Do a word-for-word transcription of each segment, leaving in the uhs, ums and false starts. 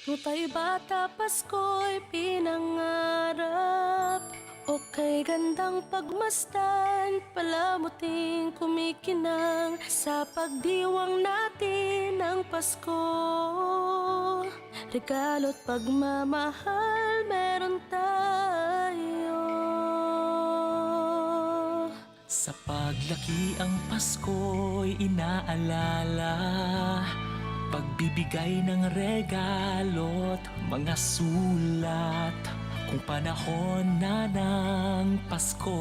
Nutay bata, Pasko'y pinangarap. Okay, gandang pagmasdan, palamuting kumikinang. Sa pagdiwang natin ng Pasko, regalo't pagmamahal meron tayo. Sa paglaki ang Pasko'y inaalala, pagbibigay ng regalo't mga sulat. Kung panahon na ng Pasko,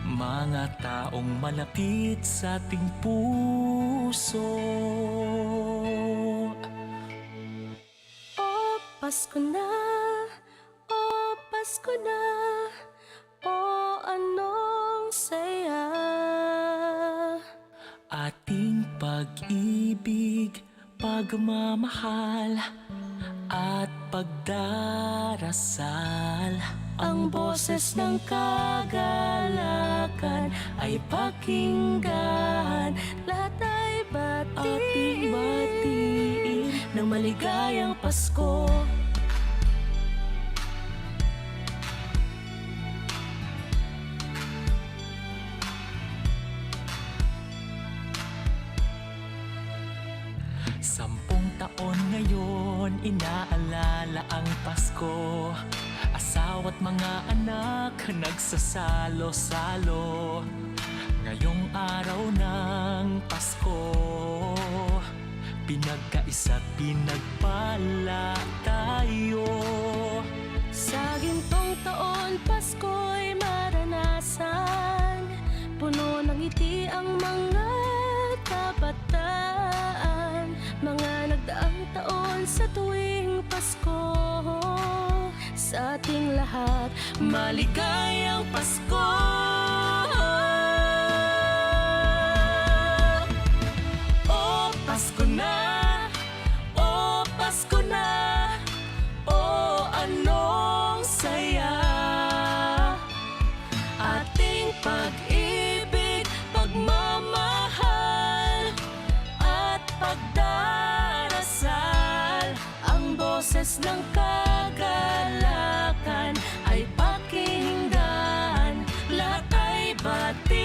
mga taong malapit sa ating puso. O Pasko na, o Pasko na, o anong saya. Ating pag-ibig, pagmamahal, at pagdarasal. Ang boses ng kagalakan ay pakinggan. Lahat ay batiin. Ating batiin ng maligayang Pasko. Sampung taon ngayon, inaalala ang Pasko. Asawa't mga anak nagsasalo-salo. Ngayong araw ng Pasko, pinagkaisa't pinagpala tayo. Sa gintong taon, Pasko'y maranasan. Puno ng ngiti ang mga kabataan. Mga nagdaang taon, sa tuwing Pasko, sa ating lahat, maligayang Pasko. O Pasko na, o Pasko na, o anong saya. Ating pag-ibig, pagmamahal, at pagdarasal. Ang boses ng kagalakan ay pakinggan, lahat ay batiin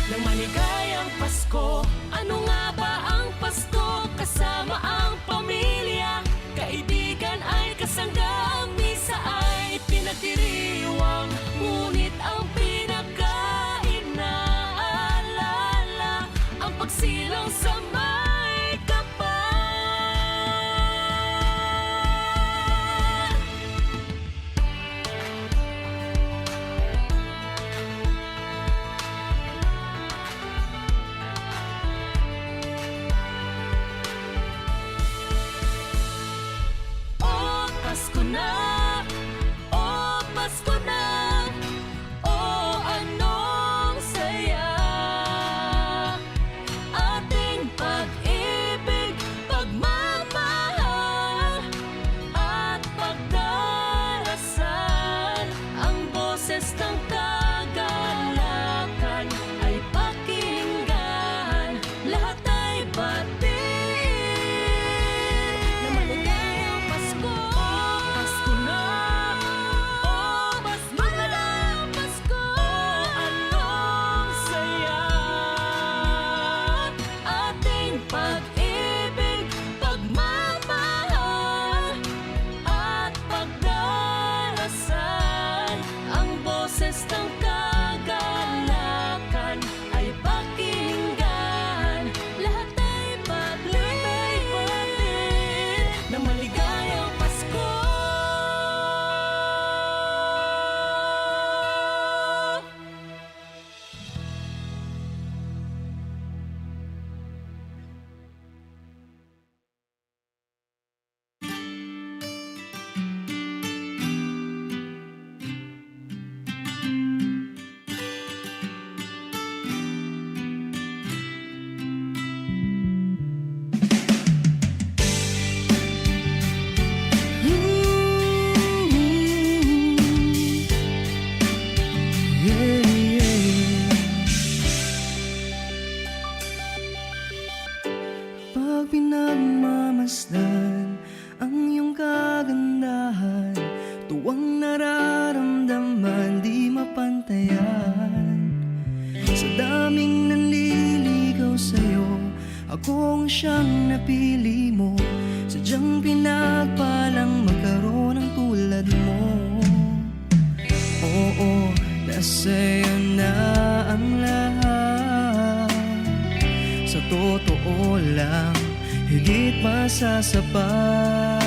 ng maligayang Pasko. Ano nga ba ang Pasko? Kasama ang pamilya, kaibigan ay kasangga, ang misa ay pinagdiriwang. Ngunit ang pinakainaalala, ang pagsilang sa may kapal. Kung siyang napili mo, sadyang pinagpalang magkaroon ng tulad mo. Oo, nasa iyo na ang lahat. Sa totoo lang, higit pa sa sapat.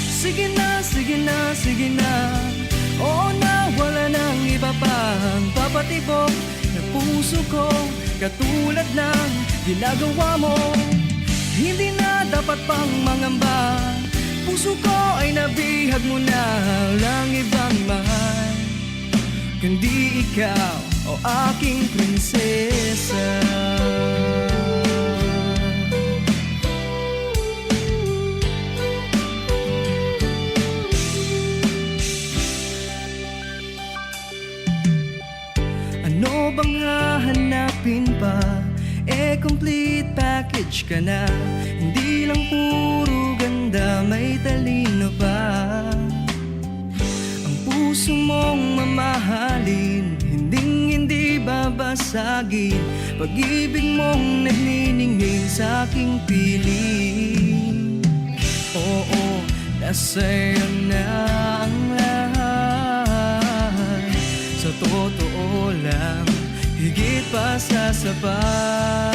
Sige na, sige na, sige na. Oo na, wala nang iba pang papatibok ng puso ko katulad ng ginagawa mo. Hindi na dapat pang mangamba. Puso ko ay nabihag mo na, lang ibang mahal kundi ikaw, o aking prinsesa. Ano bang hahanapin pa? Eh, complete package ka na. Hindi lang puro ganda, may talino pa. Ang puso mong mamahalin, hinding hindi babasagin. Pag-ibig mong nagniningning sa aking piling. Oo, nasa iyo na ang lahat. Sa totoo lang, higit pa sa sapat.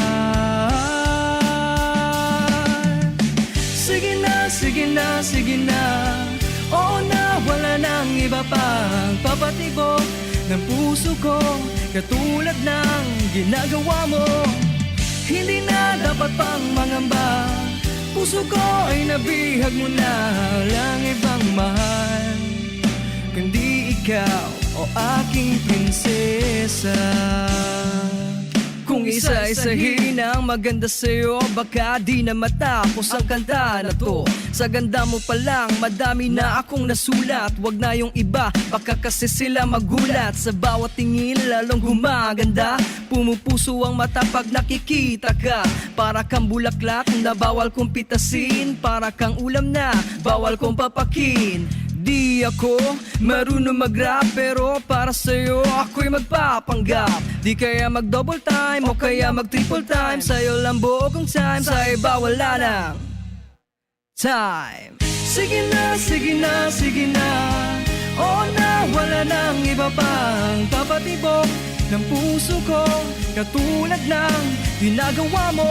Sige na, sige na, sige na. Oo na, wala nang iba pang papatibok ng puso ko katulad ng ginagawa mo. Hindi na dapat pang mangamba. Puso ko ay nabihag mo na, lang ibang mahal kundi ikaw, o aking prinsesa. Kung isa-isahin ang maganda sa'yo, baka di na matapos ang kanta na to. Sa ganda mo pa lang, madami na akong nasulat. Wag na yung iba, baka kasi sila magulat. Sa bawat tingin, lalong gumaganda. Pumupuso ang mata pag nakikita ka. Para kang bulaklak na bawal kong pitasin. Para kang ulam na bawal kong papakin. Di ako marunong mag-rap, pero para sa'yo ako'y magpapanggap. Di kaya mag-double time o kaya mag-triple time. Sa'yo lang buo kong time, sa iba wala nang time. Sige na, sige na, sige na. Oo na, wala nang iba pang papatibok ng puso ko katulad ng ginagawa mo.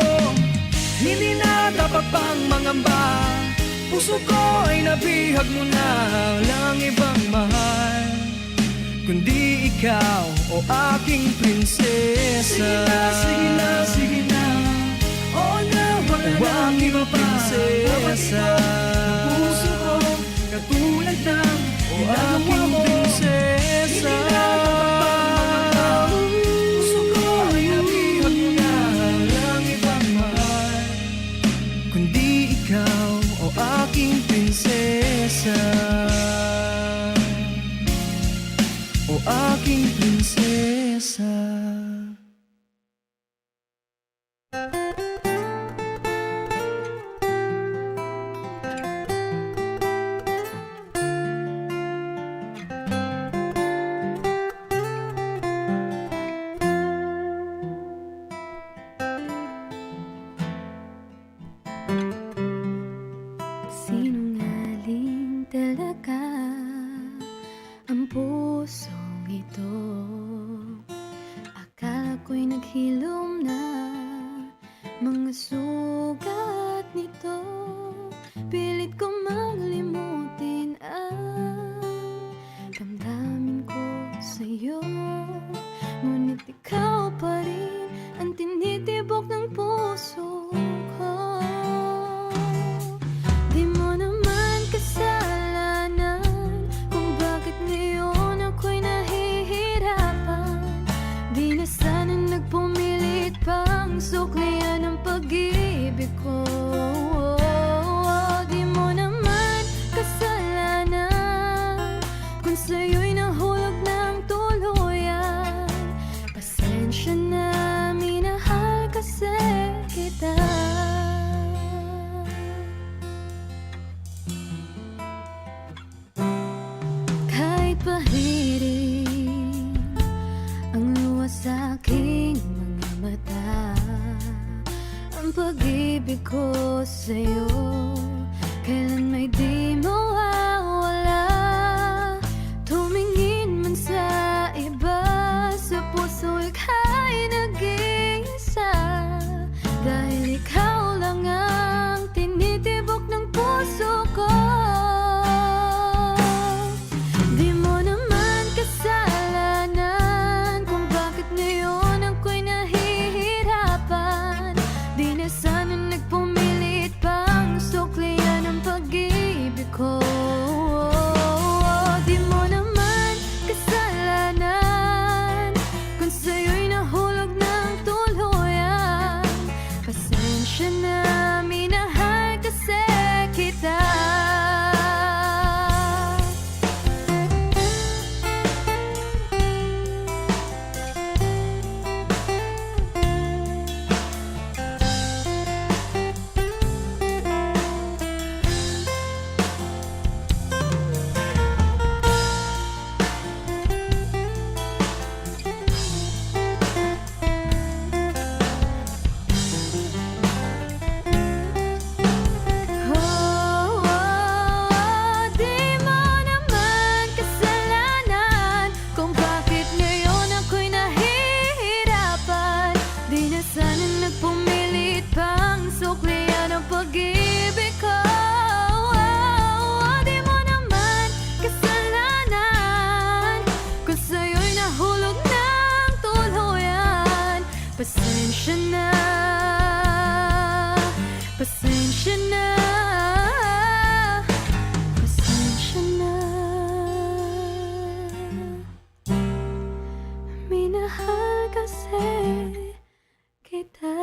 Hindi na dapat pang mangamba. Puso ko ay nabihag mo na, lang ibang mahal kundi ikaw, o aking prinsesa. Sige na, sige na, sige na. Oo na, wala O na aking iba pa. Prinsesa. Ang puso ko, katulad ng O aking ginagawa mo. Prinsesa. Hindi na dapat pang mangamba. Puso ko ay nabihag mo na, lang ibang mahal kundi ikaw, o aking prinsesa. O aking prinsesa. Sinungaling talaga ang pusong ito. ko sa'yo, kailan may di mawawala. Tumingin man sa iba, sa puso ika'y nag-iisa. Dahil ikaw lang ang tinitibok ng puso ko. Di mo naman kasalanan kung bakit ngayon ako'y nahihirapan. Di na sana nagpumilit pang suklian ang pag-ibig ko. Di mo naman kasalanan kung sa'yo'y nahulog ng tuluyan. Pasensya na, minahal kasi kita. Oh, di mo naman kasalanan kung bakit ngayon ako'y nahihirapan. Di na sana nagpumilit pang suklian ang pag-ibig ko. Di mo naman kasalanan kung sa'yo'y nahulog ng tuluyan. Pasensya na, pasensya na, pasensya na. Minahal kasi kita.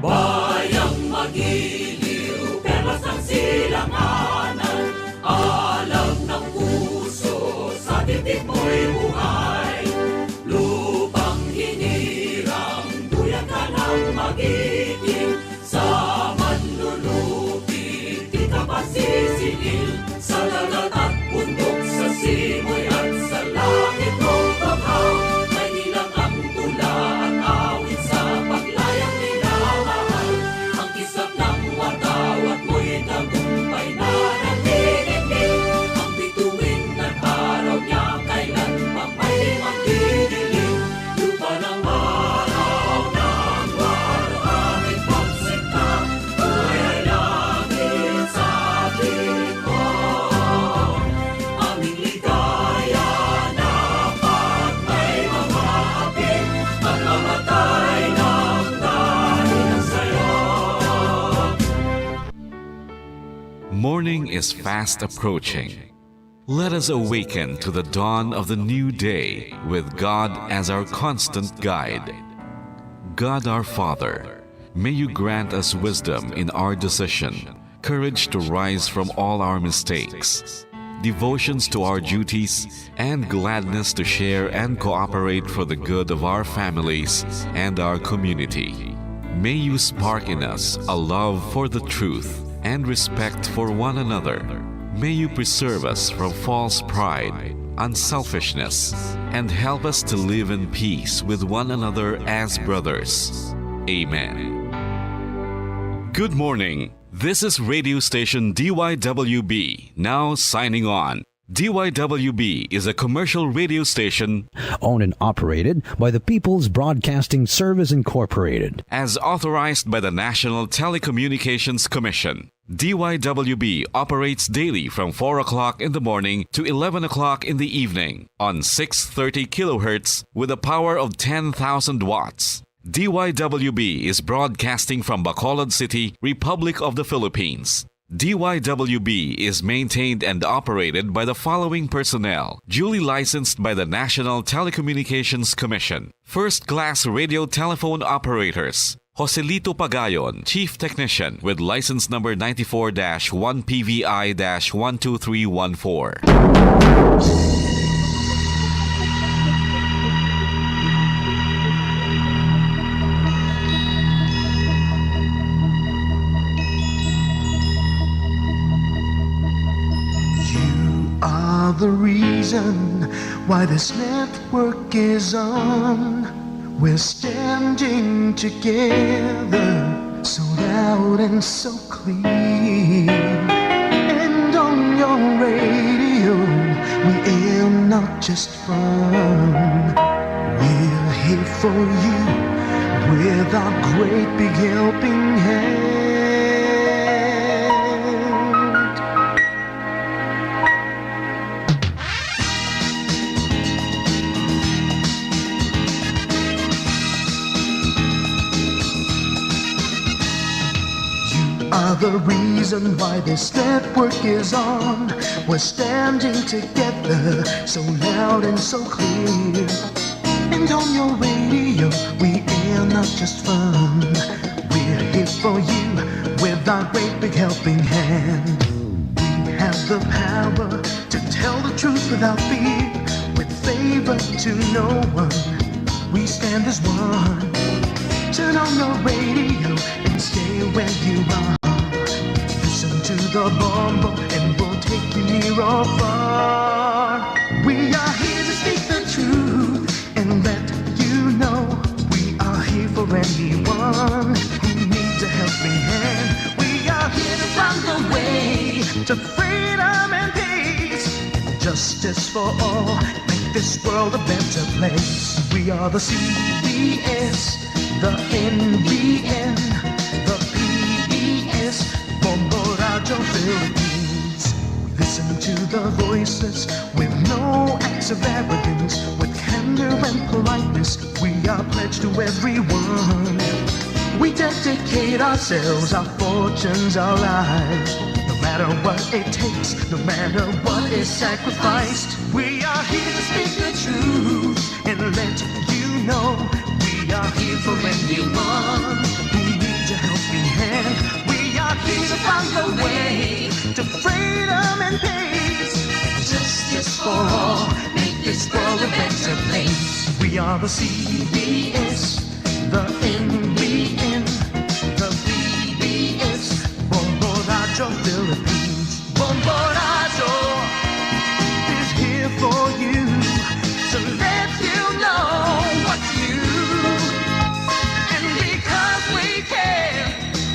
Bayang magiliw, perlas ng silanganan, alam ng puso, sa titik mo'y buhay. Lupang hinirang, duyan ka ng magiting, sa manlulupi, di ka pasisingil. Sa dagat at bundok, sa simoy at sa langit, o banghaw, may ilang ang tula at awit sa paglayang minamahal. Ang kislap ng watawat mo'y tagumpay na nanginginig. Ang bituin at araw niya kailan pang may magdidilim. Lupa ng araw ng waluhangin pagsinta, buhay ay langit sa likod. Aming ligaya na pag may mga hapit, pagmamatay ng dahil sa'yo. Morning is fast approaching. Let us awaken to the dawn of the new day with God as our constant guide. God our Father, may you grant us wisdom in our decision, courage to rise from all our mistakes, devotions to our duties, and gladness to share and cooperate for the good of our families and our community. May you spark in us a love for the truth and respect for one another. May you preserve us from false pride, unselfishness, and help us to live in peace with one another as brothers. Amen. Good morning. This is radio station D Y W B, now signing on. D Y W B is a commercial radio station owned and operated by the People's Broadcasting Service Incorporated. As authorized by the National Telecommunications Commission. D Y W B operates daily from four o'clock in the morning to eleven o'clock in the evening on six thirty kilohertz with a power of ten thousand watts. D Y W B is broadcasting from Bacolod City, Republic of the Philippines. D Y W B is maintained and operated by the following personnel, duly licensed by the National Telecommunications Commission. First class radio telephone operators, Joselito Pagayon, Chief Technician, with license number ninety-four dash one P V I dash one two three one four. The reason why this network is on. We're standing together, so loud and so clear. And on your radio, we air not just fun. We're here for you with our great big helping hand. You are the reason why this network is on. We're standing together, so loud and so clear. And on your radio, we air not just fun. We're here for you with our great big helping hand. We have the power to tell the truth without fear, with favor to no one. We stand as one. Turn on your radio and stay where you are. Listen to the Bombo and we'll take you near or far. We are here to speak the truth and let you know we are here for anyone who needs a helping hand. We are here to find the way to freedom and peace, justice for all. Make this world a better place. We are the C B S, the N B N, the P B S, Bombo Radio Philippines. We listen to the voices with no acts of arrogance, with candor and politeness. We are pledged to everyone. We dedicate ourselves, our fortunes, our lives. No matter what it takes, no matter what is sacrificed, we are here to speak the truth and let you know we are here for anyone who needs a helping hand. We are here to find the way to freedom and peace. Justice for all, make this world a better place. We are the C B S, the N B N, the P B S, Bombo Radio Philippines. Bombo Radio is here for you to let you know what's new. And because we care,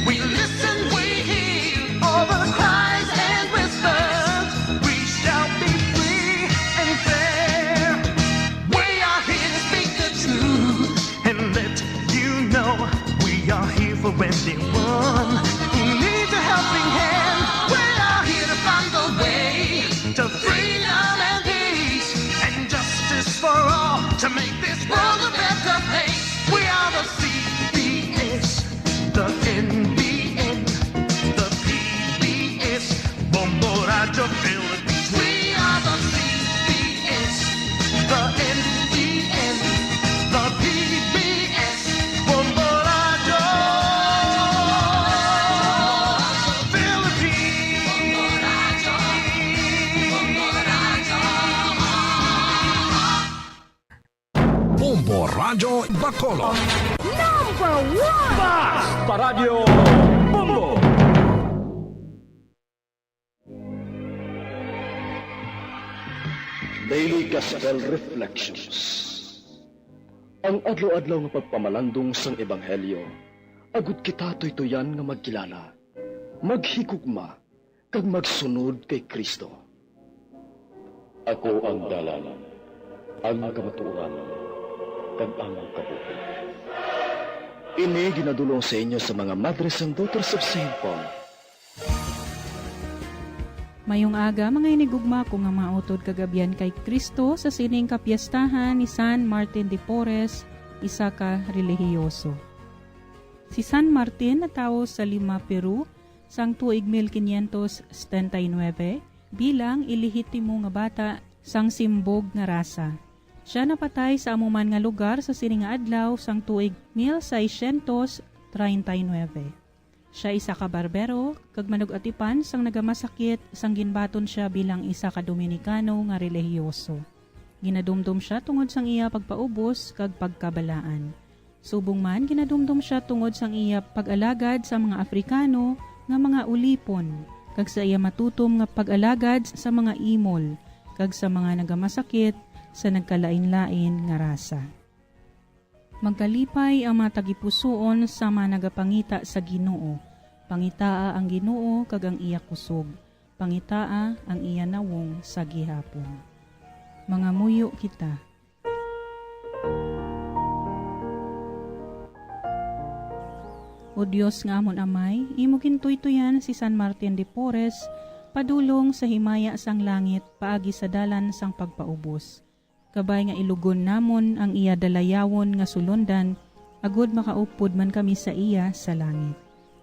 we listen, we hear all the cries and whispers. We shall be free and fair. We are here to speak the truth and let you know we are here for anyone who needs a helping hand. We are here to find the way to freedom and peace and justice for all to make this world a better place. We are the C B S, the N B N, the P B S, Bombo Radio Philippines. We are the C B S, the N B N, the P B S, Bombo Radio Philippines. Bombo Radyo Bacolod. Number one! Basta Radyo Bombo! Daily Gospel Reflections. Ang adlaw-adlaw nga pagpamalandong sang ebanghelyo, agud kita tuytoyan nga magkilala, maghigugma, kag magsunod kay Cristo. Ako ang dalan, ang kamatuoran, kag ang kabuhi. Ini ginadul-ong sa inyo sa mga Madre sang Daughters of Saint Paul. Mayong aga, mga hinigugma ko nga mga utod kag abyan kay Cristo, sa sining kapiestahan ni San Martin de Porres, isa ka relihiyoso. Si San Martin natawo sa Lima, Peru, sang tuig mil quinientos setenta y nueve bilang ilehetimo nga bata sang simbog nga rasa. Sia napatay sa amo man nga lugar sa sini nga adlaw sang tuig mil seiscientos treinta y nueve. Sia isa ka barbero kag manug-atipan sang nagamasakit sang ginbaton sia bilang isa ka Dominikano nga relihiyoso. Ginadumdom sia tungod sang iya pagpaubos kag pagkabalaan. Subong man, ginadumdom sia tungod sang iya pag-alagad sa mga Afrikano nga mga ulipon, kag sa iya matutom nga pag-alagad sa mga imol, kag sa mga nagamasakit sa nagkalainlain nga rasa. Magkalipay ang mga tagipusoon sa mga nagapangita sa Ginoo. Pangitaa ang Ginoo kag ang iya kusog. Pangitaa ang iya nawong sa gihapon. Mangamuyo kita. O Dios nga amon Amay, imo gintuytoyan si San Martin de Porres padulong sa himaya sang langit paagi sa dalan sang pagpaubos. Kabay nga ilugon namon ang iya dalayawon nga sulondan, agod makaupod man kami sa iya sa langit.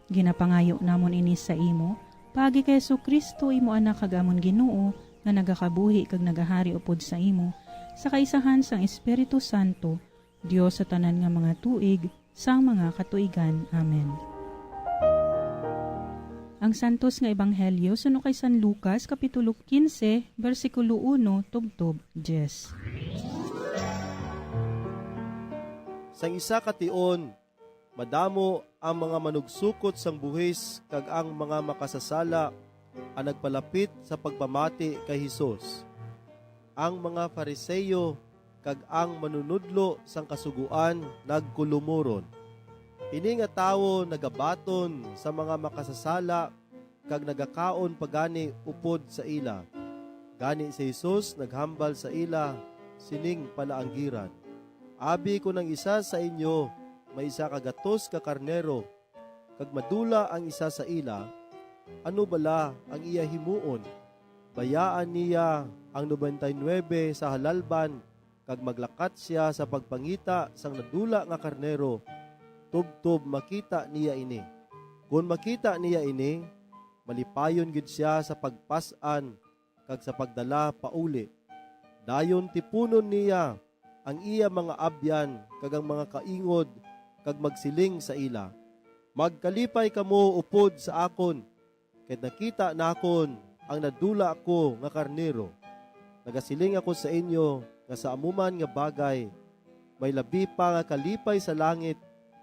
Ginapangayo namon ini sa imo, paagi kay Jesu-Cristo, imo Anak kag amon Ginoo, nga nagakabuhi kag nagahari upod sa imo, sa kaisahan sang Espiritu Santo, Dios sa tanan nga mga tuig, sang mga katuigan. Amen. Ang Santos nga Ebanghelyo suno kay San Lucas, Kapitulo quince, bersikulo uno tubtob diyes. Sang isa ka tion, madamo ang mga manugsukot sang buhis kag ang mga makasasala ang nagpalapit sa pagpamati kay Jesus. Ang mga Fariseo kag ang manunodlo sang Kasugoan nagkulumoron. Ini nga tawo nagabaton sa mga makasasala kag nagakaon pa gani upod sa ila. Gani si Jesus naghambal sa ila sining palaanggiran, "Abi kon ang isa sa inyo may isa ka gatos ka karnero, kag madula ang isa sa ila, ano bala ang iya himuon? Bayaan niya ang nobenta y nuebe sa halalban, kag maglakat sia sa pagpangita sang nadula nga karnero, tubtob makita niya ini. Kon makita niya ini, malipayon gid sia sa pagpas-an kag sa pagdala pauli. Dayon tipunon niya ang iya mga abyan kag ang mga kaingod, kag magsiling sa ila, 'Magkalipay kamo upod sa akon, kay nakita nakon ang nadula ko nga karnero. Nagasiling ako sa inyo nga sa amo man nga bagay, may labi pa nga kalipay sa langit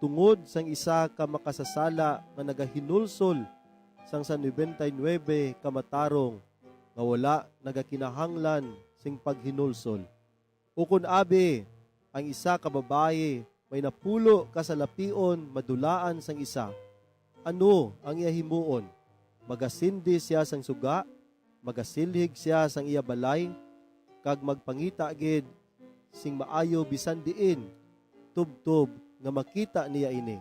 tungod sang isa ka makasasala nga nagahinulsol sang sa nobenta y nuebe ka matarong nga wala nagakinahanglan sing paghinulsol. Ukon abi, ang isa ka babayi may napulo ka salapion madulaan sang isa, ano ang iya himuon? Magasindi sia sang suga, magasilhig sia sang iya balay, kag magpangita gid sing maayo bisan diin, tubtob nga makita niya ini.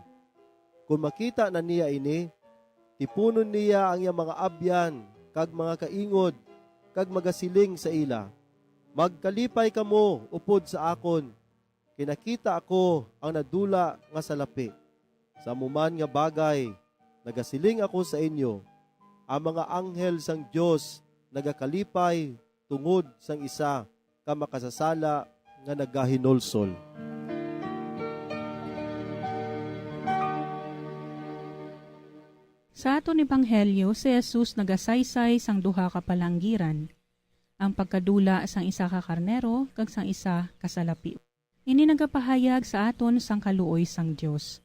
Kon makita na niya ini, tipunon niya ang iya mga abyan kag mga kaingod, kag magasiling sa ila, 'Magkalipay kamo upod sa akon, kay nakita ako ang nadula nga salapi.' Sa amo man nga bagay, nagasiling ako sa inyo, ang mga anghel sang Dios nagakalipay tungod sang isa ka makasasala nga nagahinulsol." Sa aton ebanghelyo, si Jesus nagasaysay sang duha ka palanggiran, ang pagkadula sang isa ka karnero kag sang isa ka salapi. Ini nagapahayag sa aton sang kaluoy sang Dios.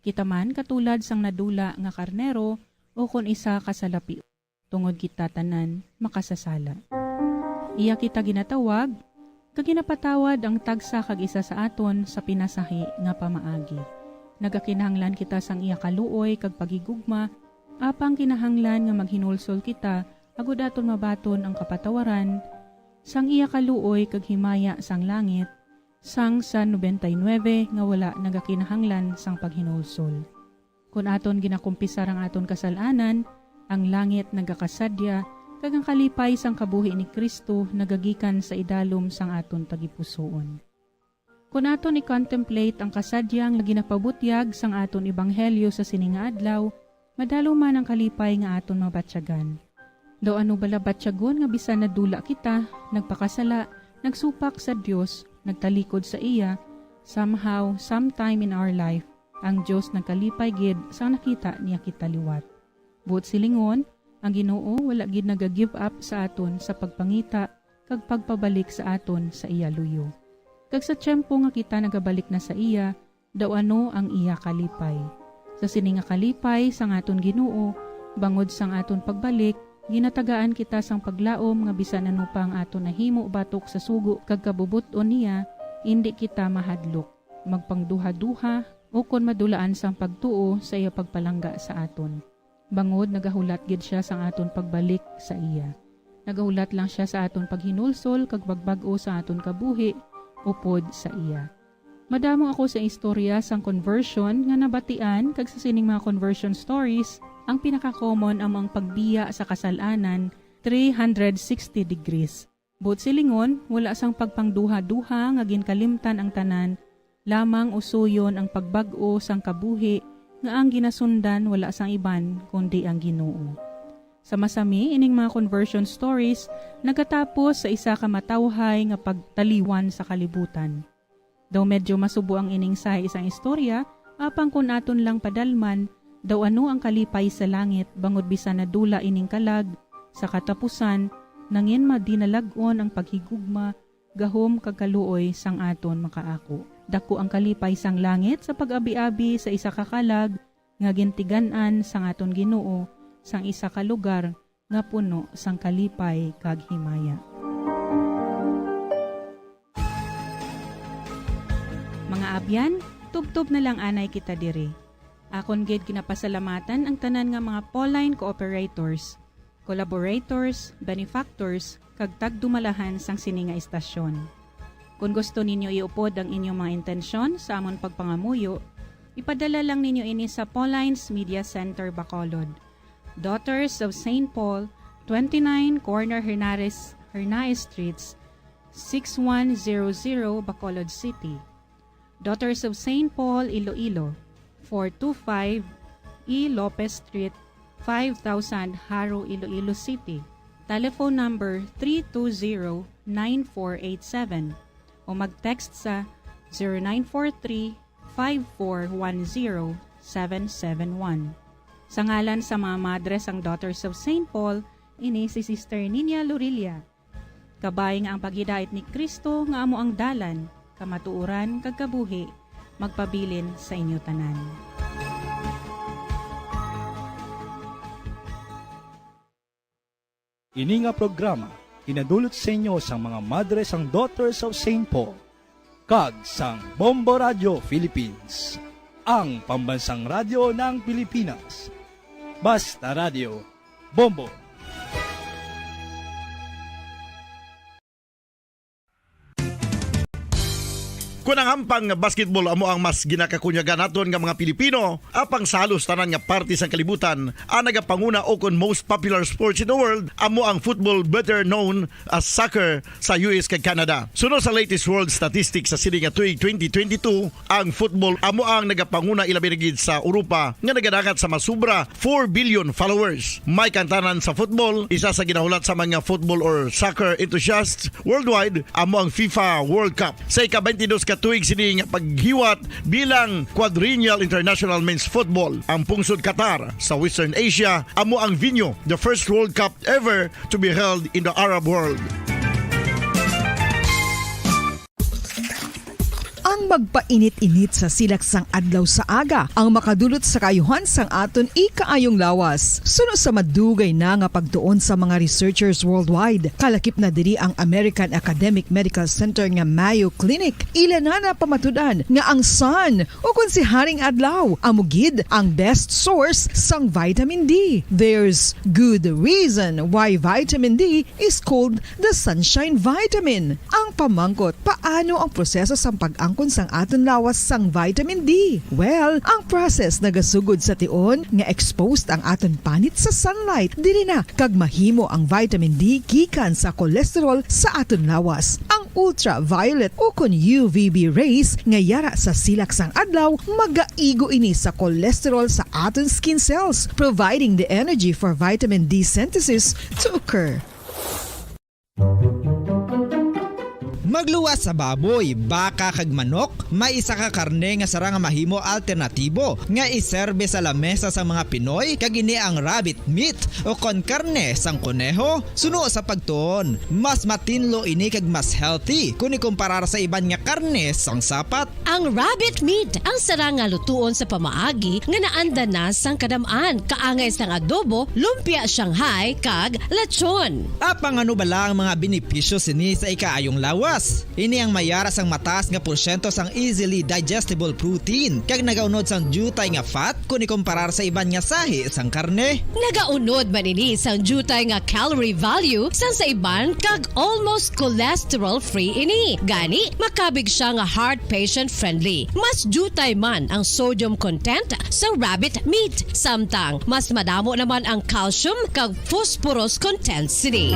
Kita man katulad sang nadula nga karnero ukon isa ka salapi, tungod kita tanan makasasala. Iya kita ginatawag, kag ginapatawad ang tagsa kag isa sa aton sa pinasahi nga pamaagi. Nagakinahanglan kita sang iya kaluoy kag paghigugma, apang kinahanglan nga maghinulsol kita agud aton mabaton ang kapatawaran sang iya kaluoy kag himaya sang langit, sang sa nobenta y nuebe nga wala nagakinahanglan sang paghinulsol. Kon aton ginakumpisar ang aton kasal-anan, ang langit nagakasadya, kag ang kalipay sang kabuhi ni Cristo nagagikan sa idalom sang aton tagipusoon. Kon aton i-contemplate ang kasadya nga ginapabutyag sang aton ebanghelyo sa sini nga adlaw, madalom man ang kalipay nga aton mabatyagan. Daw ano bala batyagon nga bisan nadula kita, nagpakasala, nagsupak sa Dios, nagtalikod sa iya, somehow, sometime in our life, ang Dios nagkalipay gid sang nakita niya kita liwat. Buot silingon, ang Ginoo wala gid naga-give up sa aton sa pagpangita kag pagpabalik sa aton sa iya luyo. Kag sa tiyempo nga kita nagabalik na sa iya, daw ano ang iya kalipay. Sa sini nga kalipay sang aton Ginoo, bangod sang aton pagbalik, Ginatagaan kita sang paglaom nga bisan ano pa ang aton nahimo batok sa sugo kag kabubot-on niya, indi kita mahadlok, magpangduha-duha, ukon madulaan sang pagtuo sa iya pagpalangga sa aton. Bangod nagahulat gid sia sang aton pagbalik sa iya. Nagahulat lang sia sa aton paghinulsol kag pagbag-o sa aton kabuhi upod sa iya. Madamo ako sa istorya sang conversion nga nabatian, kag sa sining mga conversion stories, ang pinaka-common amo ang pagbiya sa kasal-anan three hundred sixty degrees. Buot silingon, wala sang pagpangduha-duha nga ginkalimtan ang tanan, lamang usuyon ang pagbag-o sang kabuhi nga ang ginasundan wala sang iban kundi ang Ginoo. Sa masami, ining mga conversion stories nagatapos sa isa ka matawhay nga pagtaliwan sa kalibutan. Daw medyo masubo ang ining sahi sang istorya, apang kon aton lang padalman, daw ano ang kalipay sa langit, bangod bisan nadula ining kalag, sa katapusan, nangin madinalag-on ang paghigugma, gahom kag kaluoy sang aton makaako. Dako ang kalipay sang langit sa pag-abiabi sa isa ka kalag nga gintigan-an sang aton Ginoo sang isa ka lugar nga puno sang kalipay kag himaya. Mga abyan, tubtob na lang anay kita diri. Akon gid ginapasalamatan ang tanan nga mga Pauline cooperators, collaborators, benefactors, kag tagdumalahan sang sini nga istasyon. Kon gusto ninyo iupod ang inyong mga intensyon sa amon pagpangamuyo, ipadala lang ninyo ini sa Pauline's Media Center, Bacolod, Daughters of Saint Paul, twenty-nine Corner Hernares, Hernaez Streets, six one zero zero, Bacolod City. Daughters of Saint Paul, Iloilo, four two five E Lopez Street, five thousand, Jaro, Iloilo City. Telephone number three two zero, nine four eight seven o mag-text sa zero nine four three, five four one zero, seven seven one. Sa ngalan sa mga madre sang Daughters of Saint Paul, ini si Sister Nina Lorilla. Kabay nga ang paghidait ni Cristo nga amo ang dalan, kamatuoran, kag kabuhi, magpabilin sa inyo tanan. Ini nga programa ginadulot sa inyo sang mga madre sang Daughters of Saint Paul kag sang Bombo Radio Philippines, ang pambansang radyo ng Pilipinas. Basta Radio, Bombo! Kon ang hampang nga basketball amo ang mas ginakakunyagan naton nga mga Pilipino, apang sa halos tanan nga parte sang kalibutan, ang nagapanguna ukon most popular sports in the world amo ang football, better known as soccer, sa U S kag Canada. Suno sa latest world statistics sa sini nga tuig twenty twenty-two, ang football amo ang nagapanguna ilabi na gid sa Europa nga nagadangat sa masobra four billion followers. May kantanan sa football, isa sa ginahulat sa mga football or soccer enthusiasts worldwide amo ang FIFA World Cup. Sa ika-twenty-dos ka tuig sini nga paghiwat bilang Quadrennial International Men's Football, ang pungsod Qatar sa Western Asia amo ang venue. The first World Cup ever to be held in the Arab world. Ang magpainit-init sa silak sang adlaw sa aga ang makadulot sa kaayuhan sang aton ikaayong lawas. Suno sa madugay na nga pagtuon sa mga researchers worldwide, kalakip na diri ang American Academic Medical Center nga Mayo Clinic. Ila na napamatud-an nga ang sun, ukon si Haring Adlaw, amo gid ang best source sang vitamin D. There's good reason why vitamin D is called the sunshine vitamin. Ang pamangkot, paano ang proseso sang pag-angkon sang aton lawas sang vitamin D? Well, ang process nagasugod sa tion nga exposed ang aton panit sa sunlight. Diri na kag mahimo ang vitamin D gikan sa cholesterol sa aton lawas. Ang ultraviolet ukon U V B rays nga yara sa silak sang adlaw, magaigo ini sa cholesterol sa aton skin cells, providing the energy for vitamin D synthesis to occur. Pagluwas sa baboy, baka kag manok, may isa ka karne nga sarang nga mahimo alternatibo nga iserbe sa lamesa sang mga Pinoy, kag ini ang rabbit meat, o kon karne sang koneho. Suno sa pagtuon, mas matinlo ini kag mas healthy kon ikumparar sa iban nga karne sang sapat. Ang rabbit meat ang sarang nga lutuon sa pamaagi nga naanda na sang kadam-an, kaangay sang adobo, lumpia Shanghai, kag lechon. Apang ano bala ang mga benepisyo sini sa ikaayong lawas? Ini ang may ara sang mataas nga porsyento sang easily digestible protein, kag nagaunod sang diutay nga fat kon ikumparar sa iban nga sahi sang karne. Nagaunod man ini sang diutay nga calorie value sang sa iban, kag almost cholesterol-free ini. Gani, makabig siya nga heart patient-friendly. Mas diutay man ang sodium content sa rabbit meat, samtang mas madamo naman ang calcium kag phosphorus content sini.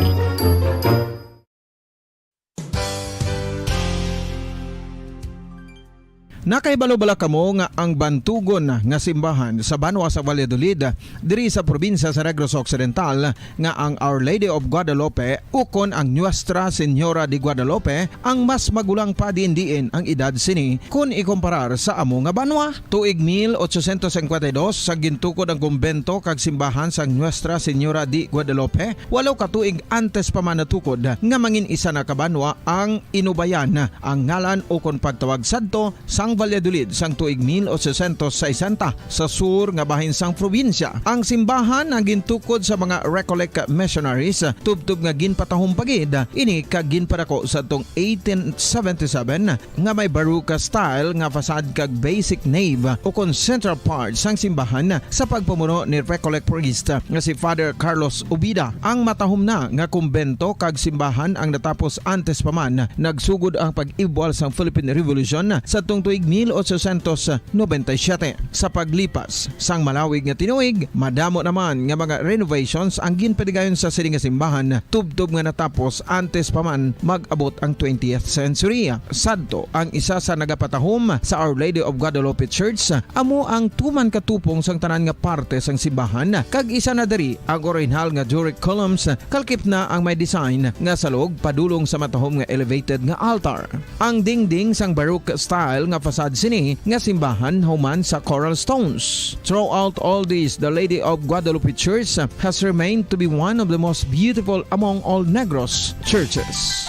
Nakahibalo bala kamo nga ang bantugon nga simbahan sa banwa sa Valladolid, diri sa probinsya sa Negros Occidental, nga ang Our Lady of Guadalupe ukon ang Nuestra Señora de Guadalupe ang mas magulang pa diin-diin ang edad sini kon ikumparar sa amo nga banwa? Tuig mil ochocientos cincuenta y dos, sa gintukod ang kumbento kag simbahan sang Nuestra Señora de Guadalupe, walo ka tuig antes pa man natukod nga mangin isa na ka banwa ang inubayan ang ngalan ukon pagtawag sadto sang Valladolid sang tuig mil ochocientos sesenta, sa sur nga bahin sang probinsya. Ang simbahan ang gintukod sa mga Recollect missionaries, tubtob nga ginpatahom pa gid ini kag ginpadako sadtong eighteen seventy-seven, nga may Baroque style nga facade kag basic nave ukon central part sang simbahan sa pagpamuno ni Recollect priest nga si Father Carlos Ubida. Ang matahom na nga kumbento kag simbahan ang natapos antes pa man nagsugod ang pag-ibwal sang Philippine Revolution sadtong tuig mil ochocientos noventa y siete. Sa paglipas sang malawig nga tinuig, madamo naman nga mga renovations ang ginpatigayon sa sini nga simbahan, tubtob nga natapos antes pa man mag-abot ang twentieth century. Sadto, ang isa sa nagapatahom sa Our Lady of Guadalupe Church amo ang tuman katupong sang tanan nga parte sang simbahan, kag isa na diri ang orihinal nga Doric columns, kalkip na ang may design nga salog padulong sa matahom nga elevated nga altar. Ang dingding sang Baroque style nga facade sini nga simbahan human sa coral stones. Throughout all this, the Lady of Guadalupe Church has remained to be one of the most beautiful among all Negros churches.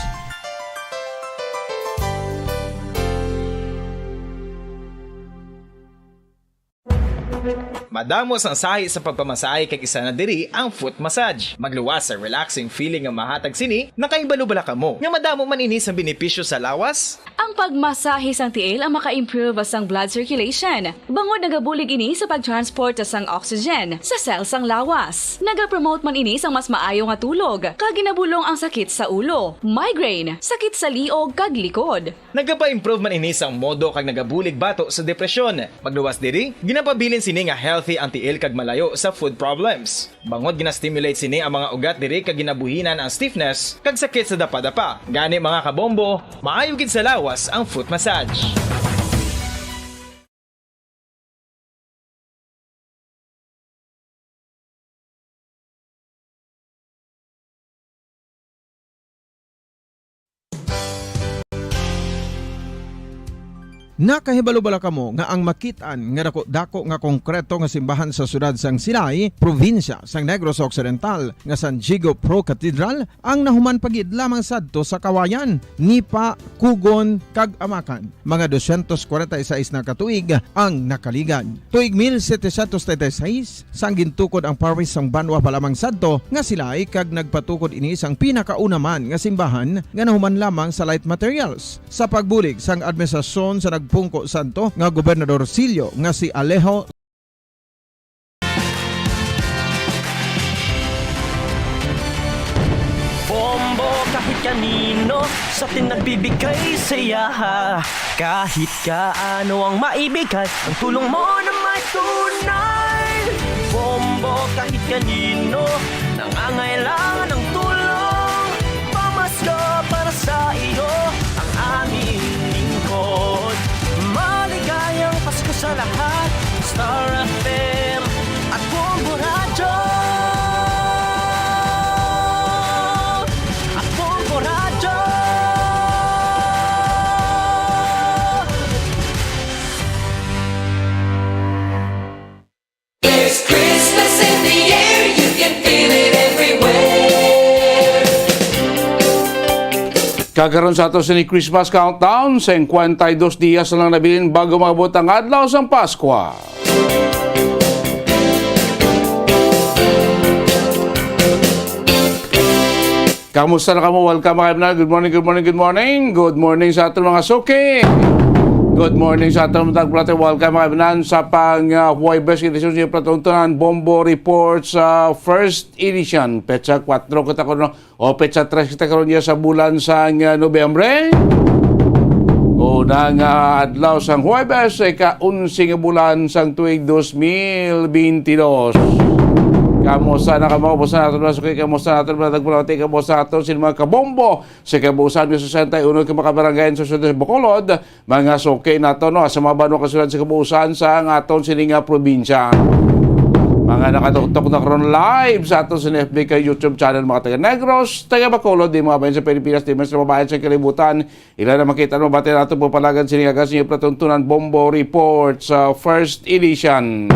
Madamo sang sahi sa pagpamasahe, kag isa na diri ang foot massage. Magluwas sa relaxing feeling nga mahatag sini. Nakahibalo bala kamo nga madamo man ini sa benepisyo sa lawas? Ang pagmasahe sang tiil ang maka-improve sang blood circulation, bangod nagabulig ini sa pag-transport sang oxygen sa cell sang lawas. Nagapromote man ini sang mas maayo nga tulog, kag ginabulong ang sakit sa ulo, migraine, sakit sa liog, kag likod. Nagapa-improve man ini sang modo kag nagabulig bato sa depresyon. Magluwas diri, ginapabilin sini nga healthy ang tiil kag malayo sa foot problems. Bangod gina-stimulate sini ang mga ugat diri kag ginabuhinan ang stiffness kag sakit sa dapadapa. Gani, mga kabombo, maayo gid sa lawas ang foot massage. Nakahibalo bala kamo nga ang makit-an nga dako-dako nga konkreto nga simbahan sa siyudad sang Silay, probinsya sang Negros Occidental, nga San Diego Pro Cathedral, ang nahuman pa gid lamang sadto sa Kawayan, Nipa, Kugon, kag Amacan? Mga dosyentos kwarenta y seis na ka tuig ang nakaligad. Tuig mil setecientos treinta y seis, sang gintukod ang parish sang banwa pa lamang sadto nga Silay, kag nagpatukod ini sang pinakauna man nga simbahan nga nahuman lamang sa light materials. Sa pagbulig sang administrasyon sa nagpungko sadto nga gobernador silyo nga si Alejo Bombo kahit kanino sa atin nagbibigay saya. Kahit kaano ang maibigay, ang tulong mo na may tunay. Bombo kahit kanino nangangailangan ng tulong. Pamasko para sa iyo ang aming lingkod. Maligayang Pasko sa lahat. Star F M at Bombo Radyo. At Bombo Radyo. Kag karon sa ato sini Christmas countdown, singkwenta y dos dias na lang nabilin bago maabot ang adlaw sang Paskwa. Kamusta na kamo? Welcome, mga kaibigan. Good morning, good morning, good morning. Good morning sa aton mga suki. Good morning sa aton mga tagpulate. Welcome, mga kaibigan, sa pang, ah, Huwebes edisyon sa Platuntunan Bombo Report sa first edition. Petsa kuwatro kita ko, no? O petsa tres kita karon niya sa bulan sang, ah, Nobyembre. Una nga adlaw sang Huwebes, ika-onse nga bulan sang tuig dos mil benti dos. Kamusta na kamo? Kamusta naton mga suki? Kamusta naton mga tagpulate? Kamusta naton sini mga kabombo sa kabuusan nga sesenta y uno ka mga kabarangay sa siyudad sa Bacolod? Mga suki naton, no, sa mga banwa kag syudad sa kabuusan sa ang aton sini nga probinsya. Mga nakatuktok na karon live sa aton sini F B kag YouTube channel, mga taga Negros, taga Bacolod, di mga bayan sa Pilipinas, di man sa mga bayan sa kalibutan. Ila na makita, no, bati nato po palagan sini nga agas ninyo Platuntunan Bombo Report sa first edition.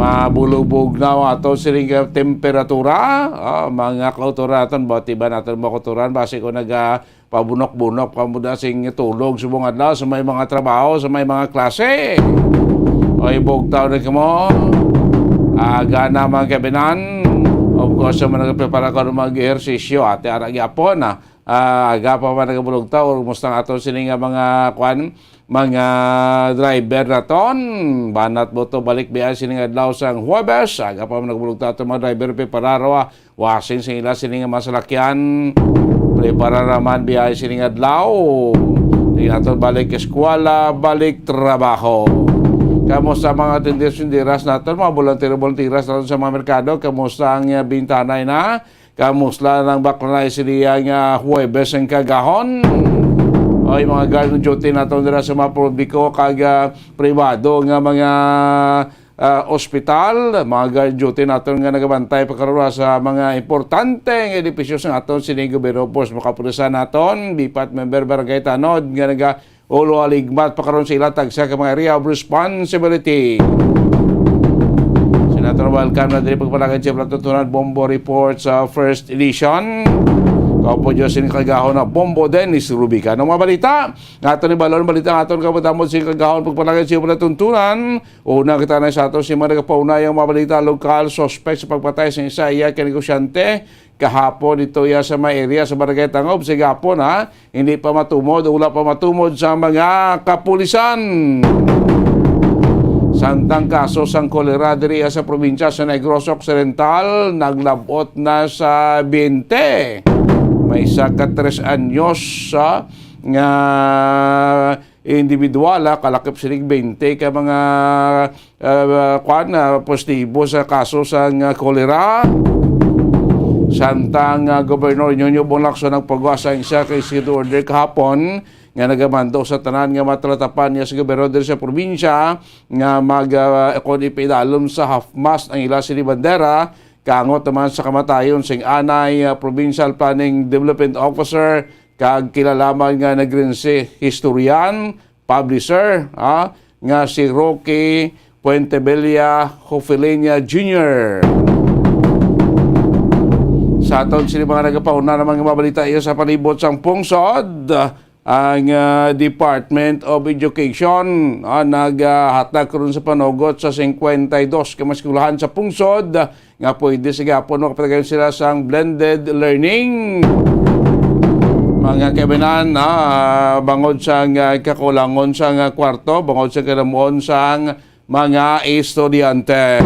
Mabulubog na ang aton sini nga temperatura. Ah, mga kautoran naton, bati ba naton mga kautoran? Basi ko naga pabunok-bunok pa mo da sing tulog subong adlaw sa may mga trabaho, sa may mga klase. Oy, bugtaw na kamo. Aga na, mga kaibigan. Of course, sa mga nagprepara ko ng mag-ehersisyo, ate, ara gyapon, ah. Ah, aga pa man nagabulugtaw, or musta nga aton sini nga mga, kwan, mga driver naton. Banat mo to, balik biya sini nga adlaw sang Huwebes. Aga pa man nagabulugtaw aton mga driver, prepararo, ah. Wasing sa ila sini nga mga salakyan. Prepara naman biyahe sini nga adlaw. Di naton balik eskwela, balik trabaho. Kamusta mga tinders-tinderas naton, mga bolantero-bolanteras naton sa mga merkado? Kamusta ang, ah, bintanay na? Kamusta ang bakla na sini nga Huwebes ang kagahon? Oy, mga guard duty naton dira sa mga publiko kag, ah, pribado nga mga ah, ospital, mga guard duty naton nga nagabantay pa karon sa mga importante nga edipisyo sa aton sini gobyerno, force, mga kapulisan naton, bipat member barangay tanod nga naga ulo aligmat pa karon sa ila tagsa ka mga area of responsibility. Senator, welcome na diri pagpalagad sa Platuntunan Bombo Report sa first edition. Kaupo Diyos in kagahon na Bombo Dennis Rubica. Ang mga balita, nga aton ibalon, balita nga aton kabutamod sa kagahon pagpalagad sa Platuntunan. Una kita na sa ato si mga nagapaunayang mga balita lokal, suspek sa pagpatay sa isa iya ka negosyante. Kahapon ito iya sa may area sa Barangay Tangob. Sige hapon, ha, hindi pa matumod, wala pa matumod sa mga kapulisan. Samtang kaso sang kolera diri sa probinsya sa Negros Occidental, naglabot na sa bente. May isa ka tres anyos, ah, nga individual, ah, kalakip sining bente ka mga, ah, kwan, ah, positibo sa kaso sang, ah, kolera. Samtang, ah, Gobernador Ñoño Bonlacson nagpagawa sang isa ka executive order kahapon nga nagamando sa tanan nga matalatapan niya sa gobyerno diri sa probinsya nga mag, ah, kon ipaidalom sa half-mast ang ila sini bandera, kaangot naman sa kamatayon sing anay, ah, Provincial Planning Development Officer kag kilala man nga nagrense historian, publisher, ah, nga si Rocky Puentebella Hofilenia Junior. Sa aton sini mga nagapauna naman nga mabalita iya sa palibot sang pungsod, ang, ah, Department of Education, ah, naghatag karon sa panugot sa singkwenta y dos ka mga eskwelahan sa pungsod nga pwede sa gihapon makapatagayon sila sang blended learning. Mga kaibanan, ah, bangod sang, ah, kakulangon sang, ah, kwarto, bangod sa kalamuon sang mga estudyante.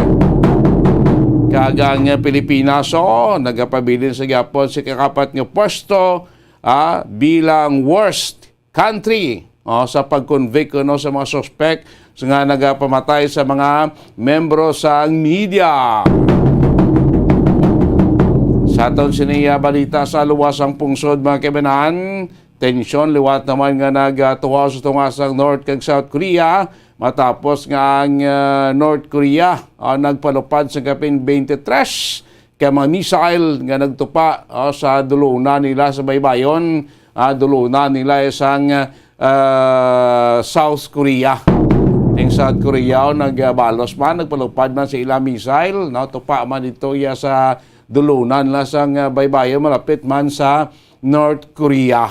Kag ang Pilipinas, oh, nagapabilin sa gihapon sa kakapat nga pwesto, ah, bilang worst country, oh, sa pag-convict kuno sa mga suspek nga nagapamatay sa mga membro sa media. Sa aton sini, ah, balita sa luwas ang pungsod, mga kaibanan, tensyon liwat naman nga nagatuhaw sa tunga sang North kag South Korea matapos nga ang, ah, North Korea, ah, nagpalupad sa kapin twenty-three ka mga missile nga nagtupa, ah, sa dulunan nila sa baybayon, ah, dulunan nila sang, ah, South Korea. Ning South Korea, oh, nagbalos man, nagpalupad man sa ila missile, no? Tupa man dito iya sa dulunan nila sang, ah, baybayon, malapit man sa North Korea.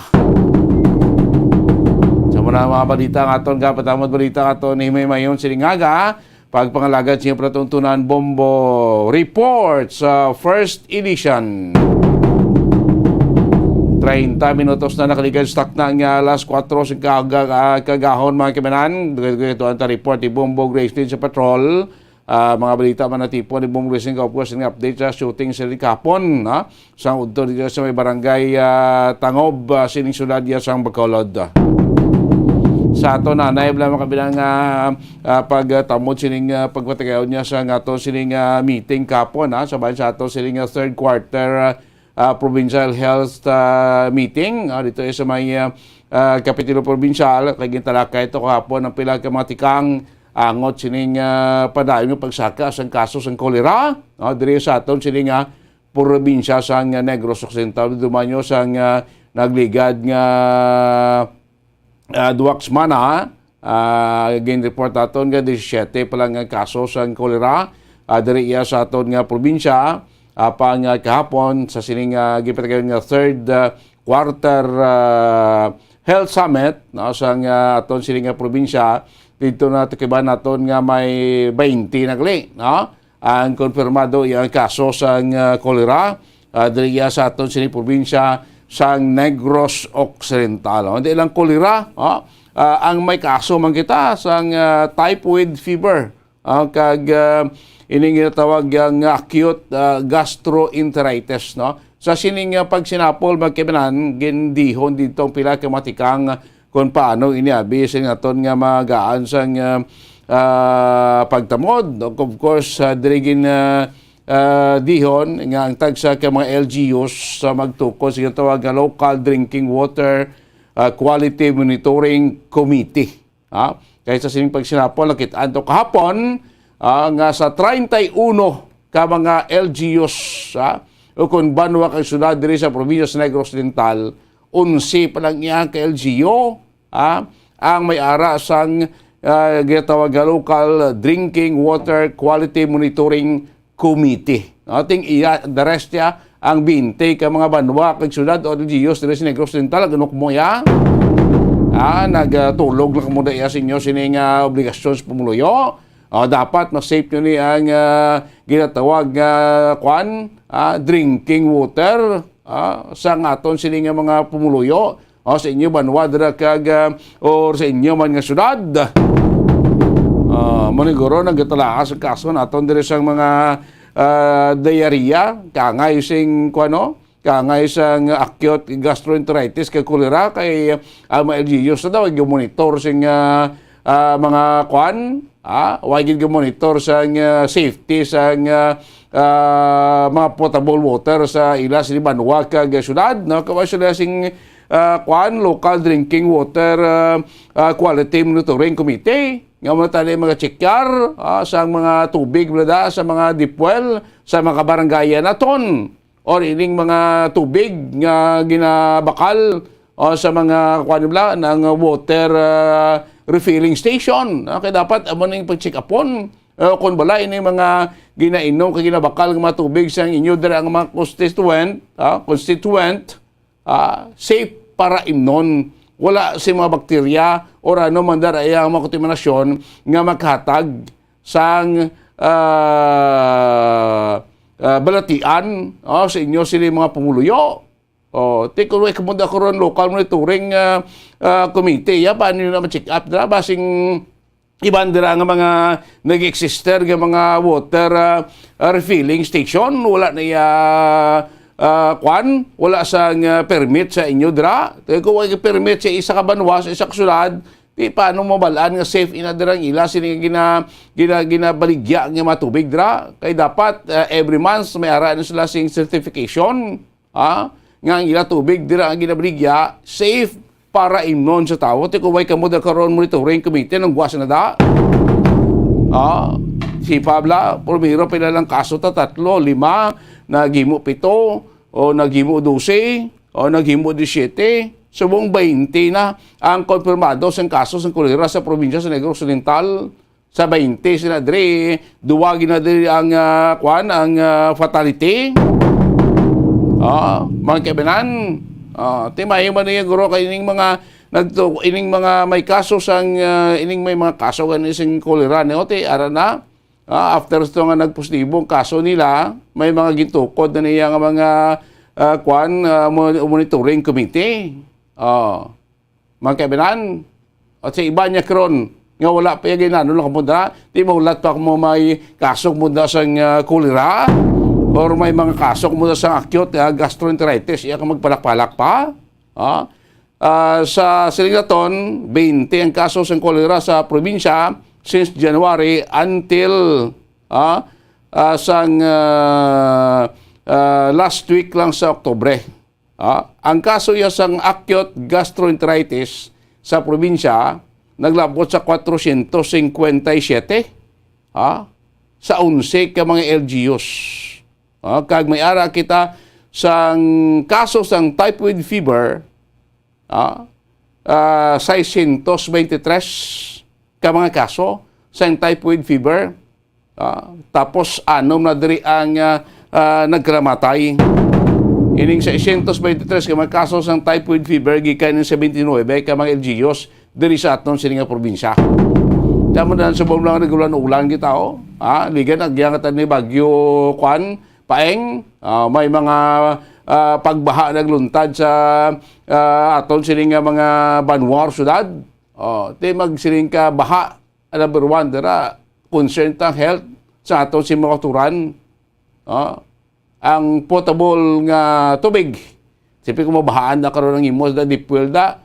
Sa muna mga balita nga aton, kapatamod balita nga aton, himay-mayon sining aga, pagpangalagad sa inyong palatuntunan, Bombo Report sa first edition. Treinta minutos na nakaligad sa takna nga alas kuwatro sa kaga-, ah, kagahon, mga kaibigan. Dugay-dugay ito ang report ni Bombo Grace Lynn sa patrol. Ah, mga balita man natipon ni Bong Racing, of course, nga update sa shooting sa kahapon, ha? Sa udto dito sa may barangay, ah, Tangob, ah, sining syudad ya sang Bacolod. Sa ato na, naib lang makabilang, ah, ah, pagtamod sining, ah, pagpatigayon niya sa nga ato sining, ah, meeting kahapon, ha? Sa bahin sa ato sining, ah, third quarter, ah, ah, provincial health, ah, meeting, ah, dito sa may, ah, ah, Kapitulo Provincial, kay gintalakay ito kahapon ang pila ka mga tikang angot sining, ah, padayon nga pagsaka sang kaso sang kolera, no, diri sa aton sini nga probinsya sang Negros Occidental, dumanyo sang, ah, nagligad nga, ah, duha ka semana, ah, gin-report naton nga disisiete pa lang ang kaso sang kolera, ah, diri iya sa aton nga probinsya. Apang, ah, kahapon sa sining, ah, gipatigayon nga third, ah, quarter, ah, health summit, no, sang, ah, aton sining nga probinsya, didto na tukiban naton nga may twenty na gali, no? Ang konfirmado iya ang kaso sang, ah, kolera, ah, diri iya sa aton sining probinsya sang Negros Occidental. Hindi lang kolera, no? Ah, ang may kaso man kita sang, ah, typhoid fever, ah, kag, ah, ining ginatawag nga acute, ah, gastroenteritis, no? Sa sining, ah, pagsinapol, mga kaibigan, gindihon didto ang pila ka mga tikang kon paano ini abi sa aton nga magaan sang, ah, ah, pagtamod. Of course, ah, diri gin, ah, ah, dihon nga ang tagsa ka mga L G Us sa magtukod sa ginatawag nga Local Drinking Water, ah, Quality Monitoring Committee. Ha? Kay sa sining pagsinapol, nakit-an to kahapon, ah, nga sa treinta y uno ka mga L G Us, ha, o kon banwa kag syudad diri sa probinsya sa Negros Occidental, onse pa lang iya ka L G U, ha, ang may ara sang, ah, ginatawag nga Local Drinking Water Quality Monitoring Committee. No? Ting iya, the rest niya, ang twenty ka mga banwa kag syudad o L G Us diri sa Negros Occidental, ganok mo ya. Ah, nagtulog lang mo da iya sa inyo sining, ah, obligasyon sa pumuluyo. O, dapat ma-safe nyo ni ang, ah, ginatawag nga, kwan, ah, drinking water, ah, sa aton sini nga mga pumuluyo. O, sa inyo banwa dira kag, ah, or sa inyo man nga syudad. Ah, maniguro nagkatalaas ang kaso naton diri sang mga, ah, diarrhea, kangay sing, kuano, kangay sang acute gastroenteritis kag cholera kay ang mga L G Us na daw, monitor sing, ah, ah, mga kwan, ah, wa gid monitor sang, ah, safety sang, ah, ah, mga potable water sa ila sini banwa kag syudad, no? Kay wa sila sing, ah, kwan, Local Drinking Water, ah, ah, Quality Monitoring Committee. Nga mo tani mga checkar, ah, sa mga tubig, bala da, sa mga deep well, sa mga barangay naton. Or ining mga tubig nga ginabakal, o sa mga, kuwan nila, ng water, ah, refilling station. Ah, kaya dapat amo ning pag-check-upon. Ah, kung bala ining mga ginainom kag ginabakal nga mga tubig sa inyo dira ang mga constituent, ah, constituent, ah, safe para imnon. Wala si mga bakterya or ano man dara iya ang mga kontaminasyon nga makahatag sang, ah, ah, balatian, oh, sa inyo sini mga pumuluyo. Oh, ti kung way kamo da karon local monitoring, ah, ah, committee, ya, paano nyo na ma-check up dira? Basing iban dira nga mga nag-exister nga mga water, ah, ah, refilling station, wala na iya, ah, kwan, wala sang, ah, permit sa inyo dira. Kaya kung wala permit sa isa ka banwa, sa isa ka syudad, di paano mabalaan nga safe ina dira ang ila sini nga gina-, gina-, ginabaligya nga mga tubig dira? Kay dapat, ah, every month may ara na sila sing certification. Ha? Nga ang ila tubig dira ang ginabaligya, safe para imnon sa tawo. Ti kung way kamo da karon monitoring committee, nang guwas na da. Ha? Si Pabla, primero pila lang kaso ta, tatlo, lima, naghimo pito, o naghimo dose, o naghimo disiete. Subong twenty na ang konfirmado sang kaso sang kolera sa probinsya sa Negros Occidental. Sa twenty sila diri, duwa gina diri ang, ah, kwan, ang, ah, fatality. Ah, mga kaibanan, Ah, ti maayo man niya, guro, kay ining mga nagtu-, ining mga may kaso sang, ah, ining may mga kaso gani sing kolera, no, ti ara na. Ah, after to nga nagpositibo ang kaso nila, may mga gintukod na niya nga mga, ah, kwan, ah, mo-, monitoring committee. Oh. Mga kaibanan, at sa iba niya karon nga wala pa iya ginano lang kamo dira, di mahulat pa kamo may kaso mo da sang, ah, kolera or may mga kaso mo da sang acute, ah, gastroenteritis, iya ka magpalak-palak pa. Ah, ah, sa siling naton, twenty ang kaso sang kolera sa probinsya since January until, ah, ah, sang, ah, ah, last week lang sa Oktubre. Ah, ang kaso iya sang acute gastroenteritis sa probinsya naglabot sa kwatrocientos cincuenta y siete, ah, sa onse ka mga L G Us. Ah, kag may ara kita sang kaso sang typhoid fever, ah, ah, seiscientos veintitrés ka mga kaso sang typhoid fever. Ah, tapos anom na diri ang, ah, ah, nagkalamatay. Ining seiscientos veintitrés ka mga kaso sang typhoid fever gikan ning seventy-nine ka mga L G Us diri sa aton sini nga probinsya. Tama na sa subong lang nag-ulan-ulan kita, oh. Ah, ligan agya nga tani bagyo, kwan, paeng, ah, may mga, ah, pagbaha nagluntad sa, ah, aton sini nga mga banwa or syudad. Oh, ti magsiling ka baha, ah, number one dira, concern ta ang health sa aton sini mga kauturan. Ah, ang potable nga tubig. Siyempre, kung mabahaan na karon ang imo da, deep well da.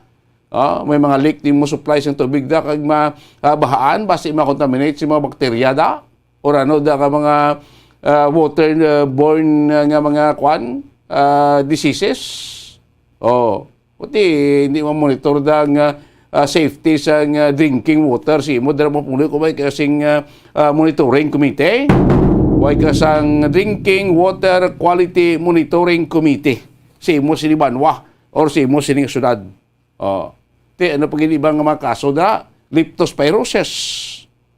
Ah, may mga leak din mo supply sang tubig da, kag ma-, ah, bahaan, basi ma-contaminate sa mga bakterya da. Or ano da nga mga, ah, water, ah, borne, ah, nga mga kwan, ah, diseases. Oh, pati hindi mo monitor da nga, ah, safety sa nga drinking water. Si imo dira mo puli ko may kasing, ah, ah, monitoring committee. Way ka sang drinking water quality monitoring committee. Si imo sini banwa or si imo sini syudad. Oh. Ti, ano pa gid iba nga mga kaso da? Leptospirosis.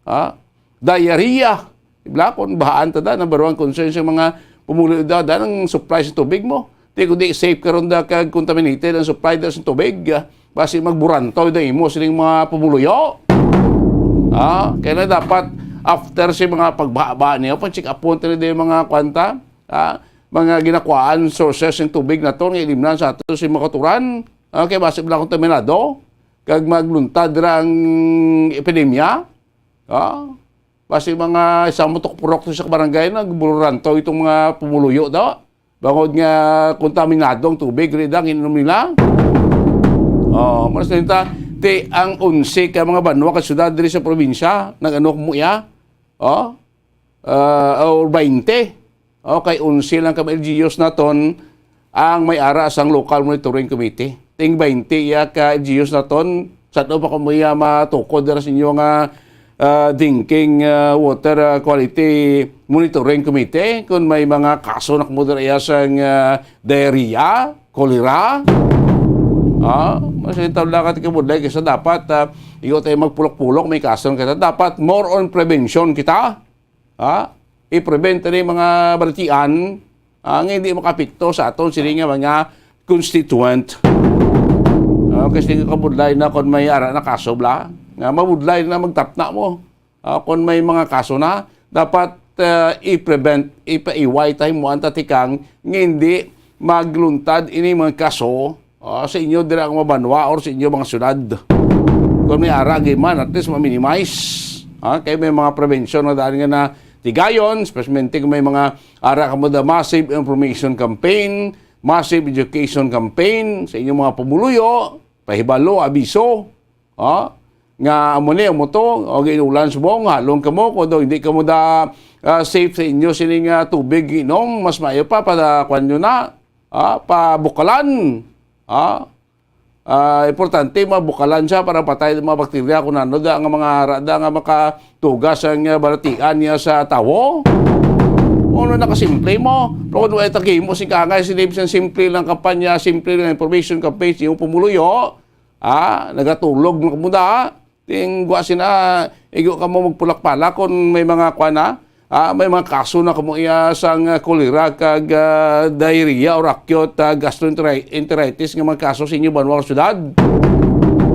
Ha? Diarrhea. Ibla kon bahaan ta da, number one concern sa mga pumuluyo da, da ang supply sa tubig mo. Ti, kundi safe karon da kag contaminated ang supply da sa tubig. Ah, basi magburantoy da imo sining mga pumuluyo. Ah, kaya na dapat after sa mga pagbaba niya, pa-check upon ta na yung mga kwanta, ah, mga ginakuhaan sources ng tubig naton nga ilimnan sa ato sa mga kauturan. Okay, basi wala kontaminado, kag magluntad ra ang epidemya. Ah, basi mga isang mutok-purok sa barangay, nagburanto itong mga pumuluyo daw. Bangod nga kontaminado ang tubig, rin ang inom nila. Oh, mas nita, ti ang onse ka mga banwa ka syudad diri sa probinsya, nag-ano mo iya? Oh, ah, or twenty. Okay, onse lang ka L G Us naton ang may ara sang local monitoring committee. Ting twenty iya ka L G Us naton, sa pa kamo iya matukod dira sa inyo nga, ah, drinking, ah, water, ah, quality monitoring committee kung may mga kaso na kamo dira iya sang, ah, diarrhea, cholera. Ah, mas itaw lang ka kabudlay kaysa dapat, ah, igo tayo magpulok-pulok, may kaso na kita. Dapat more on prevention kita. Ha? I-prevent ni mga balatian, ah, nga hindi makapikto sa aton sini nga mga constituent. Ah, kasi kabudlay na kon may ara na kaso bla, nga mabudlay na magtapna mo. Ah, kon may mga kaso na, dapat, ah, i-prevent, ipaiway tayo mo ang tatikang nga hindi magluntad ini mga kaso ah, sa inyo dira nga mabanwa or sa inyo mga syudad. Kung may ara gyud man, at least ma-minimize. Ah, kay may mga prevention nga daan nga na tigayon, especially kung may mga ara kamo da massive information campaign, massive education campaign sa inyong mga pumuluyo, pahibalo, abiso, ah, nga amo ni, amo to, o ginulan subong, halong kamo, kung daw hindi kamo da, ah, safe sa inyo sining, ah, tubig inom, mas maayo pa, pa, kuwan nyo na, ah, pa bukalan. Ah, ah, importante mabukalan siya para patay ang mga bakterya kung ano da nga mga ara da nga makatugas ang, ah, balatian niya sa tawo. Kung ano nakasimple mo, pero kung wala itang himo, sing kaangay, sinib siyang simple lang kampanya, simple lang information campaign, yung pumuluyo, ah, nagatulog na kamo da. Ting gwa sina, igo kamo magpulak-palak kung may mga kwan na, Ah, may mga kaso na kamo iya sang, ah, kolera kag, ah, diarrhea or acute, ah, gastroenteritis nga mga kaso sa inyo banwa o syudad.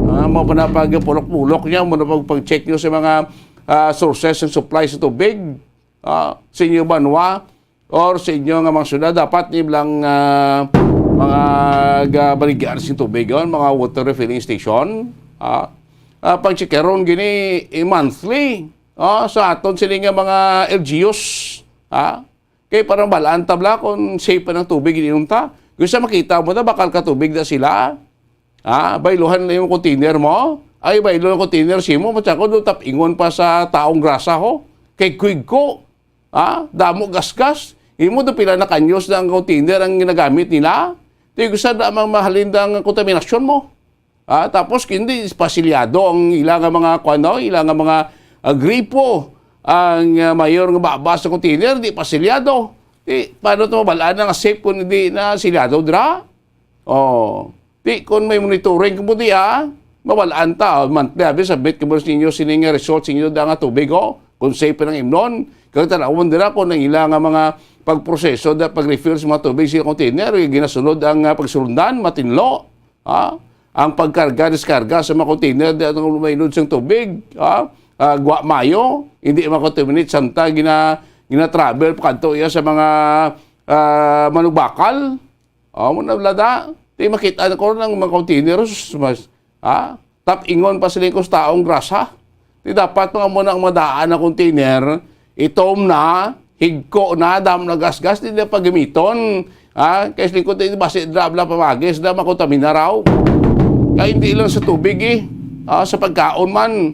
Ah, mao pa na pagpulok-pulok niya, mao na pag-, pag-check niyo sa mga, ah, sources and supply sa tubig, ah, sa inyo banwa or sa inyo nga mga syudad. Dapat ni lang, ah, mga gabaligyan sing tubig yon, mga water refilling station. Ah, ah, pag-checkeron gini, eh, monthly. Ah, sa aton sini nga mga L G Us, ha? Kay para mabalaan ta bala kung safe pa ng tubig ininom ta. Kung sa makita mo na, bakal ka tubig na sila. Ha? Bayluhan na yung container mo. Ay, baylo ng container si mo. Matsako doon tapingon pa sa taong grasa ho. Kay kuig ko. Ha? Damo gasgas. Imo do pila na kanyos na ang container ang ginagamit nila. Di ko sa da mang mahalin ang kontaminasyon mo. Ah, tapos hindi pasilyado ang ila nga mga kuwan, no? Ila nga mga, ah, gripo. Ang, ah, mayor nga baba sa container, di pasilyado. Di, paano to mabalaan nga safe kung hindi na silyado dira? Oh. Di, kung may monitoring kamo di, ah, mabalaan ta. Oh, monthly, abi, submit kamo sa inyo, sini nga result sa inyo da nga tubig, oh. Kung safe pa ng imnon. Kag tanawon dira kung ang ila nga mga pagproseso da pag-refill sa mga tubig sa container, ginasunod ang, ah, pagsulundan, matinlo. Ha? Ang pagkarga, diskarga sa mga container, di ang mainod sang tubig, ha? Ah, Guamayo, hindi makakontaminate, samtang gina-, gina-travel pa kadto iya sa mga, ah, manugbakal. Oh, mo na lada. Di makita na ko ng mga container, sus, mas, ha? Tapingon pa sila yung taong grasa. Di dapat mga mo na ang madaan na container, itom na, higko na, damo na gasgas, di na pagamiton. Ha? Kaya sa lingkod, di basi dra bla pamagis, da makontaminar raw. Kaya hindi lang sa tubig eh. Ah, sa pagkaon man.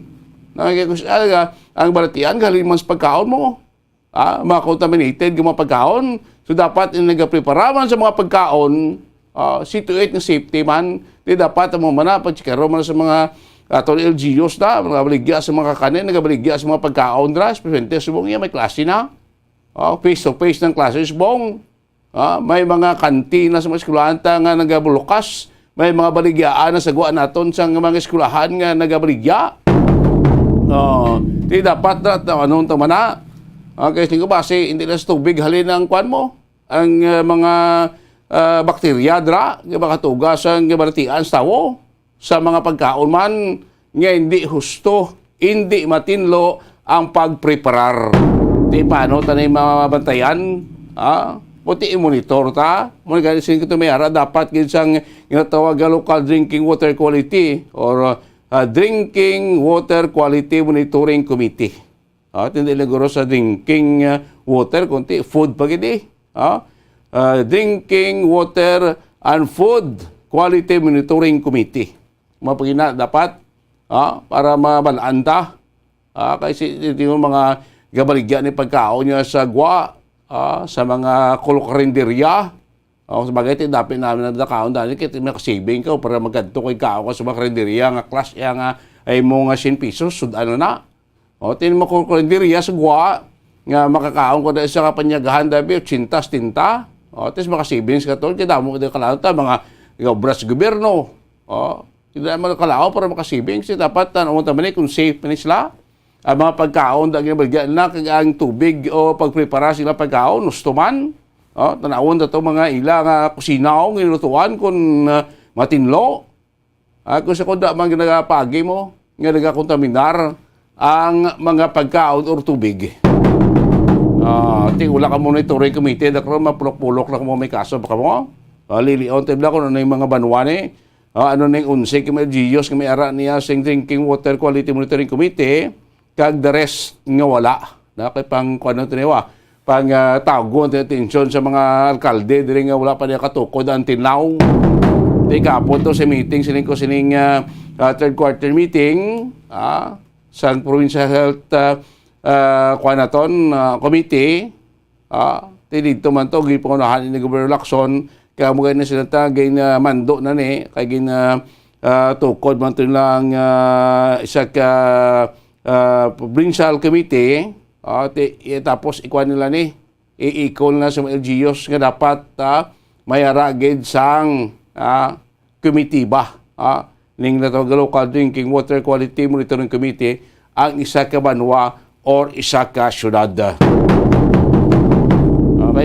Na, kaya ko siya, ah, ang balatian, galing man sa pagkaon mo. Ah, mga contaminated nga mga pagkaon. So, dapat yung nagaprepara man sa mga pagkaon, ah, see to it nga safety man. Di dapat ang mga mana, pagtsikaro man sa mga aton L G Us na, nagabaligya sa mga kakanin, nagabaligya sa mga pagkaon dra, especially subong iya, may klase na. Ah, face to face ng klase subong. Ah, may mga kantina sa mga eskwelahan ta nga nagabulukas. May mga baligyaan na sa guwa naton sa mga eskwelahan nga nagabaligya. Oh, di dapat na, na anong tama na. Okay, sige, basi, hindi na sa tubig, halin ang kwan mo. Ang, ah, mga, ah, bakterya, dra, nga makatugas ang balatian sa tawo. Sa mga pagkaon man nga hindi husto, hindi matinlo ang pagpreparar. Di paano ta na mabantayan? Ha? Puti i-monitor ta. Mo gani sing kito may ara dapat gid sang ginatawag nga local drinking water quality or, ah, drinking water quality monitoring committee. Ah, hindi lang guro sa drinking, ah, water, kundi food pa gid eh. Ah, ah, drinking water and food quality monitoring committee. Mapagina dapat, ah, para mabalaan ta. Ah, kay si, si, yung mga gabaligya ni pagkaon niya sa gwa, ah, sa mga kulukarinderya. Oh, sa bagay, ti dapat namin ang dakaon dali, kay may kasibing ka, para magkadto kay kao ka sa mga karinderya nga class, iya nga ay mo nga cien pesos, sud-an na na. O, tin mo kung karinderya sa gwa, nga makakaon ko na isa ka panyagahan, dabi, ochenta, setenta. O, tis makasibing sa katol, kay damo din kalaon ta, mga obras sa gobyerno. O, hindi naman kalaon para makasibing, si dapat tanawon ta man eh kung safe man sila. Ang mga pagkaon, daging baligya na, kag ang tubig o pagprepara sila pagkaon, gusto man. O, tanawon ta to mga ila nga kusina o nga nilutuan kung, ah, matinlo. Ah, kung sa kuda man ginagapagi mo, nga nagakontaminar ang mga pagkaon or tubig. Ah, ti wala ka mo na turing committee, dakro mapulok-pulok na mo may kaso pa ka mo. Ah, lilion tayo bala kung ano yung mga banwa ni. Ah, ano na yung unsi, kung may L G Us, kung may ara niya, sing Drinking Water Quality Monitoring Committee, kag the rest nga wala. Na kay pang, kuwan na to niya, pang, ah, tago ang atensyon sa mga alkalde, diri nga wala pa niya katukod until now. Di kapon to sa meeting, sining ko sining, ah, ah, third quarter meeting, ah, sa Provincial Health, ah, ah, kuwan naton, ah, Committee, ah, ti dito man to, gipangunahan ni Governor Lacson, kaya mo gani sila ta, gin, ah, mando na ni, kay gin, ah, ah, tukod man to nilang, ah, isa ka, ah, Provincial Committee, ah, ti, eh, tapos ikuha nila ni, iikol na sa mga L G Us nga dapat, ah, may ara gid sang, ah, komitiba, ah, ning natawag nga Local Drinking Water Quality Monitoring Committee ang isa ka banwa or isa ka syudad.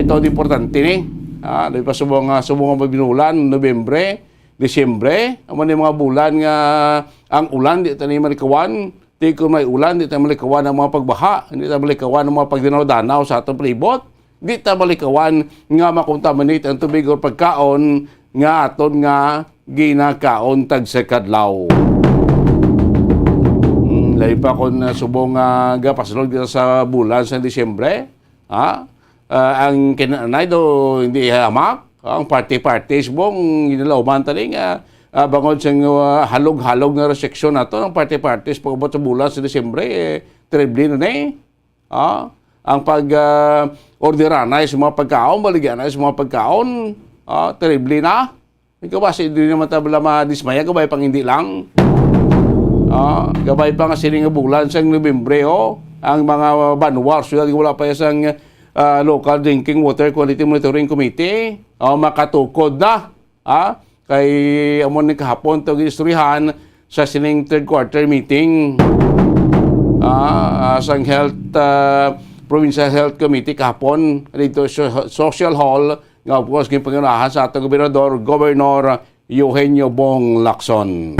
Ito ang importante ni. Ah, di pa subong nga, subong nga binulan, Nobyembre, Disyembre, amo ni mga bulan nga ang ulan di ta ni malikawan. Di ko may ulan, di ta malikawan ang mga pagbaha, di ta malikawan ang mga pagdanaw-danaw sa atong palibot. Di ta malikawan nga makontaminate ang tubig o pagkaon nga aton nga ginakaon tagsa kadlaw. Hmm, labi pa kung, ah, subong nga gapasulod kita sa bulan sa Disyembre, ha? Ah, ang kinanay do hindi hamak, ang party-party subong ginalauman tani nga, ah, bangod sa, ah, halog-halog nga restriction nato, ang party-party pag-abot sa bulan sa Disyembre, eh, terrible na ni. Ah, ang pag, ah, orderanay sa mga pagkaon, baligyanay sa mga pagkaon, ah, terrible na. Ikaw ba, si, di naman tabla madismaya, gabay pang hindi lang. Ah, gabay pa nga sini nga bulan sang Nobyembre, oh, ang mga banwa, syudad, wala pa sang, ah, local drinking water quality monitoring committee, oh, makatukod na. Ah, kay amo ni kahapon to ginistoryahan sa sining third quarter meeting, ah, ah, sang health, ah, Provincial Health Committee kahapon dito sa Social Hall, nga of course, ginpangunahan sa atong gobernador, Governor Eugenio Bong Lacson.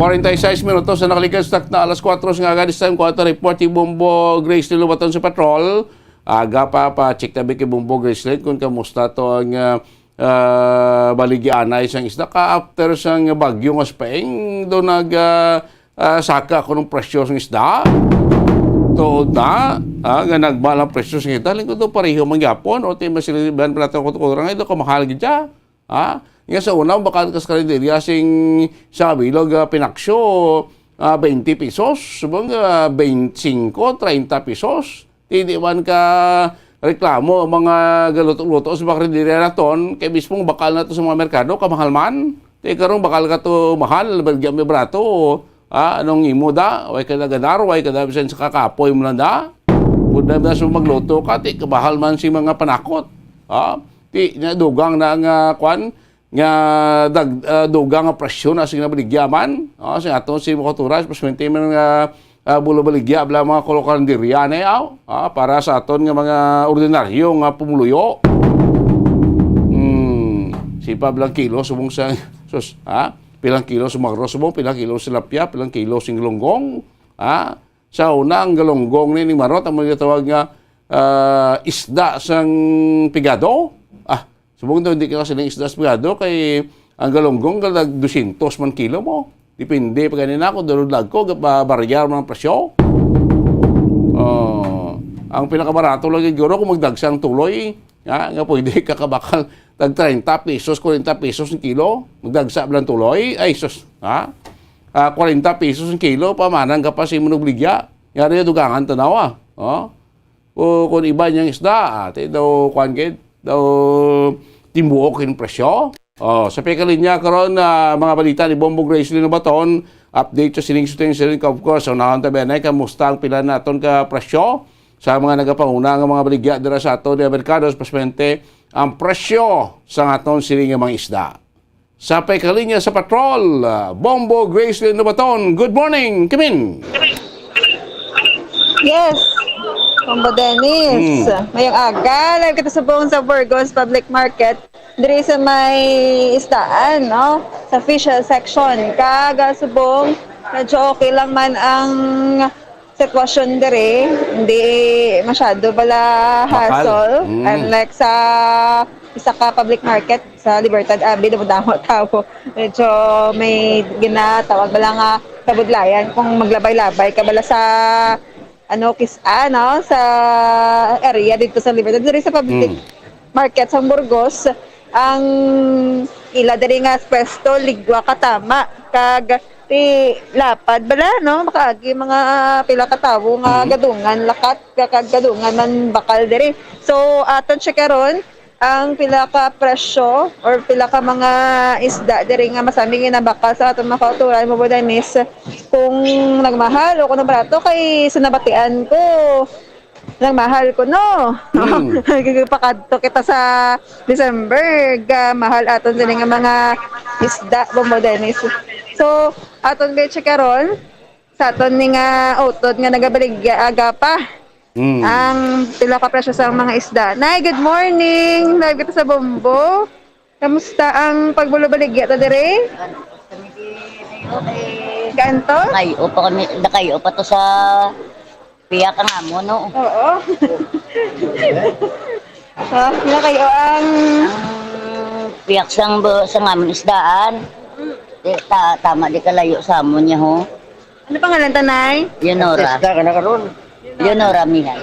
Forty-six minutos na nakalikas na alas kuwatro nga aga, this time, kuwatro report ni Bombo Grace Lilobaton sa Patrol. Aga pa, pa-check tabi kay Bombo Grace Lin kung kamusta to ang, ah, ah, baligyaanay sang isda. Ka after sang bagyo nga Spain, do nag, ah, ah, saka ko ng presyo sang isda. Tuod na, ah, nga nagmahal ang presyo sang isda. Lingkod do pareho man gyapon, o ti masiliban pa natin ko kurang, ito kamahal gid siya. Ha? Nga sa una, bakal kas karinderya sing sa bilog, ah, pinaksyo, ah, twenty pesos, subong, ah, twenty-five, treinta pesos. Ti di man ka reklamo ang mga galuto-luto sa mga karinderya naton, kay mismong bakal na to sa mga merkado, kamahal man. Ti karong bakal ka to mahal, baligya may barato. Ah, anong imo da? Way ka nagadar, way ka da bisan sa kakapoy mo lang da. Pud na sa magluto ka, ti kabahal man si mga panakot. Ah, ti na dugang na nga kwan, nga dag-, ah, dugang nga presyo na sing nabaligya man. Ah, sing aton si Mokoturas, mas maintain man nga, ah, bulo baligya bala mga kolokarinderya na yaw. Ah, para sa aton nga mga ordinaryo nga pumuluyo. Hmm, sipa blang kilo subong sa, sus, ha? Pilang kilo sa magro subong, pilang kilo sa tilapia, pilang kilo sing galunggong. Ha? Sa una, ang galunggong ni, ni Marot, ang mga tawag nga, ah, isda sang pigado. Ah, subong daw, hindi ka kasi ng isda sa pigado, kay ang galunggong, galag dosyentos man kilo mo. Depende pa ganina kung daludlag ko, ba-, baryar man ang presyo. Oh, ang pinakabarato lang siguro kung magdagsa ang tuloy, nga, nga pwede ka kabakal tag treinta pesos, kwarenta pesos ang kilo, magdagsa lang tuloy, ay, sus, ha? Ah, kwarenta pesos ang kilo, pamanang ka pa sa imo nagbaligya. Yari yung dugangan tanawa. Oh? O kung iba niyang isda, ate, daw, kuwan gid, daw, timbuok yung presyo. Oh, sa pagkalinya karon, ah, mga balita ni Bombo Grace Lino Baton, update sa sining shooting, sining, of course, so, naon tabi anay, kamusta ang pila naton ka presyo sa mga nagapanguna nga mga baligya dira sa aton nga merkado, especialmente ang presyo sa aton sining nga mga isda. Sa pagkalinya sa patrol, ah, Bombo Grace Lino Baton, good morning, Kimin! Yes, Bombo Dennis. Hmm. Mayong aga, live kita subong sa Burgos Public Market. Diri sa may isdaan, no? Sa fish section. Kag, ah, subong, medyo okay lang man ang sitwasyon diri. Hindi masyado pala Bakal. Hassle. Mm. Unlike sa isa ka public market sa Libertad Avenue, damo-damo tawo. Medyo may ginatawag bala nga kabudlayan kung maglabay-labay ka bala sa, ano, kis-, ano, sa area dito sa Libertad. Diri sa public Mm. market sa Burgos, ang ila diri nga pwesto, ligwa ka tama. Kag ti lapad bala, no? Makaagi mga pila ka tawo nga Mm. gadungan, lakat, kag gadungan man bakal diri. So, aton siya karon, ang pila ka presyo or pila ka mga isda diri nga masami nga nabakal sa aton mga kauturan, Bombo Dennis, kung nagmahal o kung nagbarato, kay sa nabatian ko, nagmahal ko, no? Hmm. Pakadto kita sa December, ga mahal aton sini nga mga isda, Bombo Dennis. So, aton gid siya karon, sa aton ni nga utod nga nagabaligya aga pa. Mm. Ang pila ka presyo sa mga isda. Nay, good morning. Live kita sa Bombo. Kamusta ang pagbulobaligya ta dire? Kanto? Nakayo pa kami, nakayo pa to sa piyak ang amo, no? Oo. Ha, nakayo ang Ang piyak sang bu-, sang amon isdaan. Di, ta-, tama di kalayo sa amon niya, ho. Ano pangalan ta, Nay? Leonora. Artista ka na karon. Leonora Mihay.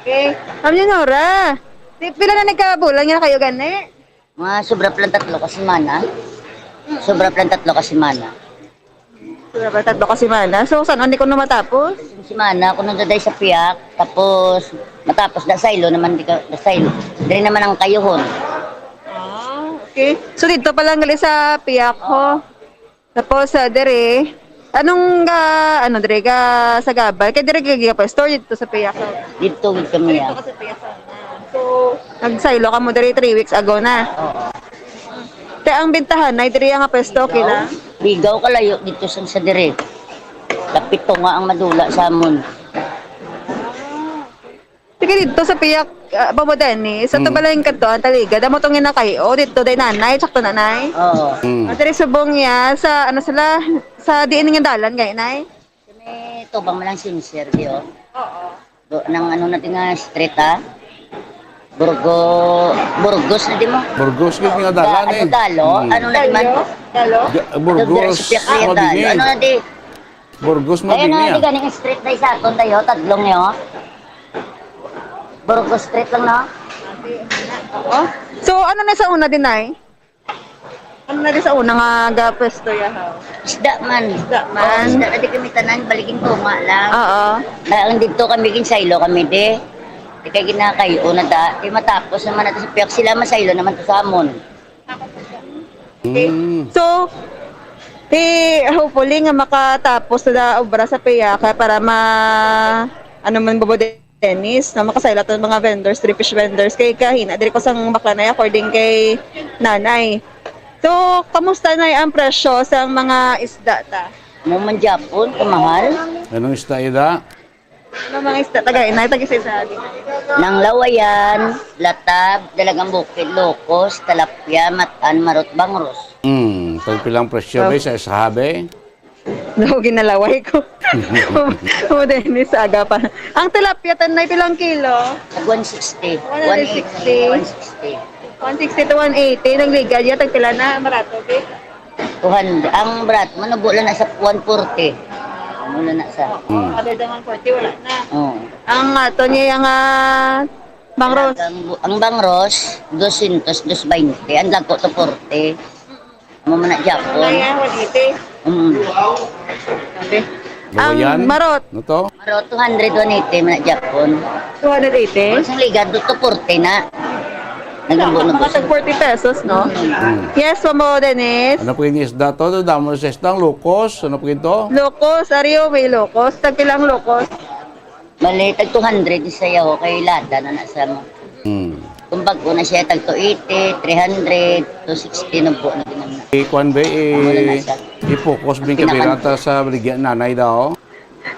Okay. Ma'am Leonora, di, pila na nagkabulan nga nakayo gani? Mga sobra pa lang tatlo ka semana. Sobra pa lang tatlo ka semana. Sobra pa lang tatlo ka semana. So, san-o ni kuno matapos? Isang semana, kuno daday sa piyak. Tapos, matapos na saylo naman, di ka, na saylo. Diri naman ang kayuhon. Ah, okay. So, dito pa lang gali sa piyak, ho? Tapos, ah, diri, anong ga, ano, diri, ga, sa Gabal? Kay diri, ga, ga, store dito sa piyak, ho? Dito, gid kami, ah. Dito ka sa piyak, ho? So, nagsaylo ka mo diri three weeks ago na? Oo. Te, ang bintahan na diri nga pwesto, okay lang? Ligaw kalayo dito sa, sa dire. Kapito nga ang madula sa amon. Sige, dito sa piyak, ah, Bobo Dennis, sa Mm. Tubalang Kanto, ang Taliga, damo tong inakay. O, dito, day nanay, sakto nanay. Oo. Mm. Ah, diri subong niya, sa, ano sila, sa diin nga dalan, gay, nay? May tubang man lang sincere, di, oh. Oo. Do, nang ano na di nga street, ah? Burgo, Burgos na di mo? Burgos, gid nga dalan, Ano, eh. Dalo? Mm. Ano na di man? Dalo? Dalo? Ga-, Burgos, Dalo, Dalo. Mabini. Ano na di? Burgos, Kaya Mabini, na ah. Di ganing street na isa, kung tayo, tadlong niyo. Burgos Street lang, no? Oh? So, ano na sa una din, ay? Ano na di sa una nga gapwesto ya, ha? Isda man. Isda man. Oo, isda na di kami tanan, baligin tunga lang. Oo. Kaya ang dito kami, ginsaylo kami, di. Di kay ginakayo na da. Di matapos naman nato sa piyok, sila masaylo naman to sa amon. Mm. So, di, hopefully nga makatapos na obra sa piyaka para ma-, ano man, Bobo Dennis, na makasaylo to mga vendors, three fish vendors, kay kahina diri ko sang bakla na, according kay nanay. So, kamusta na ang presyo sa mga isda ta? Mo man Japon, kamahal. Anong isda ida? Ano mga isda taga inay, taga sa isa? Nang lawayan, latab, dalagang bukid, lokos, talapya, matan, marot, bangros. Hmm, tagpilang presyo, Oh. be, sa isa, be? No, ginalaway ko. O, Dennis, aga pa. Ang tilapia, tanay, pilang kilo? Tag one sixty. One hundred sixty. One eighty, one sixty. One sixty to one eighty. Nagligad yan, tagpila na, marato, okay? Two hundred. Ang brat, manubo lang na sa one forty. Ano lang na sa Hmm. Other than one forty, wala na. Oo. Ang ato niya yung, ah, bangros. Ang bu-, ang bangros, dosyentos, dos baynte. Ang dagko to forty. Amo man na Japon. Kaya, one eighty. Mm. Okay. Ang Luwayan? Marot. Ano to? Maro two hundred, one eighty man na Japon. Two hundred eighty? Ang isang ligad, do to forty na. Naging Tama, buno mga po siya. Tag forty pesos, no? Mm. Yes, Mamo Dennis. Ano po yung isda to? Ito, damo sa isda, ang lukos. Ano po ito? Lukos, ariyo, may lukos. Tagpilang lukos. Bali, tag two hundred ni sayaw, kay lada na na sa mo. Hmm. Kung bago na siya, tag two eighty, three hundred, two sixty na po na din naman. Eh, kuwan ba, eh, Ano na na siya? i-focus din Pinakan- kabirata sa baligya nanay daw.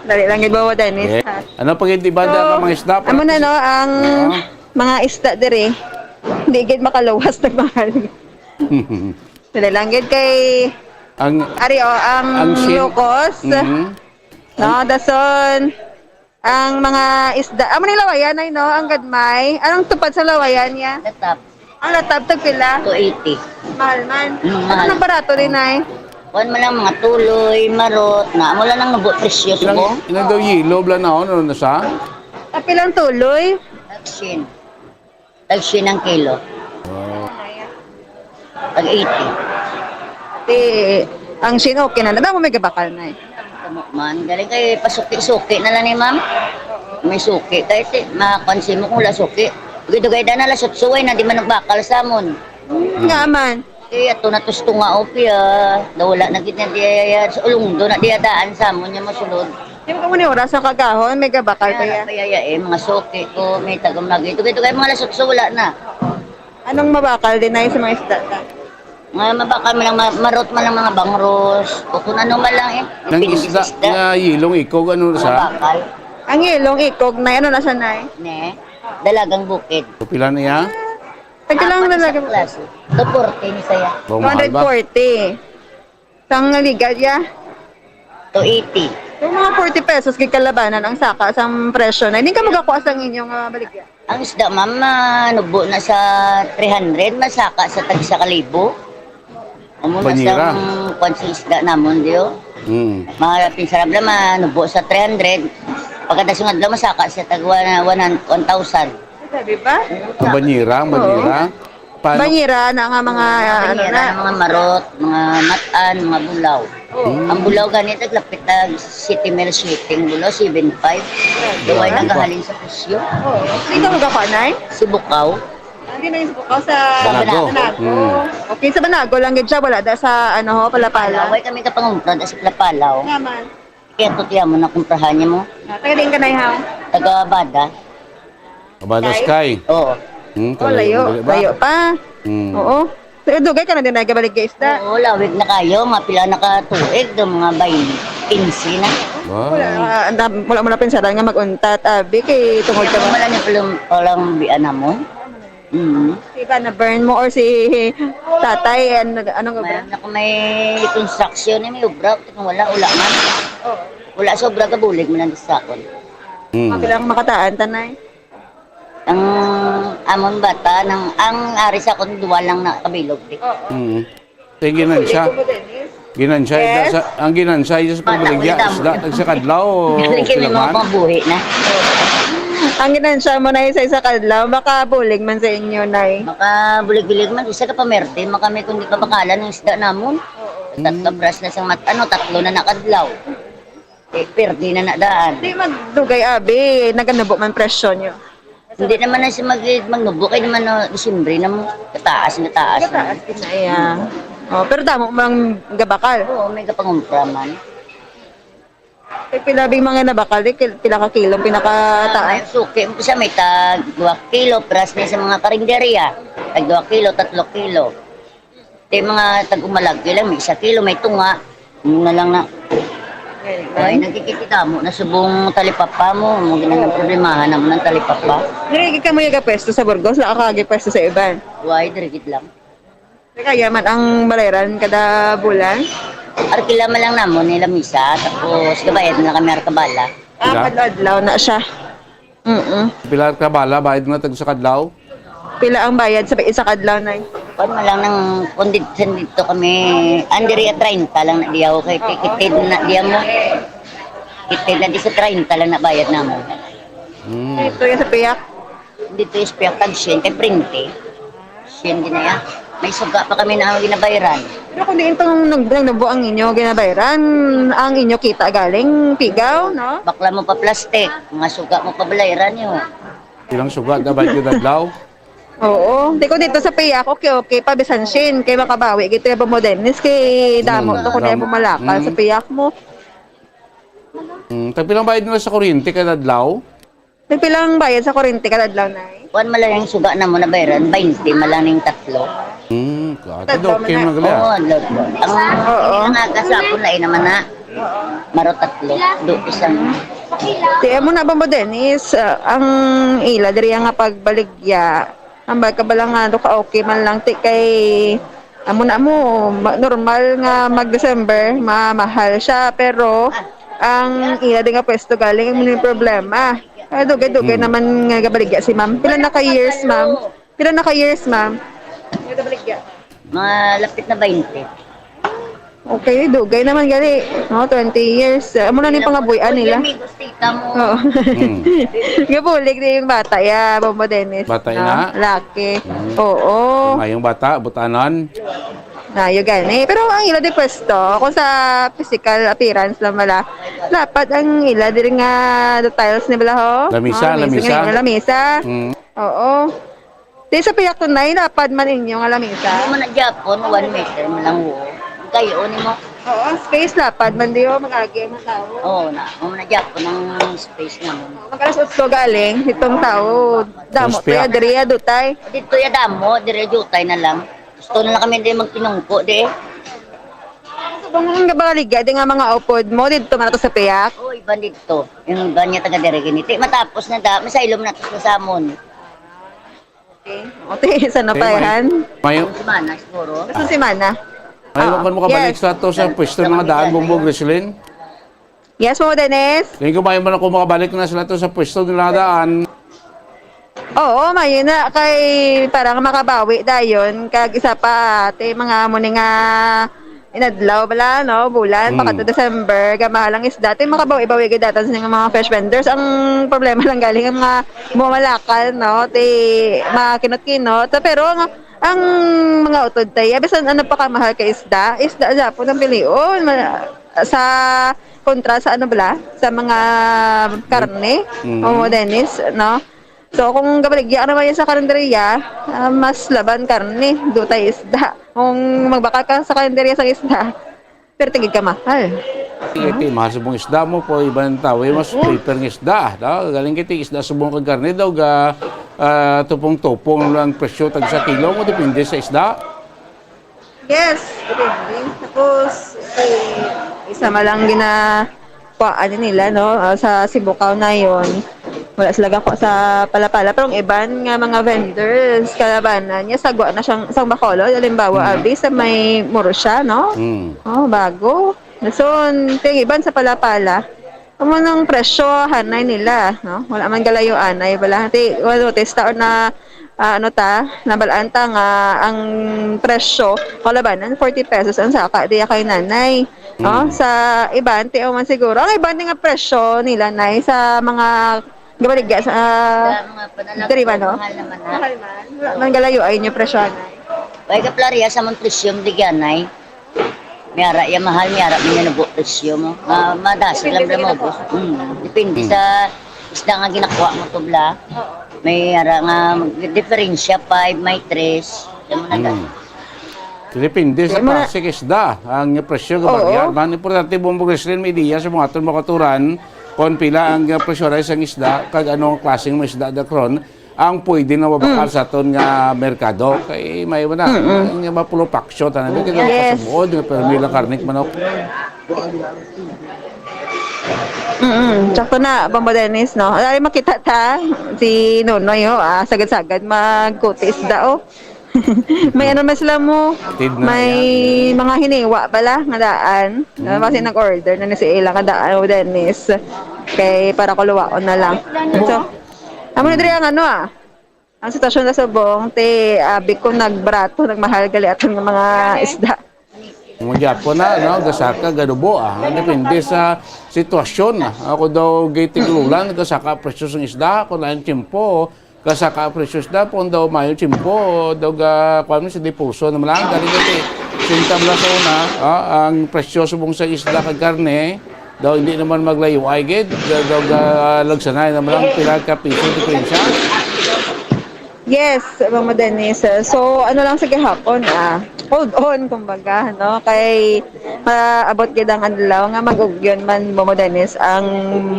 Dali lang gid, Bobo Dennis, Eh, ha? Ano pag hindi ba So, dala mga isda? Amo na, no, ang Oo. mga isda diri. Hindi gid makaluwas ng mahal. Dali lang gid kay Ang, Ari, oh, ang ang sin-, lukos. Mhm. No, dason. Ang mga isda. Amo ni lawayan ay, no? Ang gadmay. Anong tupad sa lawayan niya? Latab. Ang latab, tag pila? Two eighty. Mahal man. Mm, mahal. Ano nang barato din ay? Kuwan man lang, mga tuloy, marot, na amo lang ang nabu-, presyo Ilang, subong. Ilang daw yelo, bla na, ano, na sa? Ah, pilang tuloy? Action. Tag siyam ang kilo. Wow. Tag eighty. Di, ang siyam okay na. Nada mo may gabakal na eh. Tama man. Galing kay pasuki-suki na lang ni ma'am. May suki. Kay ti, makapansin mo kung wala suki. Dugay-dugay na lang sutsuway na di man nagbakal sa amon. Nga man. Eh, ato na tos tunga, o, piya. Daw wala na gid na di, ay, ay, sa ulungdo na di, daan sa amon niya masulod. Di ba kamo ni oras ang kagahon? May gabakal pa Kaya, ya. kaya, ya, eh, mga suki ko, may tagamagi. Ito, ito, kaya mga lasutso, wala na. Anong mabakal din ay sa mga isda ta? Mga mabakal man lang, ma-, marot man lang mga bangros. O kung ano man lang, eh. Nang Depende isda sa isda. nga yelong ikog, ano Mga sa? bakal. Ang ilong ikog, Nay, ano na siya, Nay? Ne? Dalagang bukid. Pila niya? Tagka lang Apat na sa dalaga. Klase. Two forty ni saya. Wow, mahal ba? Two hundred forty. Sang ligad, ya? Two eighty. Yung mga forty pesos, gid kalabanan ang saka sa presyo na. Hindi ka magakuha sa inyong ah, baligya. Ang isda, ma'am, ah, nubo na sa three hundred, masaka sa tag isa ka libo. Amo na Banyera. Sang kwan sa isda namon, diyo. Mm. Mga pinsarab na manubo sa three hundred, pagkadasunod lang masaka sa tag one, one, one thousand. Sabi ba? Ang banyera, ang Oo. Banyera. Paano? Banyera na nga mga, ano Banyera na. Ng mga marot, mga matan, mga bulaw. Oo. Hmm. Ang bulaw gani, taglapit na City Mill Shipping, bulaw, seven five. Grabe. Duway nagahalin sa presyo. Oo. Sino ka pa, Nay? Si Bukaw. Hindi na yung Bukaw sa Banago. Banago. Hmm. Okay, sa Banago lang gid siya, wala da sa, ano, ho, Palapala. Wala, wala kami kapangumpra da sa Palapalaw. Naman. Kaya to tiya mo na kumprahan niya mo. Ah, taga diin ka, Nay, ha? Taga Bada. Abada Sky? Sky. Oo. Hmm, Oh, layo. Dali ba? Layo pa. Hmm. Oo. Pero dugay ka na din nagabalik ka isda. Oo, lawig na kayo. Mga pila na ka tuig, do mga bain, quince na. Wow. Wala, ah, ang dam-, wala mo na pinsaran nga mag-untat, abi, kay tungod ka Kaya ba? Wala niya palang, palang bian na mo. Mm. Iba na burn mo or si tatay, ano, anong obra? May, may construction, eh, may obra. Kung wala, wala man. Oo. Wala sa obra, kabulig mo lang sa akon. Hmm. Kapilang makataan, tanay? Ang amon bata, nang, ang ari sa akon, duwa lang na kabilog, di. Oo. Mm. Kay ginansya. Kulit mo, Dennis. Ginansya, Yes. Sa, ang ginansya, is Bata, pagbaligya, wala isda, mo. Tag sa kadlaw, Galing kami mga kilaman. Pambuhi na. Ang ginansya mo na isa, isa kadlaw, makabulig man sa inyo, Nay. Makabulig-bulig man, isa ka pamerde, makami kung di pa bakalan ng isda namon. Oo. Tatlo Mm. pras na sa mat-, ano, tatlo na nakadlaw. Eh, perde na na daan. Di magdugay, abi. Naganubo man presyo nyo. Hindi naman na siya mag-, magnubo. Kaya naman, no, Disyembre na mo. Kataas, kataas na. Kataas din na iya. Oh, pero damo mang gabakal. Oo, may kapangumpra man. Eh, pila bing mga nabakal, di? Kil-, pila ka kilo, pinakataas? Ay, suki mo siya, may tag dua kilo, plus na sa mga karinderya. Tag dua kilo, tatlo kilo. Di mga tag-umalagi lang, may isa kilo, may tunga. Ano na lang na. Ay, Ay, nagkikita mo na subong talipapa mo. Mo ginang problemahan naman ng talipapa. Diri gid kamo yaga pwesto sa Burgos, wala ka agi pwesto sa iban. Why, diri gid lang. Kaya man ang balayran kada bulan? Arkila man lang namon nila misa, tapos gabayad na lang kami arkabala. Ah, Diba? Pag-adlaw na siya. Mm-mm. Pila ka bala, bayad nga tag sa kadlaw? Pila ang bayad sa isa kadlaw, Nay? Kwan mo lang nang kung dito, dito kami, ang diri at treinta lang na diyaw, kay Oo. Kitid na diya mo. Kitid na di sa treinta lang na bayad namo. Hmm. Ito yung sa piyak. Dito yung sa piyak, tag siyente, printe. Siyente na yan. May suga pa kami na ginabayran. Pero kung diin tong nag-, nagbuang inyo, ginabayran, ang inyo kita galing, pigaw, no? Bakla mo pa plastic, mga suga mo pa balayran yun. Ilang suga, dapat yung adlaw? Oo. Di ko dito sa piyak, okay, okay, pa bisan shin, kay makabawi, gito yung Bomodenis, kay damo Hmm, to, kung damo. Yung malakal sa Hmm. Piyak mo. Hmm, tagpilang bayad nila sa kuryente kada adlaw? Nagpilang bayad sa kuryente kada adlaw, Nay? Kuwan man lang yung suga na mo na bayaran, bainte man lang yung tatlo. Hmm, ka-, Tatlo okay man na. Man gali, ah. Oo, tatlo. Ang Oo. Pinangaga sa apon na naman na, maro tatlo, do isang. Di, amo na ba mo, Dennis? Ah, ang ila, diri nga pagbaligya, ang ka ba lang nga, do ka okay man lang, ti kay, amo na mo, ma-, normal nga mag-December, mamahal siya, pero ang ila din nga pwesto galing, amo na yung problema. Ay, dugay-dugay Hmm. naman nga gabaligya si ma'am. Pila na ka years, ma'am? Pila na ka years, ma'am? Nga gabaligya. Mga lapit na bainte. Okay, dugay naman gali. No, twenty years. Amo na ni pangabuhian nila. Amigos, tita mo. Oo. Hmm. Gabulig na yung bata, ya, Bombo Dennis. Bata No? na? Laki. Hmm. Oo. Ngayong bata, butanan. Ayo gani. Pero ang ila di pwesto, kung sa physical appearance lang wala, dapat ang ila diri nga the tiles ni bala ho. Lamisa, Oh, lamisa. Nga, lamisa. Mm. Oo. Di sa piyak to, Nay, lapad man inyo nga lamisa. Hindi mo na Japon, one meter mo lang, wo. Kayo, ni mo? Oo, space lapad man di, oh, mag-agi ang mga tao. Oo na, mo na Japon ang space naman. Mag-alas otso galing, itong tao, damo Mas piyak. Kaya diri, ah, dutay. Dito ya damo, dire jutay na lang. Gusto na lang kami di magpinungko, di. Kung ang gabaligya di nga mga upod mo didto man ato sa piyak. O, iban didto. Yung iban niya taga diri gini. Ti matapos na da, masaylo man ato sa samon. Okay. O, ti, sa May, may, napayahan? May, Isang semana siguro. Isang semana. May Oo. man mo kabalik Yes. sa to sa pwesto nga daan, Bumbog Grisling? Yes, Mama Dennis. Tingin ko, may man ako makabalik na sila to sa pwesto nila daan. Oo, mayo na kay para nga makabawi dayon kag isa pa, ti mga amo ni nga inadlaw bala, no, bulan, Mm. baka to December, gamahal ang isda, ti makabawi-bawi gid datan sa mga fresh vendors. Ang problema lang galing ang mga mumalakal, no, ti makinot-kinot. So, pero ang, ang mga utod tayo, bisan ano pa kamahal ka isda, isda gyapon ang pilion. Ma-, sa kontra sa ano bala, sa mga karne, Mm. o Dennis, no? So, kung gabaligya ka naman yun sa karinderya, ah, mas laban karne, dutay isda. Kung magbakal ka sa karinderya sa isda, pero tigid ka mahal. Iti, mahal subong isda mo po, iban tawo, eh, mas Oo. prefer nga isda, no? Galing kiti isda subong kag karne daw, ga, ah, tupong-tupong lang presyo tag sa kilo mo, depende sa isda. Yes, depende. Tapos, eh, isa man lang gina-, kuhaan nila, no? Ah, sa Sibukaw na yon. Wala sila gako sa Palapala. Pero ang iban nga mga vendors, kalabanan niya, sagwa na siyang isang Bacolod. Halimbawa, Mm. abi sa may Murcia, no? Mm. Oh, bago. So, ang iban sa Palapala, amo nang presyo, hanay nila, no? Wala man galayo anay bala. Ti, wala, testa or na, ah, ano ta, nabalaan ta nga ang presyo, kalabanan, forty pesos ang saka, diya kay nanay. No? Mm. Sa iban, ti, man siguro. Ang iban nga presyo nila, nay, sa mga gabaligya sa, ah, Sa mga panalagyan, diri ba, no? Mahal naman na. Mahal man. Wala man galayo ay inyo presyo, nay. Ay, kaplariya sa mong presyo, maligyanay. May ara ya mahal, may ara man ya nabuo presyo mo. Ma-, madasig lang bala maubos. Mm, depende Mm. sa isda nga ginakuha mo to bala. Oo. May ara nga diferensya, five, may tres. Yan mo na Mm. Depende sa Yan mo na. klase nga isda. Ang presyo nga Oo. baryar. Man, importante, Bumbog Grisling, may ideya sa mga aton mga kauturan kung pila ang, uh, presyo ra isang isda, kag anong klaseng mga isda dakron. Ang pwede na mabakal Mm. sa aton nga merkado. Kay may wala, Mm-mm. ang mga pulupakso, tanan, Mm, kaya yes. Kasabuod, nga pero may lang karnik manok. Mm-mm. Sakto na, Bombo Dennis, no? Ay, makita ta, si Nonoy, oh, ah, sagad-sagad magkuti isda, oh. May ano man sila mo, Tid na may yan. mga hiniwa pala, nga daan. No? Mm. Kasi nag-order na ni si Ila nga daan, oh, Dennis. Kay para kuluwaon na lang. So, amo na diri ang ano, ah. Ang sitwasyon na subong, ti, abi ko, nagbarato, nagmahal gali aton nga mga isda. Mo gyapon na, no? Gasaka, gadubo, ah. Depende sa sitwasyon, ah. Ako daw, gay tiglulan, gasaka presyo sang isda, kung lain tiyempo, gasaka presyo isda, kung daw mayo tiyempo, daw ga, kuwan mo, sa dipuso naman lang, galing iti, sinta mo lang sa una, ah, ang presyo subong sa isda kag karne, daw hindi naman maglayo ay gid, daw, daw ga, lagsanay naman lang, pila ka piso diferensya. Yes, Mama Denise. So, ano lang sa gihapon, ah, hold on, kumbaga, no? Kay, ah, abot gid ang adlaw nga mag-ugyon man, Mama Denise, ang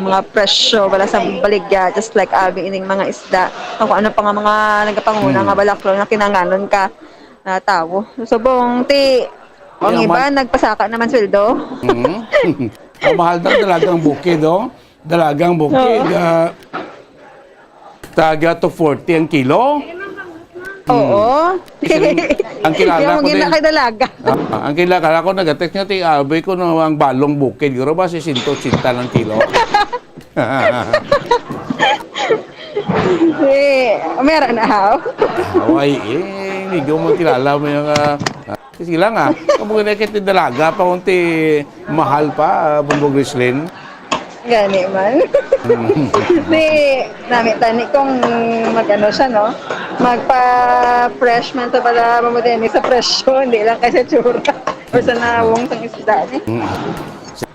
mga presyo wala sa baligya, just like abi ining mga isda. Kung ano pa nga mga nagapanguna Mm. nga balaklon nga kinahanglanon ka, ah, tawo. Subong ti, ang Kaya iba, man- nagpasaka naman sweldo. Mm. Ang mahal daw talagang bukid, oh. Dalagang bukid, Oo. ah, taga two forty ang kilo. Oo. Hmm. Kasi ang kilala Yung ko din, gina-, kay dalaga. Ah, ang kilala ko, nag-text nga, ti, abi ko, no, ang balong bukid, guro ba, si sento ochenta ng kilo? Eh, meron na, haw? Ah, ay, eh, hindi ko mo kilala mo yung, ah, ah, Sige lang, ah. Kamo gani kay ti dalaga pa, kung ti mahal pa, ah, Bumbog Rislin. Gani man. Mm. Di, nami tani kung mag-ano siya, no? Magpa-fresh man to pala, Mamo Denny, sa presyo, hindi lang kay sa tsura. Or sa nawong sang isda, eh. Mm.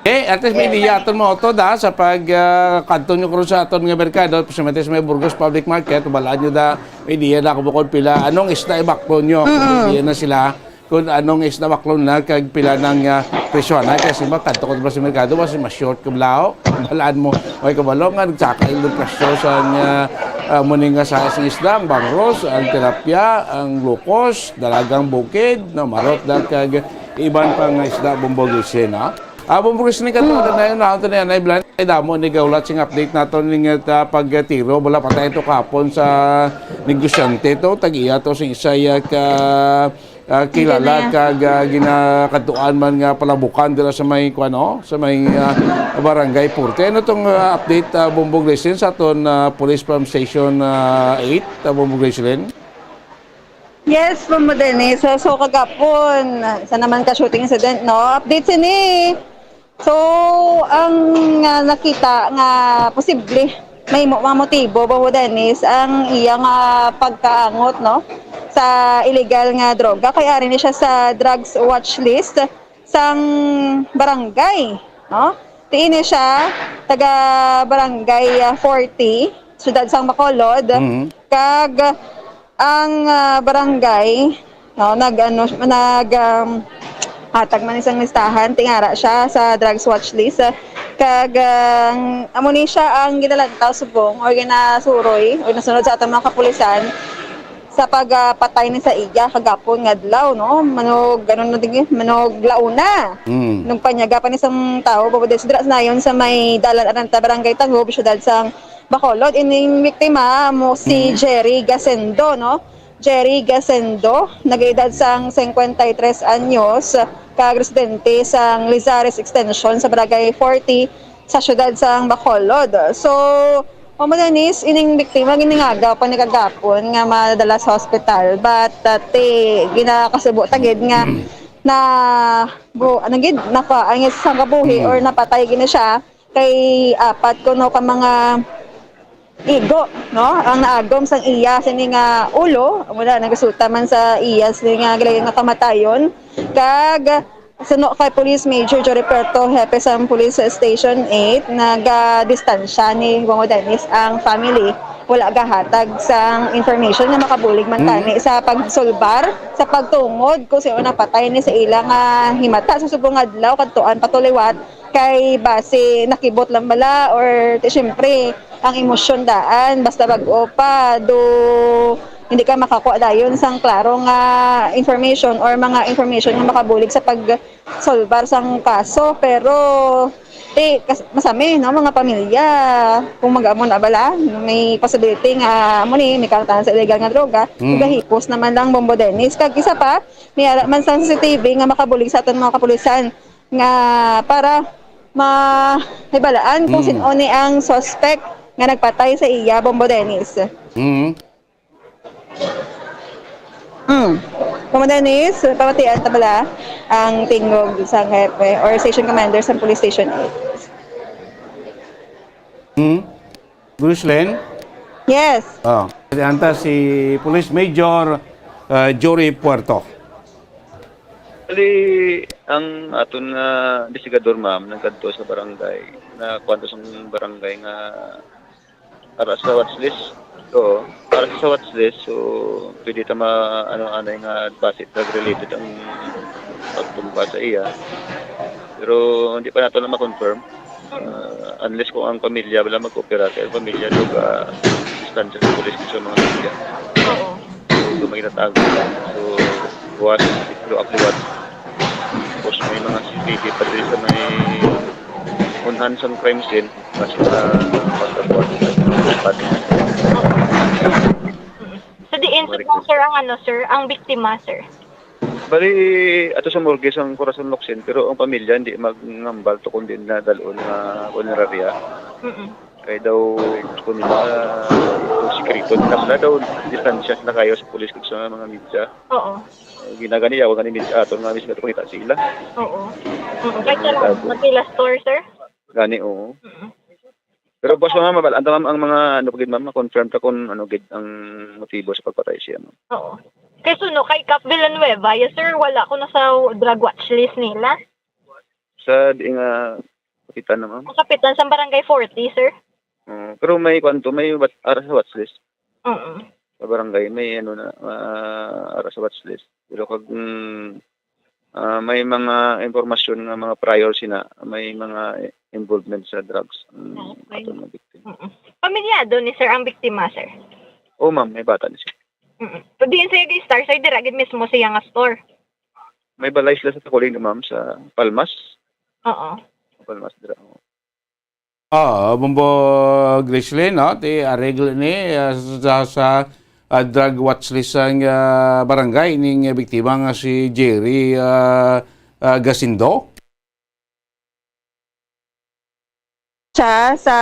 Eh, at least may Yes. ideya aton mo to da sa pag, ah, kadto nyo karon sa aton nga merkado, especially sa may Burgos Public Market, balaan nyo da, may ideya na ako bukod pila. Anong isda ibaklon nyo? Mm-mm. May ideya na sila. Kung anong isda baklon na kag pila nang, ah, presyo na, kasi ba, kadto ko ba sa merkado, basi ma-short ka blaho. Balaan mo, may kabalo nga, nagsaka yung presyo sa, ah, ah, muning nga sa, sa isda, ang bangros, ang tilapia, ang lukos, dalagang bukid, no, marot na kag Iban pa nga isda, Bombo Griselin, ha? Ah, Bombo Griselin, kato Hmm. na yun, ha? Ito na yan, ay, Blan, ay, damo ni gaulat sing update nato ning, ah, pagtiro. Wala, patay ito kahapon sa negosyante to. Tag-iya to sing isa, ah, ka, ah, kilala Hindi na yan. kag, ah, ginakadtuan man nga palabukan dira sa may, kuwan, no? Sa may, ah, Barangay Forte. Ano tong, ah, update, ah, Bombo Griselin, sa aton, ah, police from Station, ah, eight, ah, Bombo Griselin? Yes, Bombo Dennis. So, so, kagapon, sa naman ka shooting incident, no? Update sini. So, ang, ah, nakita nga posible may mo-, mga motibo, Bombo Dennis, ang iya nga pagkaangot, no, sa illegal nga droga. Kay ari ni siya sa drugs watch list sang barangay, no? Diin ni siya, taga Barangay, ah, forty, siyudad sang Bacolod. Mhm. Kag ang, ah, barangay, no, nag, ano, nag, um, hatag man isang listahan, tingara siya sa drugs watch list. Kag, ang, amo ni siya ang ginalantaw subong or ginasuroy or nasunod sa atong mga kapulisan sa pagpatay ni sa iya kagapon nga adlaw, no? Manog, ano na din, manog launa. Mm. Nung panyaga pa ni sang tawo, babad sa dira nayon sa may dalan anan ta Barangay Tangub, siyudad sang Bacolod. Ining biktima mo si Mm. Jerry Gasendo, no? Jerry Gasendo, nag-edad sang cincuenta y tres anyos, kag residente sang Lizares Extension sa Barangay forty sa siyudad sang Bacolod. So, Mama Denise, ining biktima ginangagaw pa ni kagapon nga madala sa hospital, but, uh, ti, ginakasubo ta gid nga na, bu-, ano gid, naka, ang isang kabuhi Mm. or napatay gid na siya kay apat kuno ka mga igo, no? Ang naagom sang iya sini nga ulo, wala nagasuta man sa iya sini nga gilagay nga kamatayon. Kag suno kay Police Major Jory Puerto, hepe sang Police Station eight, nagadistansya ni Bongo Dennis ang family. Wala gahatag sang information nga makabulig man Mm. kani sa pagsulbar sa pagtungod kung sino napatay ni sa ila nga himata sa subong adlaw kadtuan pa to liwat. Kay basi nakibot lang bala or ti, siyempre, ang emosyon daan, basta bag-o pa, do hindi ka makakuha dayon sang klaro nga information or mga information nga makabulig sa pagsolbar sang kaso. Pero, ti, kas-, masami, no, mga pamilya, kung mag-amo na bala, may possibility nga amo ni, may kaangtanan sa illegal nga droga, Mm. gahipos naman lang, Bombo Dennis. Kag isa pa, may ara man sang C C T V nga makabulig sa aton mga kapulisan nga para mahibalaan kung Mm. sin-o ni ang suspect nga nagpatay sa iya, Bombo Dennis. Mm. Mm. Bombo Dennis, pamatian ta bala ang tingog sa hepe or station commander sa Police Station eight. Mm. Bruce Len? Yes. Oh, anta si Police Major, uh, Jory Puerto. Bali, ang aton nga investigador, ma'am, nagkadto sa barangay, na kwanto sa barangay nga ara sa watch list. Oo, ara sa watch list, so pwede ta ma-, ano, anay nga base drug related ang pagtumba sa iya. Pero hindi pa nato na ma-confirm. Ah, unless kung ang pamilya wala mag-opera, kaya ang pamilya daw ka distansya sa pulis sa mga media. Oo. So, may natago. So, buwas, ito, apliwat. Tapos may mga C C T V pa diri sa may unhan sa crime scene. Kasi sa pagkabuhat sa pati. Sa diin sa, sir, ang ano, sir, ang biktima, sir? Bali, ato sa morgue sang Corazon Locsin, pero ang pamilya hindi maghambal to kung diin na dalon nga punerarya. Mm-mm. Kay daw, kung nila, itong sikreto, nila daw, distansya sila kayo sa pulis kag sa mga media. Oo. Ginagani, yawa gani media ato nga, mismo ito, pangita sila. Oo. Mm-mm. Kay sir, Gani, magpila store, sir? Gani, oo. Mm-mm. Pero boss, ma'am, mabal-an ta, ma'am, ang mga, ano, gid, ma'am, ma-confirm ta kung ano gid ang motibo sa pagpatay siya, ma'am. Oo. Kay suno kay Cap Villanueva, yes, sir, wala ko na sa drug watch list nila. Sa di nga kapitan na, ma'am? Ang kapitan sa Barangay forty, sir. Oo, pero may kwan to, may wat-, ara sa watch list. Mm. Sa barangay, may ano na, ah, ara sa watch list. Pero kag, mm, ah, may mga impormasyon nga mga prior sina, may mga involvement sa drugs ang Okay. aton nga biktima. Mm-mm. Pamilyado ni sir ang biktima, sir? Oo, ma'am, may bata ni siya. Mm-mm. Diin siya gi-start, sir, dira gid mismo siya nga store? May balay sila sa Taculing, ma'am, sa Palmas. Oo. Palmas, dira. Ah, Bombo Grislin, no? Ti areglo ni, ah, sa, sa, ah, drug watch list sang, ah, barangay ning biktima nga si Jerry, ah, ah, Gasindo. Siya sa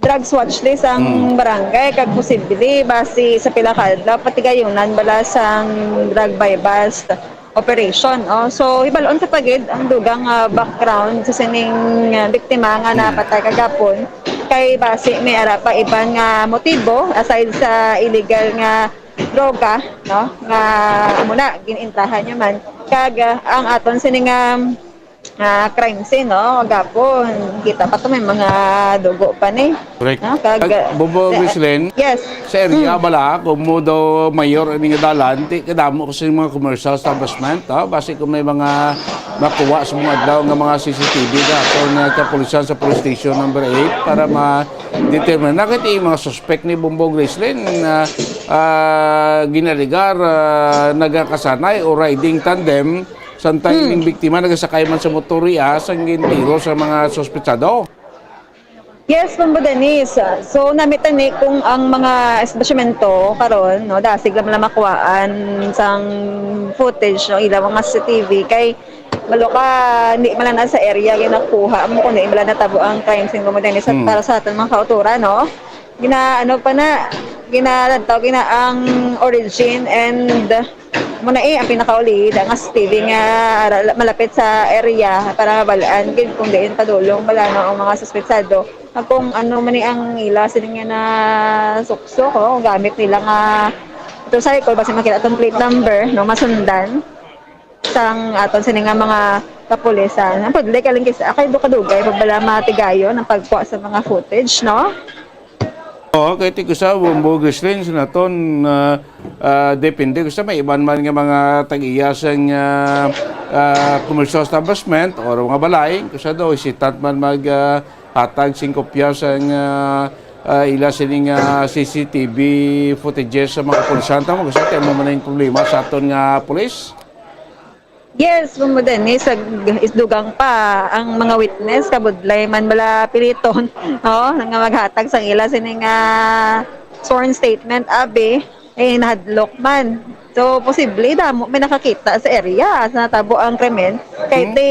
drugs watch list ang Mm. barangay, kag posible basi sa pila ka adlaw patigayunan bala sang drug buy-bust operation. Oh. So, hibalon sa pagid ang dugang, ah, background sa sining, ah, biktima nga Mm. napatay kagapon, kay basi may ara pa iban nga motibo aside sa illegal nga droga, no, nga amo na gin-entrahan niya man, kag, ah, ang aton sining, um, ah, crime scene, no, kagapon kita pa to, may mga dugo pa ni. Correct. No? Kag, Ag-, Bobo, eh, Ghislaine, yes. Sa area, Mm. bala, kung mo daw mayor ini nga dalan, ti kadamo kasi mga commercial establishment, ha? Basi kung may mga makuha sa mga adlaw nga mga C C T V na ato nga kapulisan sa police station number eight para ma-determine. Nakita yung mga suspect ni Bombo, Ghislaine, na, ah, ginaligar, ah, nagakasanay o riding tandem, samtang Hmm. ining biktima nagasakay man sa motor, iya, sang gintiro sa mga suspetsado. Yes, Bombo Dennis. So, namit ni kung ang mga establishmento karon, no, dasig lang lang makuhaan sang footage, no, ilang mga C C T V kay balo ka, hindi man lang na sa area ginakuha mo, kundi wala natabo ang crime scene, Bombo Dennis, at Hmm. para sa aton mga kauturan, no? Gina, ano pa na, ginalantaw, gina ang origin and mo na eh, ang pinakauli, da nga C C T V nga ara-, malapit sa area para mabalaan gid kung diin padulong bala, no, ang mga suspetsado. Kag kung ano man ni ang ila sila nga nasuksok, oh, gamit nila nga motorcycle, basi makita tong plate number, no, masundan sang aton sini nga mga kapulisan. Ang pwede ka lang kisa, kay dukadugay pa bala matigayon ang pagkuha sa mga footage, no? Oo, kay ti kusa, Bombo Ghislaine, sa naton, ah, ah, depende. Kusa may iban man nga mga tag-iya sang, ah, ah, commercial establishment or mga balay. Kusa daw, hesitant man mag, ah, hatag sing kopya sang, ah, ah, ila sining, ah, C C T V footages sa mga kapulisan. Tama, kusa, kaya mo man ang problema sa aton nga pulis. Yes, Bombo Dennis, sa isdugang pa ang mga witness, kabudlay man bala piliton, oh, nga maghatag sang ila sini nga sworn statement, abi, eh, nahadlok man. So, posible, damo may nakakita sa area sa natabo ang krimen. Kay Hmm. ti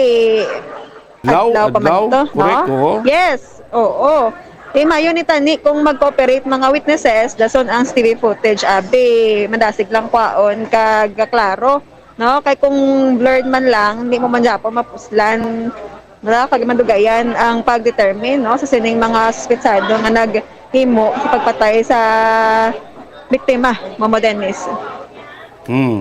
Adlaw, adlaw pa man adlaw, to, correct, no? Oo. Yes, oo. Imayo ni tani kung mag-cooperate mga witnesses, dason ang C C T V footage, abi, madasig lang kwaon kag klaro, no? Kay kung blurred man lang, hindi mo man gyapon mapuslan, wala, kag madugayan ang pag-determine, no, sa sining mga suspetsado nga naghimo sa pagpatay sa biktima, Bombo Dennis. Hmm.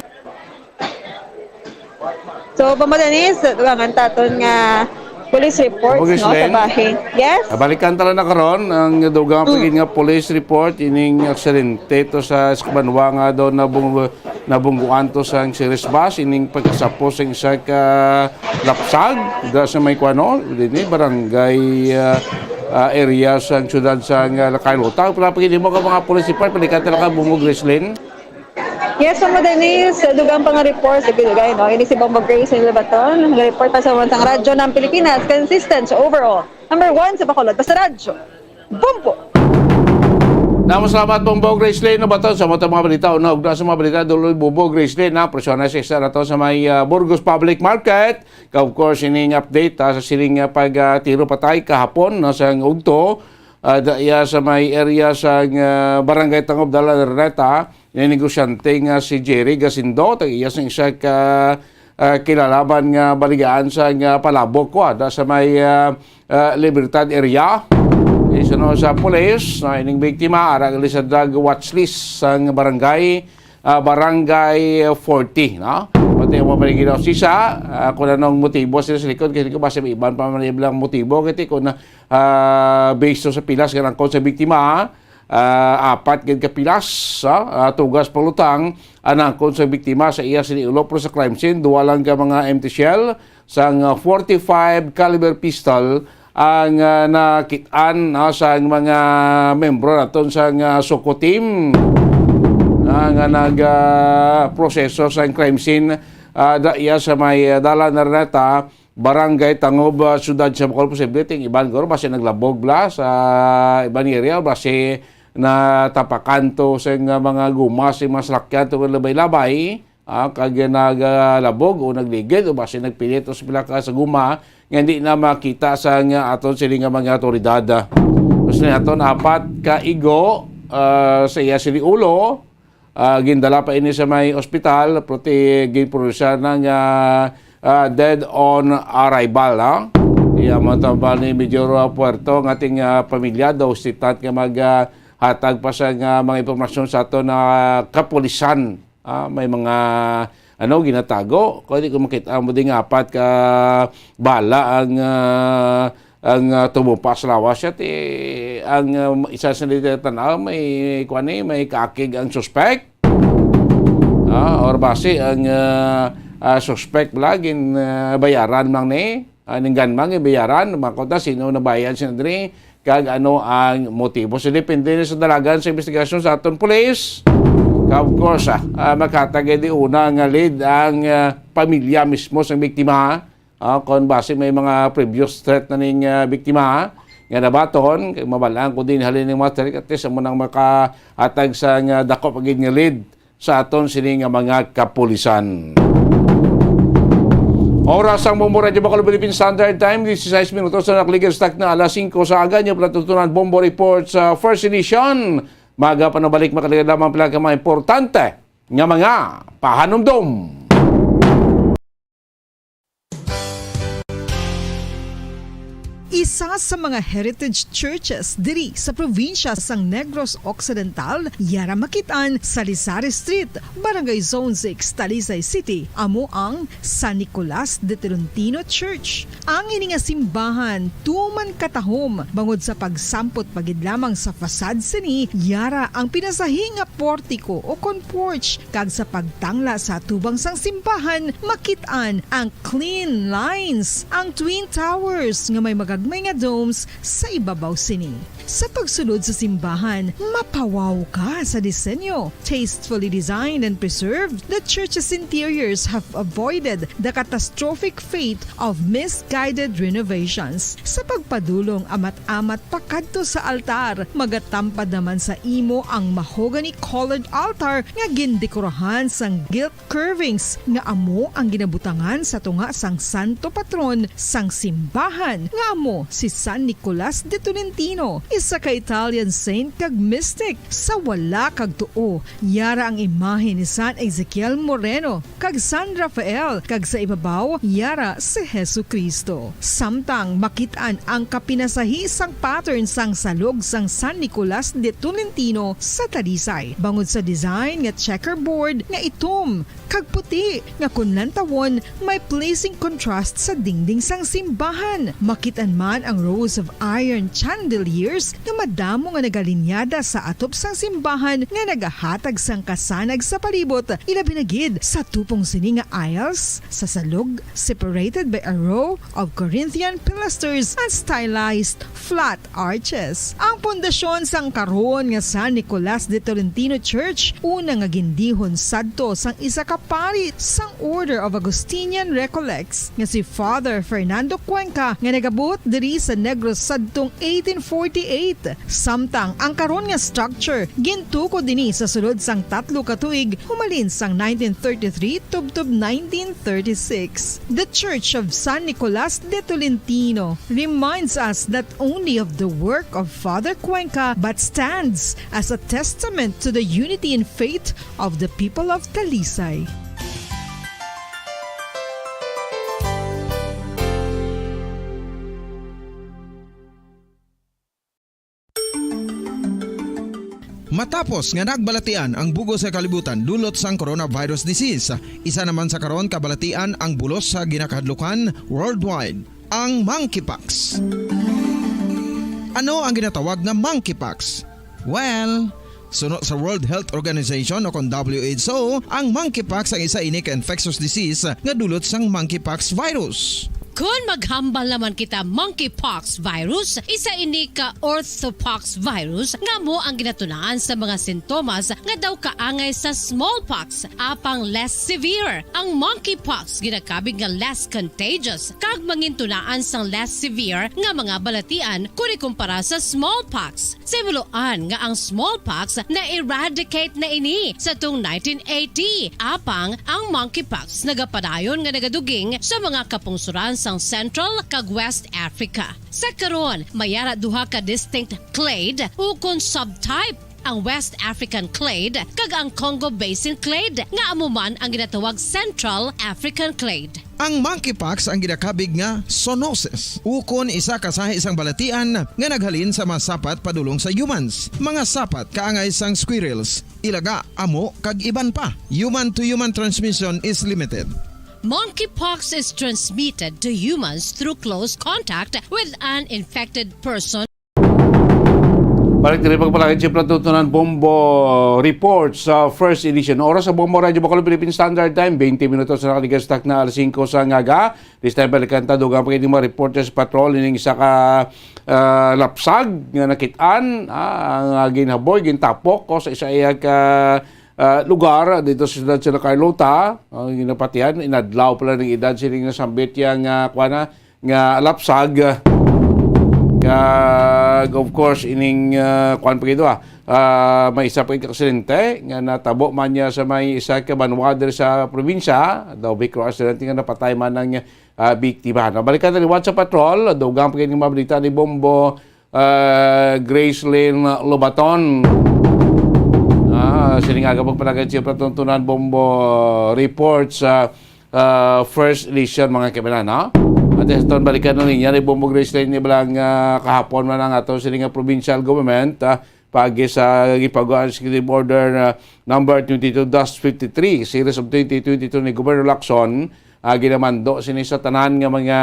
So, Bombo Dennis, dugangan taton nga police reports, Bombo no, sa Ghislaine. Bahin. Yes? Ah, balikan ta na karon ang dugang Mm. pagid nga police report ining aksidente to sa Escobanwa nga daw nabung-, nabungguan to sang series bus ining pagkasapo sa isa ka lapsag da sa may kuano, dini barangay, ah, ah, area sa siyudad sa, ah, Lacay, Lota. Pero pagid mo ka mga police report, balikan ta na ka, Bombo Ghislaine. Yes, Bombo Dennis, dugang pa nga report, sige, dugay, no? Ini si Bombo Grace Lobaton, nag-report pa sa Wansang Radyo ng Pilipinas, consistent sa overall. Number one sa Bacolod, basta radyo. Bombo! Damo salamat, Bombo Grace Lane. Ano ba to? Sa mga, mga balita, una, ugna sa mga balita, Duloy Bombo Grace Lane, na, presyon na sa isa na to sa may, ah, Burgos Public Market. Of course, ining update, ah, sa siling, ah, pag, ah, tiro patay kahapon, no, sa ugto, ah, da-, iya sa may area sa, ah, Barangay Tangob, Dala Araneta, ni negosyante nga si Jerry Gasindo, tag-iya sang isa ka, ah, kilalaban nga baligaan sa nga palabok ko, ah, da sa may, ah, ah, Libertad area. Isuno sa pulis, na ining biktima, ara gali sa drug watch list sang barangay, ah, Barangay forty, no? Pati ang mga paniginaw sisa, ah, kung anong motibo sila sa likod, kasi ko basta may iban pa man ilang motibo, kasi kung, ah, based sa pilas nga nangkon sa biktima, ah, apat gid ka pilas, ah, ah, tugas panglutang, ang nangkon sa biktima sa iya sini ulo, pero sa crime scene, duwa lang ka mga empty shell, sang, ah, forty-five caliber pistol, ang, ah, nakit-an, no, sang mga membro naton sang, ah, SOCO team, ah, nga nag, ah, proseso sang crime scene, ah, da, iya sa may, ah, Dalan Araneta, Barangay Tangob, ah, Siyudad sa Bacolod. Posible ting iban guro basi naglabog bala sa iban area, basi natapakan to sa nga mga guma sa mga salakyan to nga labay-labay, ah, kag nagalabog o nagligid o basi nagpilit to sa pila ka sa guma nga hindi na makita sa nga aton sini nga mga awtoridad. Tapos na aton apat ka igo, ah, sa iya sini ulo, ah, gindala pa ini sa may ospital, pero ti ginproduce na nga, ah, dead on arrival, ha? Iya mo tamba ni Major, ah, Puerto nga ating, ah, pamilya daw sitat nga mag, ah, hatag pa sa nga mga impormasyon sa aton na kapulisan. Ah, may mga, ano, ginatago. Kung di ko makita mo ding apat ka bala ang, ah, ang, ah, tumupa sa lawas siya, ti, ang, ah, isa sa nagtatanan, may, kuwan eh, may kakig ang suspect. Ah, or basi ang, ah, ah, suspect bala, gin, ah, bayaran lang ni, ah, ning gunman, gin bayaran, makot na sino nabayan siya diri, kag ano ang motibo. So, depende na sa dalagan sa investigasyon sa aton police. Of course, ah, ah, makatagay di una nga lead ang, ah, pamilya mismo sa biktima. Ah, kon basi may mga previous threat na ning, ah, biktima, ah, nga nabaton, kay mabalaan ko din halin ning mga threat, at least amo nang makahatag sa nga dako pa gid nga lead sa aton sini nga mga kapulisan. Oras ang Bombo Radyo Bacolod Philippine Standard Time, disisais minutos na nakaligiran sa takna alas singko sa aga. Inyo pala tutunan Bombo Report sa First Edition. Maga pa nabalik, makaligiran lamang pila ka mga importante nga mga pahanumdom. Isa sa mga heritage churches diri sa probinsya sang Negros Occidental, yara makit-an sa Lisari Street, Barangay Zone six, Talisay City, amo ang San Nicolas de Tolentino Church. Ang ini nga simbahan tuman katahom bangod sa pagsampot pa gid lamang sa facade sini, yara ang pinasahi nga portiko o kon porch, kag sa pagtangla sa atubang sang simbahan, makit-an ang clean lines, ang twin towers nga may magagmay nga domes sa ibabaw sini. Sa pagsulod sa simbahan, mapawaw ka sa disenyo. Tastefully designed and preserved, the church's interiors have avoided the catastrophic fate of misguided renovations. Sa pagpadulong amat-amat pakadto sa altar, magatampad naman sa imo ang mahogany-colored altar nga gindekorahan sang gilt curvings nga amo ang ginabutangan sa tunga sang santo patron sang simbahan, nga amo si San Nicolas de Tolentino, isa ka Italian saint kag mystic. Sa wala kag tuo, yara ang imahe ni San Ezekiel Moreno kag San Rafael, kag sa ibabaw, yara si Jesu-Cristo. Samtang makit-an ang kapinasahi sang pattern sang salog sang San Nicolas de Tolentino sa Talisay, bangod sa design nga checkerboard nga itom kag puti nga kon lantawon may pleasing contrast sa dingding sang simbahan. Makit-an man ang rows of iron chandeliers nga madamo nga nagalinyada sa atop sang simbahan nga nagahatag sang kasanag sa palibot, ilabi na gid sa tupong sini nga aisles sa salog, separated by a row of Corinthian pilasters and stylized flat arches. Ang pundasyon sang karon nga San Nicolas de Tolentino Church, una nga gindihon sadto sang isa ka pari sang Order of Augustinian Recollects nga si Father Fernando Cuenca, nga nagabuot diri sa Negros sadtong eighteen forty-eight. Samtang ang karon nga structure gintukod ini sa sulod sang tatlo ka tuig, humalin sang nineteen thirty-three tubtob nineteen thirty-six. The Church of San Nicolas de Tolentino reminds us not only of the work of Father Cuenca, but stands as a testament to the unity in faith of the people of Talisay. Matapos nga nagbalatian ang bug-os nga kalibutan dulot sang coronavirus disease, isa naman sa karon kabalatian ang bulos sa ginakahadlukan worldwide, ang monkeypox. Ano ang ginatawag nga monkeypox? Well, suno sa World Health Organization o kon W H O, ang monkeypox ang isa ini ka infectious disease nga dulot sang monkeypox virus. Kon maghambal naman kita monkeypox virus, isa ini ka orthopox virus nga amo ang ginatunaan sa mga sintomas nga daw kaangay sa smallpox, apang less severe. Ang monkeypox ginakabig nga less contagious kag mangintunaan sang less severe nga mga balatian kon ikumpara sa smallpox. Sa binuloan nga ang smallpox na-eradicate na ini sa tung nineteen eighty, apang ang monkeypox nagapadayon nga nagaduging sa mga kapungsuran sang Central kag West Africa. Sa karon, may ara duha ka distinct clade ukon subtype, ang West African clade kag ang Congo Basin clade, nga amo man ang ginatawag Central African clade. Ang monkeypox ang ginakabig nga zoonosis, ukon isa ka sahi sang balatian nga naghalin sa mga sapat padulong sa humans, mga sapat kaangay sang squirrels, ilaga, amo, kag iban pa. Human to human transmission is limited. Monkeypox is transmitted to humans through close contact with an infected person. Balik diri pagpalagad sa Plato Tunan Bombo Report sa first edition. Oras sa Bombo Radyo Bacolod Philippine Standard Time, twenty minutos na nakaligas tak na alas singko sa ngaga. This time, balikan ta, dugang pa kini mga reporters patrol ining isa ka, ah, lapsag nga nakit-an, ah, nga ginhaboy, gintapok ko sa isa iya ka, ah, lugar dito sa siyudad sa Carlota. Ang ginapatihan, inadlaw pala ng edad sining nasambit yang, ah, kuwan na, nga lapsag. Kag, of course, ining, ah, kuwan pa gito, ah, ah, may isa pa ka aksidente nga natabo man niya sa may isa ka banwa diri sa probinsya. Daw vehicular accident nga napatay man ang, ah, biktima. No? Balikan na liwat sa patrol. Dugang pa kini mabalita ni Bombo, ah, Gracelyn Lobaton. Ah, sining aga pagpalagad siya patuntunan Bombo reports sa, ah, first edition, mga kaibigan, no? At sa ton balikan na niya ni Bombo Gracelyn ni balang, ah, kahapon man ang ato sining nga provincial government, ah, pagi sa gipagawa ang executive order na number twenty-two dash fifty-three, series of twenty twenty-two ni Governor Lacson, ah, ginamando sini sa tanan nga mga,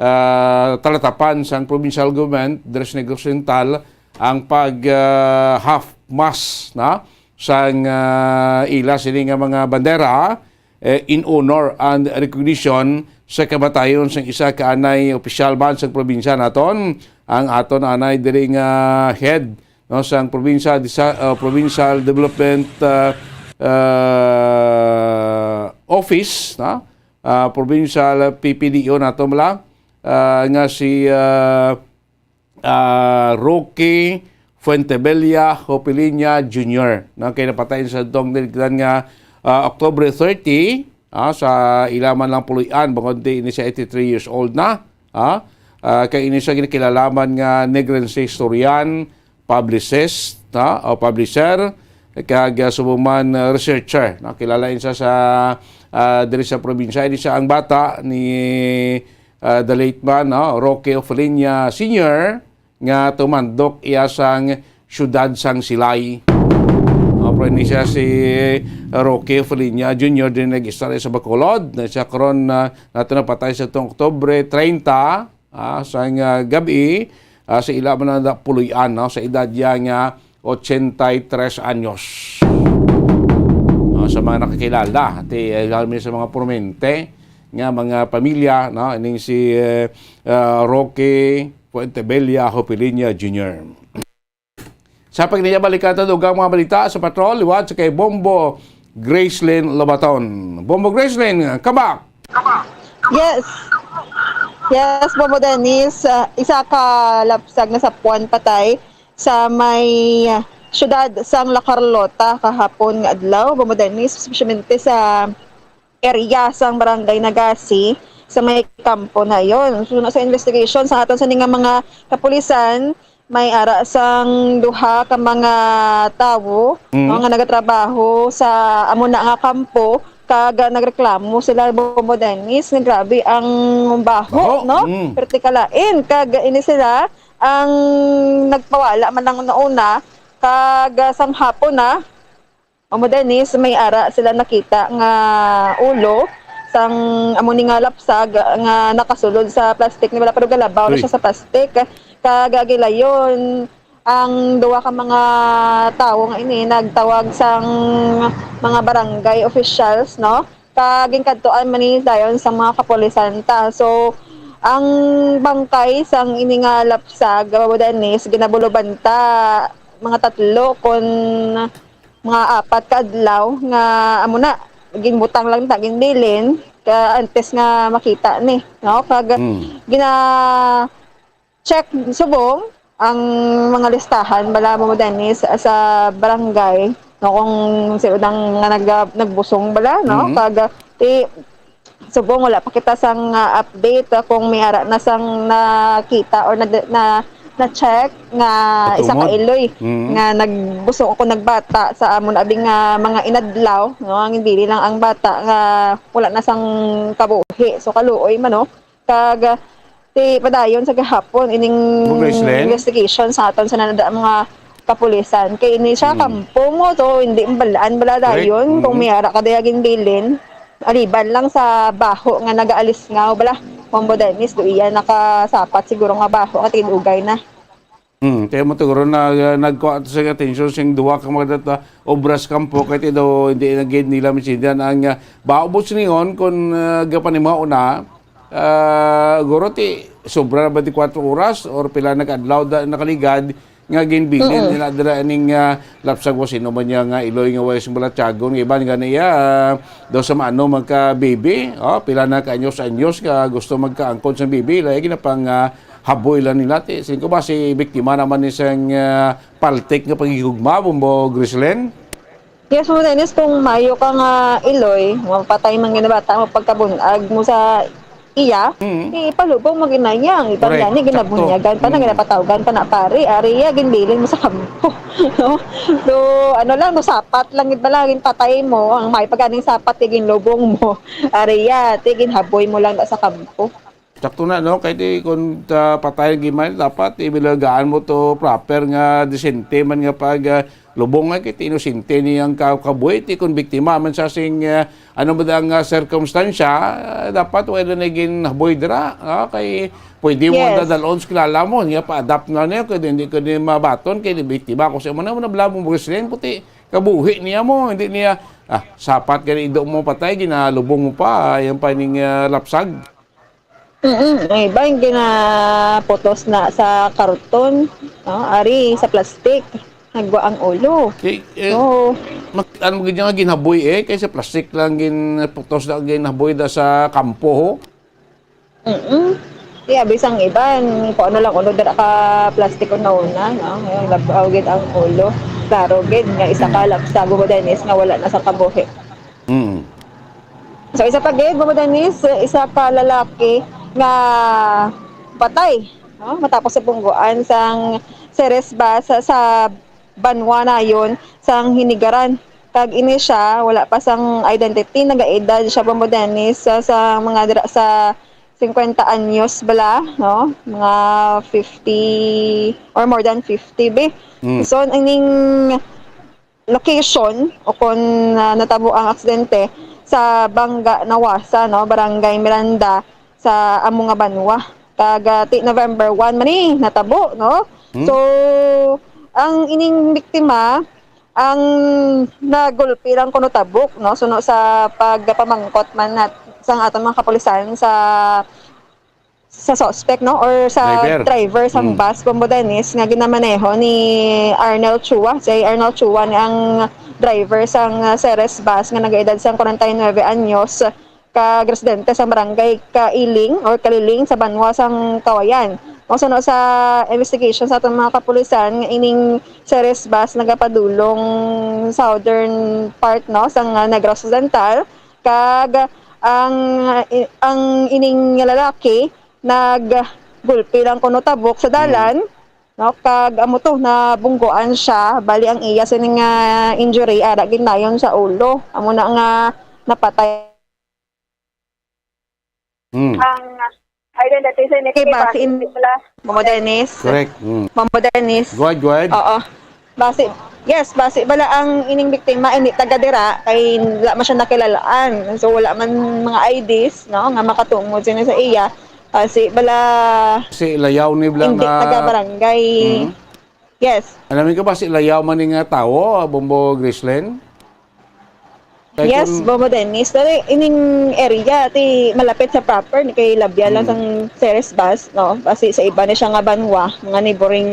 ah, talatapan sang provincial government, Dres Negros Oriental, ang pag, ah, half mast na sang, ah, ila sini nga mga bandera, eh, in honor and recognition sa kamatayon sang isa ka anay opisyal man sang probinsya naton, ang aton anay diri nga head, no, sang probinsya, disa-, uh, provincial development, uh, uh, office, no? Uh, provincial P P D O nato, mala, uh, nga si, uh, ah, Roque Fuentebella Hopiliña Junior, no, kay napatay sa dong diligdan nga, ah, October thirty, ah, sa ila man lang puloy-an, bangod di ini siya eighty-three years old na, ah, ah, kay ini siya ginakilalaman nga Negrense historian, publicist, no, o publisher, kag, ah, subong man, ah, researcher, no, kilala ini siya sa, ah, diri sa probinsya. Ini siya ang bata ni ah, the late man, no, Roque Ofeliña Senior, nga tumandok iya sang siyudad sang Silay. No, pero ini siya si Roque Ofeliña Junior, din nag-istorya sa Bacolod, na siya karon, ah, nato napatay sa tong Oktubre treinta, ah, sang, ah, gabi, ah, sa ila man na puloy-an, no, sa edad niya nga ochenta y tres anyos. Ah, sa mga nakakilala, ti, eh, lalo na sa mga prominente nga mga pamilya, no, ining si, eh, ah, Roque Fuentebella Hopiliña Junior. Sa pagniya, balikan ta dugang mga balita sa patrol liwat sa kay Bombo Gracelyn Lobaton. Bombo Gracelyn, come back! Yes. Yes, Bombo Dennis, ah, isa ka lapsag na sapwan patay sa may, ah, siyudad sang La Carlota kahapon nga adlaw, Bombo Dennis, especially sa area sang Barangay Nagasi sa may kampo na yon. So, sa investigation sa aton sa nga mga kapulisan, may ara sang duha ka mga tawo, mm, no, nga nagatrabaho sa amo na nga kampo, kag nagreklamo sila, Bombo Dennis, nga grabe ang baho, baho, no? Mm. Perti kalain, kag ini sila ang nagpawala man lang nauna, kag, ah, sang hapon na, Bombo Dennis, may ara sila nakita nga ulo sang amo ni nga lapsag nga nakasulod sa plastic ni bala, pero galabaw na, uy, siya sa plastic. Kag gilayon ang duha ka mga tawo nga ini nagtawag sang mga barangay officials, no? Kag ginkadtuan man ni dayon sa mga kapulisan ta. So, ang bangkay sang ini nga lapsag, Bobo Dennis, ginabuloban ta mga tatlo kon mga apat ka adlaw nga amo na, ginbutang lang ta, ginbilin ka antes nga makita ni, no? Kag Mm. gina-check subong ang mga listahan bala, Bobo Dennis, sa barangay, no, kung sino dang nga nag-, nagbusong bala, no? Mm. Kag, ti, subong wala pa kita sang, ah, update, ah, kung may ara na sang nakita or na, na, na-check nga isa ka Natumod. iloy Mm. nga nagbusong o nagbata sa amon abing nga mga inadlaw, no? Ang bili lang ang bata nga wala na sang kabuhi. So, kaluoy man, no? Kag, ah, ti padayon sa gahapon ining Mo, Gracelyn? investigation sa aton sa nanada mga kapulisan. Kay ini siya, Mm. kampo mo to, hindi balaan bala Correct. dayon kung Mm. may ara ka dayag ginbilin. Aliban lang sa baho nga nagaalis nga, bala, Bombo Dennis, do iya nakasapat siguro nga baho, katigin ugay na. Hmm, kaya mo siguro na, uh, nagkuha to sa atensyon sing duha ka mga data obras kampo, kay ti daw hindi na gid nila maintindihan ang, uh, baho. Buot silingon, kung, uh, gapanimao na, uh, guro ti sobra na twenty-four oras or pila na ka adlaw da, nakaligad nga ginbilin Mm. nila dira ning, uh, lapsag, o sino man niya nga iloy nga way sing balatyagon, nga iban gani iya, uh, daw sa maano magka-baby, oh, pila na ka anyos-anyos nga gusto magkaangkon sa baby, lagi na pang, uh, haboy lang nila, ti. Siling ko ba, si biktima naman ni sang, ah, paltik nga paghigugma, Bombo Griselyn? Yes, Bombo Dennis, kung mayo ka nga iloy, mapatay man gani bata mo pagkabun-ag mo sa iya, Mm. ipalubong mo ginayang, iban Correct. gani, Sakto. ginabunyagan pa na, Mm. ginapatawgan pa na, pare, ari iya, ginbilin mo sa kampo. No? So, ano lang, no, sapat lang, gid pala, ginpatay mo, ang may pag-aning sapat, kay ginlubong mo, ari iya, ti, ginhaboy mo lang na sa kampo. Sakto na, no? Kay di, kung, ah, patay ang gimay, dapat ibilagaan mo to proper nga, disente man nga pag, ah, lubong nga, kay ti inosente ni ang ka-, kabuhi, ti kung biktima man sa sing, ah, ano ba ang, ah, sirkumstansya, ah, dapat wala na ginhaboy dira, ah, kay pwede mo Yes. dadalon sa kilala mo, nga pa-adapt na niya, kay hindi ko din mabaton, kay di biktima ko sa imo na, mo na bala mo, Boss Len, puti, kabuhi niya mo, hindi niya, ah, sapat gani ido mo patay, ginalubong mo pa, ah, yan pa ning, ah, lapsag. Mm, ang iba yung ginaputos na sa karton, no? Ari, sa plastic. Nagwa ang ulo. Kay, eh, So, mak-, ano gid nga ginhaboy, eh, kay sa plastic lang ginputos na ginhaboy da sa kampo, ho? Mm-mm. Kaya bisang iban, kung ano lang ulo dira ka plastic una-una, no? Ngayon, labaw gid ang ulo. Klaro gid nga isa ka Mm. lapsag, Bobo Dennis, nga wala na sa kabuhi. Mm. So, isa pa gid, Bobo Dennis, isa ka lalaki nga patay, no? Matapos sa bungguan sang Ceres Bus sa, sa Banwa Nayon sang Hinigaran. Kag ini siya, wala pa sang identity, nagaedad siya, Bobo Dennis, sa, sa mga dira sa cincuenta anyos bala, no? Mga fifty or more than fifty, be. Mm. So, ining location o kon, ah, natabo ang aksidente sa Bangga Nawasa, no, Barangay Miranda sa amo nga banwa. Kag, ah, ti November one man ni natabo, no? Hmm. So, ang ining biktima, ang nagulpi lang kuno tabok, no, suno sa pagpamangkot man nat-, sang aton mga kapulisan sa sa suspect, no, or sa Driver. driver sang Mm. bus, Bombo Dennis, nga ginamaneho ni Arnel Chua. Si Arnel Chua ni ang driver sang, uh, Ceres bus nga nagaedad sang kwarenta y nuebe anyos, kag residente sa barangay Kailing or Kaliling sa banwa sang Kawayan. Mao suno sa investigation sa atong mga kapulisan nga ining Ceres bus nagapadulong southern part, no, sang, uh, Negros Occidental, kag ang, ang ining lalaki naggulpi lang kuno tabok sa Mm. dalan, no? Kag amo to, nabunggoan siya. Bali, ang iya sining, ah, injury, ara gid nayon sa ulo. Amo na nga napatay. Mm. Ang identity sa Kay base in Mamo Dennis. Correct. Mm. Mamo Dennis. Go ahead, go ahead. Oo. Base, yes, base bala ang ining biktima, hindi taga dira, kay wala man siya nakilalaan. So, wala man mga I Ds, no, nga makatungod sino sa iya. Base bala Kasi layaw ni bala hindi nga taga barangay. Mhm. Yes. Alam mo ka ba si layaw man ni nga tawo, ah, Bombo Griselyn? Kay Yes, kung Bobo Dennis. Pero ining area, ti malapit sa proper, ni kay labya lang Mm. sang Ceres Bus, no? Kasi sa iba na siya nga banwa, mga neighboring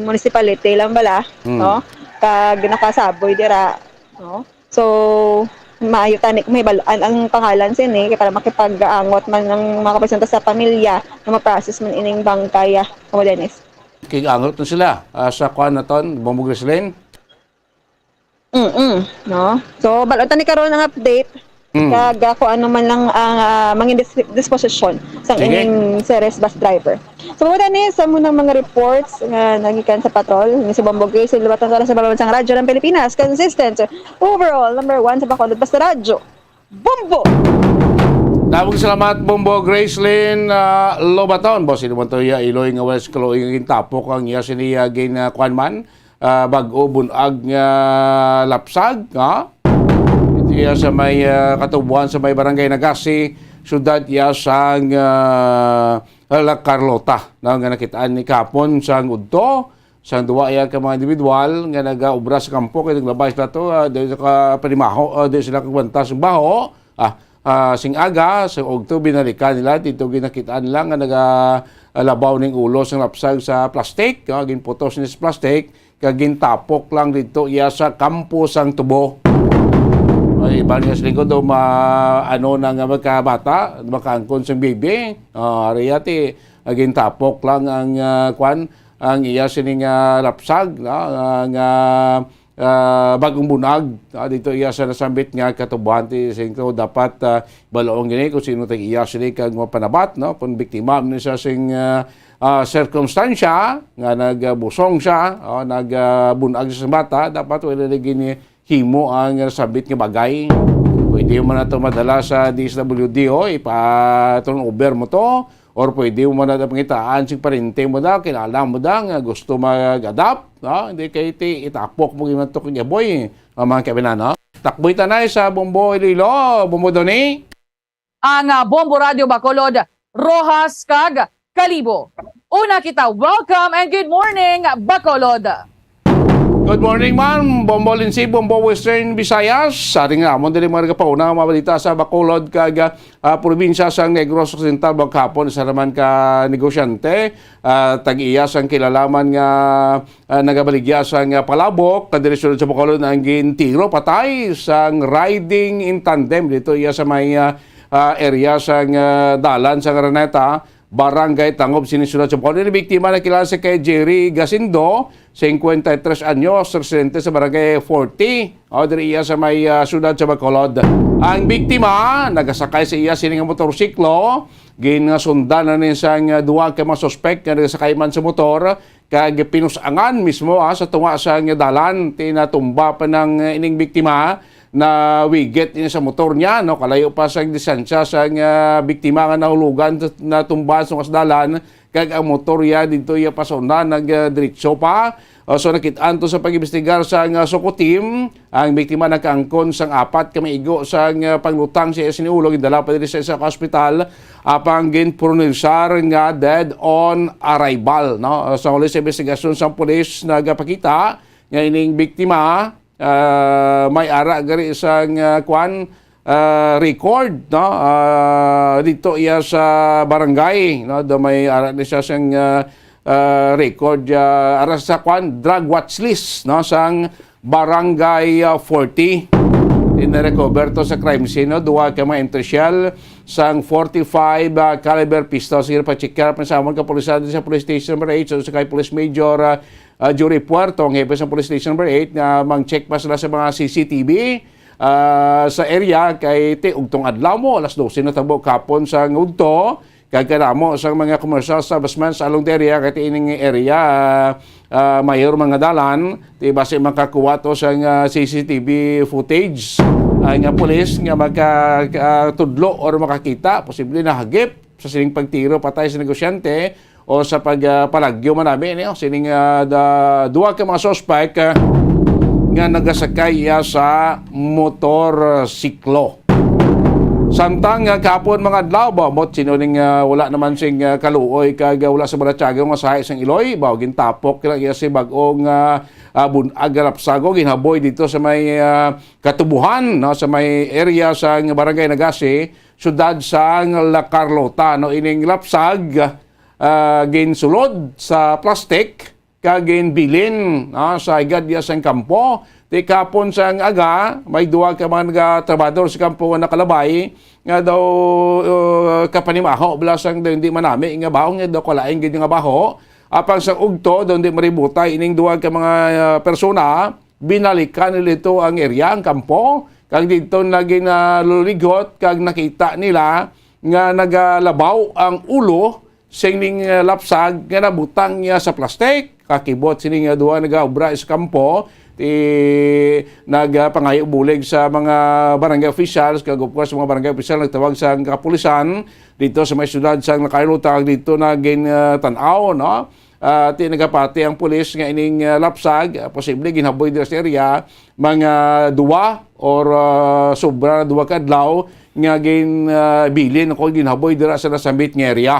municipality lang bala, Mm. no? Kag nakasaboy dira, no? So, maayo tani kung may baluan ang pangalan sini, kay para makipag-angot man ang mga kapresenta sa pamilya na ma-process man ining bangkay, ah, Bobo Dennis. Kig-angot na sila, ah, sa kuan naton, Bombo Grislin. Mm, no? So, bal-on ta ni karon ang update. Mm. Kag, ah, kung ano man lang ang, ah, mangin dis-, disposisyon sa Sige. ining Ceres bus driver. So, muna ni sa munang mga reports nga nagikan sa patrol, ni si Bombo Grace, Lubatan sa Balbansang Radyo ng Pilipinas, consistent, overall, number one sa Bacolod Basta Radyo. Bombo! Dawag salamat, Bombo Gracelyn, ah, Lobaton. Boss, ino man to iya iloy nga wala sa kaluoy nga gintapok ang iya sini, ah, gin, ah, kuan man, ah, bag-o bunag nga lapsag, ha? Ito iya sa may, ah, katubuan sa may barangay Nagasi, syudad iya sang, ah, La Carlota, no, nga nakitaan ni kahapon sang udto, sang duwa iya ka mga individual nga nagaobra sa kampo kay naglabay sila to, ah, dili sila ka panimaho, ah, dili sila kagwantas sang baho. Ah, ah, sing aga, sa ugto, binalikan nila dito, ginakitaan nila nga naga, ah, labaw ning ulo sang lapsag sa plastic, ah, ginputos ni sa plastic, kag gintapok lang dito iya sa kampo sang tubo. Ay, iba niya sa lingkod, o ma-, ano na nga magkabata, makaangkon sang baby. Ah, ari yati, ah, gintapok lang ang, ah, kwan, ang iya sining, ah, lapsag, no? Ah, nga, ah, bag-ong bunag, ah, dito iya sa nasambit nga katubuhan ti singko. Dapat, ah, balaong gini kung sino tag iya sini kag mapanabat, no? Kung biktima man siya sing, ah, ah, sirkumstansya nga nagbusong siya, oh, nag, ah, bunag sa bata, dapat wala na gini himo ang nasambit nga bagay. Pwede mo na to madala sa D S W D, oh, ipa-turn over mo to, or pwede mo na pangitaan sing parente mo da, kilala mo da nga gusto mag-adapt, no? Hindi kay ti itapok mo gyud to kay aboy, ang mga kabinan, no? Takboy tanay sa Bombo Iloilo, Bombo Doni. Ang, ah, Bombo Radio Bacolod, Roxas kag Kalibo. Una kita, welcome and good morning, Bacolod. Good morning, ma'am. Bombo Lindsay, Bombo Western Visayas. Sa ating namon diri mga nagapauna nga mga balita sa Bacolod kag, ah, probinsya sang Negros Occidental, maghapon sa naman ka negosyante, ah, tag-iya sang kilalaman nga, ah, nagabaligya sang, ah, palabok, kadiri sulod sa Bacolod ang gintiro patay sang riding in tandem dito iya sa may, ah, ah, area sang, ah, dalan sa Araneta, Barangay Tangob, sini sulod sa Bacolod. Ini biktima nakilala si kay Jerry Gasindo, singkwenta y tres anyos, residente sa Barangay forty, o, diri iya sa may, ah, siyudad sa Bacolod. Ang biktima nagasakay sa iya sini nga motorsiklo. Ginasundan na ni sang, ah, duha ka mga suspek nga nagasakay man sa motor, kag pinus-angan mismo, ah, sa tunga sang dalan. Ti natumba pa ng, ah, ining biktima, nawigit ini sa motor niya, no? Kalayo pa sang distansya sang, ah, biktima nga nahulugan, natumba sa tunga sa dalan, kag ang motor ya dito ya pasuna nag, ah, diretso pa. Ah, so, nakit-an to sa pag-imbestigar sang, ah, SOCO team, ang biktima nakaangkon sang apat ka maigo sang, ah, panglutang sa iya sini ulo, gindala pa diri sa isa ka ospital, apang ginpronosisar nga dead on arrival, no? Ah, sa huli sa investigasyon sang pulis, nagapakita nga ining biktima, ah, may ara gari sang, ah, kwan, ah, record, no? Ah, dito iya sa barangay, no? Do may ara ni siya sang, ah, ah, record, ah, ara sa kwan, drug watch list, no? Sang Barangay, ah, forty. Ina-recover to sa crime scene, no? Duha ka mga entry shell sang forty-five, ah, caliber pistol. Sige, pa-check ka pa sa amon ka pulisan sa Police Station Number eight, so sa kay Police Major, ah, ah, Jury Puerto, ang hepe sa Police Station Number eight, nga mang-check pa sila sa mga C C T V, ah, sa area kay ti ugtong adlaw mo, alas dose na tabo kapon sa ngudto, kag kadamo sa mga commercial establishments along the area, kay ti ining area, ah, ah, mayor mga dalan, ti basi makakuha to sa nga C C T V footage, ah, nga pulis nga maka, ah, tudlo or makakita, posible nahagip sa sining pagtiro patay sa negosyante o sa pag, ah, palagyo man namin, eh, sining, ah, da-, duha ka mga suspect, ah, nga nagasakay iya sa motorsiklo. Samtang nga kahapon mga adlaw, ba, mot sino ning, ah, wala naman sing, ah, kaluoy kag, ah, wala sa balatyagon nga sahi sang Iloy, ba, gintapok lang iya si bag-ong, ah, ah, bunag nga lapsago, ginhaboy dito sa may, ah, Katubuhan, no, sa may area sang Barangay Nagasi, siyudad sang La Carlota, no, ining lapsag, ah, ginsulod sa plastic kag ginbilin, no, sa higad iya sang kampo. Ti kahapon sang aga, may duha ka mga nagatrabahador sa kampo nga nakalabay nga daw, uh, kapanimaho bala sang daw hindi manami nga baho, nga daw kalain gid nga baho. Apang sa ugto, daw hindi maributay ining duha ka mga, uh, persona, binalikan nila ito ang area, ang kampo, kag didto na ginalululigot kag nakita nila nga nagalabaw ang ulo sing ning, uh, lapsag nga nabutang niya sa plastic. Kakibot sini nga duha nagaobra sa kampo, ti nagapangayo bulig sa mga barangay officials, kag of course, mga barangay official nagtawag sa kapulisan dito sa may siyudad sa Nacarlota, kag dito na gin, ah, tan-aw, no? Ah, ti nagapati ang pulis nga ining, ah, lapsag, ah, posible ginhaboy dira sa area, mga duwa or, ah, sobra na duwa ka adlaw nga gin, ah, bilin o ginhaboy dira sa nasambit nga area.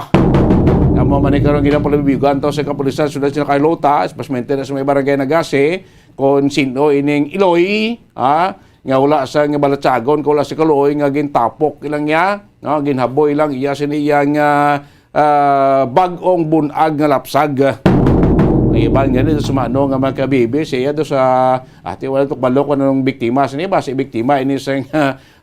Amo man ni karon ginapalabibugan to sa kapulisan sa siyudad sa Carlota, especially na sa may barangay Nagasi, kung sino ining Iloy, ha, nga wala sa nga balatyagon, kung wala sa kaluoy nga gintapok lang niya, no, ginhaboy lang iya sini iya nga, ah, bag-ong bunag nga lapsag. Ang iban nga nito sumano nga mga kabibi, siya do sa, ati, wala to kabalo kung anong biktima. Sini ba si biktima ini sa,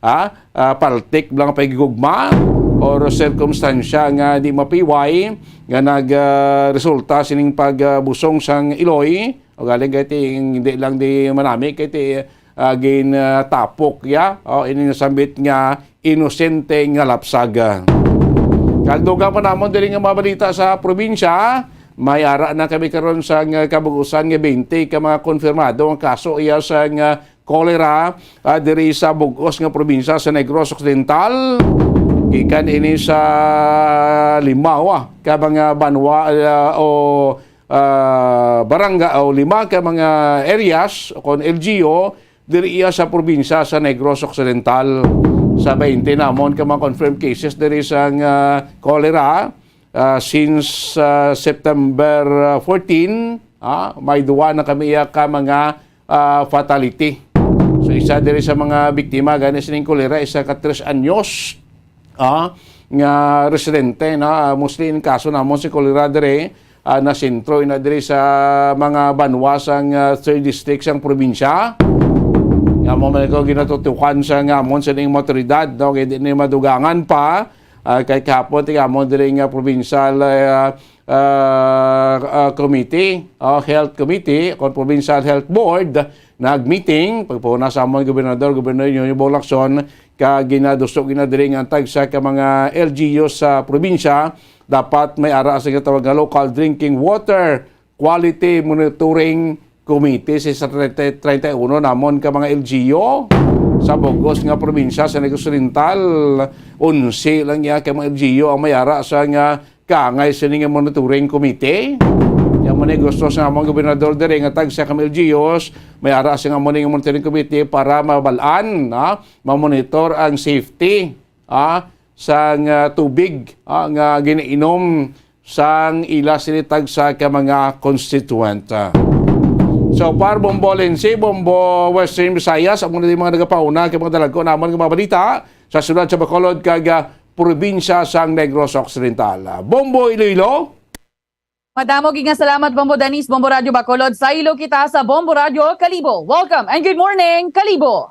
ah, ah, paltik lang pagigugma or sirkumstansya nga di mapiway nga nag, ah, resulta sining pagbusong sang Iloy. O galing kay ti, hindi lang di manami, kay ti, ah, gin, ah, tapok ya, o, ini nasambit nga inosente nga lapsag. Kag dugang pa namon diri nga mga balita sa probinsya, may ara na kami karon sa nga kabug-usan nga twenty ka mga konfirmado nga kaso iya sa nga cholera, ah, diri sa bug-os nga probinsya sa Negros Occidental. Gikan ini sa lima, ah, ka mga banwa, ah, o ah, barangay o lima ka mga areas o kon L G U diri iya sa probinsya sa Negros Occidental. Sa twenty namon ka mga confirmed cases diri sa nga cholera, ah, since, ah, September, ah, fourteen, ah, may duwa na kami iya ka mga, ah, fatality. So, isa diri sa mga biktima gani sining cholera, isa ka tres anyos, ah, nga residente, no? Ah, mostly in kaso namon si cholera diri, ah, nasentro ina diri sa mga banwa sang, ah, third district sang probinsya. Nga mo man ko ginatutukan sa nga amon sa ning mga otoridad, no? Kay di ni madugangan pa, ah, kay kahapon ti amon diri nga provincial, ah, ah, ah, committee, o health committee, kon provincial health board, nag-meeting, pagpuna sa amon gobernador, Gobernador Nyoy Bong Lacson, ka ginadusog gina diri nga ang tagsa ka mga L G U sa probinsya dapat may ara sa ginatawag nga local drinking water quality monitoring committee. Si sa treinta, treinta y uno namon ka mga L G U sa bugos nga probinsya sa Negros Oriental, onse lang ya ka mga L G U ang may ara sa nga kaangay sini nga monitoring committee. Yan mo ni gusto sa among gobernador diri nga tagsa ka mga L G Us, may ara sa nga mo ni nga monitoring committee para mabalaan, ha, mamonitor ang safety, ha, sang, ah, tubig, ha, nga ginainom sang ila sini tagsa ka mga constituent. So far, Bombo Lensi, Bombo Western Visayas, amo na di mga nagapauna kay mga dalagko namon nga mga balita sa siyudad sa Bacolod kag, ah, probinsya sang Negros Occidental. Bombo Iloilo. Madamo gid nga salamat, Bombo Dennis, Bombo Radyo Bacolod. Saylo kita sa Bombo Radyo Kalibo. Welcome and good morning, Kalibo.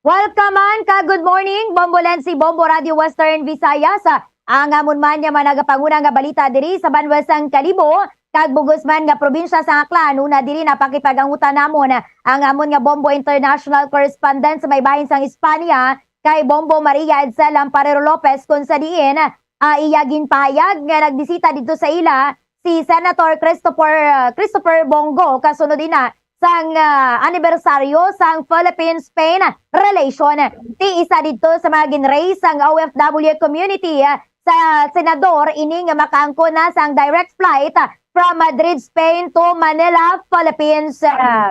Welcome man ka good morning, Bombo Lensi, Bombo Radyo Western Visayas. Ang amon man nga managapanguna nga balita diri sa banwa sang Kalibo, kag bugos man nga probinsya sa Aklan, una diri napakipag-angutan namon ang amon nga Bombo International Correspondent sa may bahin sang Espanya, kay Bombo Maria Edsel Lamparero Lopez, kung sa diin, ah, iya ginpahayag nga nagbisita didto sa ila si Senator Christopher, ah, Christopher Bong Go, kasunod ina sang, ah, anibersaryo sang Philippine-Spain relation. Ti isa didto sa mga ginraise sang O F W community, ah, sa senador ini nga makaangkon na sang direct flight, ah, from Madrid, Spain to Manila, Philippines. Ah,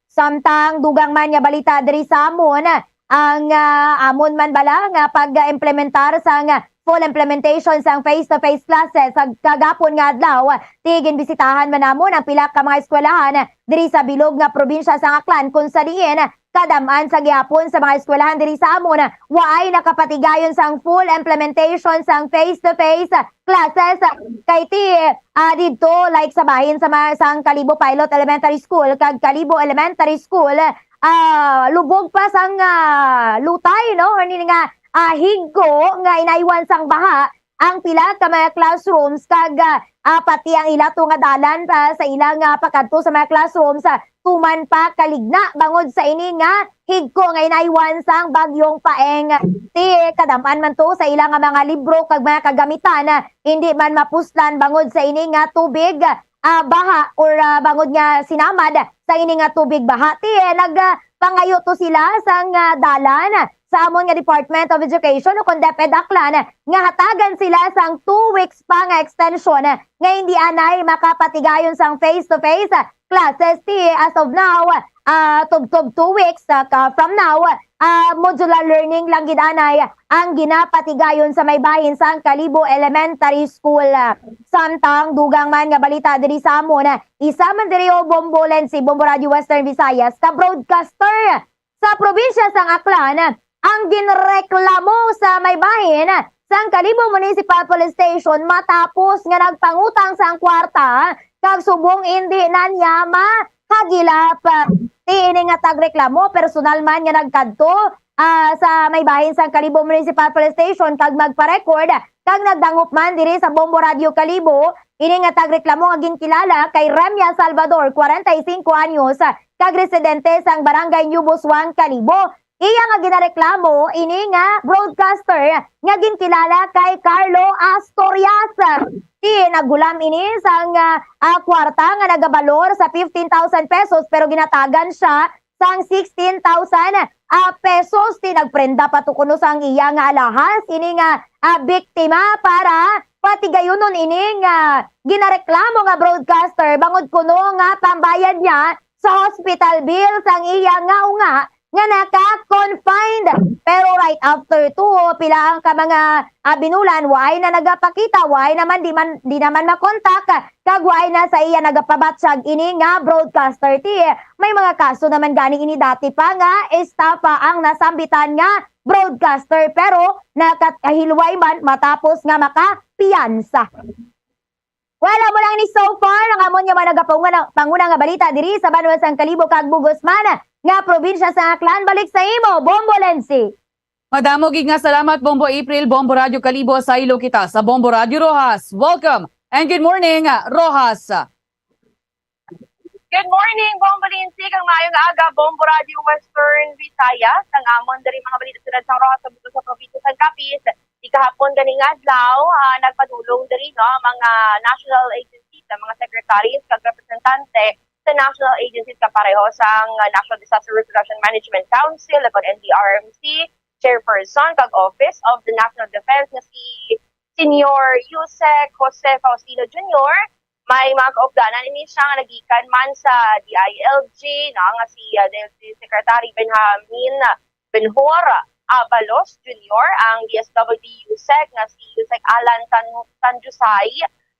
samtang dugang man nga balita diri sa amon, ang, ah, amon man bala nga pag-implementar sang full implementation sang face-to-face classes sa kagapon nga adlaw. Ti ginbisitahan man namon ang pila ka mga eskwelahan diri sa bilog nga probinsya sang Aklan, kung sa diin kadam-an sa gihapon sa mga eskwelahan diri sa amon waay nakapatigayon sang full implementation sang face-to-face classes. Kay ti, ah, didto, like sa bahin sa mga, sang Kalibo Pilot Elementary School kag Kalibo Elementary School, ah, lubog pa sang, ah, lutay, no? Or nini nga, ah, higko nga inaywan sang baha ang pila ka mga classrooms kag, ah, ah, pati ang ila to nga dalan pa sa ila nga pakadto sa mga classrooms, ah, tuman pa kaligna bangod sa ini nga higko nga inaywan sang Bagyong Paeng. Ti kadam-an man to sa ila nga mga libro kag mga kagamitan, ah, hindi man mapuslan bangod sa ini nga tubig, ah, baha or, ah, bangod nga sinamad sa ini nga tubig baha. Ti, eh, nag, ah, pangayo to sila sang, ah, dalan sa amon nga Department of Education o kon DepEd Aklan nga hatagan sila sang two weeks pa nga extension nga hindi anay makapatigayon sang face-to-face classes. Ti, as of now, ah, tubtob two weeks, ah, ka, from now, ah, modular learning lang gid anay ang ginapatigayon sa may bahin sang Kalibo Elementary School. Samtang dugang man nga balita diri sa amon, isa man diri, o, Bombo Lensi, Bombo Radio Western Visayas, ka broadcaster sa probinsya sang Aklan ang ginreklamo sa may bahin sang Kalibo Municipal Police Station matapos nga nagpangutang sang kwarta kag subong indi na niya mahagilap. Ti ini nga tagreklamo, personal man nga nagkadto, ah, sa may bahin sang Kalibo Municipal Police Station kag magpa-record, kag nagdangop man diri sa Bombo Radio Kalibo ini nga tagreklamo nga ginkilala kay Remia Salvador, kwarenta y singko anyos, kag residente sang Barangay New Busuan, Kalibo. Iya nga ginareklamo ini nga broadcaster nga ginkilala kay Carlo Astorias. Ti naghulam ini sang, ah, ah, kwarta nga nagabalor sa fifteen thousand pesos, pero ginatagan siya sang sixteen thousand, ah, pesos. Ti nagprenda pa to kuno sang iya nga alahas ini nga, ah, biktima para patigayunon ini nga ginareklamo nga broadcaster bangod kuno nga pambayad niya sa hospital bill sang iya nga unga nga naka-confined. Pero right after to, pila ang ka mga, ah, binulan, waay na nagapakita, waay naman, di man, di naman makontak, kag waay na sa iya nagapabatyag ini nga broadcaster. Ti, may mga kaso naman gani ini dati pa nga estafa ang nasambitan nga broadcaster, pero nakahilway man matapos nga makapiyansa. Well, amo lang ni so far ang amon nga mga nagapanguna, panguna nga balita diri sa banwa sang Kalibo kag Bugos man nga probinsya sa Aklan. Balik sa imo, Bombo Lensi. Madamo gid nga salamat, Bombo April, Bombo Radyo Kalibo. Sa ilo kita sa Bombo Radyo Roxas. Welcome and good morning, Roxas. Good morning, Bombo Lindsay, kag maayong aga, Bombo Radio Western Visayas. Ang amon diri mga balita sa Radyo Roxas sa bugos sa probinsya sang Capiz. Di kahapon ganing adlaw, ah, nagpadulong diri, no, ang mga national agencies, ang mga secretaries kag representante sa national agencies kapareho sang, ah, National Disaster Risk Reduction Management Council, kag N D R M C chairperson kag Office of the National Defense nga si Senior Yusek Jose Faustino Junior. May mga kaupdanan ini siya nga nagikan man sa D I L G, no, nga si, ah, D I L G Secretary Benjamin Benhur Abalos Junior, ang D S W D Yusek nga si Yusek Alan Tan-, Tanjusay,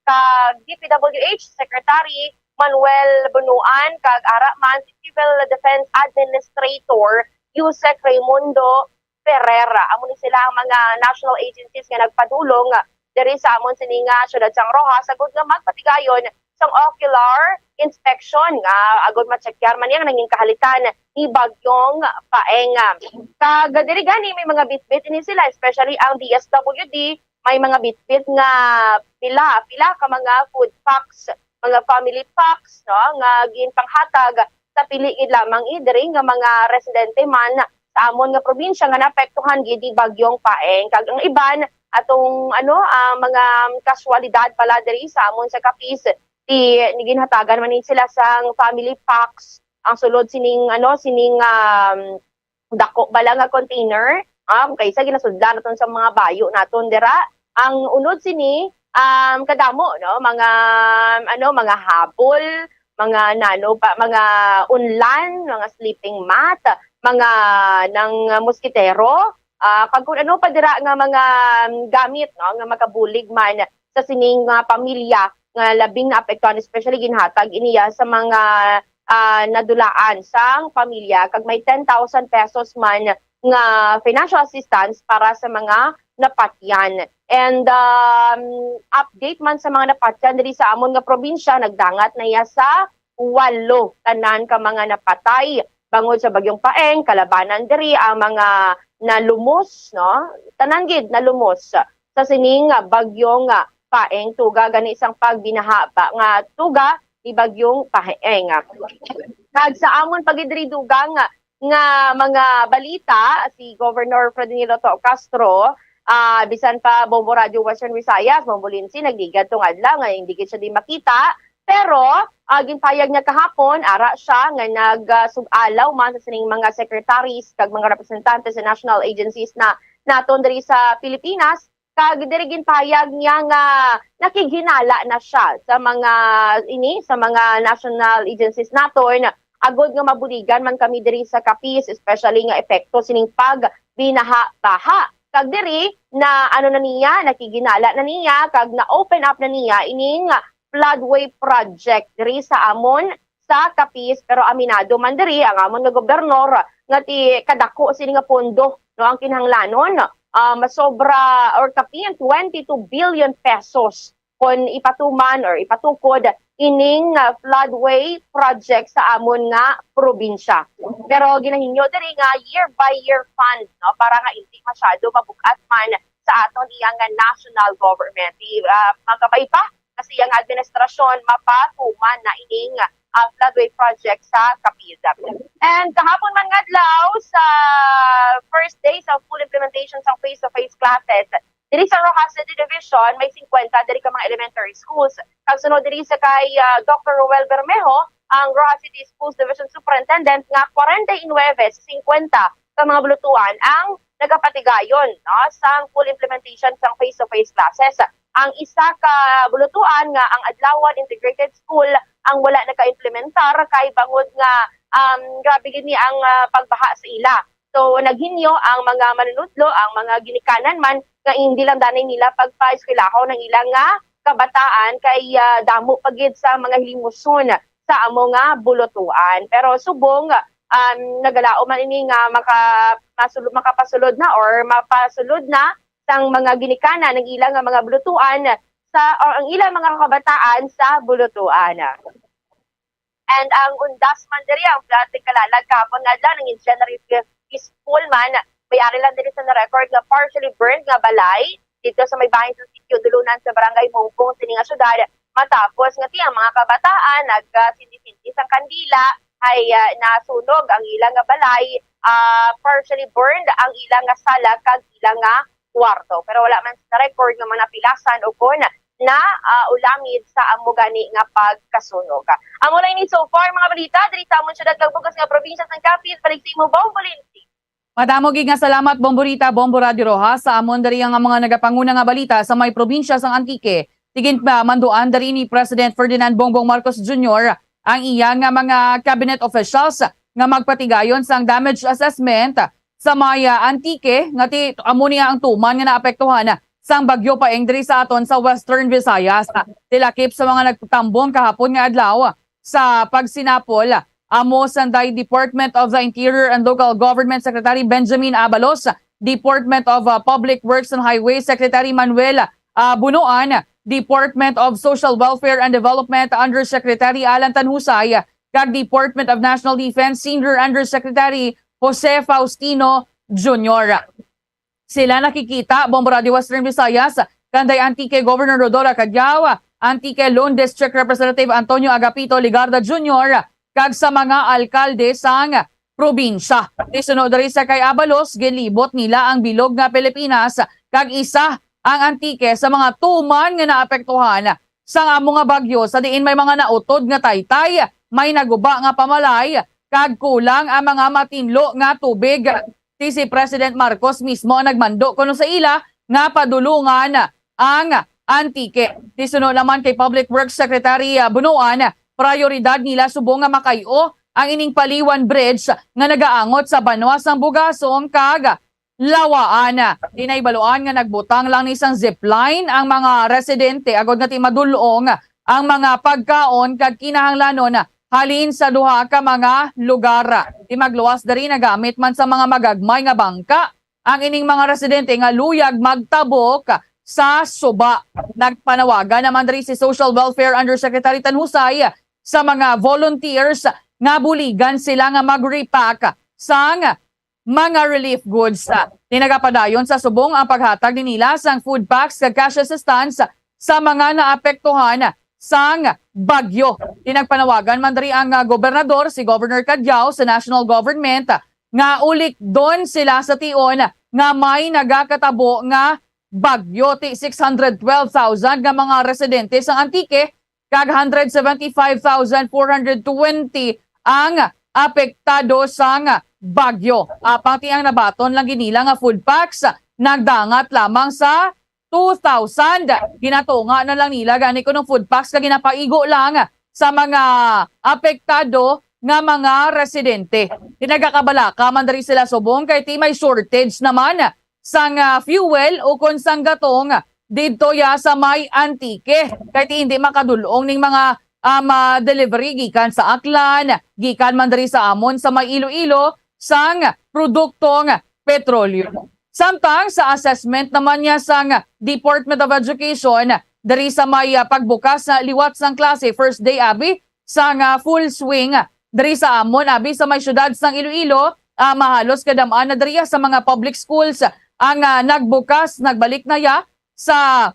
kag D P W H Secretary Manuel Bunuan, kag ara man si Civil Defense Administrator Yusek Raymundo Ferrera. Amo ni sila ang mga national agencies nga nagpadulong diri sa amon sini nga siyudad sang Roxas, sagod nga magpatigayon sang ocular inspection nga agod ma-checkar man ang nanging kahalitan ni Bagyong Paeng. Kag diri gani may mga bitbit ini sila, especially ang D S W D, may mga bitbit nga pila, pila ka mga food packs, mga family packs, no, nga ginpanghatag sa pili gid lamang, eh, diri nga mga residente man sa amon nga probinsya nga naapektuhan gid ni Bagyong Paeng. Kag ang iban atong, ano, ah, mga kaswalidad pala diri sa amon sa Capiz, ti, ginhatagan man ni sila sang family packs. Ang sulod sining, ano, sining, um, dako bala nga container, ah, kung kaysa ginasudlan naton sa mga bayo naton dira. Ang unod sini, um, kadamo, no, mga, ano, mga habol, mga nano pa, mga unlan, mga sleeping mat, mga nang, ah, moskitero, ah, kag kung ano pa dira nga mga, um, gamit, no, nga makabulig man sa sining mga pamilya nga labing naapektuhan, especially ginhatag iniya sa mga, ah, nadulaan sang pamilya, kag may ten thousand pesos man nga financial assistance para sa mga napatyan. And, um, update man sa mga napatyan diri sa amon nga probinsya, nagdangat na iya sa walo tanan ka mga napatay bangod sa Bagyong Paeng. Kalabanan diri ang mga nalumos, no? Tanan gid nalumos sa sining, ah, Bagyong, ah, Paeng, tuga gani sang pagbinaha ba nga tuga ni Bagyong Paeng. Kag sa amon pa gid diri dugang nga mga balita, si Governor Ferdinand Otto Castro, ah, bisan pa Bombo Radio Western Visayas, Bombo Lindsay, nagligad tong adlaw nga hindi gid siya di makita. Pero, ah, ginpayag niya kahapon, ara siya nga nag, ah, sug-alaw man sa sining mga secretaries kag mga representante sa national agencies na naton diri sa Pilipinas, kag diri ginpayag niya nga nakighinala na siya sa mga ini, sa mga national agencies naton, agod nga mabuligan man kami diri sa Capiz, especially nga epekto sining pagbinaha-baha. Kag diri na ano na niya, nakighinala na niya, kag na-open up na niya ining floodway project diri sa amon sa Capiz, pero aminado man diri ang amon nga gobernador nga ti kadako sini nga pondo, no, ang kinahanglanon, ah, masobra or kapin twenty-two billion pesos kon ipatuman or ipatukod ining, ah, floodway project sa amon nga probinsya. Pero ginahinyo diri nga year by year fund, no, para nga indi masyado mabug-at man sa aton iya nga national government. Di, ah, magkabay pa nga sa iya nga administrasyon mapatuman na ining, ah, floodway project sa Capiz. And kahapon man nga adlaw, sa first day sa full implementation sang face-to-face classes, diri sa Roxas City Division, may singkwenta diri ka mga elementary schools. Kag sunod diri sa kay, ah, Doctor Roel Bermejo, ang Roxas City Schools Division Superintendent, nga kwarenta y nuebe sa singkwenta ka mga bulutuan ang nagapatigayon, no, sang full implementation sang face-to-face classes. Ang isa ka bulutuan nga ang Adlawan Integrated School ang wala naka-implementar kay bangod nga, um, grabe gid ni ang, ah, pagbaha sa ila. So, naghinyo ang mga manunudlo, ang mga ginikanan man, nga hindi lang danay nila pagpaeskwelahon ang ilang nga kabataan kay, ah, damo pa gid sa mga hilimuson sa amo nga bulutuan. Pero subong, um, nagalaom man ini nga maka-, masul-, makapasulod na or mapasulod na sang mga ginikanan ang ilang nga mga bulutuan sa, or ang ilang mga kabataan sa bulutuan. And ang undas man diri, ang Platic Kalalag, kahapon nga adlaw, nangin general peaceful man. May ari lang diri sa na-record nga partially burned nga balay dito sa may bahin sa Sitio Dulunan sa Barangay Mungpong sini nga syudad, matapos nga ti ang mga kabataan nagsindi-sindi sang kandila ay, ah, nasunog ang ilang nga balay, ah, partially burned ang ilang nga sala kag ilang nga kwarto. Pero wala man sa record nga mga napilasan o kon na, ah, ulamid sa amo gani nga pagkasunog. Amo lang ini so far, mga balita diri sa amon syudad kag bug-os nga probinsya sang Capiz. Balik sa imo, Bong Bolinti. Madamo gid nga salamat, Bombo Rita, Bombo Radio Roxas, sa amon diri nga mga nagapanguna nga balita sa may probinsya sang Antique. Tigin pa manduan diri ni President Ferdinand Bongbong Marcos Junior ang iya nga mga cabinet officials nga magpatigayon sang damage assessment sa may, ah, Antique, nga ti-, amo niya ang tuman nga naapektuhan sang Bagyo Paeng diri sa aton sa Western Visayas. Tilakip sa mga nagtambong kahapon nga adlaw sa pagsinapol, amo sanday Department of the Interior and Local Government Secretary Benjamin Abalos, Department of, uh, Public Works and Highways Secretary Manuel, uh, Bunuan, Department of Social Welfare and Development Undersecretary Alan Tanhusay, kag Department of National Defense Senior Undersecretary Jose Faustino Junior. Sila nakikita, Bombo Radio Western Visayas, kanday Antique Governor Rhodora Cadiao, Antique Lone District Representative Antonio Agapito Legarda Junior, kag sa mga alkalde sang probinsya. Ti suno diri sa kay Abalos, ginlibot nila ang bilog nga Pilipinas, kag isa ang Antique sa mga tuman nga naapektuhan sang amo nga bagyo, sa diin may mga nautod nga taytay, may naguba nga pamalay, kag kulang ang mga matinlo nga tubig. Ti si President Marcos mismo ang nagmando kuno sa ila nga padulungan ang Antique. Ti suno naman kay Public Works Secretary, ah, Bunuan, prayoridad nila subong nga makay-o ang ining Paliwan Bridge nga nagaangot sa banwa sang Bugasong kag Lawaan. Di nahibaluan nga nagbutang lang ni sang zipline ang mga residente agod nga ti madul-ong ang mga pagkaon kag kinahanglanon halin sa duha ka mga lugar. Di magluwas diri, nagamit man sa mga magagmay nga bangka ang ining mga residente nga luyag magtabok sa suba. Nagpanawagan naman diri si Social Welfare Undersecretary Tanhusay sa mga volunteers nga buligan sila nga mag-repack sang mga relief goods. Tinagapadayon sa subong ang paghatag ni nila sang food packs kag cash assistance sa mga naapektuhan sang bagyo. Tinagpanawagan man diri ang, ah, gobernador, si Governor Cadiao, sa national government, ah, nga ulikdon sila sa tion nga may nagakatabo nga bagyo. Ti six hundred twelve thousand nga mga residente sa Antique kag hundred seventy-five thousand four hundred twenty ang apektado sang bagyo. Apang ti ang nabaton lang gid nila nga food packs nagdangat lamang sa two thousand. Ginatunga na lang nila gani kuno food packs nga ginapaigo lang sa mga apektado nga mga residente. Ti nagakabalaka man diri sila subong kay ti may shortage naman sang, ah, fuel ukon sang gatong didto ya sa may Antique. Kay ti hindi makadul-ong ning mga, um, ah, delivery gikan sa Aklan, gikan man diri sa amon sa may Iloilo, sang produktong petrolyo. Samtang sa assessment naman niya sang Department of Education diri sa may, ah, pagbukas sa liwat sang klase, first day, abi, sang, ah, full swing diri sa amon, abi, sa may siyudad sang Iloilo, ah, mahalos kadam-an na diri sa mga public schools ang, ah, nagbukas, nagbalik na ya sa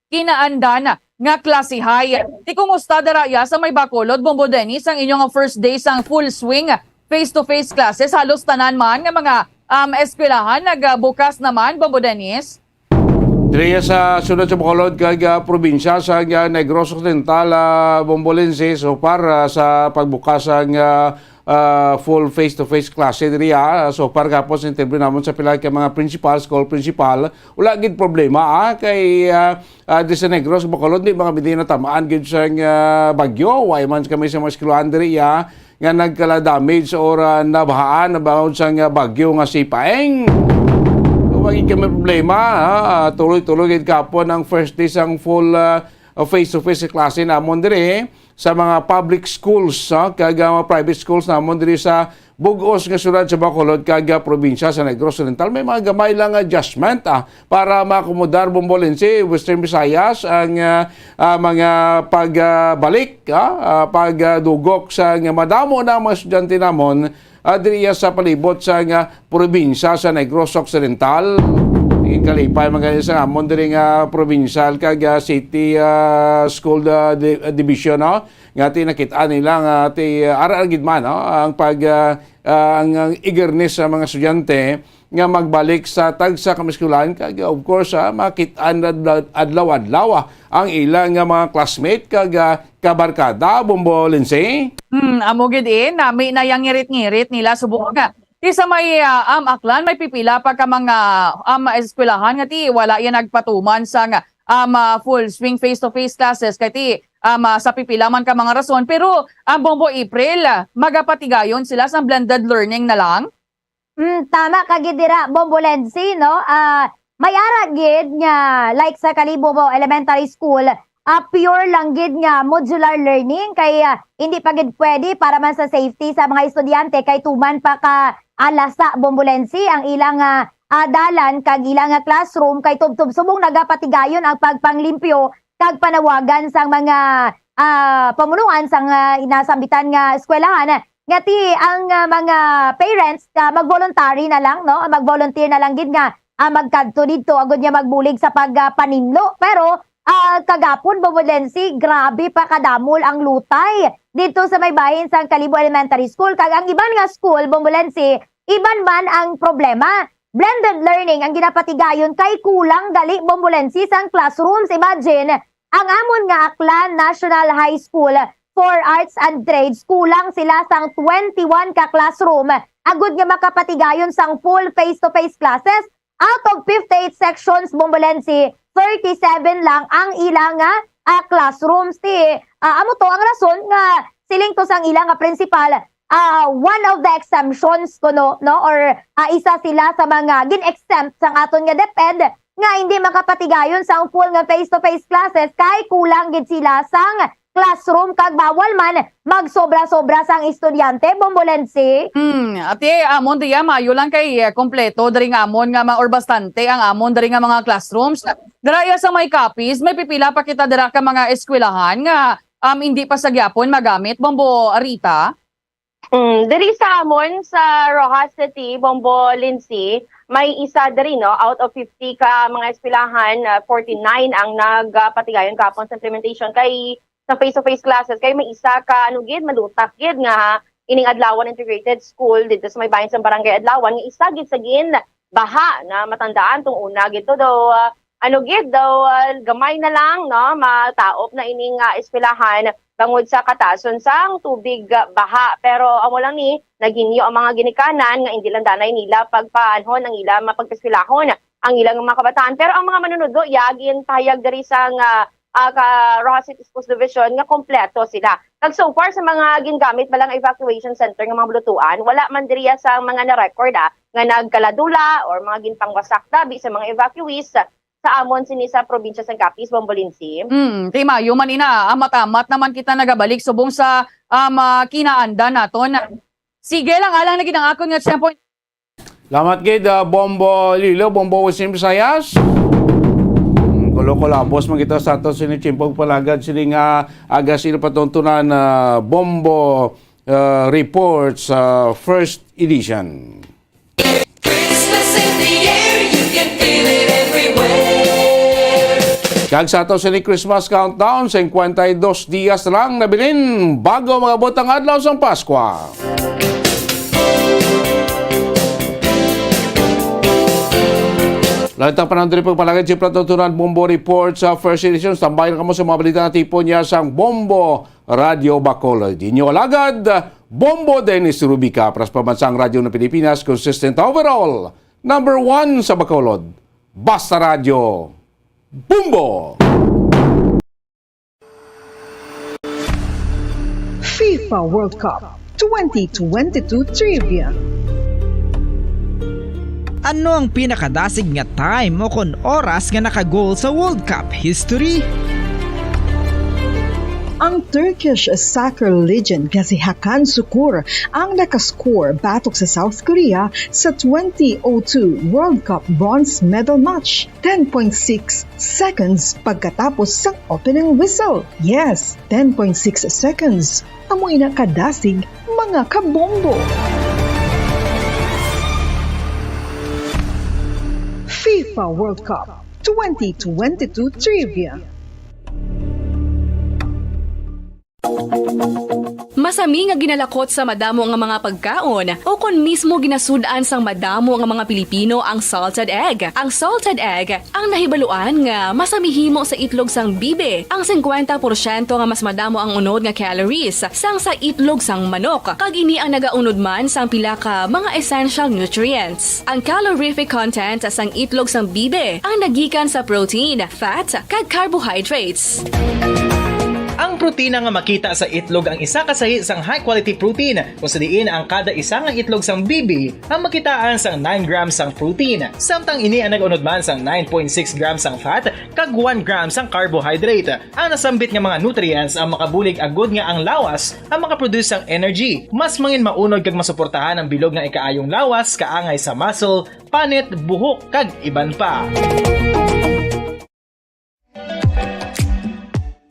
kinaandan nga klasihay. Ti kumusta dira ya sa may Bacolod, Bombo Dennis, ang inyong first day sang full swing face-to-face classes? Halos tanan man nga mga, um, eskwelahan nagbukas naman, Bombo Dennis? Diri sa siyudad sa Bacolod kag, ah, probinsya sa, ah, Negros Occidental, ah, Bombo Lindsay, so far, ah, sa pagbukas sang, ah, ah, full face-to-face klase diri, ah. So far, gapos interview namon sa pila ka mga principal, school principal, wala gid problema, ah, kay, ah, ah, di sa Negros, Bacolod, di mga bindi natamaan gid sang, ah, bagyo. Way man kami sa mga eskwelahan diri, ah, nga nagkala damage or, ah, nabahaan nabaon sang, ah, bagyo nga si Paeng. So, wa gid kami problema, ah. Ah, tuloy-tuloy gid kapon ang first day sang full, ah, face-to-face klase namon diri sa mga public schools, ah, kag, ah, mga private schools namon diri sa bug-os nga syudad sa Bacolod kag, ah, probinsya sa Negros Oriental. May mga gamay lang adjustment, ah, para maakomodar, Bombo Lindsay, Western Visayas, ang, ah, ah, mga pagbalik, ah, ah, pagdugok sa nga madamo na ang mga estudyante namon, ah, diri sa palibot sa nga probinsya sa Negros Occidental. Tingin kalipay man gani sa amon diri nga provincial kag, ah, city, ah, school, ah, di-, ah, division, no? Nga ti nakit-an nila nga ti, ah, ara gid man, no? Ang pag, ah, ah, ang, ang eagerness sa mga estudyante nga magbalik sa tagsa ka mga eskwelahan kag, of course, ah, makit-an adlaw-adlaw, ah, ang ila nga mga classmate kag, ah, kabarkada, Bombo Lindsay. Hmm, amo gid, eh, nami na yang ngirit-ngirit nila subong nga. Ti sa may, ah, um, Aklan, may pipila pa ka mga, um, eskwelahan nga ti wala yan nagpatuman sa nga, um, ah, full swing face-to-face classes kay ti, um, ah, sa pipila man ka mga rason. Pero ang Bombo April, ah, magapatigayon sila sa blended learning na lang? Mm, tama ka gid dira, Bombo Lenzy, no? Ah, may ara gid nga, like, sa Kalibo Elementary School, ah, pure lang gid nga modular learning kay, ah, hindi pa gid pwede para man sa safety sa mga estudyante kay tuman pa ka alasa, Bombo Lenzy, ang ilang, ah, ah, dalan kag ilang, ah, classroom kay tubtob subong nagapatigayon ang pagpanglimpyo kag panawagan sang mga, ah, pamunuan sang, ah, nasambitan nga eskwelahan nga ti ang, ah, mga parents nga mag-voluntary na lang, no? Mag-volunteer na lang gid nga, ah, magkadto didto agud nga magbulig sa pag, ah, panimlo. Pero, ah, kagapon, Bombo Lenzy, grabe pa kadamol ang lutay didto sa may bahin sang Kalibo Elementary School. Kag ang iban nga school, Bombo Lenzy, iban man ang problema. Blended learning ang ginapatigayon kay kulang gali, Bombo Lenzy, sang classrooms. Imagine, ang amon nga Aklan National High School for Arts and Trades, kulang sila sang twenty-one ka classroom agud nga makapatigayon sang full face-to-face classes. Out of fifty-eight sections, Bombo Lenzy, thirty-seven lang ang ila nga, ah, classrooms. Ti, ah, amo to ang rason nga siling to sang ila nga principal, ah, one of the exemptions kuno, no, or, ah, isa sila sa mga gin-exempt sang aton nga DepEd nga hindi makapatigayon sang full nga face-to-face classes kay kulang gid sila sang classroom kag bawal man magsobra-sobra sang estudyante, Bombo Lensi. Hmm, ati, amon diya, mayo lang kay, eh, kompleto diri nga amon nga ma-, or bastante ang amon diri nga mga classrooms. Dira iya sa may copies, may pipila pa kita dira ka mga eskwelahan nga, um, hindi pa sa gyapon magamit, Bombo Rita? Mm, diri sa amon sa Roxas City, Bombo Lindsay, may isa diri, no, out of fifty ka mga eskwelahan, ah, forty-nine ang nagpatigayon kahapon sa implementation kay sa face-to-face classes, kay may isa ka, ano gid, malutak gid nga ining Adlawan Integrated School dito sa may bayan sa Barangay Adlawan, nga isa gid sa gin baha na matandaan tong una gid to daw, ah, ano gid daw, ah, gamay na lang, no, mataop na ining, ah, eskwelahan bangod sa katason sang tubig, ah, baha. Pero amo lang ni, naghinyo ang mga ginikanan nga indi lang danay nila pagpaanhon ang ila mapagpaeskwelahon ang ilang mga kabataan. Pero ang mga manunudlo, ya, ginpahayag diri sang, ah, ah, ka Roxas City Schools Division nga kompleto sila. Kag so far sa mga gingamit ba lang evacuation center nga mga bulutuan, wala man diriya sa mga na-record, ah, nga nagkaladula or mga ginpangwasak dabi sa mga evacuees sa amon sini sa probinsya sang Capiz, Bombo Lindsay. Mm, kay mayo man ina, amat-amat naman kita nagabalik subong sa, um, ah, kinaandan naton. Sige lang, alang na gid ang akon nga tiyempo. Salamat gid, ah, Bombo Lilo, Bombo Western Visayas. Mm, kulo-kulabos man kita sa ato sini tiyempo palagad sini nga aga sini patuntunan, ah, Bombo, ah, Report sa first edition. Christmas in the air, you can feel it everywhere. Kag sa ato sini Christmas countdown, singkwenta y dos dias lang nabilin bago mag-abot ang adlaw sang Paskwa. Lahat ang panahon diri pagpalagay si Platutunan Bombo Report sa first edition. Tambay na kamo sa mga balita nga tipon niya sang Bombo Radyo Bacolod. Inyo alagad, Bombo Dennis Rubica, para sa Pambansang Radyo ng Pilipinas, consistent overall, number one sa Bacolod. Basta Radyo, Bombo! FIFA World Cup twenty twenty-two Trivia. Ano ang pinakadasig nga time o kon oras nga naka-goal sa World Cup history? Ang Turkish soccer legend nga si Hakan Sukur ang nakascore batok sa South Korea sa twenty oh two World Cup bronze medal match, ten point six seconds pagkatapos sang opening whistle. Yes, ten point six seconds. Amo ina kadasig, mga kabombo. FIFA World Cup twenty twenty-two Trivia. Masami nga ginalakot sa madamo nga mga pagkaon, o kon mismo ginasud-an sang madamo nga mga Pilipino ang salted egg. Ang salted egg ang nahibaluan nga masami himo sa itlog sang bibi. Ang singkwenta porsyento nga mas madamo ang unod nga calories sang sa itlog sang manok, kag ini ang nagaunod man sang pila ka mga essential nutrients. Ang calorific content sang itlog sang bibi ang nagikan sa protein, fat, kag carbohydrates. Ang protina nga makita sa itlog ang isa ka sahi sang high-quality protein, kung sa diin ang kada isa nga itlog sang bibi ang makitaan sang nine grams sang protein, samtang ini ang nag-unod man sang nine point six grams sang fat kag one gram sang carbohydrate. Ang nasambit nga mga nutrients ang makabulig agud nga ang lawas ang makaproduce sang energy. Mas mangin maunod kag masuportahan ang bilog nga ikaayong lawas, kaangay sa muscle, panit, buhok, kag iban pa.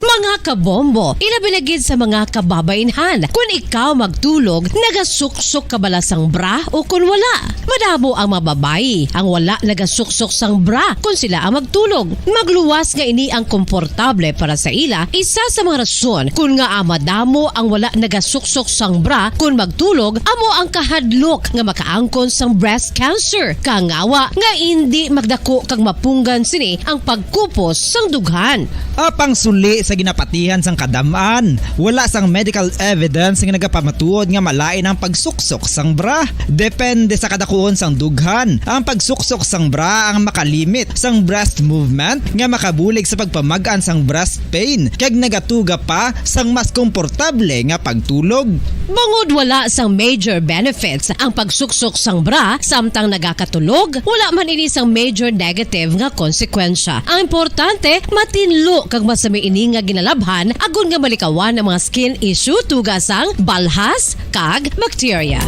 Mga kabombo, ilabi na gid sa mga kababainhan. Kun ikaw magtulog, nagasuksok ka bala sang bra o kun wala? Madamo ang mga babayi ang wala nagasuksok sang bra kun sila ang magtulog. Magluwas nga ini ang komportable para sa ila, isa sa mga rason kun ngaa madamo ang wala nagasuksok sang bra kun magtulog amo ang kahadlok nga makaangkon sang breast cancer. Kangawa nga indi magdako kag mapunggan sini ang pagkupos sang dughan. Apang suli sa ginapat Tihan sang kadam-an, wala sang medical evidence nga nagapamatuod nga malain ang pagsuksok sang bra. Depende sa kadakuon sang dughan, ang pagsuksok sang bra ang makalimit sang breast movement nga makabulig sa pagpamag-an sang breast pain kag nagatuga pa sang mas komportable nga pagtulog. Bangod wala sang major benefits ang pagsuksok sang bra samtang nagakatulog, wala man ini sang major negative nga konsekwensya. Ang importante, matinlo kag masami ini nga ginalabhan agod nga malikawan ang mga skin issue, tuga sang balhas kag bacteria.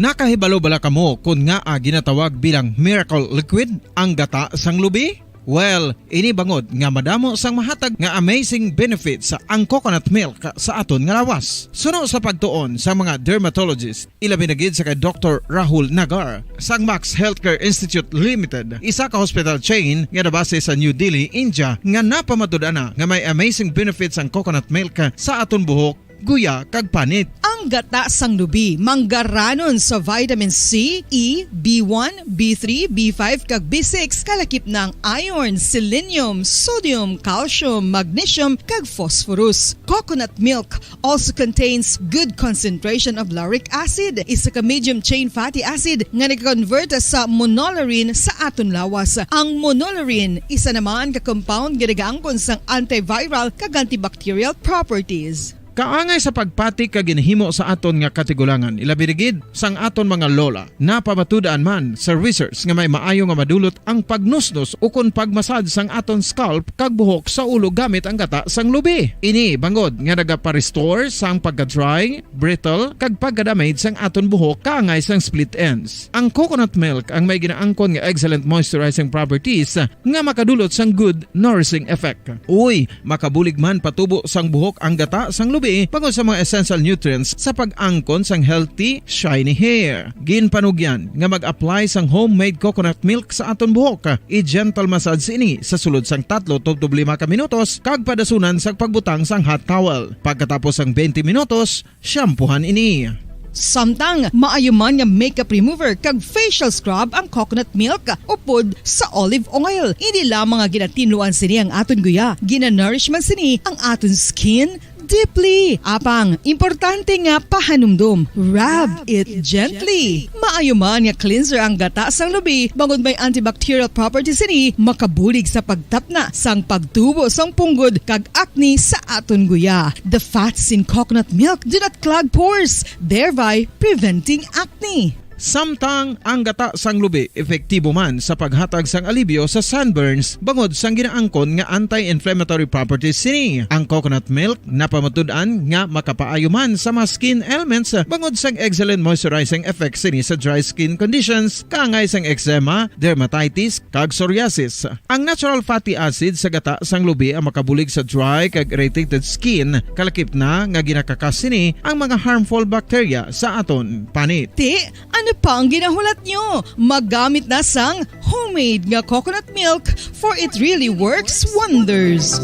Nakahibalo bala kamo kon ngaa ginatawag bilang miracle liquid ang gata sang lubi? Well, ini bangod nga madamo sang mahatag nga amazing benefits ang coconut milk sa aton nga lawas. Suno sa pagtuon sa mga dermatologist, ilabi na gid sa kay Doktor Rahul Nagar sang Max Healthcare Institute Limited, isa ka hospital chain nga nabase sa New Delhi, India, nga napamatud-an na nga may amazing benefits ang coconut milk sa aton buhok, guya, kag panit. Ang gata sang lubi manggaranon sa vitamin C, E, B one, B three, B five, kag B six, kalakip na ang iron, selenium, sodium, calcium, magnesium, kag phosphorus. Coconut milk also contains good concentration of lauric acid, isa ka medium chain fatty acid nga nag-convert sa monolaurin sa aton lawas. Ang monolaurin, isa naman ka compound nga nagaangkon sang antiviral kag antibacterial properties. Kaangay sa pagpati kag ginhimo sa aton nga katigulangan, ilabi na gid sang aton mga lola. Napamatud-an man sa research nga may maayo nga madulot ang pagnusnos ukon pagmasad sang aton scalp kag buhok sa ulo gamit ang gata sang lubi. Ini bangod nga nagapa-restore sang pagka-dry, brittle, kag pagka-damage sang aton buhok kaangay sang split ends. Ang coconut milk ang may ginaangkon nga excellent moisturizing properties nga makadulot sang good nourishing effect. Uy, makabulig man patubo sang buhok ang gata sang lubi bangod sa mga essential nutrients sa pag-angkon sang healthy, shiny hair. Ginpanugyan nga mag-apply sang homemade coconut milk sa aton buhok. I-gentle massage ini sa sulod sang tatlo tubtob lima ka minutos kag padasunan sang pagbutang sang hot towel. Pagkatapos sang twenty minutos, shampoohan ini. Samtang maayo man nga makeup remover kag facial scrub ang coconut milk upod sa olive oil. Hindi lamang nga ginatinluan sini ang aton guya, ginanourish man sini ang aton skin deeply. Apang, importante nga pahanumdom, rub it gently. Maayo man nga cleanser ang gata sang lubi, bangod may antibacterial properties sini, makabulig sa pagtapna sang pagtubo sang punggod kag acne sa aton guya. The fats in coconut milk do not clog pores, thereby preventing acne. Samtang ang gata sang lubi epektibo man sa paghatag sang alibyo sa sunburns bangod sang ginaangkon nga anti-inflammatory properties sini. Ang coconut milk napamatud-an nga makapaayo man sa mga skin ailments bangod sang excellent moisturizing effect sini sa dry skin conditions, kaangay sang eczema, dermatitis, kag psoriasis. Ang natural fatty acid sa gata sang lubi ang makabulig sa dry kag irritated skin, kalakip na nga ginakakas sini ang mga harmful bacteria sa aton panit. Ti, ano pa ang ginahulat nyo? Magamit na sang homemade nga coconut milk, for it really works wonders.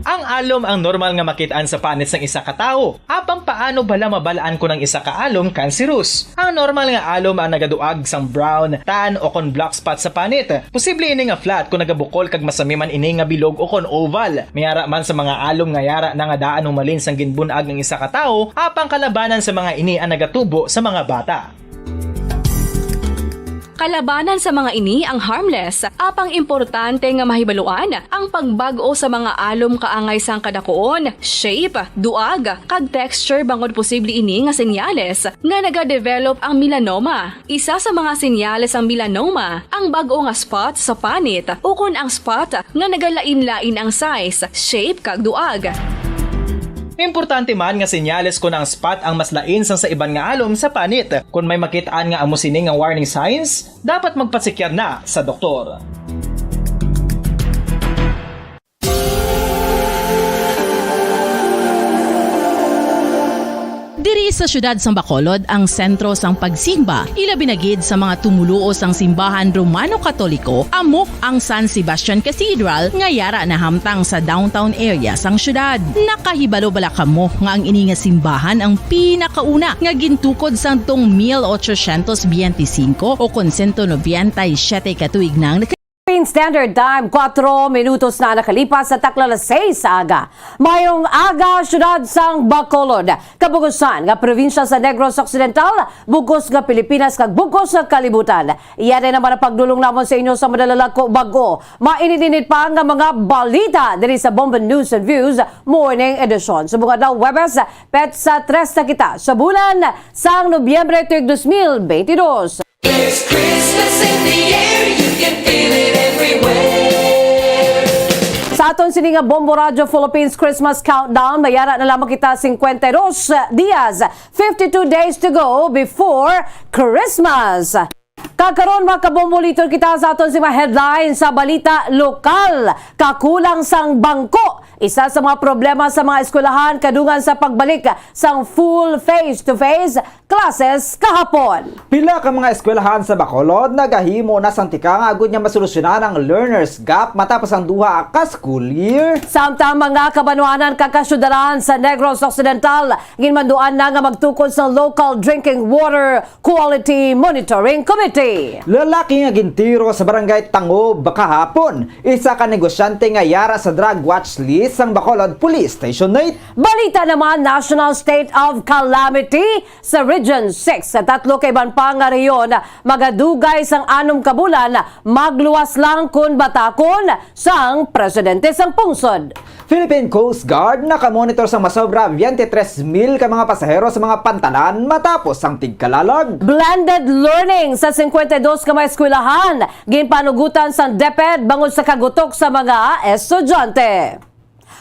Ang alom ang normal nga makit-an sa panit sang isa ka tawo. Apang paano bala mabal-an kon ang isa ka alom kanseros? Ang normal nga alom ang nagaduag sang brown, tan, o kon black spot sa panit. Posible ini nga flat kon nagabukol kag masami man ini nga bilog o kon oval. May ara man sa mga alom nga yara na nga daan humalin sang ginbun-ag ang isa ka tawo, apang kalabanan sa mga ini ang nagatubo sa mga bata. Kalabanan sa mga ini ang harmless, apang importante nga mahibaluan ang pagbag-o sa mga alom kaangay sang kadakuon, shape, duag, kag texture, bangod posible ini nga senyales nga nagadevelop ang melanoma. Isa sa mga senyales sang melanoma ang bag-o nga spot sa panit ukon ang spot nga nagalain-lain ang size, shape, kag duag. Importante man nga senyales kon ang spot ang mas lain sang sa iban nga alom sa panit. Kon may makit-an nga amo sini nga warning signs, dapat magpatsikyar na sa doktor. Diri sa siyudad sang Bacolod ang sentro sang pagsimba, ilabi na gid sa mga tumoluo sang simbahan Romano-Katoliko, amo ang San Sebastian Cathedral nga yara nahamtang sa downtown area sang siyudad. Nakahibalo bala kamo nga ang ini nga simbahan ang pinakauna nga gintukod sadtong mil ochocientos biyente singko o kon sento nobenta y siyete ka tuig na ang Philippine Standard Time, kuwatro minutos na nakalipas sa takna alas seis sa aga. Mayong aga, siyudad sang Bacolod. Kabugusan nga probinsya sa Negros Occidental, bugos nga Pilipinas kag bugos nga kalibutan. Iya na naman ang pagdulong namon sa inyo sa madalalag ko bag-o. Mainit-init pa nga mga balita diri sa Bombo News and Views Morning Edition. Subong adlaw Huwebes, petsa tres na kita sa bulan sang Nobyembre tuig dos mil benti dos. There's Christmas in the air, you can feel it everywhere. Sa aton sini nga Bombo Radyo Philippines Christmas Countdown, mayara na lamang kita singkwenta y dos dias, fifty-two days to go before Christmas. Kag karon, mga kabombo, liton kita sa aton sini nga headline sa balita lokal. Kakulang sang bangko, isa sa mga problema sa mga eskwelahan kadungan sa pagbalik sang full face-to-face classes kahapon. Pila ka mga eskwelahan sa Bacolod nagahimo na sang tikang agud nga masolusyonan ang learners gap matapos ang duha ka school year. Samtang mga kabanwanan kag kasyudaran sa Negros Occidental, ginmanduan na nga magtukod sa Local Drinking Water Quality Monitoring Committee. Lalaki nga gintiro sa Barangay Tangob kahapon, isa ka negosyante nga yara sa drug watch list sang Bacolod Police Station eight. Balita naman, national state of calamity sa Region six. Sa tatlo ka iban pa nga rehiyon, magadugay sang anom ka bulan, magluwas lang kon batakon sang presidente sang pungsod. Philippine Coast Guard nakamonitor sang masobra twenty-three mil ka mga pasahero sa mga pantalan matapos ang tigkalalag. Blended learning sa singkwenta y dos ka mga eskwelahan, ginpanugutan sang DepEd bangod sa kagutok sa mga estudyante.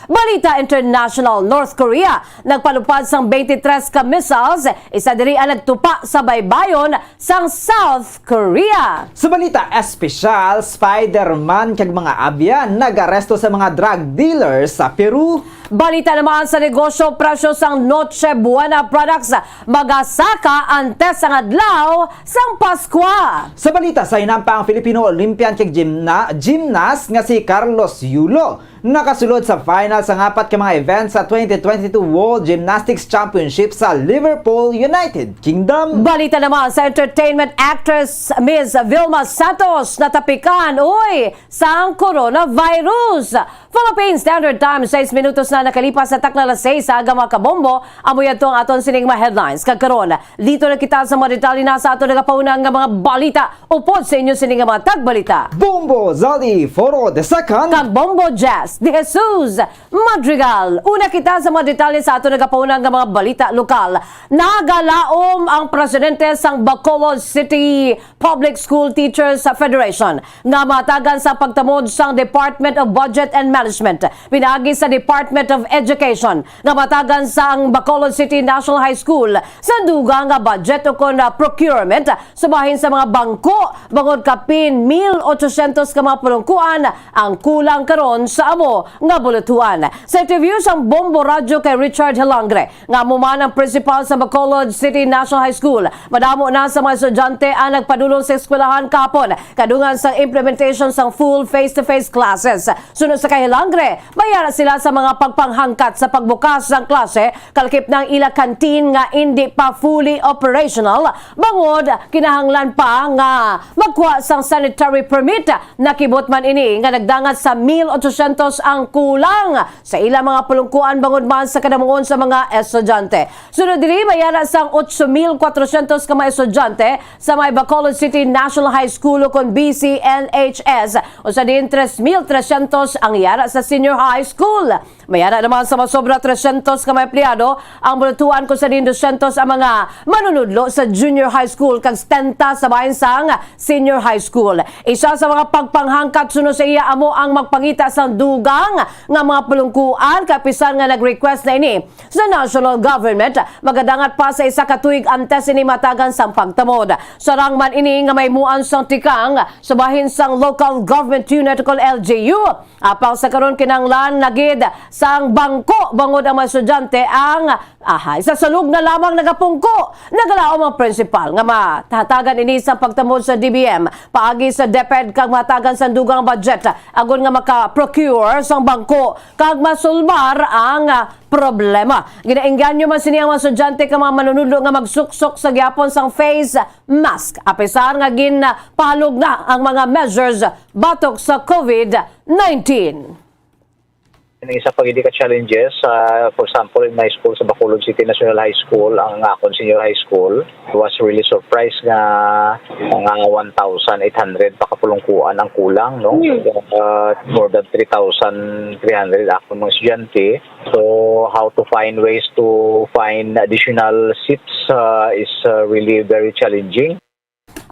Balita international, North Korea nagpalupad sang twenty-three ka missiles, isa diri ang nagtupa sa baybayon sang South Korea. Sa balita espesyal, Spider-Man kag mga abyan nag-aresto sa mga drug dealer sa Peru. Balita naman sa negosyo, presyo sang Noche Buena products magasaka antes sang adlaw sang Paskwa. Sa balita sa hinampang, Filipino Olympian kag gymna-, gymnast nga si Carlos Yulo nakasulod sa final sang apat ka mga events sa twenty twenty-two World Gymnastics Championship sa Liverpool, United Kingdom. Balita naman sa entertainment, actress Miss Vilma Santos natapikan, uy, sang coronavirus. Philippine Standard Time, sais minutos na nakalipas sa takna alas seis sa aga, mga kabombo. Amo yadto ang aton sining mga headlines. Kag karon, liton na kita sa mga detalye na sa aton nagapahunang nga mga balita. Upod sa inyo sini nga mga tagbalita, Bombo Zaldi Foro the second kag Bombo Jazz de Jesus Madrigal. Una kita sa mga detalye sa aton nagapahunang nga mga balita lokal. Nagalaom ang presidente sang Bacolod City Public School Teachers Federation nga matagan sa pagtamod sang Department of Budget and Management, pinaagi sa Department of Education, nga matagan sa ang Bacolod City National High School sa dugang nga budget ukon, ah, procurement sa bahin sa mga bangko, bangod kapin mil ochocientos ka mga pulungkuan ang kulang karon sa amo nga bulutuan. Sa interview sang Bombo Radyo kay Richard Hilangre, nga amo man ang principal sa Bacolod City National High School, madamo na sa mga estudyante ang nagpadulong sa eskwelahan kahapon, kadungan sa implementation sang full face-to-face classes. Suno sa kay Hilangre, mayara sila sa mga pagpanghangkat sa pagbukas sang klase, kalakip na ang ila canteen nga indi pa fully operational, bangod kinahanglan pa nga magkuha sang sanitary permit. Nakibot man ini nga nagdangat sa mil ochocientos ang kulang sa ila mga pulungkuan, bangod man sa kadamuon sa mga estudyante. Sunod diri, mayara sang ocho mil cuatrocientos ka mga estudyante sa may Bacolod City National High School, ukon B C N H S, usa din tres mil trescientos ang yara sa senior high school. Mayara naman sa masobra trescientos ka mga empleyado ang bulutuan, kung sa din dosyentos ang mga manunudlo sa junior high school kag setenta sa bahin sang senior high school. Isa sa mga pagpanghangkat suno sa iya amo ang magpangita sang dugang nga mga pulungkuan, kapisan nga nag-request na ini sa national government, magadangat pa sa isa ka tuig antes ini matagan sang pagtamod. Sarang man ini nga mahimuan sang tikang sa bahin sang local government unit kon L G U. Apang sa karon, kinahanglan na gid sa ang bangko, bangod ang mga estudyante ang ahay sa salog na lamang nagapungko. Nagalaom ang principal nga matahatagan ini sa pagtamod sa D B M paagi sa DepEd kag mahatagan sang dugang budget agod nga maka-procure sang bangko kag masulbar ang, ah, problema. Ginaengganyo man sini ang mga estudyante kag mga manunudlo nga magsuksok sa gihapon sang face mask, apisar nga ginpahalog na ang mga measures batok sa COVID nineteen. Ang isa pa gid ka challenges, ah, for example, in my school sa Bacolod City National High School, ang akon senior high school, I was really surprised nga mga one thousand eight hundred pa ka pulungkuan ang kulang, no? Hmm. Uh, more than three thousand three hundred akon mga estudyante. So, how to find ways to find additional seats, uh, is, uh, really very challenging.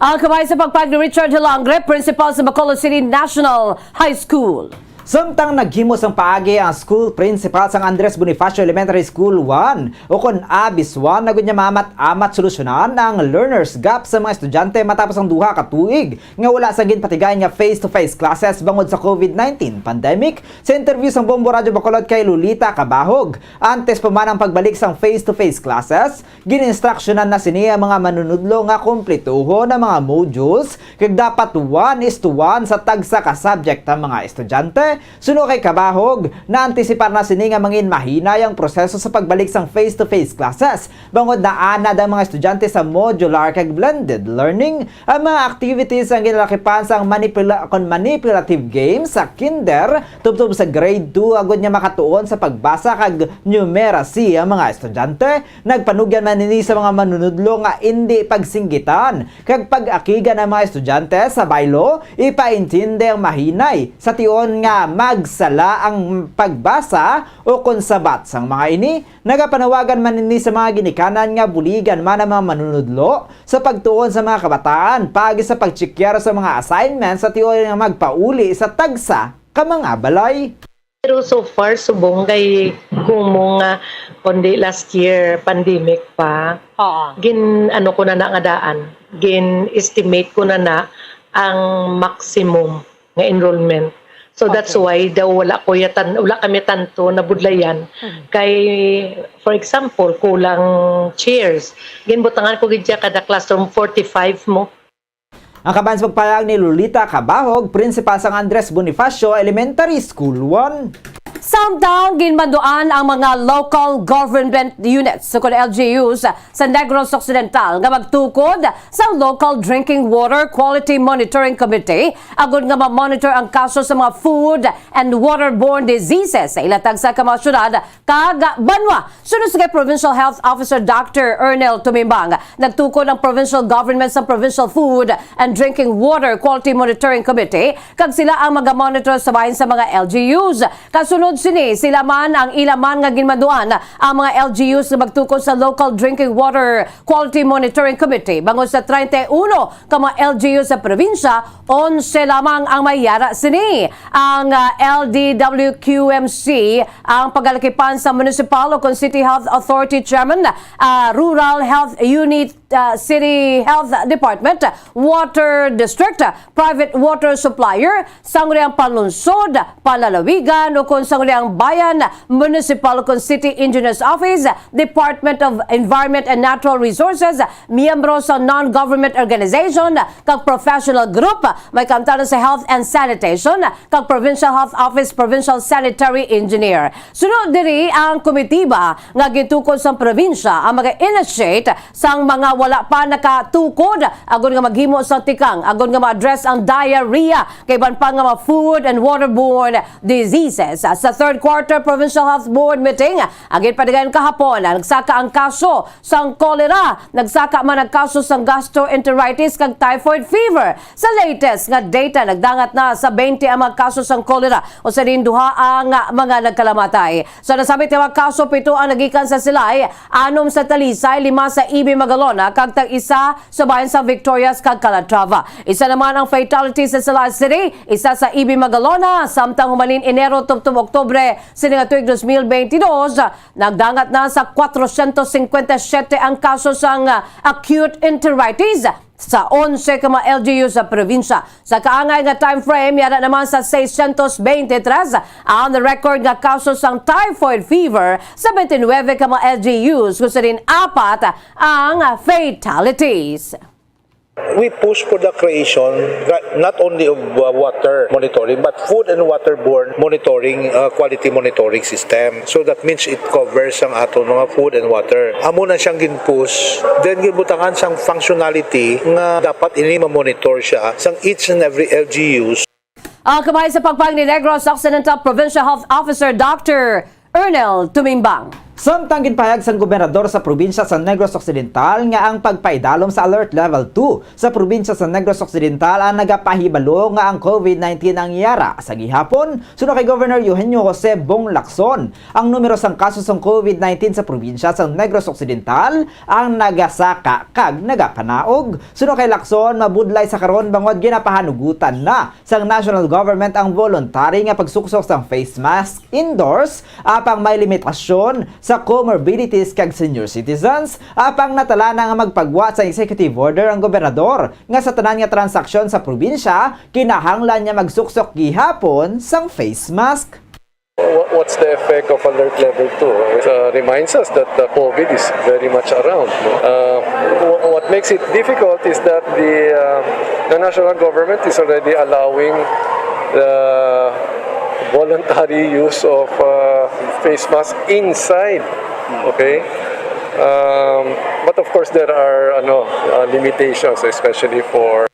Ang kamay sa pagpag ni Richard Hilangre, principal sa Bacolod City National High School. Samtang naghimo sang paagi ang school principal sang Andres Bonifacio Elementary School one, o kon ABES one, nagud niya maamat-amat solusyonan ang learners gap sa mga estudyante matapos ang duha ka tuig nga wala sa ginpatigayon nga face-to-face classes bangod sa COVID nineteen pandemic. Sa interview sang Bombo Radyo Bacolod kay Lolita Cabahog, antes pa man ang pagbalik sang face-to-face classes, gin-instructionan na sini ang mga manunudlo nga kumplituhon ang mga modules kag dapat one is to one sa tagsa ka subject ang mga estudyante. Suno kay Cabahog, naantisipar na sini nga mangin mahinay ang proseso sa pagbalik sang face-to-face classes bangod naanad ang mga estudyante sa modular kag blended learning. Ang mga activities ang ginalakipan sang manipula-, kon manipulative games sa kinder tubtob sa grade two agud nga makatuon sa pagbasa kag numeracy ang mga estudyante. Nagpanugyan man ini sa mga manunudlo nga indi pagsinggitan kag pag-akigan ang mga estudyante sa baylo, ipaintindi ang mahinay sa tion nga magsala ang pagbasa o kon sabat sang mga ini. Nagapanawagan man ini sa mga ginikanan nga buligan man ang mga manunudlo sa pagtuon sa mga kabataan paagi sa pagtsikiyar sa mga assignments sa tiyon nga magpauli sa tagsa ka mga balay. Pero so far, subong kay kumo nga, kundi last year, pandemic pa, Oo. gin-, ano ko na na nga daan, gin-estimate ko na na ang maximum nga enrollment. So that's Okay. why daw wala ko yatan-, wala kami tanto nabudlayan. Hmm. Kay, for example, kulang chairs. Ginbutangan ko gid siya kada classroom forty-five mo. Ang kaban sa pagpahayag ni Lolita Cabahog, principal sang Andres Bonifacio Elementary School one. Samtang ginmanduan ang mga local government units, sukod L G Us, sa Negros Occidental nga magtukod sa Local Drinking Water Quality Monitoring Committee agud nga ma-monitor ang kaso sa mga food and waterborne diseases sa ila tagsa ka mga syudad kag banwa. Suno sa kay Provincial Health Officer Doctor Ernel Tumimbang, nagtukod ang provincial government sa Provincial Food and Drinking Water Quality Monitoring Committee kag sila ang magamonitor sa bahin sa mga L G Us. Kasunod sini, sila man ang ila man nga ginmanduan ang mga L G Us nga magtukod sa Local Drinking Water Quality Monitoring Committee. Bangod sa treinta y uno ka mga L G Us sa probinsya, onse lamang ang may yara sini. Ang, ah, L D W Q M C ang pagalakipan sa municipal o kon City Health Authority Chairman, ah, Rural Health Unit, ah, City Health Department, Water District, Private Water Supplier, Sangguniang Panlungsod, Panlalawigan, o kon Sangguniang Bayan, Municipal o kon City Engineer's Office, Department of Environment and Natural Resources, miyembro sa non-government organization, kag professional group, may kaamtanan sa Health and Sanitation, kag Provincial Health Office Provincial Sanitary Engineer. Suno diri ang komitiba nga gintukod sang probinsya ang mag-initiate sang mga wala pa nakatukod agud nga maghimo sang tikang agud nga ma-address ang diarrhea kag iban pa nga mga food and waterborne diseases. Sa third quarter provincial health board meeting, ang ginpatigayon kahapon, nagsaka ang kaso sang cholera, nagsaka man ang kaso sang gastroenteritis kag typhoid fever. Sa latest nga data, nagdangat na sa twenty ang mga kaso sang cholera, usa din duha ang mga nagkalamatay. Sa nasabit nga mga kaso, pito ang nagikan sa Silay, anom sa Talisay, lima sa Ibi Magalona, kag tag-isa sa bahin sa Victorias kag Calatrava. Isa naman ang fatality sa Silay City, isa sa Ibi Magalona, samtang humalin Enero tubtob Oktubre, Oktubre sini nga tuig dos mil beintidos, nagdangat na sa kwatrocientos cincuenta y siete ang kaso sang, ah, acute enteritis sa onse ka mga L G U sa probinsya. Sa kaangay nga time frame, yara naman sa seiscientos veintitrés ang record nga kaso sang typhoid fever sa twenty-nine ka mga L G Us, kung sa din apat ang fatalities. We push for the creation, ra-, not only of, uh, water monitoring, but food and waterborne monitoring, uh, quality monitoring system. So that means it covers ang aton mga food and water. Amo na siyang gin-push. Then, ginbutangan sang functionality nga dapat ini ma-monitor siya sang each and every L G Us. Ang kamay sa pagpang ni Negros Occidental Provincial Health Officer Doctor Ernel Tumimbang. Samtang ginpahayag sang gobernador sa probinsya sa Negros Occidental nga ang pagpaidalom sa Alert Level two sa probinsya sa Negros Occidental ang nagapahibalo nga ang COVID nineteen ang yara sa gihapon, suno kay Governor Eugenio Jose Bong Lacson. Ang numero sang kaso sang COVID nineteen sa probinsya sa Negros Occidental ang nagasaka kag nagapanaog. Suno kay Lacson, mabudlay sa karon bangod ginapahanugutan na sang national government ang voluntary nga pagsuksok sang face mask indoors, apang may limitasyon sa comorbidities kag senior citizens, apang natala na nga magpagwa sa executive order ang gobernador nga sa tanan nga transaksyon sa probinsya, kinahanglan niya magsuksok gihapon sang face mask. Wha-, what's the effect of Alert Level two? It, uh, reminds us that the COVID is very much around, no? Uh, wh-, what makes it difficult is that the, uh, the national government is already allowing the voluntary use of, uh, face mask inside, okay? Um, but of course, there are, ano, uh, limitations, especially for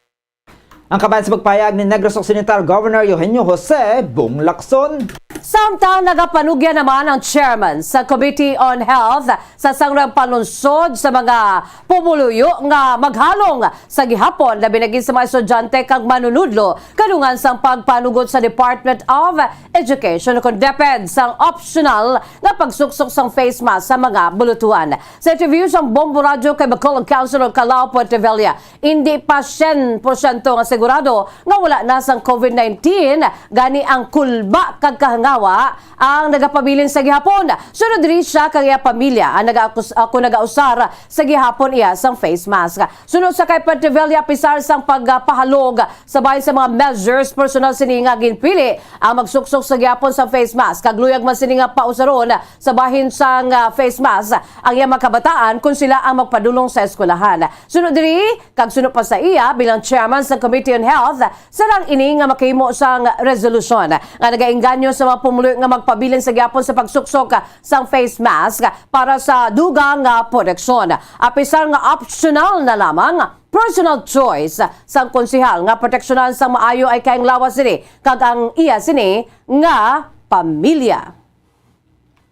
Ang kabahin sa pagpahayag ni Negros Occidental Governor Eugenio Jose Bong Lacson. Samtang nagapanugyan naman ang chairman sa Committee on Health sa Sangguniang Panlungsod sa mga pumuluyo nga maghalong sa gihapon, labi na gid sa mga estudyante kag manunudlo, kadungan sang pagpanugot sa Department of Education kon DepEd sang optional nga pagsuksok sang face mask sa mga bulutuan. Sa interview sang Bombo Radyo kay Bacolod Councilor Calao Puentevilla, indi pa syen porsyento nga sigurado nga wala na sang COVID nineteen, gani ang kulba kag kahangawa ang nagapabilin sa gihapon. Sunod diri, siya kag iya pamilya ang nagaakus-, ako nagausar sa gihapon iya sang face mask. Sunod sa kay Puentevilla, apisar sang pagpahalog sa bahin sa mga measures, personal sini nga ginpili ang magsuksok sa gihapon sang face mask, kag luyag man sini nga pausaron sa bahin sang, ah, face mask ang iya mga kabataan kon sila ang magpadulong sa eskwelahan. Suno diri, kag suno pa sa iya bilang chairman sa Committee on Health, sarang ini nga makahimo sang resolusyon nga nagaengganyo sa mga pumuluyo nga magpabilin sa gihapon sa pagsuksok sang face mask para sa dugang nga proteksyon. Apisar nga optional na lamang, personal choice sang konsehal nga proteksyonan sang maayo ay kay ang lawas sini kag ang iya sini nga pamilya.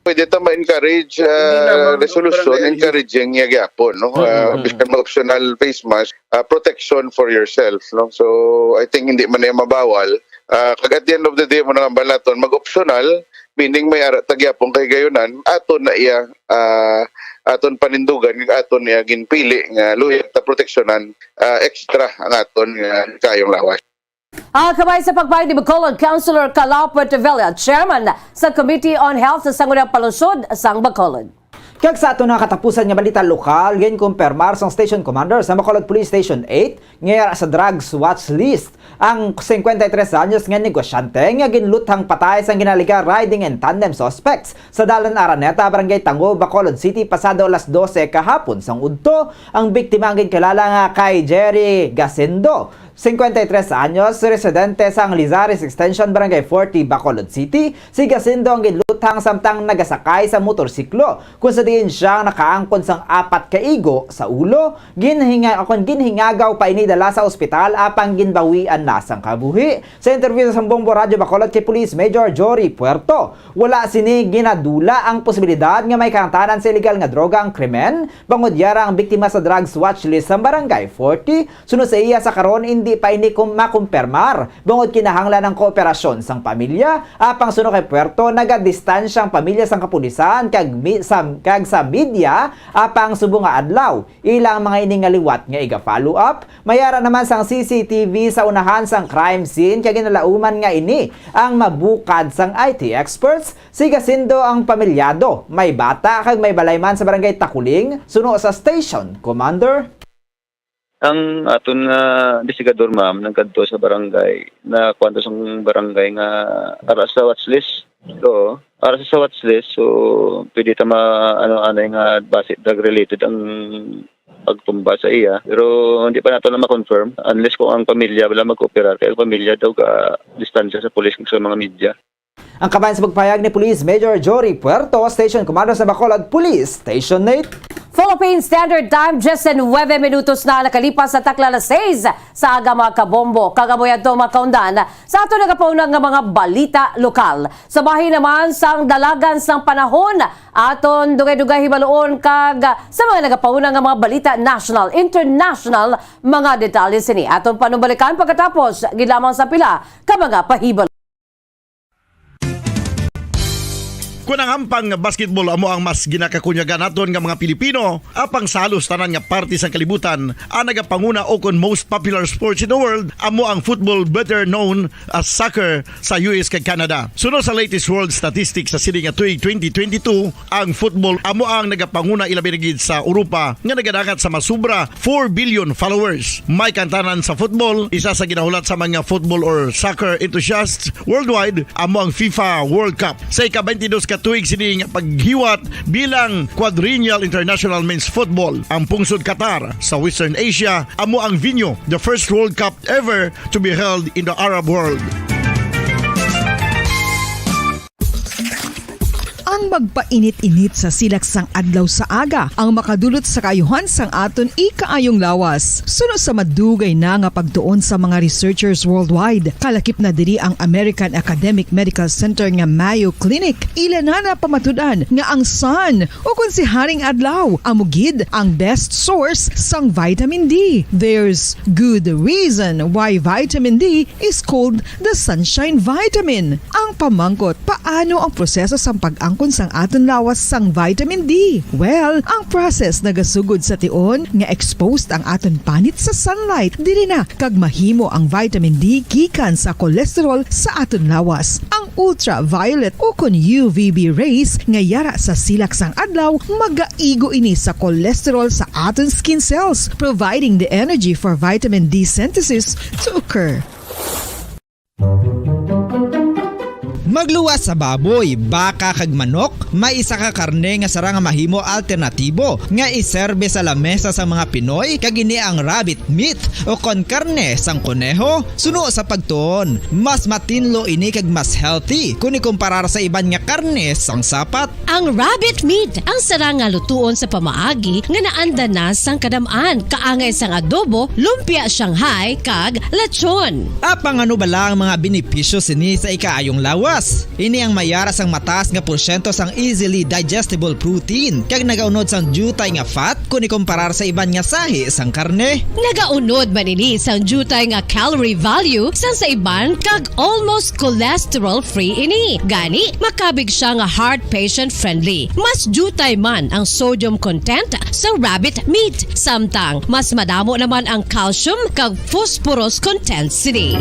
Pwede ta ma-encourage, Hindi ah, lamang resolution, barangay encouraging niya gyapon, no? Ah, Mm. bisan ma-optional face mask, ah, protection for yourself, no? So, I think hindi man niya mabawal. Ah, kag at the end of the day, mo na nga balaton, mag-optional, meaning may ara ta gyapon kay gayunan, aton na iya, ah, aton panindugan, kag aton niya ginpili nga luyag ta proteksyonan, ah, extra ang aton nga kayong lawas. Ang kamay sa pagpahayag ni Bacolod Councilor Calao Puentevilla, chairman sa Committee on Health sa Sangguniang Panlungsod sang Bacolod. Kag sa aton nga katapusan nga balita lokal, ginkumpirmar sang station commander sa Bacolod Police Station eight nga yara sa drugs watch list ang singkwenta y tres anyos nga negosyante nga ginluthang patay sang ginaaliga riding in tandem suspects sa Dalan Araneta, Barangay Tango, Bacolod City, pasado alas dose kahapon sang udto. Ang biktima ang ginkilala nga kay Jerry Gasindo, singkwenta y tres anyos, residente sang Lizares Extension, Barangay forty, Bacolod City. Si Gasindo ang ginluthang samtang nagasakay sa motorsiklo, kung sa diin siya ang nakaangkon sang apat ka igo sa ulo. Ginhinga-, akon, ginhingagaw pa ini dala sa ospital, apang ginbawian na sang kabuhi. Sa interview sa Sambong Radyo Bacolod kay Police Major Jory Puerto, wala sini ginadula ang posibilidad nga may kahangtanan sa iligal nga droga ang krimen, bangod yara ang biktima sa drugs watch list sa Barangay forty. Suno sa iya, sa karon, Di pa ini kum-, makumpirmar, bangod kinahanglan ang kooperasyon sang pamilya. Apang suno kay Puerto, nagadistansya ang pamilya sang kapulisan kag mi-, sa, kag sa media, apang subong nga adlaw, ila ang mga ini nga liwat nga iga-follow up. May ara naman sang C C T V sa unahan sang crime scene, kag ginalauman nga ini ang mabukad sang I T experts. Sigasindo ang pamilyado, may bata kag may balay man sa Barangay Takuling, suno sa station commander. Ang aton nga investigador, ma'am, nagkadto sa barangay, na kwanto sang barangay nga ara sa watch list. Oo, ara sa watch list, so pwede ta ma-, ano, anay nga base drug related ang pagtumba sa iya. Pero hindi pa nato na ma-confirm unless kung ang pamilya wala mag-cooperate. Kaya ang pamilya daw ka distansya sa pulis kag sa mga media. Ang kabahin sa pagpahayag ni Police Major Jory Puerto, Station Commander sa Bacolod Police Station eight. Philippine Standard Time, diyes nuwebe minutos na nakalipas sa takla alas sais sa aga, mga kabombo. Kag amo yadto, mga kaundan, sa aton nagapauna nga mga balita lokal. Sa bahin naman sang dalagan sang panahon, aton dugay-dugay hibaluon kag sa mga nagapauna nga mga balita national, international, mga detalye sini aton panumbalikan pagkatapos gid lamang sa pila ka mga pahibalo. Kon ang hampang nga basketball amo ang mas ginakakunyagan naton nga mga Pilipino, apang sa halos tanan nga parte sang kalibutan, ang nagapanguna ukon most popular sports in the world amo ang football, better known as soccer, sa U S kag Canada. Suno sa latest world statistics sa sini nga tuig twenty twenty-two, ang football amo ang nagapanguna, ilabi na gid sa Europa, nga nagadangat sa masubra four billion followers. May kantanan sa football, isa sa ginahulat sa mga football or soccer enthusiasts worldwide amo ang FIFA World Cup. Sa ika-twenty-dos ka tuig sini nga paghiwat bilang Quadrennial International Men's Football, ang pungsod Qatar sa Western Asia amo ang venue. The first World Cup ever to be held in the Arab world. Ang magpainit-init sa silak sang adlaw sa aga ang makadulot sa kaayuhan sang aton ikaayong lawas. Suno sa madugay na nga pagtuon sa mga researchers worldwide, kalakip na diri ang American Academic Medical Center nga Mayo Clinic. Ila na napamatud-an nga ang sun, o kon si Haring Adlaw, amo gid ang best source sang vitamin D. There's good reason why vitamin D is called the sunshine vitamin. Ang pamangkot, paano ang proseso sang pag-angkon sang aton lawas sang vitamin D? Well, ang process nagasugod sa tion nga exposed ang aton panit sa sunlight. Diri na kag mahimo ang vitamin D gikan sa cholesterol sa aton lawas. Ang ultraviolet o kon U V B rays nga yara sa silak sang adlaw magaigo ini sa cholesterol sa aton skin cells, providing the energy for vitamin D synthesis to occur. Magluwas sa baboy, baka kag manok, may isa ka karne nga sara nga mahimo alternatibo nga iserbe sa lamesa sang mga Pinoy, kag ini ang rabbit meat o kon karne sang koneho. Suno sa pagtuon, mas matinlo ini kag mas healthy kon ikumparar sa iban nga karne sang sapat. Ang rabbit meat ang sara nga lutuon sa pamaagi nga naanda na sang kadam-an, kaangay sang adobo, lumpia Shanghai, kag lechon. Apang ano bala ang mga benepisyo sini sa ikaayong lawas? Ini ang mayara sang mataas nga porsyento sang easily digestible protein kag nagaunod sang diutay nga fat kon ikumparar sa iban nga sahi sang karne. Nagaunod man ini sang diutay nga calorie value sang sa iban kag almost cholesterol-free ini. Gani, makabig sia nga heart patient-friendly. Mas diutay man ang sodium content sa rabbit meat, samtang mas madamo naman ang calcium kag phosphorus content sini.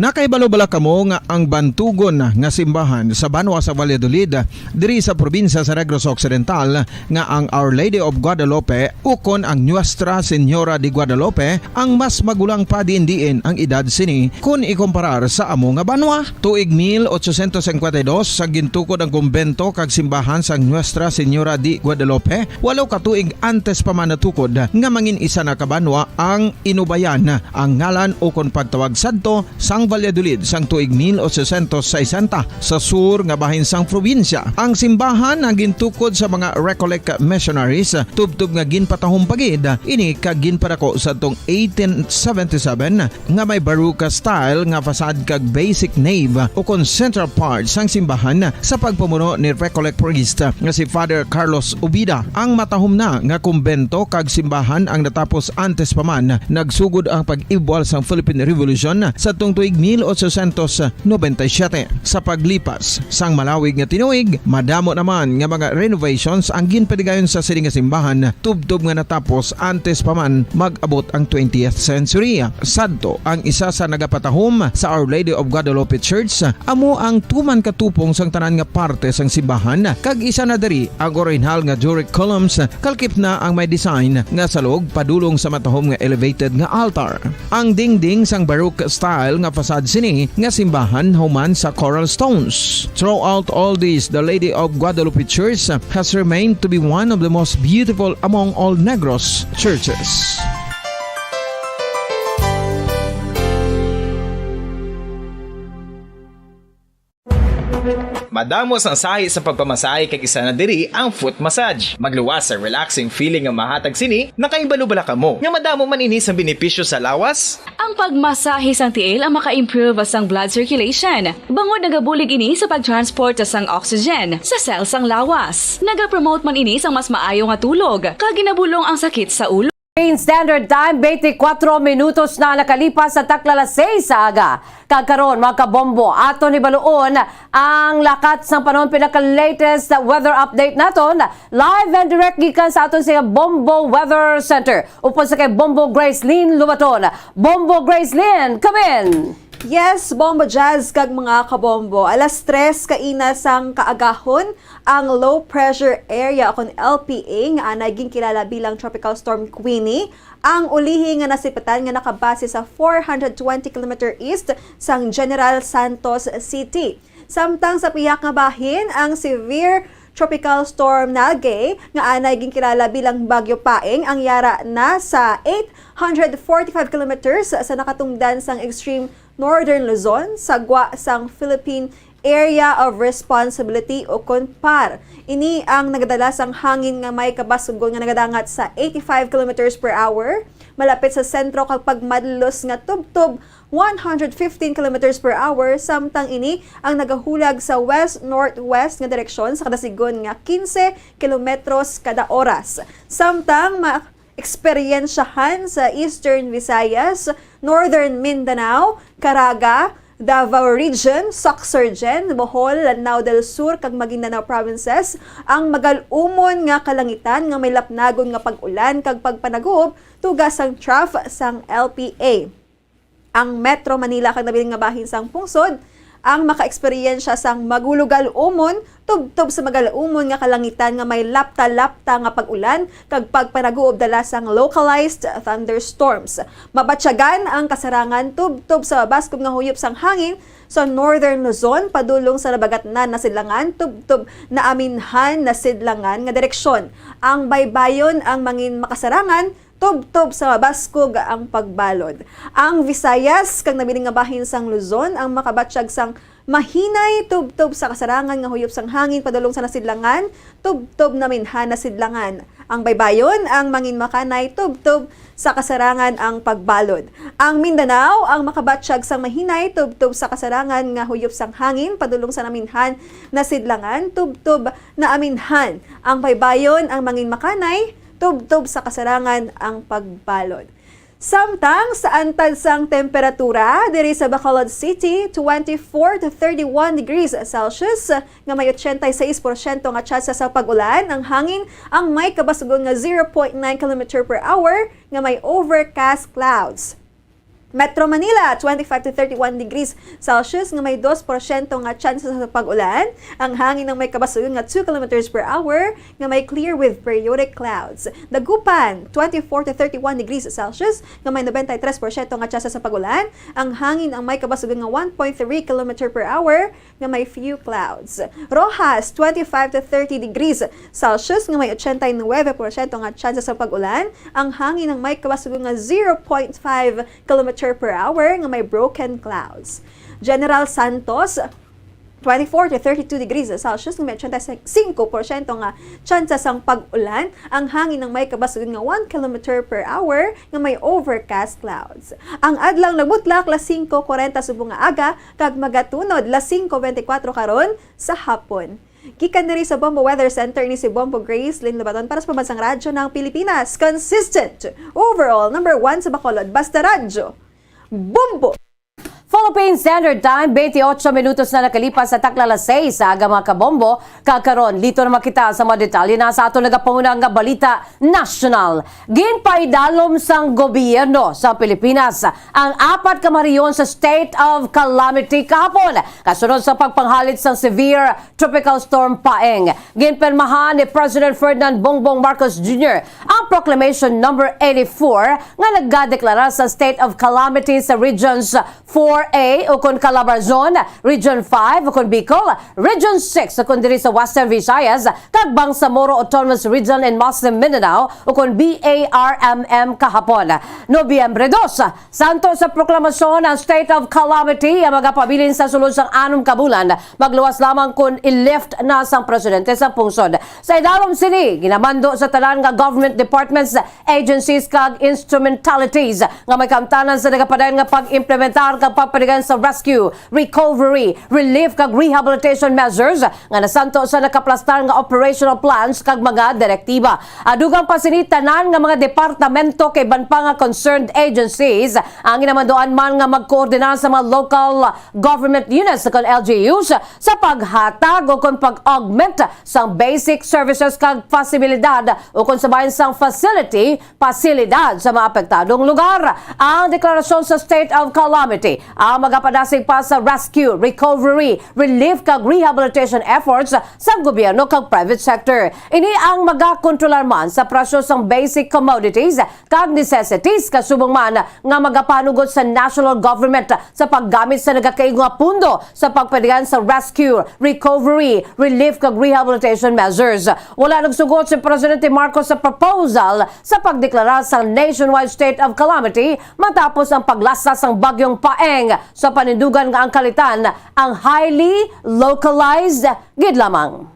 Nakahibalo bala kamo nga ang bantugon nga simbahan sa banwa sa Valladolid, diri sa probinsya sa Negros Occidental, nga ang Our Lady of Guadalupe ukon ang Nuestra Señora de Guadalupe ang mas magulang pa diin-diin ang edad sini kon ikumparar sa amo nga banwa? Tuig mil ochocientos cincuenta y dos, sa gintukod ang kumbento kag simbahan sang Nuestra Señora de Guadalupe, walo ka tuig antes pa man natukod nga mangin isa na ka banwa ang Inubayan, ang ngalan ukon pagtawag sadto sang Valladolid sang tuig mil ochocientos sesenta sa sur nga bahin sang probinsya. Ang simbahan ang gintukod sa mga Recollect missionaries, tubtob nga ginpatahom pa gid ini kag ginpadako sadtong eighteen seventy-seven, nga may Baroque style nga facade kag basic nave ukon central part sang simbahan sa pagpamuno ni Recollect priest nga si Father Carlos Ubida. Ang matahom na nga kumbento kag simbahan ang natapos antes pa man nagsugod ang pag-ibwal sang Philippine Revolution sadtong tuig mil ochocientos noventa y siete. Sa paglipas sang malawig nga tinuig, madamo naman nga mga renovations ang ginpaligayon sa sini nga simbahan, tubtob nga natapos antes pa man mag-abot ang twentieth century. Sadto, ang isa sa nagapatahom sa Our Lady of Guadalupe Church amo ang tuman ka tupong sang tanan nga parte sang simbahan, kag isa na diri ang orihinal nga Doric columns, kalkip na ang may design nga salog padulong sa matahom nga elevated nga altar. Ang dingding sang Baroque style nga facade sini nga simbahan human sa coral stones. Throughout all this, the Lady of Guadalupe Church has remained to be one of the most beautiful among all Negros churches. Madamo sang sahi sa pagpamasahe, kag isa na diri ang foot massage. Magluwas sa relaxing feeling nga mahatag sini. Nakahibalo bala kamo nga madamo man ini sang benepisyo sa lawas? Ang pagmasahe sang tiil ang maka-improve sang blood circulation, bangod nagabulig ini sa pag-transport sang oxygen sa cell sang lawas. Nagapromote man ini sang mas maayo nga tulog, kag ginabulong ang sakit sa ulo. Philippine Standard Time, twenty-four minutos na nakalipas sa takla alas seis sa aga. Kag karon, mga kabombo, aton hibaluon ang lakat sang panahon, pinaka-latest weather update naton, live and direct gikan sa aton sa Bombo Weather Center, upod sa kay Bombo Gracelyn Lumaton. Bombo Gracelyn, come in! Yes, Bombo Jazz kag mga kabombo. Alas tres kaina sang kaagahon, ang low pressure area, o kon L P A, nga anay ginkilala bilang Tropical Storm Queenie, ang ulihi nga nasipatan nga nakabase sa four hundred twenty kilometer east sang General Santos City. Samtang sa pihak nga bahin, ang severe Tropical Storm Nalgae, nga anay ginkilala bilang Bagyo Paeng, ang yara na sa eight hundred forty-five kilometers sa nakatungdan sang extreme Northern Luzon, sa gwa sang Philippine Area of Responsibility, o kon PAR. Ini ang nagadala sang hangin nga may kabaskugon nga nagadangat sa eighty-five kilometers per hour, malapit sa sentro, kag pagmadlos nga tubtob one hundred fifteen kilometers per hour, samtang ini ang nagahulag sa west-northwest nga direksyon sa kadasigon nga quince kilometros kada oras. Samtang ma-, eksperyensyahan sa Eastern Visayas, Northern Mindanao, Caraga, Davao Region, Soccsksargen, Bohol, Lanao del Sur, kag Maguindanao Provinces ang magal-umon nga kalangitan nga may lapnagon nga pag-ulan kag pagpanaguob tuga sang trough sang L P A. Ang Metro Manila kag nabilin nga bahin sang pungsod ang makaeksperyensya sang magulugal-umon tubtob sa magal-umon nga kalangitan nga may lapta-lapta nga pag-ulan kag pagpanaguob dala sang localized thunderstorms. Mabatyagan ang kasarangan tubtob sa mabaskog nga huyop sang hangin sa Northern Luzon padulong sa nabagatnan na sidlangan tubtob naaminhan na sidlangan nga direksyon. Ang baybayon ang mangin makasarangan tubtob sa mabaskog ang pagbalod. Ang Visayas kag nabilin nga bahin sang Luzon ang makabatyag sang mahinay tubtob sa kasarangan nga huyop sang hangin padulong sa nasidlangan tubtob naaminhan na sidlangan. Ang baybayon ang mangin makanay tubtob sa kasarangan ang pagbalod. Ang Mindanao ang makabatyag sang mahinay tubtob sa kasarangan nga huyop sang hangin padulong sa naaminhan na sidlangan tubtob naaminhan. Ang baybayon ang mangin makanay tubtob sa kasarangan ang pagbalod. Samtang sa antad sang temperatura diri sa Bacolod City, twenty-four to thirty-one degrees Celsius, nga may eighty-six porsyento nga tsansa sa pag-ulan, ang hangin ang may kabaskugon nga zero point nine kilometer per hour nga may overcast clouds. Metro Manila, twenty-five to thirty-one degrees Celsius nga may dos porsyento nga tsansa sa pag-ulan, ang hangin ang may kabaskugon nga two kilometers per hour nga may clear with periodic clouds. Dagupan, twenty-four to thirty-one degrees Celsius nga may nobenta y tres porsyento nga tsansa sa pag-ulan, ang hangin ang may kabaskugon nga one point three kilometer per hour nga may few clouds. Roxas, twenty-five to thirty degrees Celsius nga may eighty-nine porsyento nga tsansa sa pag-ulan, ang hangin ang may kabaskugon nga zero point five kilometer per hour nga may broken clouds. General Santos, twenty-four to thirty-two degrees Celsius nga may eighty-five percent nga tsansa sang pag-ulan, ang hangin nga may kabasgon nga one kilometer per hour nga may overcast clouds. Ang adlaw nagbutlak las singko kwarenta subong nga aga kag magatunod las singko bentikuwatro karon sa hapon. Gikan diri sa Bombo Weather Center, ini si Bombo Grace Lynn Lobaton para sa Pambansang Radyo ng Pilipinas. Consistent, overall, number one sa Bacolod. Basta Radyo, Bombo! Philippine Standard Time, twenty-eight minutos na nakalipas sa takna alas sais sa aga, mga kabombo. Kag karon, lito naman kita sa mga detalye na sa aton nagapanguna nga balita nasyonal. Ginpaidalom sang gobyerno sa Pilipinas ang apat ka mga rehiyon sa state of calamity kahapon, kasunod sa pagpanghalit sang severe Tropical Storm Paeng. Ginpirmahan ni President Ferdinand Bongbong Marcos Junior ang Proclamation Number eighty-four nga nagadeklara sa state of calamity sa Regions four A ukon Calabarzon, Region five ukon Bicol, Region six ukon diri sa Western Visayas, kag Bangsamoro Autonomous Region and Muslim Mindanao ukon B A R M M kahapon. Nobyembre dos, santo sa proklamasyon ang state of calamity ang magapabilin sa sulod sang anom ka bulan. Magluwas lamang kon i-lift na sang presidente sa pungsod. Sa idalom sini, ginamando sa tanan nga government departments, agencies, kag instrumentalities nga may kaangtanan sa nagapadayon nga pag-implementar kag pagpanigayon sa rescue, recovery, relief, kag rehabilitation measures nga nasanto sa nakaplastar nga operational plans kag mga direktiba. Adugang pa sini, tanan nga mga departamento kag iban pa nga concerned agencies ang ginamanduan man nga magkoordinar sa mga local government units kag L G Us sa paghatag ukon pag-augment sang basic services kag posibilidad ukon sa bahin sang facility, pasilidad sa mga apektadong lugar. Ang deklarasyon sa state of calamity ang magapadasig pa sa rescue, recovery, relief kag rehabilitation efforts sang gobyerno kag private sector. Ini ang magakontrolar man sa presyo sang basic commodities kag necessities, kasubong man nga magapanugot sa national government sa paggamit sa nagakaigo nga pundo sa pagpanigayon sa rescue, recovery, relief kag rehabilitation measures. Wala nagsugot si Presidente Marcos sa proposal sa pagdeklara sa nationwide state of calamity matapos ang paglasa sang Bagyong Paeng, sa panindugan nga ang kalitan ang highly localized gid lamang.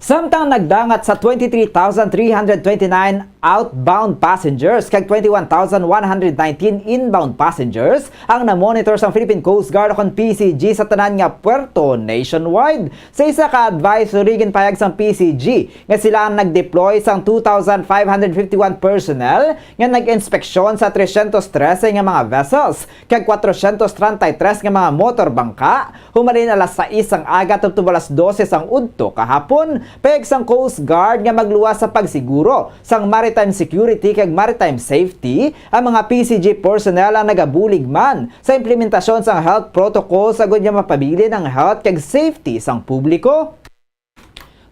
Samtang nagdangat sa twenty-three thousand three hundred twenty-nine outbound passengers kag twenty-one thousand one hundred nineteen inbound passengers ang na-monitor sang Philippine Coast Guard ukon P C G sa tanan nga puerto nationwide. Sa isa ka advisory, ginpahayag sang P C G nga sila ang nag-deploy sang two thousand five hundred fifty-one personnel nga nag-inspeksyon sa tresyentos trese nga mga vessels kag kwatrosyentos treinta y tres nga mga motor bangka, humalin alas sais sang aga tubtob alas dose sang udto kahapon. Pahayag sang Coast Guard nga magluwas sa pagsiguro sang maritime security kag maritime safety ang mga P C G personnel ang nagabulig man sa implementasyon sang health protocols agud nga mapabilin ang health kag safety sang publiko.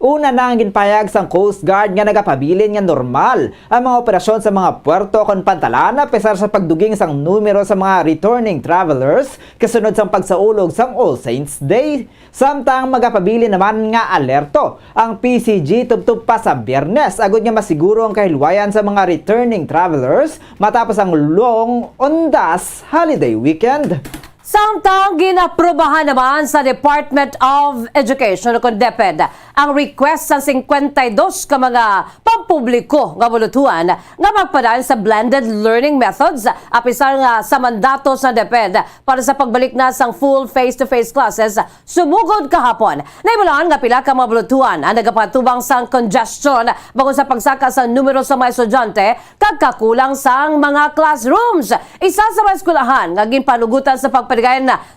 Una na ang ginpahayag sang Coast Guard nga nagapabilin nga normal ang mga operasyon sa mga puerto kon pantalan, apisar sa pagduging sang numero sa mga returning travelers kasunod sang pagsaulog sang All Saints Day. Samtang magapabilin naman nga alerto ang P C G tubtob pa sa Biyernes, agud nga masiguro ang kahilwayan sa mga returning travelers matapos ang long Undas holiday weekend. Samtang ginaprobahan naman sa Department of Education, kon DepEd, ang request sa singkwenta y dos ka mga pampubliko nga buluthuan nga magpadayon sa blended learning methods, apisar nga sa mandato sa DepEd para sa pagbalik na sang full face-to-face classes sumugod kahapon. Nahibaluan nga pila ka mga buluthuan ang nagapatubang sang congestion bangod sa pagsaka sa numero sa mga estudyante kag kakulang sang mga classrooms. Isa sa mga eskwelahan nga ginpanugutan sa pagpanigayon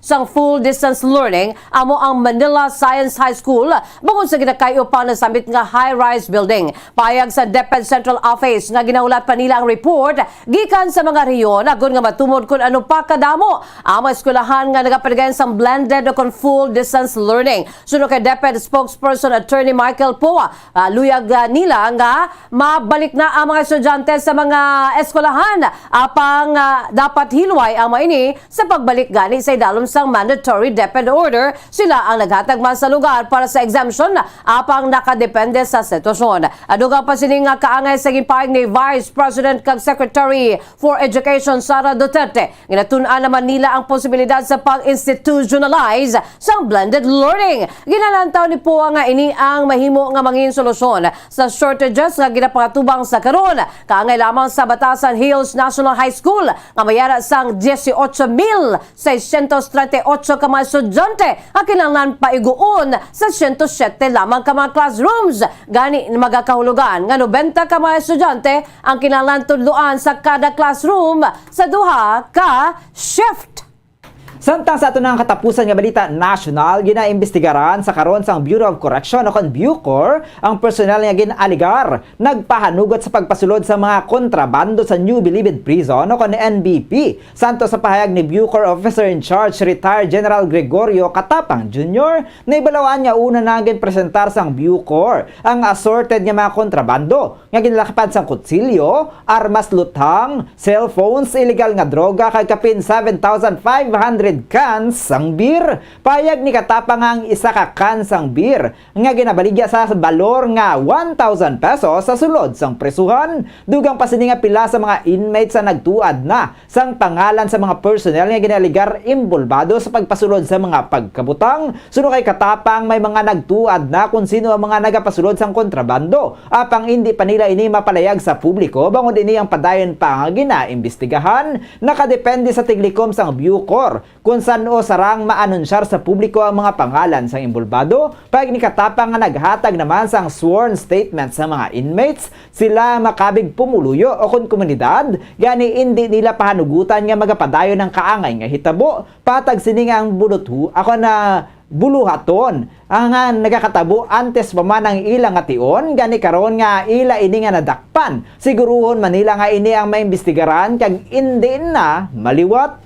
sang full distance learning amo ang Manila Science High School, bangod sa ginakay-o pa nga nasambit nga high-rise building. Pahayag sa DepEd Central Office nga ginahulat pa nila ang report gikan sa mga rehiyon agud nga matumod kon ano pa kadamo ang mga eskwelahan nga nagapanigayon sang blended o kon full distance learning. Suno kay DepEd spokesperson Attorney Michael Poa, ah, luyag, ah, nila nga mabalik na ang mga estudyante sa mga eskwelahan, apang, ah, dapat hilway ang mga ini sa pagbalik Ani sa idalom sang mandatory DepEd order, sila ang naghatag man sa lugar para sa exemption, apang nakadepende sa sitwasyon. Dugang pa sini nga kaangay sa ginpahayag ni Vice President kag Secretary for Education Sara Duterte, ginatun-an naman nila ang posibilidad sa pag-institutionalize sang blended learning. Ginalantaw ni Poa nga ini ang mahimo nga mangin solusyon sa shortages nga ginapangatubang sa karon. Kaangay lamang sa Batasan Hills National High School nga mayara sang dieciocho mil seiscientos treinta y ocho ka mga estudyante nga kinahanglan paiguon sa ciento siete lamang ka mga classrooms. Gani, magakahulugan nga nobenta ka mga estudyante ang kinahanglan tudloan sa kada classroom sa duha ka shift. Samtang sa ato nang katapusan nga balita nasyonal, ginaimbestigaran sa karon sang Bureau of Correction o kon BUCOR ang personnel nga gin-alegar nagpahanugot sa pagpasulod sa mga kontrabando sa New Bilibid Prison o kon N B P. Santo sa pahayag ni BUCOR Officer in Charge Retired General Gregorio Catapang Junior, naibalaan nga una na ginpresentar sang BUCOR ang assorted nga mga kontrabando nga ginlakapan sang kutsilyo, armas luthang, cellphones, illegal nga droga kag kapin seven thousand five hundred cans sang beer. Pahayag ni Catapang nga ang isa ka can sang beer nga ginabaligya sa balor nga one thousand pesos sa sulod sang prisuhan. Dugang pa sini nga pila sa mga inmates ang nagtuad na sang pangalan sa mga personnel nga ginaalegar inbolbado sa pagpasulod sa mga pagkabutang. Suno kay Catapang, may mga nagtuad na kon sino ang mga nagapasulod sang kontrabando, apang indi pa nila ini mapalayag sa publiko, bangod ini ang padayon pa nga ginaimbestigahan. Nakadepende sa tiglikom sang BUCOR kon san-o sarang maanunsyar sa publiko ang mga pangalan sang inbolbado. Pahayag ni Catapang nga naghatag naman sang sworn statement sa mga inmates, sila makabig pumuluyo o kon komunidad, gani indi nila pahanugutan nga magapadayon ang kaangay nga hitabo. Patag sini nga ang buluthu-, ako na buluhaton, ang, ah, nagakatabo antes pa man ang ila nga tion, gani karon nga ila ini nga nadakpan, siguruhon man nila nga ini ang maimbestigaran kag indi na maliwat.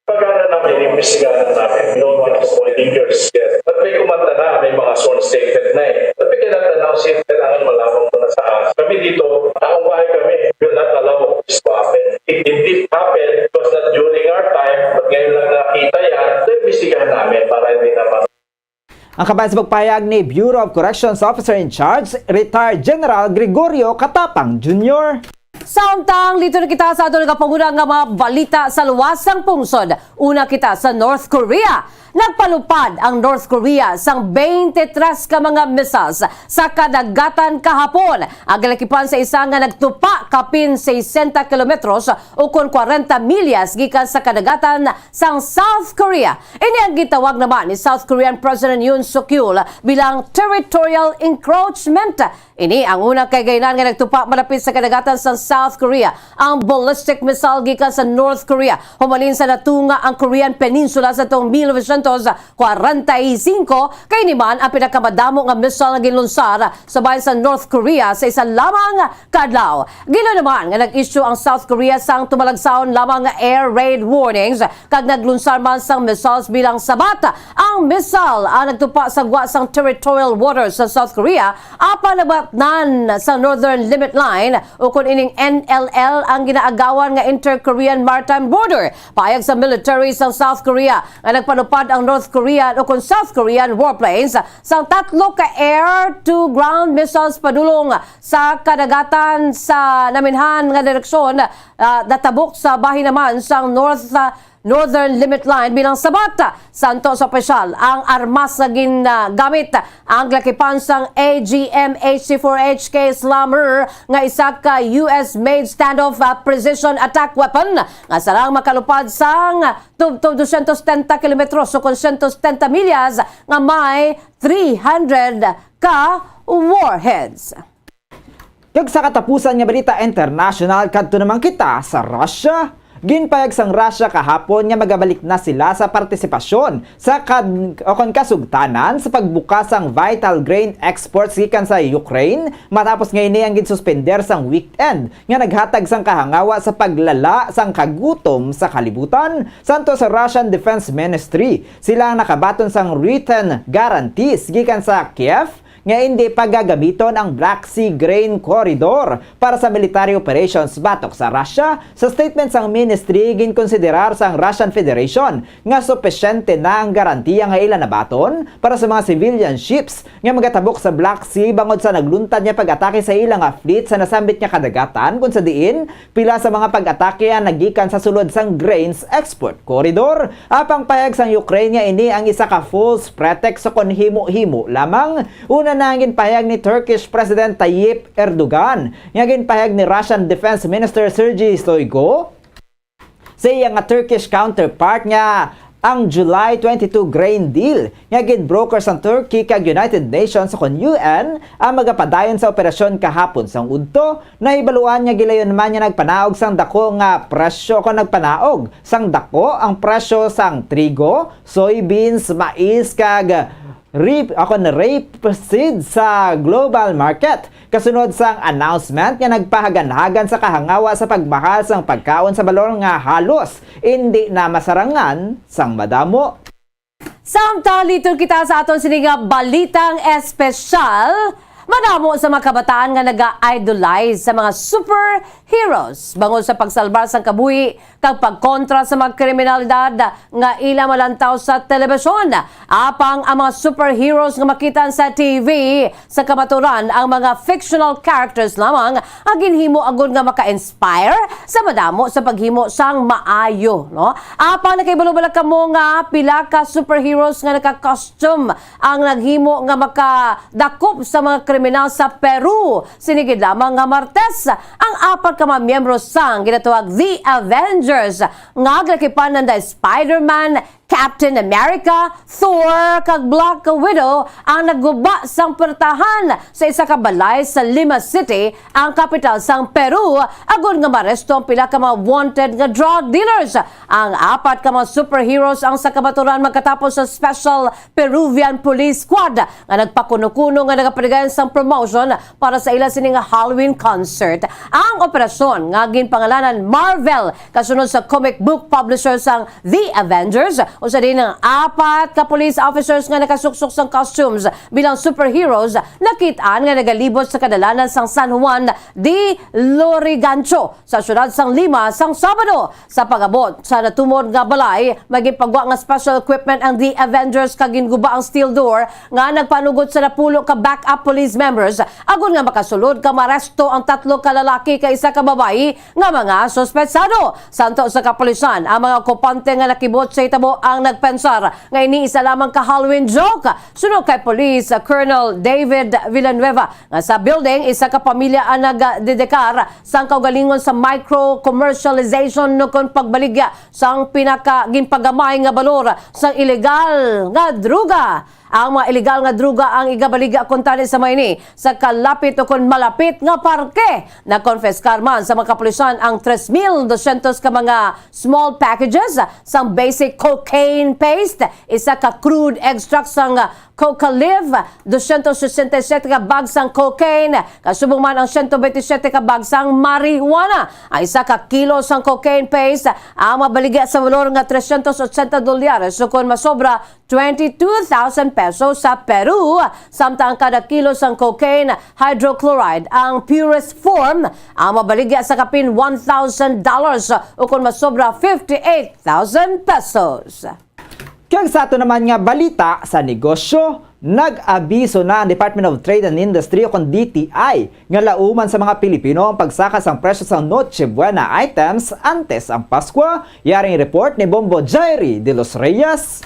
Pagana namin, inimbestigahan namin. No, mga years. But may kumanta na, may mga sworn statement na eh. But we cannot announce it, kailangan malaman mo na sa us. Kami dito, taong bahay kami, will not allow this to happen. It indeed happened, it was not during our time, but ngayon lang nakita yan, so imbestigahan namin para hindi naman. Ang kabahin sa pagpahayag ni Bureau of Corrections Officer in Charge, Retired General Gregorio Catapang Junior. Samtang dito na kita sa aton nagapanguna nga mga balita sa luwas sang pungsod. Una kita sa North Korea. Nagpalupad ang North Korea sang twenty-three ka mga missiles sa kadagatan kahapon. Ang galakipan sa isa nga nagtupa kapin sesenta kilometros o kon kwarenta milyas gikan sa kadagatan sang South Korea. Ini ang gitawag naman ni South Korean President Yoon Suk Yeol bilang territorial encroachment. Ini ang unang kahigayonan nga nagtupa malapit sa kadagatan sa South Korea ang ballistic missile gikan sa North Korea, humalin sa natunga ang Korean Peninsula sa tuong mil novecientos kwarenta y cinco, kay ini man ang pinakamadamo nga missile nga ginlunsar sa bahin sa North Korea sa isa lamang ka adlaw. Gilo naman nga nag-issue ang South Korea sang tumalagsaon lamang nga air raid warnings kag naglunsar man sang missiles bilang sabat. Ang missile ang nagtupa sa gwa sang territorial waters sa South Korea, apan nabatnan sa northern limit line, ukon ining N L L ang ginaagawan nga Inter-Korean Maritime Border. Pahayag sa military sang South Korea nga nagpalupad ang North Korean ukon South Korean warplanes sang tatlo ka air-to-ground missiles padulong sa kadagatan sa naminhan nga direksyon, ah, natabok sa bahin naman sang North, ah, Northern Limit Line bilang sabat. Santo sa opisyal, ang armas nga gingamit ang galakipan sang A G M H C four H K Slammer nga isa ka U S made standoff, ah, precision attack weapon nga sarang makalupad sang tubtob dosyentos setenta kilometros o kon syentos setenta milyas nga may three hundred ka warheads. Kag sa katapusan nga balita international, kadto naman kita sa Russia. Ginpahayag sang Russia kahapon nga magabalik na sila sa partisipasyon sa kad-, o kon kasugtanan sa pagbukas sang vital grain exports gikan sa Ukraine, matapos nga ini ang ginsuspender sang weekend nga naghatag sang kahangawa sa paglala sang kagutom sa kalibutan. Santo sa Russian Defense Ministry, sila ang nakabaton sang written guarantees gikan sa Kiev nga indi pagagamiton ang Black Sea Grain Corridor para sa military operations batok sa Russia. Sa statement sang ministry, ginkonsiderar sang Russian Federation nga supisyente na ang garantiya nga ila nabaton para sa mga civilian ships nga magatabok sa Black Sea bangod sa nagluntad nga pag-atake sa ila nga fleet sa nasambit nga kadagatan, kung sa diin pila sa mga pag-atake ang nagikan sa sulod sang grains export corridor. Apang pahayag sang Ukraine nga ini ang isa ka false pretext sa kon himo-himo lamang. Una na ang ginpahayag ni Turkish President Tayyip Erdogan, nga ginpahayag ni Russian Defense Minister Sergei Shoigu sa iya nga Turkish counterpart nga ang July twenty-two grain deal nga gin-broker sang Turkey kag United Nations, kon U N, ang magapadayon sa operasyon kahapon sang udto. Nahibaluan nga gilayon man nga nagpanaog sang dako nga presyo, kon nagpanaog sang dako ang presyo sang trigo, soybeans, mais, kag rape, ako na rapeseed sa global market. Kasunod sang announcement nga nagpahaganhagan sa kahangawa sa pagmahal sang pagkaon sa balor nga halos indi na masarangan sang madamo. Samtang liton kita sa aton sini nga balitang espesyal, madamo sa mga kabataan nga naga-idolize sa mga superheroes bangod sa pagsalbar sang kabuhi kag pagkontra sa mga kriminalidad nga ila malantaw sa telebisyon. Apang ang mga superheroes nga makita sa T V, sa kamaturan, ang mga fictional characters lamang ang ginhimo agud nga maka-inspire sa madamo sa paghimo sang maayo, no? Apang nakahibalo bala kamo nga pila ka superheroes nga naka-costume ang naghimo nga makadakop sa mga kriminal sa Peru? Sini gid lamang nga Martes, ang apat ka mga miyembro sang ginatawag The Avengers, nga ginakipan nanda Spider-Man, Captain America, Thor, kag Black Widow ang nagguba sang puwertahan sa isa ka balay sa Lima City, ang kapital sang Peru, agud nga maresto ang pila ka mga wanted nga drug dealers. Ang apat ka mga superheroes ang sa kamaturan magkatapos sa Special Peruvian Police Squad nga nagpakuno-kuno nga nagapatigayon sang promotion para sa ila sini nga Halloween concert. Ang operasyon nga ginpangalanan Marvel, kasunod sa comic book publisher sang The Avengers, usa din ang apat ka police officers nga nakasuksok sang costumes bilang superheroes, nakit-an nga nagalibot sa kadalanan sang San Juan de Lurigancho sa siyudad sang Lima sang Sabado. Sa pag-abot sa natumod nga balay, may ginpagwa nga special equipment ang The Avengers kag ginguba ang steel door nga nagpanugot sa napulo ka backup police members agud nga makasulod ka maresto ang tatlo ka lalaki kag isa ka babayi nga mga suspetsado. Santo sa kapulisan, ang mga okupante nga nakibot sa hitabo ang nagpensar nga ini isa lamang ka Halloween joke. Suno kay Police Colonel David Villanueva, nga sa building, isa ka pamilya ang nagdedikar sang kaugalingon sa micro-commercialization nukon pagbaligya sang pinaka ginpagamay nga balor sang ilegal nga droga. Ang mga ilegal nga droga ang igabaligya kuntani sa mga ini sa kalapit o kon malapit nga parke. Nakonfiskar man sa mga kapulisan ang tres mil dosyentos ka mga small packages sang basic cocaine paste, isa ka crude extract sang coca leaf, dosyentos sesenta y siete ka bag sang cocaine, kasubong man ang siyento bente y siete ka bag sang marijuana. Ang isa ka kilo sang cocaine paste ang mabaligya sa balor nga tresyentos otsenta dolyares, o kon masobra, twenty-two thousand pesos sa Peru, samtang kada kilo sang cocaine hydrochloride, ang purest form, ang mabaligya sa kapin one thousand dollars, o kon masobra, fifty-eight thousand pesos. Kag sa ato naman nga balita sa negosyo, nag-abiso na ang Department of Trade and Industry o kon D T I nga lauman sa mga Pilipino ang pagsaka sang presyo sang Noche Buena items antes ang Paskwa. Yaring report ni Bombo Jairi de los Reyes.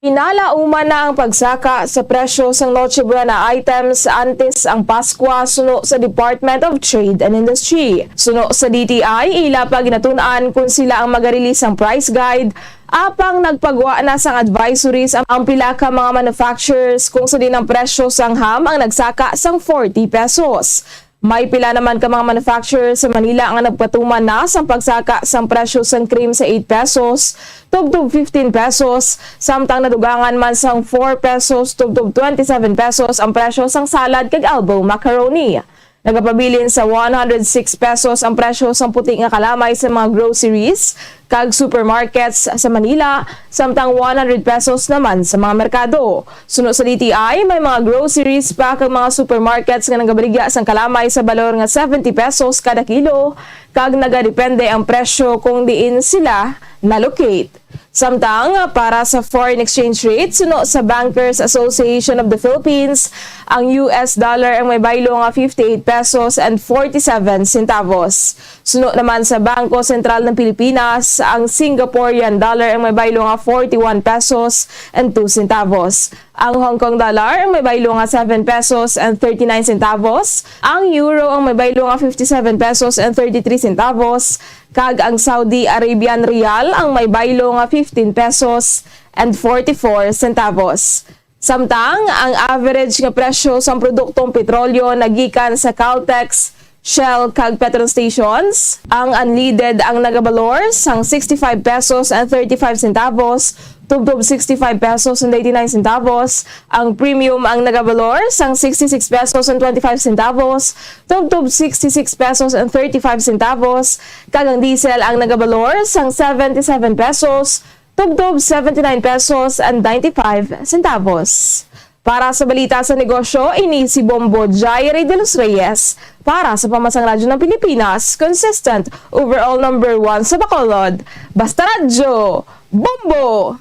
Pinalauman na ang pagsaka sa presyo sang Noche Buena items antes ang Paskwa, suno sa Department of Trade and Industry. Suno sa D T I, ila pa ginatun-an kung sila ang magarelease sang price guide, apang nagpagwa na sang advisories ang, ang pila ka mga manufacturers, kung sa diin ang presyo sang ham ang nagsaka sang forty pesos. May pila naman ka mga manufacturer sa Manila nga nagpatuman na sang pagsaka sang presyo sang cream sa eight pesos tubtob fifteen pesos, samtang nadugangan man sang four pesos tubtob twenty-seven pesos ang presyo sang salad kag elbow macaroni. Nagapabilin sa one hundred six pesos ang presyo sang puti nga kalamay sa mga groceries, kag supermarkets sa Manila, samtang one hundred pesos naman sa mga merkado. Suno sa D T I, may mga groceries pa kag mga supermarkets nga nagabaligya sang kalamay sa balor nga seventy pesos kada kilo, kag nagadepende ang presyo kung diin sila na-locate. Samtang para sa foreign exchange rate, suno sa Bankers Association of the Philippines, ang U S dollar ang may baylo nga fifty-eight pesos and forty-seven centavos. Suno naman sa Bangko Sentral ng Pilipinas, ang Singaporean dollar ang may baylo nga forty-one pesos and two centavos. Ang Hong Kong dollar ang may baylo nga seven pesos and thirty-nine centavos. Ang euro ang may baylo nga fifty-seven pesos and thirty-three centavos. Kag ang Saudi Arabian riyal ang may baylo nga fifteen pesos and forty-four centavos. Samtang ang average nga presyo sang produktong petrolyo nagikan sa Caltex, Shell, kag Petron stations, ang unleaded ang nagabalor sang sixty-five pesos and thirty-five centavos, tubtob sixty-five pesos and eighty-nine centavos, ang premium ang nagabalor sang sixty-six pesos and twenty-five centavos, tubtob sixty-six pesos and thirty-five centavos, kag ang diesel ang nagabalor sang seventy-seven pesos, tubtob seventy-nine pesos and ninety-five centavos. Para sa balita sa negosyo, ini si Bombo Jairi de los Reyes para sa Pambansang Radyo ng Pilipinas, consistent, overall number one sa Bacolod. Basta Radyo, Bombo!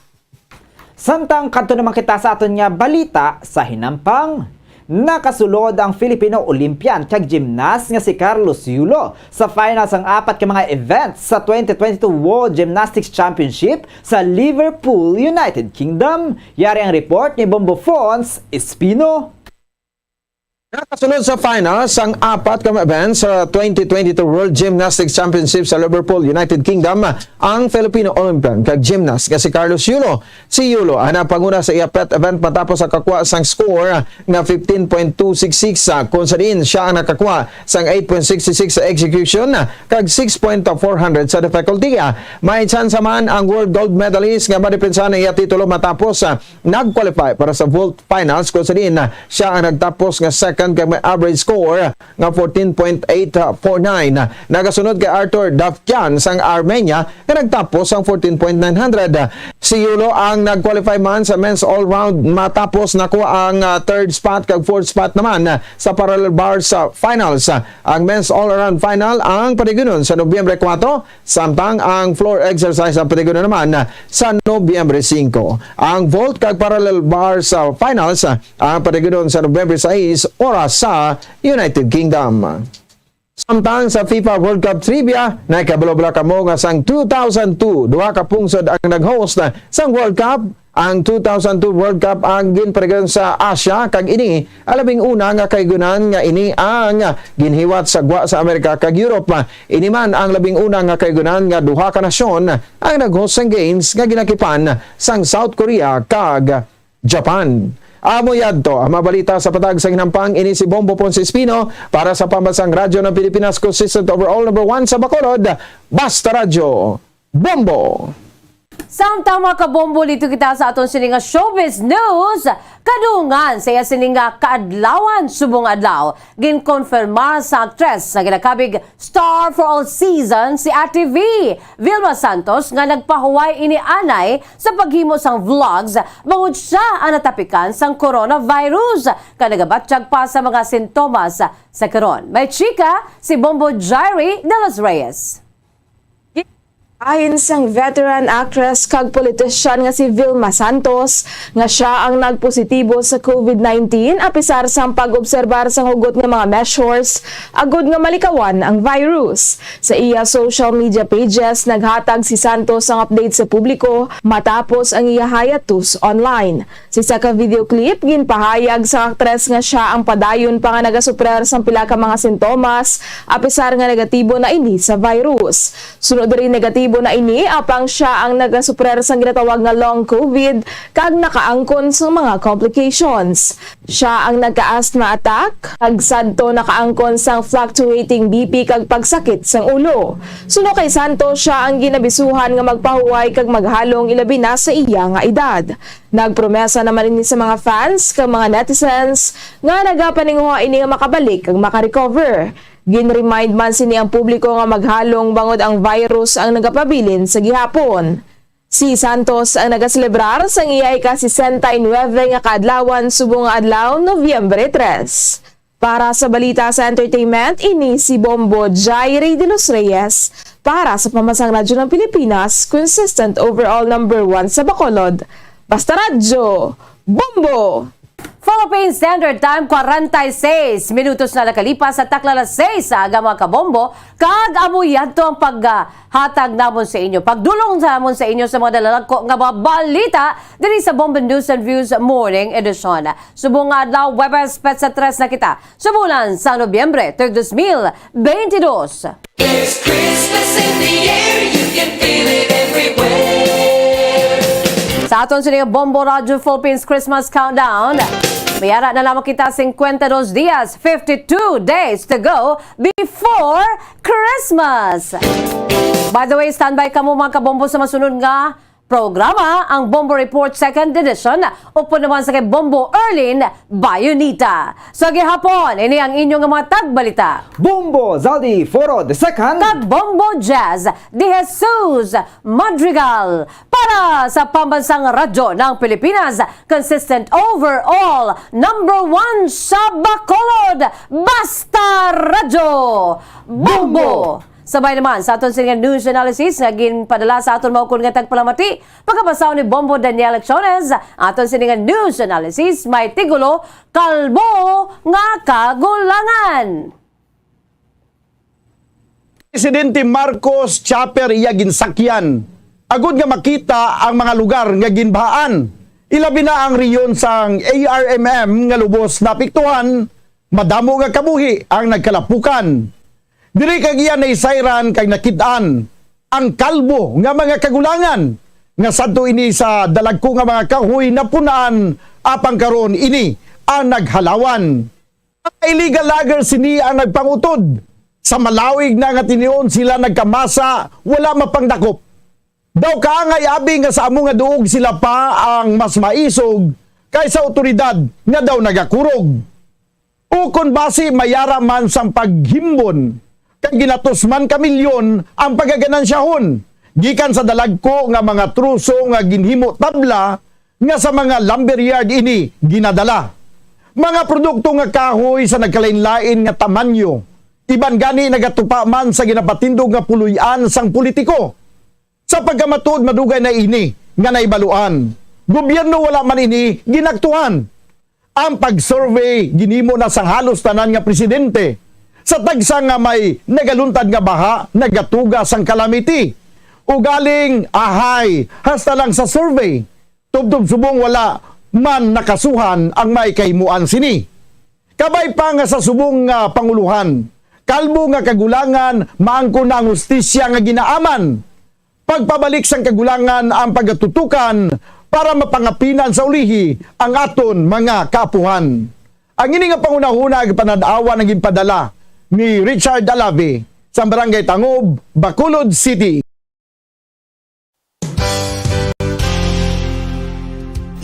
Samtang kadto naman kita sa aton nga balita sa hinampang. Nakasulod ang Filipino Olympian kag gymnast nga si Carlos Yulo sa final sang apat ka mga events sa twenty twenty-two World Gymnastics Championship sa Liverpool, United Kingdom. Yari ang report ni Bombo Fons Espino. Nakasunod sa final sang apat ka events sa twenty twenty-two World Gymnastics Championship sa Liverpool, United Kingdom, ang Filipino Olympian kag gymnast nga si Carlos Yulo. Si Yulo ang napanguna sa iya pet event matapos ang kakuha sang score nga fifteen point two six six, ah, kung sa diin siya ang nakakuha sang eight point six six sa execution, ah, kag six point four hundred sa difficulty. Ah, may tsansa man ang world gold medalist nga madepensa ang iya titulo matapos, ah, nag-qualify para sa vault finals, kung sa diin, ah, siya ang nagtapos nga second kag may average score nga fourteen point eight four nine. Nagasunod kay Artur Davtyan sang Armenia nga nagtapos sang fourteen point nine hundred. Si Yulo ang nag-qualify man sa men's all-round matapos nakuha ang, ah, third spot kag fourth spot naman, ah, sa parallel bars, ah, finals. Ang men's all-around final ang patigunon sa Nobyembre kuwatro, samtang ang floor exercise ang patigunon naman, ah, sa Nobyembre singko. Ang vault kag parallel bars, ah, finals, ah, ang patigunon sa Nobyembre sais, oras sa United Kingdom. Samtang sa FIFA World Cup trivia, nagkabalo bala kamo nga sang two thousand two, duha ka pungsod ang nag-host sang World Cup. Ang two thousand two World Cup ang ginparigayon sa Asia, kag ini ang labing una nga kahigayunan nga ini ang ginhiwat sa gwa sa Amerika kag Europe. Ini man ang labing una nga kahigayunan nga duha ka nasyon ang nag-host sang games nga ginakipan sang South Korea kag Japan. Amo yadto ang mga balita sa patag sa hinampang. Ini si Bombo Ponce Espino para sa Pambansang Radyo ng Pilipinas, consistent overall number one sa Bacolod, Basta Radyo, Bombo! Samtang, mga kabombo, dito kita sa aton sini nga showbiz news. Kadungan sa iya sini nga kaadlawan subong adlaw, ginkonfirmar sa aktres nga ginakabig Star for All Season, si Ate V, Vilma Santos, nga nagpahuway ini anay sa paghimo sang vlogs bangod siya ang natapikan sang coronavirus kag nagabatyag pa sa mga sintomas sa karon. May chika si Bombo Jairi de los Reyes. Bahin sang veteran actress kag politician nga si Vilma Santos nga siya ang nagpositibo sa COVID nineteen, apisar sang pag-obserbar sang hugot nga mga measures agud nga malikawan ang virus. Sa iya social media pages, naghatag si Santos sang update sa publiko matapos ang iya hiatus online. Sa isa ka video clip, ginpahayag sang aktres nga siya ang padayon pa nga nagasuprer sang pila ka mga sintomas, apisar nga negatibo na ini sa virus. Sunod diri, negatibo na ini, apang siya ang nagasuprer sang ginatawag nga long COVID kag nakaangkon sang mga complications. Siya ang nagka-asthma attack, kag sadto nakaangkon sang fluctuating B P kag pagsakit sang ulo. Suno kay Santos, siya ang ginabisuhan nga magpahuway kag maghalong, ilabi na sa iya nga edad. Nagpromesa naman ini sa mga fans kag mga netizens nga nagapaninguha ini nga makabalik kag makarecover. Ginremind man sini ang publiko nga maghalong bangod ang virus ang nagapabilin sa gihapon. Si Santos ang nagaselebrar sang iya ika-sesenta y nuebe nga kaadlawan subong nga adlaw, Nobyembre tres. Para sa balita sa entertainment, ini si Bombo Jairi de los Reyes para sa Pambansang Radyo ng Pilipinas, consistent overall number one sa Bacolod. Basta Radyo, Bombo! Philippine Standard Time, kwarenta y seis minutos na nakalipas sa takla alas seis sa aga, mga kabombo, kag amo yadto ang paghatag namon sa inyo, pagdulong sa namon sa inyo sa mga nalalagko nga mga balita diri sa Bombo News and Views Morning Edition. Subong nga adlaw, Huwebes, petsa tres na kita sa bulan sa Nobyembre, tuig dos mil beintidos. There's Christmas in the air, you can feel it everywhere. Sa aton sini nga Bombo Radyo Philippines Christmas Countdown, may ara na lamang kita, cincuenta y dos dias, fifty-two days to go before Christmas. By the way, standby kamo, mga kabombo, sa masunod nga programa, ang Bombo Report Second Edition, upod naman sa kay Bombo Erlin Bayonita. Sa gihapon, ini ang inyo nga mga tagbalita. Bombo Zaldi Foro the Second. Kag Bombo Jazz de Jesus Madrigal. Para sa Pambansang Radyo ng Pilipinas, consistent overall, number one sa Bacolod, Basta Radyo, Bombo! Bombo! Sabay naman sa aton sini nga news analysis nga ginpadala sa aton maukon nga tagpalamati, pagkabasahon ni Bombo Daniel Acciones, aton sini nga news analysis may titulo, Kalbo nga Kagulangan. Presidente Marcos chopper iya ginsakyan agod nga makita ang mga lugar nga ginbahaan, ilabi na ang rehiyon sang A R M M nga lubos naapektuhan. Madamo nga kabuhi ang nagkalapukan. Diri kag iya naisayran kag nakit-an ang kalbo nga mga kagulangan, nga sadto ini sa dalagko nga mga kahoy napun-an, apang karon ini ang naghalawan. Mga illegal loggers sini ang nagpangutod. Sa malawig na nga tinion sila nagkamasa, wala mapangdakop. Daw kaangay abi nga sa amo nga duog sila pa ang mas maisog kaysa awtoridad nga daw nagakurog. Ukon basi may ara man sang paghimbon, kay ginatos man ka milyon ang pagaganansyahon gikan sa dalagko nga mga troso nga ginhimo tabla nga sa mga lumberyard ini ginadala. Mga produkto nga kahoy sa nagkalainlain nga tamanyo, iban gani nagatupa man sa ginapatindog nga puloy-an sang politiko. Sa pagkamatuod, madugay na ini nga nahibaluan. Gobyerno wala man ini ginaktuhan. Ang pag-survey ginhimo na sang halos tanan nga presidente. Sa tagsa nga may nagaluntad nga baha, nagatuga sang calamity. Ugaling ahay, hasta lang sa survey. Tubtob subong wala man nakasuhan ang may kahimuan sini. Kabay pa nga sa subong nga panguluhan, kalbo nga kagulangan, maangkon na ang hustisya nga ginaaman. Pagpabalik sang kagulangan ang pagatutukan para mapangapinan sa ulihi ang aton mga kaapuhan. Ang ini nga panghunahuna nga panad-awan ang ginpadala ni Richard Alave sa Barangay Tangob, Bacolod City.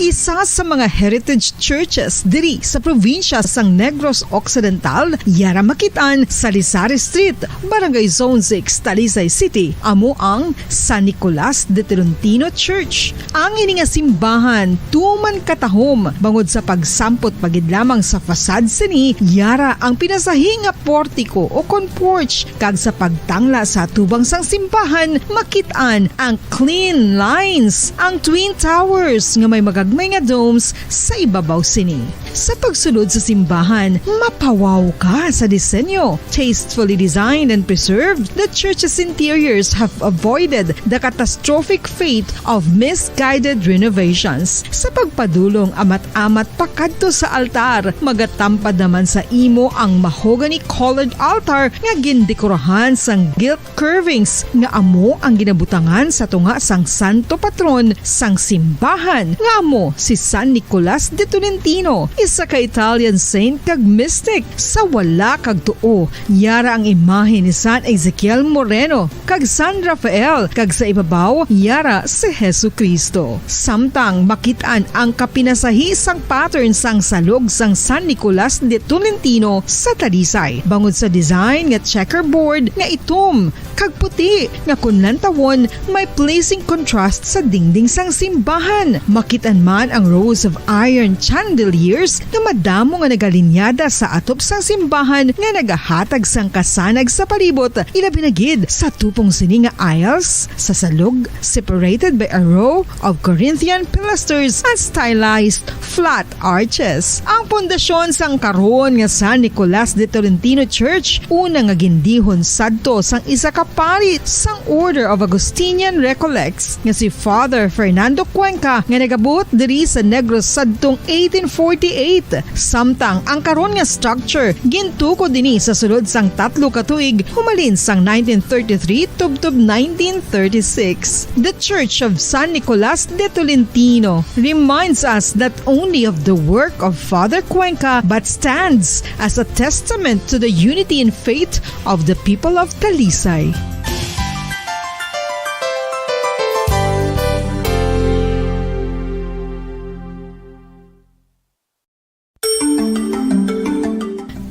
Isa sa mga heritage churches diri sa probinsya sang Negros Occidental, yara makit-an sa Rizal Street, Barangay Zone six, Talisay City, amo ang San Nicolas de Tolentino Church. Ang ini nga simbahan tuman katahom bangod sa pagsampot pa gid lamang sa facade sini, yara ang pinasahi nga portiko ukon porch, kag sa pagtangla sa atubang sang simbahan, makit-an ang clean lines, ang twin towers nga may magagmay nga domes sa ibabaw sini. Sa pagsulod sa simbahan, mapawaw ka sa disenyo. Tastefully designed and preserved, the church's interiors have avoided the catastrophic fate of misguided renovations. Sa pagpadulong amat-amat pakadto sa altar, magatampad naman sa imo ang mahogany-colored altar nga gindekorahan sang gilt curvings nga amo ang ginabutangan sa tunga sang santo patron sang simbahan, nga amo si San Nicolas de Tolentino. isa ka Italian saint kag mystic. Sa wala kag tuo, yara ang imahe ni San Ezekiel Moreno kag San Rafael, kag sa ibabaw, yara si Jesu-Cristo. Samtang makit-an ang kapinasahi sang pattern sang salog sang San Nicolas de Tolentino sa Talisay, bangod sa design nga checkerboard nga itom kag puti nga kon lantawon may pleasing contrast sa dingding sang simbahan. Makit-an man ang rows of iron chandeliers nga madamo nga nagalinyada sa atop sang simbahan nga nagahatag sang kasanag sa palibot, ilabi na gid sa tupong sini nga aisles sa salog, separated by a row of Corinthian pilasters and stylized flat arches. Ang pundasyon sang karon nga San Nicolas de Tolentino Church, una nga gindihon sadto sang isa ka pari sang Order of Augustinian Recollects nga si Father Fernando Cuenca, nga nagabuot diri sa Negros sadtong eighteen forty-eight. Samtang ang karon nga structure gintukod ini sa sulod sang tatlo ka tuig, humalin sang nineteen thirty-three tubtob nineteen thirty-six. The Church of San Nicolas de Tolentino reminds us not only of the work of Father Cuenca, but stands as a testament to the unity in faith of the people of Talisay.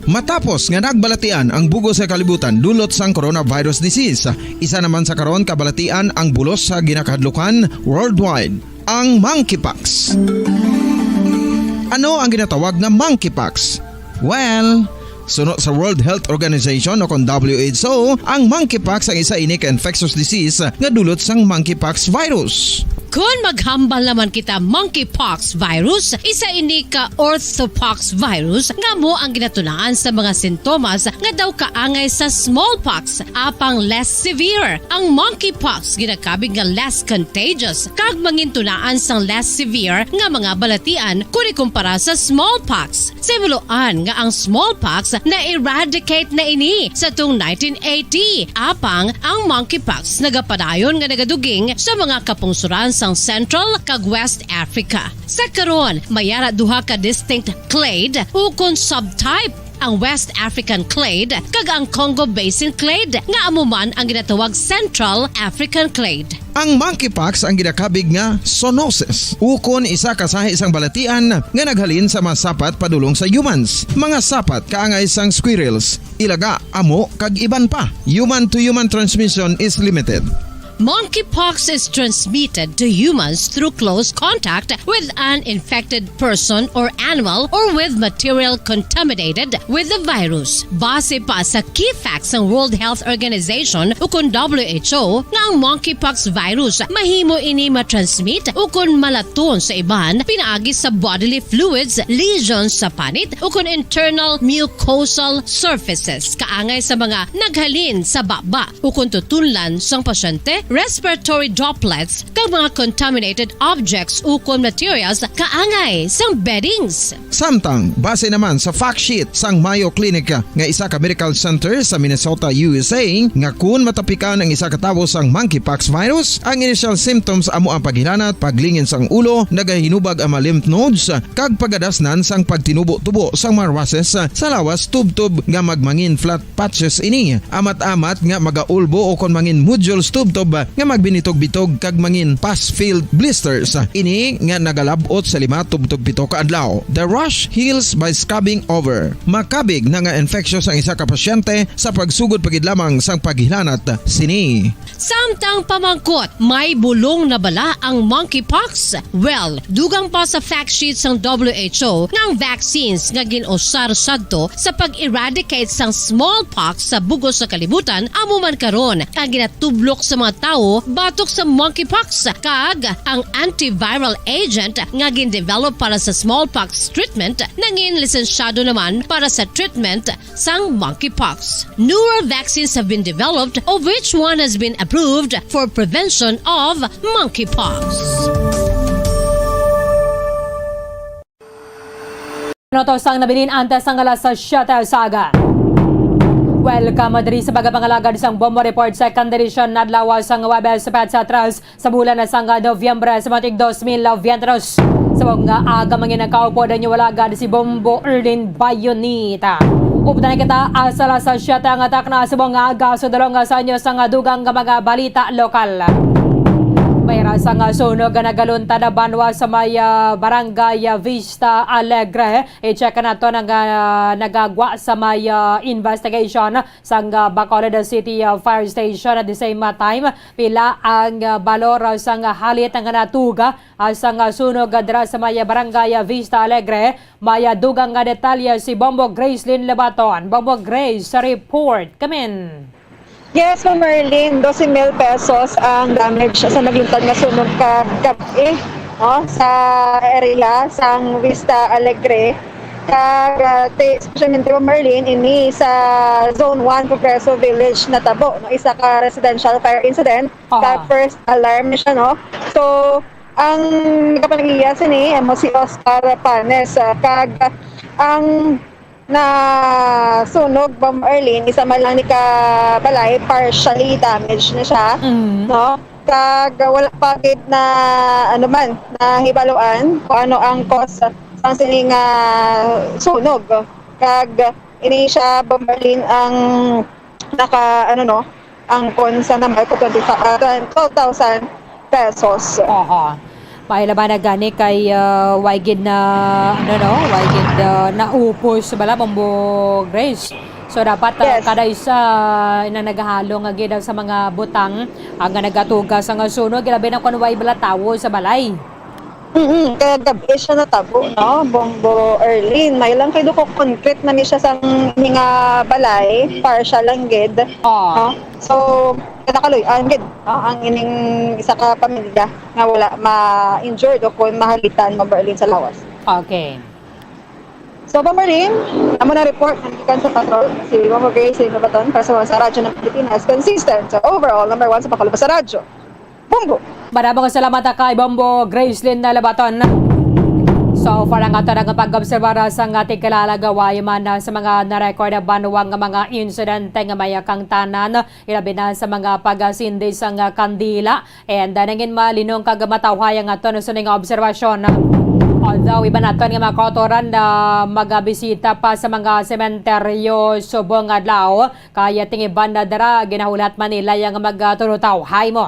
Matapos nga nagbalatian ang bug-os nga kalibutan dulot sang coronavirus disease, isa naman sa karon kabalatian ang bulos sa ginakahadlukan worldwide, ang monkeypox. Ano ang ginatawag nga monkeypox? Well, suno sa World Health Organization o kon W H O, ang monkeypox ang isa ini ka infectious disease nga dulot sang monkeypox virus. Kon maghambal naman kita monkeypox virus, isa ini ka orthopox virus nga amo ang ginatunaan sa mga sintomas nga daw kaangay sa smallpox, apang less severe. Ang monkeypox ginakabig nga less contagious kag mangintunaan sang less severe nga mga balatian kon ikumpara sa smallpox. Sa himuloan nga ang smallpox na-eradicate na ini sa tuong nineteen eighty, apang ang monkeypox nagapadayon nga nagaduging sa mga kapungsoran sang Central kag West Africa. Sa karon, may ara duha ka distinct clade ukon subtype, ang West African clade kag ang Congo Basin clade, nga amo man ang ginatawag Central African clade. Ang monkeypox ang ginakabig nga zoonosis, ukon isa ka sahi sang balatian nga naghalin sa mga sapat padulong sa humans, mga sapat kaangay sang squirrels, ilaga, amo, kag iban pa. Human-to-human transmission is limited. Monkeypox is transmitted to humans through close contact with an infected person or animal or with material contaminated with the virus. Base pa sa key facts sang World Health Organization ukon W H O nga ang monkeypox virus mahimo ini matransmit ukon malaton sa iban pinaagi sa bodily fluids, lesions sa panit ukon internal mucosal surfaces kaangay sa mga naghalin sa baba ukon tutunlan sang pasyente, respiratory droplets, kag mga contaminated objects ukon materials kaangay sang beddings. Samtang, base naman sa fact sheet sang Mayo Clinic nga isa ka medical center sa Minnesota, U S A, nga kun matapikan ang isa ka tawo sang monkeypox virus, ang initial symptoms amo ang paghilanat, paglingin sang ulo, nagahinubag ang mga lymph nodes, kag pagadasnan sang pagtinubo-tubo sang mga rushes sa lawas tubtob nga magmangin flat patches ini, amat-amat nga magaulbo ukon mangin nodules tubtob nga magbinitog-bitog kag mangin pus-filled blisters. Ini nga nagalab-ot sa lima tubtob pito ka adlaw. The rash heals by scabbing over. Makabig na nga infectious ang isa ka pasyente sa pagsugod pa gid lamang sang paghilanat sini. Samtang pamangkot, may bulong na bala ang monkeypox? Well, dugang pa sa fact sheet sang W H O nga ang vaccines nga gin-usar sadto sa pag-eradicate sang smallpox sa bug-os nga kalibutan amo man karon ang ginatublok sa mga tawo batok sa monkeypox, kag ang antiviral agent nga gin-develop para sa smallpox treatment nangin lisensyado naman para sa treatment sang monkeypox. Newer vaccines have been developed, of which one has been approved for prevention of monkeypox. Ano to sang nabilin antes ang alas siyete sa aga? Welcome diri sa pagpangalagad sang Bombo Report sa Second Edition, adlaw sang Huwebes, petsa tres sa bulan na sang Nobyembre sa matig dos mil veintitrés. Sa mga aga, mga nagkaupod ang inyong alagad, si Bombo Erlin Bayonita. Updan kita, asa la sa siyete ang atak na sa mga aga, sa dalong sa inyo sang dugang nga mga balita lokal. May rasa nga sunog nga nagaluntad na banwa sa may, ah, barangay, ah, Vista Alegre. I-check nato ang, ah, nagagwa sa may, ah, investigation sang, ah, Bacolod City, ah, Fire Station. At the same, ah, time, pila ang, ah, balor, ah, sang, ah, halit nga natuga, ah, sang, ah, sunog, ah, dira sa may, ah, barangay, ah, Vista Alegre. May, ah, dugang nga detalye si Bombo Gracelyn Lebaton. Bombo Grace, sa report. Kamin. Yes, Ma'am Merlin, doce mil pesos ang damage sa nagluntad nga sunog kagab-i, no, sa area sang Vista Alegre. Kag, ah, ti-, especially, Ma'am Merlin, ini sa Zone one Progreso Village natabo, no, isa ka residential fire incident. Aha. Kag first alarm ni siya, no? So, ang nagapanagiya sini amo si Oscar Panes, ah, kag ang nasunog, Ma'am Arlene, isa man lang ni ka balay, partially damaged na siya, Mm. no? Kag wala pa gid na, ano man, nahibaluan kung ano ang cause sang sini nga sunog. Kag ini siya, Ma'am Arlene, ang naka, ano, no, angkon sa number ko, twenty, ah, twelve thousand pesos. Oho. Pahilaban na gani kay, ah, way gid na, ano, no, way gid, ah, naupos bala, Bombo Grace. So, dapat, ah, Yes. kada isa na nagahalo nga gid sa mga butang, ah, nga nagatuga sa nga sunog, ilabi na kung way bala tawo sa balay. Mm, kaya gabi siya natabo, no? Bombo Erlin. May lang kay duko concrete na ni siya sang mga balay, partial lang gid. Ah. No? So, nakaluy-an gid, no? Ang ining isa ka pamilya nga wala ma-injured o kung mahalitan, Bombo Erlin, sa lawas. Okay. So, Bombo Erlin, amo na report nga gikan sa patrol. Si Bombo Grace Lebaton para sa, sa Radyo ng Pilipinas. Consistent. So, overall, number one sa Pakalubas sa Radyo. Bombo. Maraming salamat kay Bombo Gracelyn Labaton. So far, ang ato nga pag-obserbar sa nga tigkalalag, way man sa mga na-record na banwang nga mga insidente nga may kangtanan, ilabi na sa mga pagasindi sang kandila. And, uh, nangin malinong kag matawhay ang aton suning nga obserbasyon. Although iban naton nga mga kautoran na magabisita pa sa mga sementeryo subong adlaw, kaya tingiban na dira, ginahulat man nila yang magturutaw. Hay mo.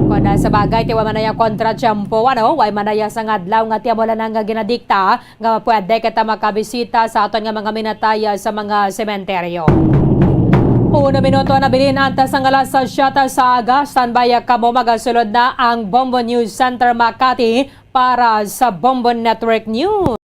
Kon, ah, sa bagay, ti wa man naya kontra tiyempo, ano, way man naya sang adlaw nga tiyamulan nga ginadikta nga pwede kita makabisita sa aton nga mga minatay, ah, sa mga sementeryo. Uno minuto na bilin antes ang alas sa siyete sa aga. Standby, ah, kamo, magasulod na ang Bombo News Center Makati para sa Bombo Network News.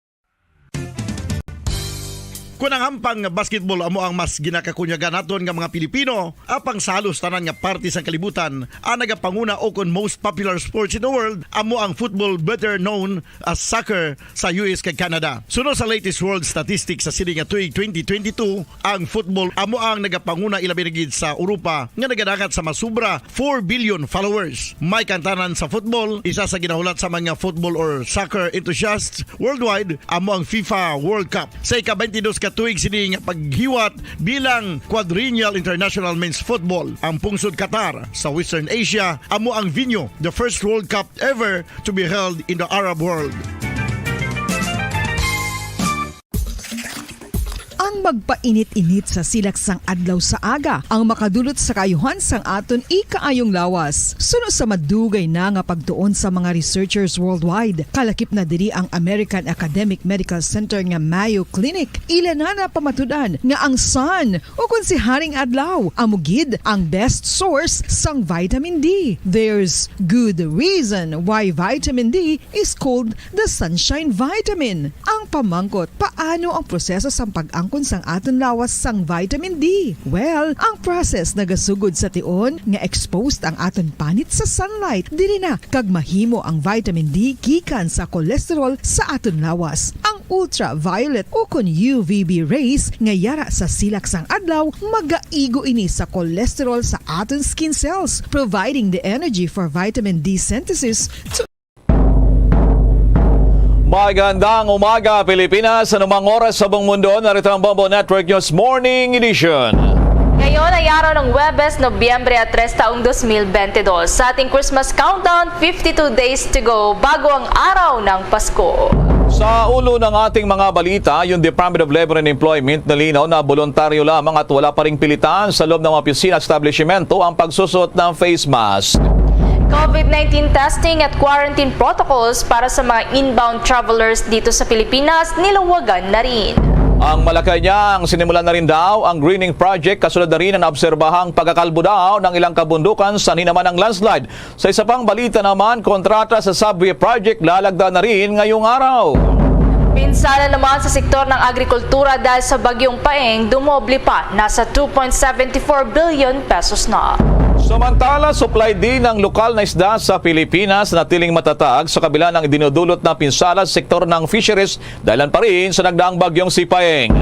Kon ang hampang nga basketball amo ang mas ginakakunyagan naton nga mga Pilipino, apang sa halos tanan nga parte sang kalibutan, ang nagapanguna o kon most popular sports in the world amo ang football, better known as soccer, sa U S kag Canada. Suno sa latest world statistics sa sini nga tuig twenty twenty-two, ang football amo ang nagapanguna, ilabi na gid sa Europa, nga nagadangat sa masubra four billion followers. May kangtanan sa football, isa sa ginahulat sa mga football or soccer enthusiasts worldwide, amo ang FIFA World Cup. Sa ika-twenty-dos ka tuig sini nga paghiwat bilang Quadrennial International Men's Football, ang pungsod Qatar sa Western Asia amo ang venue, the first World Cup ever to be held in the Arab world. Ang magpainit-init sa silak sang adlaw sa aga ang makadulot sa kaayuhan sang aton ikaayong lawas. Suno sa madugay na nga pagtuon sa mga researchers worldwide, kalakip na diri ang American Academic Medical Center nga Mayo Clinic. Ila na napamatud-an nga ang sun, o kon si Haring Adlaw, amo gid ang best source sang vitamin D. There's good reason why vitamin D is called the sunshine vitamin. Ang pamangkot, paano ang proseso sang pag-angkon sang aton lawas sang vitamin D? Well, ang process nagasugod sa tion nga exposed ang aton panit sa sunlight, diri na kag mahimo ang vitamin D gikan sa cholesterol sa aton lawas. Ang ultraviolet o kon U V B rays nga yara sa silak sang adlaw, magaigo ini sa cholesterol sa aton skin cells, providing the energy for vitamin D synthesis to Magandang umaga, Pilipinas. Anumang oras sa buong mundo, narito ang Bombo Network News Morning Edition. Ngayon ay araw ng Huwebes, Nobyembre tres, taong dos mil bente dos. Sa ating Christmas countdown, fifty-two days to go bago ang araw ng Pasko. Sa ulo ng ating mga balita, yung Department of Labor and Employment nilinaw na boluntaryo lamang at wala pa ring pilitan sa loob ng mga opisina at establishmento ang pagsusuot ng face mask. COVID nineteen testing at quarantine protocols para sa mga inbound travelers dito sa Pilipinas, niluwagan na rin. Ang Malacañang, sinimulan na rin daw ang greening project, kasunod na rin ang obserbahang pagkakalbo daw ng ilang kabundukan sanhi naman ang landslide. Sa isa pang balita naman, kontrata sa subway project lalagda na rin ngayong araw. Pinsala naman sa sektor ng agrikultura dahil sa Bagyong Paeng, dumoble pa, nasa two point seven four billion pesos na. Samantala, supply din ng lokal na isda sa Pilipinas natiling matatag sa kabila ng idinudulot na pinsala sa sektor ng fisheries dahilan pa rin sa nagdaang bagyong si Paeng.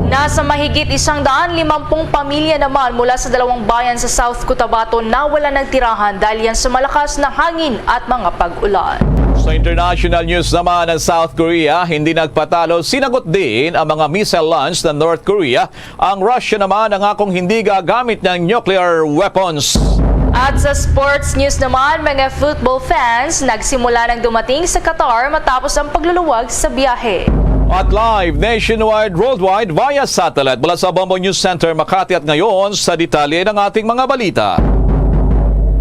Nasa mahigit isang daan limampung pamilya naman mula sa dalawang bayan sa South Cotabato nawalan ng tirahan dahil yan sa malakas na hangin at mga pag-ulan. Sa international news naman, ang South Korea hindi nagpatalo, sinagot din ang mga missile launch ng North Korea. Ang Russia naman nangakong hindi gagamit ng nuclear weapons. At sa sports news naman, mga football fans, nagsimula nang dumating sa Qatar matapos ang pagluluwag sa biyahe. At live nationwide, worldwide, via satellite mula sa Bombo News Center, Makati, at ngayon sa detalye ng ating mga balita.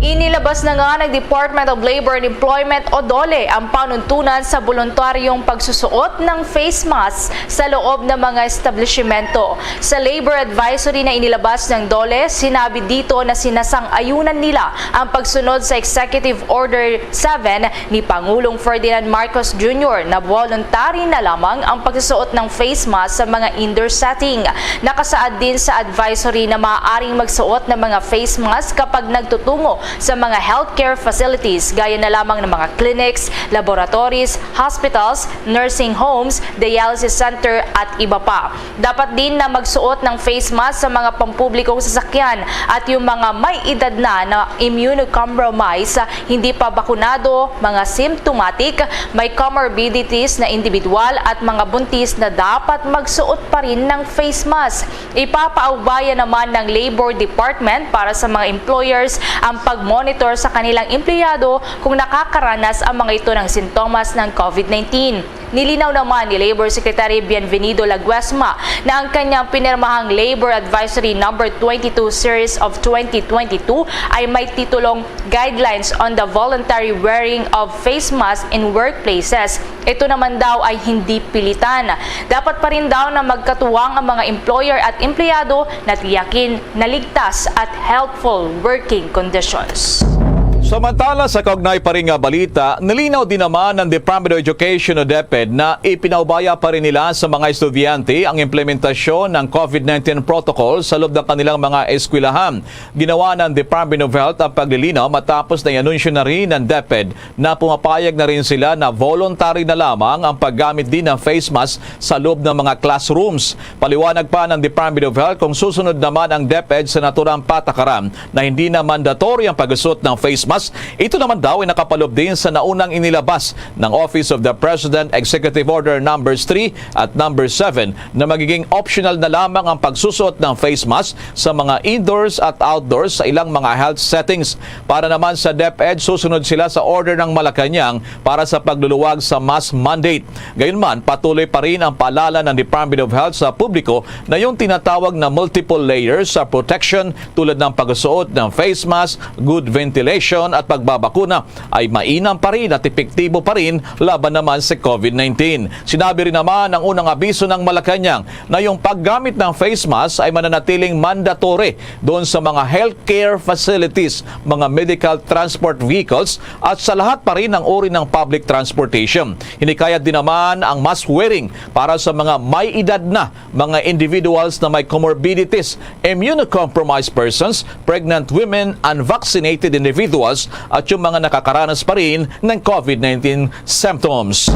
Inilabas na nga ng Department of Labor and Employment o DOLE ang panuntunan sa boluntaryong pagsusuot ng face mask sa loob ng mga establishmento. Sa labor advisory na inilabas ng DOLE, sinabi dito na sinasang-ayunan nila ang pagsunod sa Executive Order seven ni Pangulong Ferdinand Marcos Junior na voluntary na lamang ang pagsusuot ng face mask sa mga indoor setting. Nakasaad din sa advisory na maaaring magsuot ng mga face mask kapag nagtutungo sa mga healthcare facilities gaya na lamang ng mga clinics, laboratories, hospitals, nursing homes, dialysis center, at iba pa. Dapat din na magsuot ng face mask sa mga pampublikong sasakyan at yung mga may edad na na immunocompromised, hindi pa bakunado, mga symptomatic, may comorbidities na individual at mga buntis na dapat magsuot pa rin ng face mask. Ipapaubaya naman ng Labor Department para sa mga employers ang pag-monitor sa kanilang empleyado kung nakakaranas ang mga ito ng sintomas ng COVID nineteen. Nilinaw naman ni Labor Secretary Bienvenido Laguesma na ang kanyang pinirmahang Labor Advisory Number twenty-two Series of twenty twenty-two ay may titulong Guidelines on the Voluntary Wearing of Face Mask in Workplaces. Ito naman daw ay hindi pilitan. Dapat pa rin daw na magkatuwang ang mga employer at empleyado na tiyakin na ligtas at healthful working conditions. Samantala, sa kaugnay pa rin nga balita, nilinaw din naman ng Department of Education o DepEd na ipinaubaya pa rin nila sa mga estudyante ang implementasyon ng COVID nineteen protocol sa loob ng kanilang mga eskwelahan. Ginawa ng Department of Health ang paglilinaw matapos na i-anunsyo na rin ng DepEd na pumapayag na rin sila na voluntary na lamang ang paggamit din ng face mask sa loob ng mga classrooms. Paliwanag pa ng Department of Health, kung susunod naman ang DepEd sa naturang patakaran na hindi na mandatory ang pagsuot ng face mask, ito naman daw ay nakapaloob din sa naunang inilabas ng Office of the President Executive Order Numbers three at Number seven na magiging optional na lamang ang pagsusuot ng face mask sa mga indoors at outdoors sa ilang mga health settings. Para naman sa DepEd, susunod sila sa order ng Malacañang para sa pagluluwag sa mask mandate. Gayunman, patuloy pa rin ang paalala ng Department of Health sa publiko na yung tinatawag na multiple layers sa protection tulad ng pagsusuot ng face mask, good ventilation at pagbabakuna ay mainam pa rin at epektibo pa rin laban naman sa COVID nineteen. Sinabi rin naman ng unang abiso ng Malacañang na yung paggamit ng face mask ay mananatiling mandatory doon sa mga healthcare facilities, mga medical transport vehicles, at sa lahat pa rin ng uri ng public transportation. Hinikayat din naman ang mask wearing para sa mga may edad na, mga individuals na may comorbidities, immunocompromised persons, pregnant women, unvaccinated individuals, at yung mga nakakaranas pa rin ng COVID nineteen symptoms.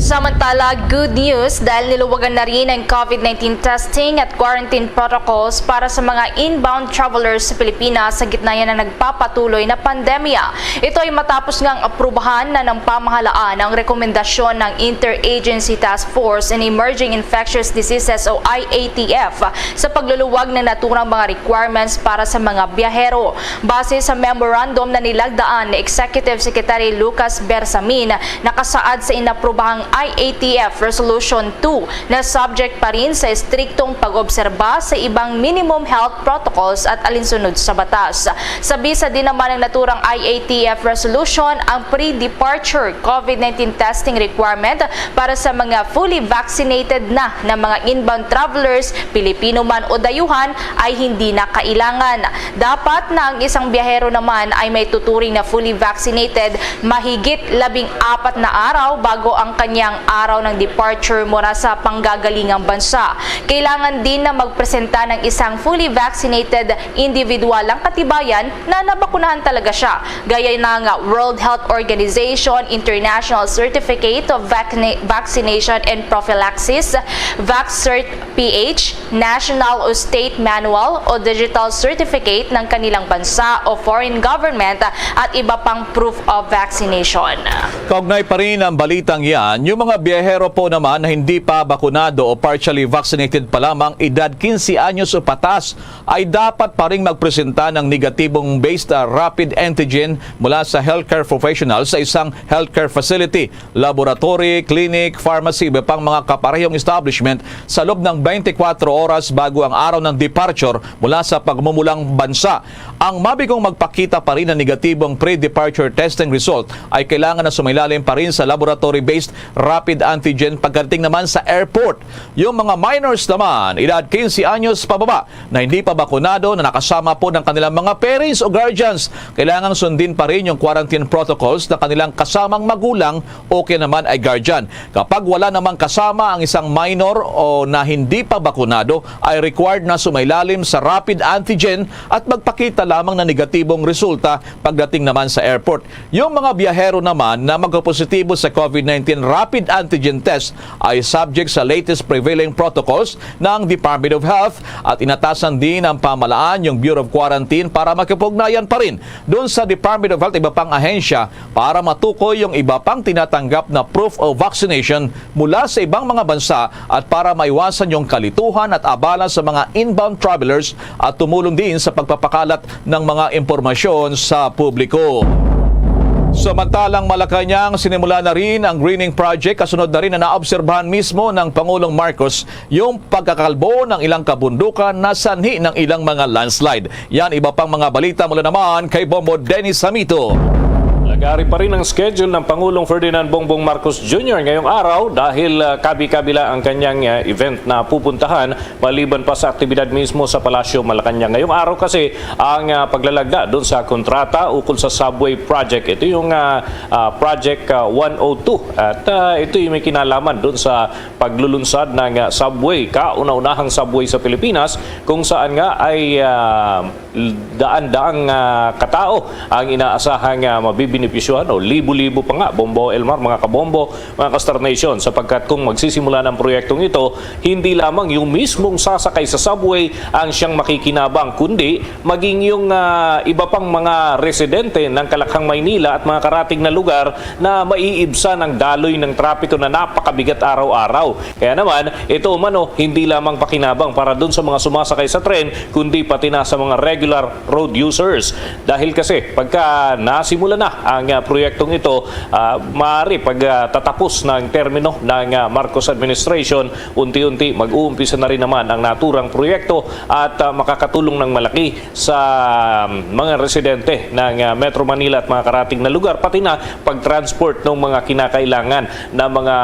Samantala, good news dahil niluwagan na rin ang COVID nineteen testing at quarantine protocols para sa mga inbound travelers sa Pilipinas sa gitna yan ng nagpapatuloy na pandemya. Ito ay matapos ngang aprubahan na ng pamahalaan ang rekomendasyon ng Interagency Task Force on Emerging Infectious Diseases o I A T F sa pagluluwag ng naturang mga requirements para sa mga biyahero. Base sa memorandum na nilagdaan ni Executive Secretary Lucas Bersamin, nakasaad sa inaprobahang I A T F Resolution two na subject pa rin sa estriktong pag-obserba sa ibang minimum health protocols at alinsunod sa batas. Sa bisa din naman ng naturang I A T F resolution ang pre-departure COVID nineteen testing requirement para sa mga fully vaccinated na na mga inbound travelers, Pilipino man o dayuhan, ay hindi na kailangan. Dapat na ang isang biyahero naman ay may tuturing na fully vaccinated mahigit labing apat na araw bago ang kanyang araw ng departure mula sa panggagalingang bansa. Kailangan din na magpresenta ng isang fully vaccinated individual ang katibayan na nabakunahan talaga siya, gaya ng World Health Organization International Certificate of Vacni- Vaccination and Prophylaxis, VaxCert P H, national o state manual o digital certificate ng kanilang bansa o foreign government at iba pang proof of vaccination. Kaugnay pa rin ang balitang yan, yung mga biyahero po naman na hindi pa bakunado o partially vaccinated pa lamang, edad quince anyos o pataas, ay dapat pa rin magpresenta ng negatibong based, ah, rapid antigen mula sa healthcare professional sa isang healthcare facility, laboratory, clinic, pharmacy, iba pang mga kaparehong establishment sa loob ng twenty-four oras bago ang araw ng departure mula sa pagmumulang bansa. Ang mabigong magpakita pa rin ng negatibong pre-departure testing result ay kailangan na sumailalim pa rin sa laboratory-based rapid antigen pagdating naman sa airport. Yung mga minors naman, edad quince anyos pababa, na hindi pa bakunado na nakasama po ng kanilang mga parents o guardians, kailangang sundin pa rin yung quarantine protocols ng kanilang kasamang magulang o kaya naman ay guardian. Kapag wala namang kasama ang isang minor o na hindi pa bakunado, ay required na sumailalim sa rapid antigen at magpakita lamang ng negatibong resulta pagdating naman sa airport. Yung mga biyahero naman na magkapositibo sa COVID nineteen rapid antigen test ay subject sa latest prevailing protocols ng Department of Health at inatasan din ng pamahalaan yung Bureau of Quarantine para makipugnayan pa rin doon sa Department of Health, iba pang ahensya para matukoy yung iba pang tinatanggap na proof of vaccination mula sa ibang mga bansa at para maiwasan yung kalituhan at abala sa mga inbound travelers at tumulong din sa pagpapakalat ng mga impormasyon sa publiko. Samantalang Malacañang, sinimula na rin ang greening project kasunod na rin na naobserbahan mismo ng Pangulong Marcos yung pagkakalbo ng ilang kabundukan na sanhi ng ilang mga landslide. Yan, iba pang mga balita mula naman kay Bombo Dennis Samito. Lagari pa rin ang schedule ng Pangulong Ferdinand Bongbong Marcos Junior ngayong araw dahil uh, kabi-kabila ang kanyang uh, event na pupuntahan maliban pa sa aktibidad mismo sa Palasyo Malacañang. Ngayong araw kasi ang uh, paglalagda doon sa kontrata ukol sa subway project. Ito yung uh, uh, Project uh, one oh two at uh, ito yung may kinalaman doon sa paglulunsad ng uh, subway, kauna-unahang subway sa Pilipinas kung saan nga ay uh, daan-daang uh, katao ang inaasahang uh, mabibenepisyohan o libo-libo pa nga, Bombo Elmar, mga kabombo, mga ka-Star Nation, sapagkat kung magsisimula ng proyektong ito, hindi lamang yung mismong sasakay sa subway ang siyang makikinabang, kundi maging yung uh, iba pang mga residente ng Kalakhang, Maynila at mga karatig na lugar na maiibsan ang daloy ng trapiko na napakabigat araw-araw. Kaya naman, ito umano hindi lamang pakinabang para dun sa mga sumasakay sa tren, kundi pati na sa mga regular road users. Dahil kasi pagka nasimula na ang uh, proyektong ito, uh, maaari pag uh, tatapos ng termino ng uh, Marcos administration, unti-unti mag-uumpisa na rin naman ang naturang proyekto at uh, makakatulong ng malaki sa um, mga residente ng uh, Metro Manila at mga karating na lugar, pati na pag-transport ng mga kinakailangan na mga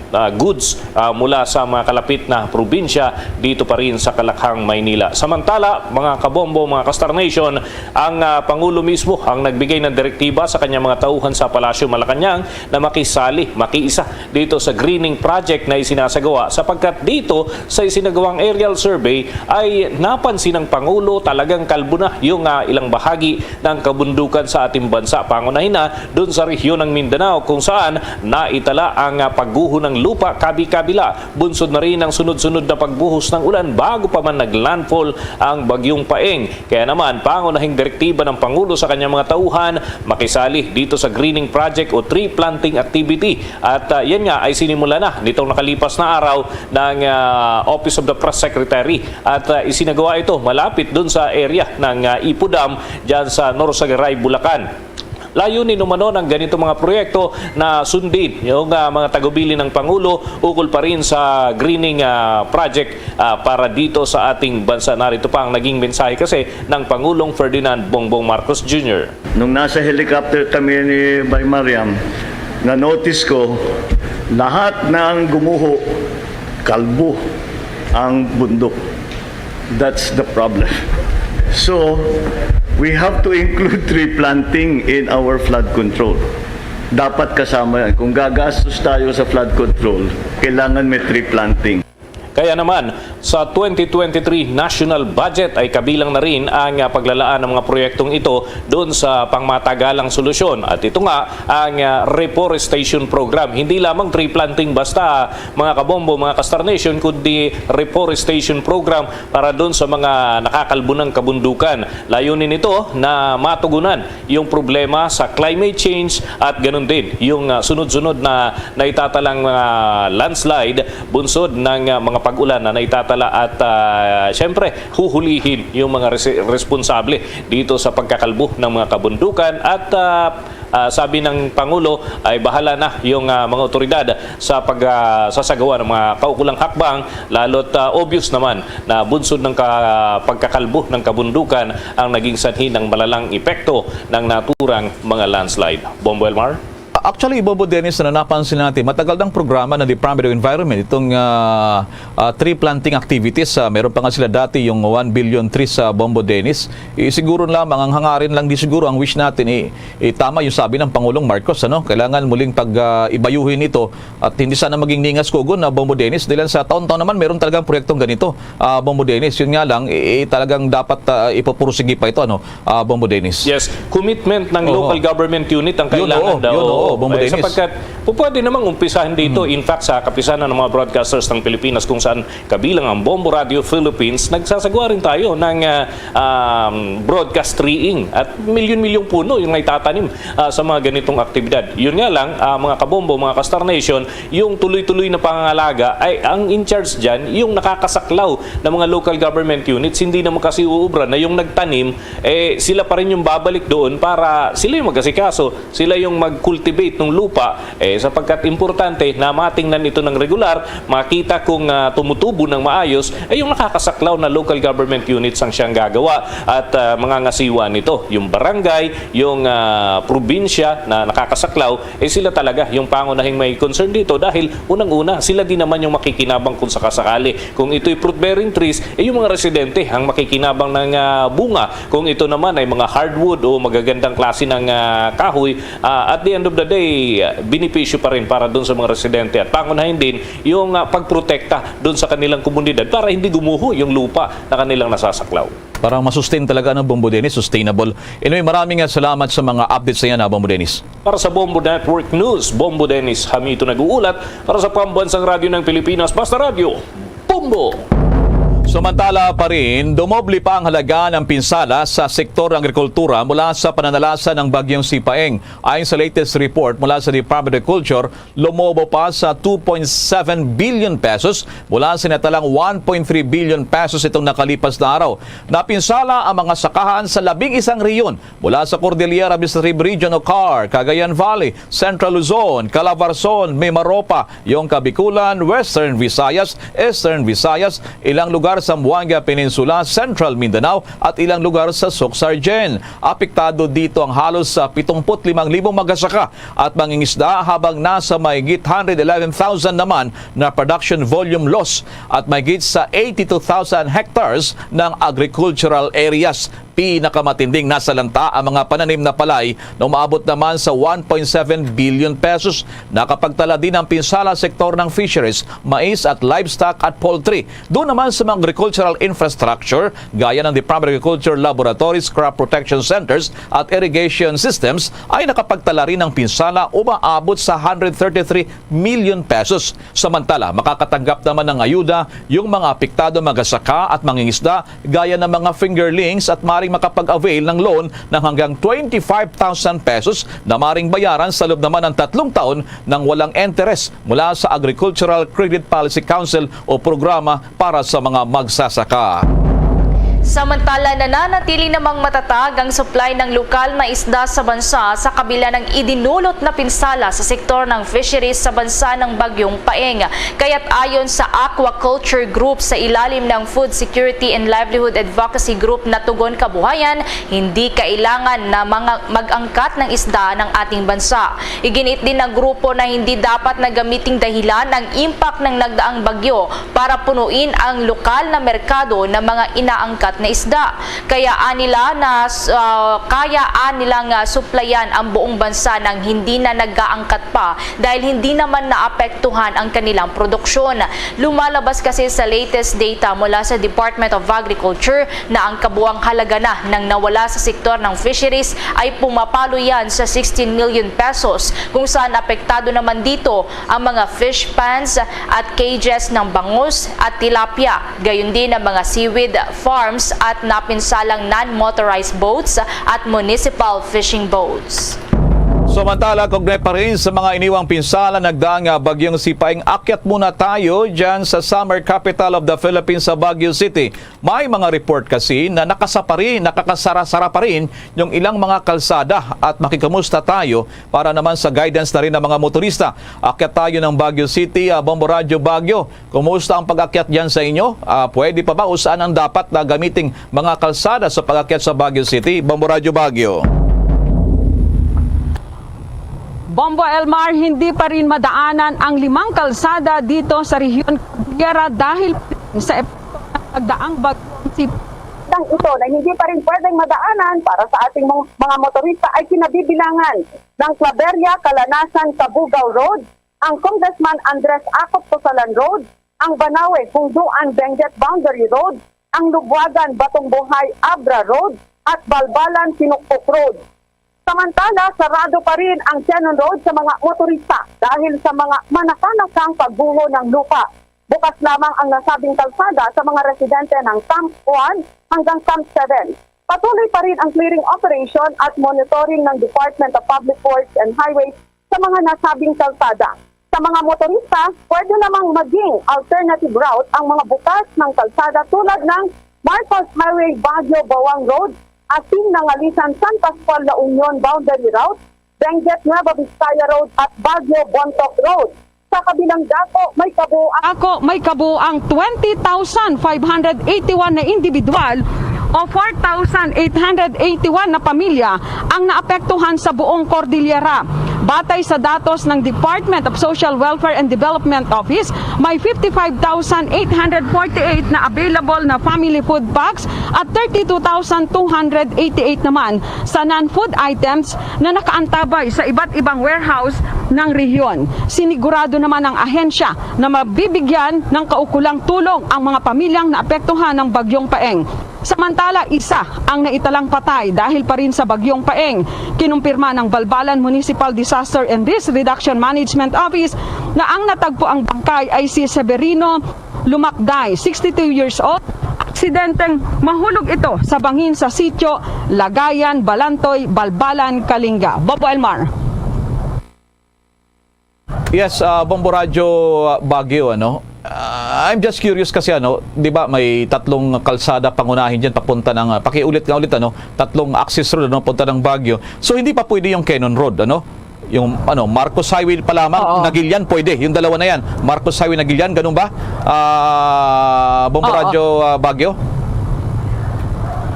uh, goods uh, mula sa mga kalapit na probinsya dito pa rin sa Kalakhang, Maynila. Samantala, mga kabombo, mga ka-Star Nation, ang uh, Pangulo mismo ang nagbigay ng direktiba sa kanyang mga tauhan sa Palasyo Malacañang na makisali, makiisa dito sa greening project na isinasagawa, sapagkat dito sa isinagawang aerial survey ay napansin ng Pangulo talagang kalbo na yung, ah, ilang bahagi ng kabundukan sa ating bansa, pangunahin na doon sa rehiyon ng Mindanao, kung saan naitala ang, ah, pagguho ng lupa kabi-kabila. Bunsod na rin ang sunod-sunod na pagbuhos ng ulan bago pa man naglandfall ang Bagyong Paeng. Kaya naman, pangunahing direktiba ng Pangulo sa kanyang mga tauhan, makisali dito sa greening project o tree planting activity. At, ah, yan nga ay sinimula na nitong nakalipas na araw ng, ah, Office of the Press Secretary. At, ah, isinagawa ito malapit dun sa area ng, ah, Ipo Dam dyan sa Norsagaray, Bulacan. Layunin umano ng ganito mga proyekto na sundin yung, ah, mga tagubilin ng Pangulo ukol pa rin sa greening, ah, project, ah, para dito sa ating bansa. Narito pa ang naging mensahe kasi ng Pangulong Ferdinand Bongbong Marcos Junior. Nung nasa helicopter kami ni Bay Mariam, na-notice ko, lahat ng gumuho, kalbo ang bundok. That's the problem. So, we have to include tree planting in our flood control. Dapat kasama yan. Kung gagastos tayo sa flood control, kailangan may tree planting. Kaya naman, sa twenty twenty-three national budget ay kabilang na rin ang, ah, paglalaan ng mga proyektong ito doon sa pangmatagalang solusyon. At ito nga ang, ah, reforestation program. Hindi lamang tree planting basta, mga kabombo, mga ka-Star Nation, kundi reforestation program para doon sa mga nakakalbunang kabundukan. Layunin nito na matugunan yung problema sa climate change at ganun din yung, ah, sunod-sunod na naitatalang mga landslide, bunsod ng, ah, mga pag-ulan na naitatala at, ah, siyempre, huhulihin yung mga resi-, responsable dito sa pagkakalbo ng mga kabundukan at, ah, ah, sabi ng Pangulo ay bahala na yung, ah, mga otoridad sa pag, ah, sasagawa ng mga kaukulang hakbang, lalo't, ah, obvious naman na bunsod ng ka-, pagkakalbo ng kabundukan ang naging sanhi ng malalang epekto ng naturang mga landslide. Bombo Elmar? Actually, Bombo Dennis, na napansin natin, matagal ng programa ng Department of Environment itong, ah, ah, tree planting activities. Ah, meron pa nga sila dati yung one billion trees sa Bombo Dennis. Eh, siguro lamang, ang hangarin lang di siguro, ang wish natin, eh, eh, tama yung sabi ng Pangulong Marcos, ano? Kailangan muling pag, ah, ibayuhin ito at hindi sana maging ningas kugon na Bombo Dennis. Dahil sa taon-taon naman, meron talagang proyektong ganito, ah, Bombo Dennis. Yun nga lang, eh, eh, talagang dapat, ah, ipupursige pa ito, ano, ah, Bombo Dennis. Yes, commitment ng Oo. local government unit ang Yun, kailangan oo. daw. Yun, oo, Bombo Eh, Dennis. sapagkat pu-, pwede namang umpisahan dito. Mm. In fact, sa kapisanan ng mga broadcasters ng Pilipinas, kung saan kabilang ang Bombo Radio Philippines, nagsasagawa rin tayo ng, ah, um, broadcast treeing. At milyon-milyong puno yung naitatanim, ah, sa mga ganitong aktibidad. Yun nga lang, ah, mga kabombo, mga ka-Star Nation, yung tuloy-tuloy na pangangalaga ay ang in charge dyan, yung nakakasaklaw ng mga local government units, hindi naman kasi uubra na yung nagtanim, eh, sila pa rin yung babalik doon para sila yung mag-asikaso, sila yung mag-cultivate ng lupa, eh, sapagkat importante na matingnan ito ng regular, makita kung, ah, tumutubo ng maayos, eh, yung nakakasaklaw na local government units ang siyang gagawa at, ah, mga ngasiwa nito, yung barangay, yung, ah, probinsya na nakakasaklaw, eh, sila talaga yung pangunahing may concern dito dahil unang-una, sila din naman yung makikinabang kung sakasakali. Kung ito'y fruit-bearing trees, eh, yung mga residente ang makikinabang ng, ah, bunga. Kung ito naman ay mga hardwood o magagandang klase ng, ah, kahoy, ah, at the end of the day, ah, benepisyo pa rin para dun sa mga residente at pangunahin din yung, ah, pagprotekta dun sa kanilang komunidad para hindi gumuho yung lupa na kanilang nasasaklaw. Parang masustain talaga, ano, Bombo Dennis, sustainable. Anyway, maraming, ah, salamat sa mga updates na yan, ah, Bombo Dennis. Para sa Bombo Network News, Bombo Dennis Hamito nag-uulat. Para sa Pambansang Radyo ng Pilipinas, Basta Radyo, Bombo! Samantala pa rin, dumoble pa ang halaga ng pinsala sa sektor ng agrikultura mula sa pananalasa ng Bagyong Sipaeng. Ayon sa latest report mula sa Department of Agriculture, lumobo pa sa two point seven billion pesos mula sa natalang one point three billion pesos itong nakalipas na araw. Napinsala ang mga sakahan sa labing isang rehiyon mula sa Cordillera Administrative Region o CAR, Cagayan Valley, Central Luzon, Calabarzon, Mimaropa, Yongka Bikulan, Western Visayas, Eastern Visayas, ilang lugar sa Zamboanga Peninsula, Central Mindanao, at ilang lugar sa Soccsksargen. Apektado dito ang halos sa pitungput limang libong magsasaka at mangingisda, habang nasa mahigit hundred eleven thousand naman na production volume loss at mahigit sa eighty-two thousand hectares ng agricultural areas. Pinakamatinding nasalanta ang mga pananim na palay na umaabot naman sa one point seven billion pesos. Nakapagtala din ang pinsala sektor ng fisheries, mais at livestock at poultry. Doon naman sa mga agricultural infrastructure, gaya ng Department of Agriculture laboratories, crop protection centers at irrigation systems, ay nakapagtala rin ng pinsala umaabot sa hundred thirty-three million pesos. Samantala, makakatanggap naman ng ayuda yung mga apektado magasaka at mangingisda gaya ng mga fingerlings at maring makapag-avail ng loan ng hanggang twenty-five thousand pesos na maring bayaran sa loob naman ng tatlong taon nang walang interes mula sa Agricultural Credit Policy Council o programa para sa mga magsasaka. Samantala, nananatili namang matatag ang supply ng lokal na isda sa bansa sa kabila ng idinulot na pinsala sa sektor ng fisheries sa bansa ng Bagyong Paeng. Kaya't ayon sa Aquaculture Group sa ilalim ng Food Security and Livelihood Advocacy Group na Tugon Kabuhayan, hindi kailangan na mga mag-angkat ng isda ng ating bansa. Iginiit din ng grupo na hindi dapat na gamiting dahilan ang impact ng nagdaang bagyo para punuin ang lokal na merkado ng mga inaangkat na isda. Kaya anila na ah, kaya anila nga suplayan ang buong bansa nang hindi na nagaangkat pa dahil hindi naman naapektuhan ang kanilang produksyon. Lumalabas kasi sa latest data mula sa Department of Agriculture na ang kabuang halaga na ng nawala sa sektor ng fisheries ay pumapalo yan sa sixteen million pesos, kung saan apektado naman dito ang mga fish ponds at cages ng bangus at tilapia, gayon din ang mga seaweed farms at napinsalang non-motorized boats at municipal fishing boats. Samantala, kaugnay pa rin sa mga iniwang pinsala, nagdaang ah, bagyong Sipaeng, akyat muna tayo dyan sa summer capital of the Philippines sa Baguio City. May mga report kasi na nakasapari, nakakasara-sara pa rin yung ilang mga kalsada at makikamusta tayo para naman sa guidance na rin ng mga motorista. Akyat tayo ng Baguio City, ah, Bombo Radyo Baguio. Kumusta ang pag-akyat dyan sa inyo? Ah, pwede pa ba o saan ang dapat na gamiting mga kalsada sa pag-akyat sa Baguio City? Bombo Radyo Baguio. Bombo Elmar, hindi pa rin madaanan ang limang kalsada dito sa rehiyon Cordillera dahil sa epekto ng pagdaang bagyong Sipaeng. Ito na hindi pa rin pwedeng madaanan para sa ating mga motorista ay kinabibilangan ng Claveria, Calanasan, Cabugao Road, ang Congressman Andres Acop Cosalan Road, ang Banawe, Hungduan, Benguet Boundary Road, ang Lubuagan, Batong Buhay, Abra Road, at Balbalan, Sinukpok Road. Samantala, sarado pa rin ang Quenon Road sa mga motorista dahil sa mga manakanakang pagguho ng lupa. Bukas lamang ang nasabing kalsada sa mga residente ng Camp one hanggang Camp seven. Patuloy pa rin ang clearing operation at monitoring ng Department of Public Works and Highways sa mga nasabing kalsada. Sa mga motorista, pwede namang maging alternative route ang mga butas ng kalsada tulad ng Marcos Highway Baguio Bawang Road, Asin Nangalisan San Pascual La Union Boundary Route, Benguet Nueva Vizcaya Road at Baguio Bontoc Road. Sa kabilang dako, may kabuang Ako may kabuang twenty thousand five hundred eighty-one na individual o four thousand eight hundred eighty-one na pamilya ang naapektuhan sa buong Cordillera. Batay sa datos ng Department of Social Welfare and Development Office, may fifty-five thousand eight hundred forty-eight na available na family food packs at thirty-two thousand two hundred eighty-eight naman sa non-food items na nakaantabay sa iba't ibang warehouse ng rehiyon. Sinigurado naman ng ahensya na mabibigyan ng kaukulang tulong ang mga pamilyang naapektuhan ng Bagyong Paeng. Samantala, isa ang naitalang patay dahil pa rin sa Bagyong Paeng. Kinumpirma ng Balbalan Municipal Disaster and Risk Reduction Management Office na ang natagpo ang bangkay ay si Severino Lumakday, sixty-two years old. Aksidenteng mahulog ito sa bangin sa sitio Lagayan, Balantoy, Balbalan, Kalinga. Bobo Elmar. Yes, ah, Bombo Radyo, ah, Baguio, ano? Ah, I'm just curious kasi, ano, 'di ba, may tatlong kalsada pangunahin diyan papunta ng, ah, pakiulit nga ulit, ano, tatlong access road, ano, punta ng Baguio. So hindi pa pwede yung Quenon Road, ano? Yung, ano, Marcos Highway pa lamang, Oo. Nagilian pwede. Yung dalawa na yan, Marcos Highway, Nagilian, ganun ba? Ah, Bombo Oo. Radyo, ah, Baguio?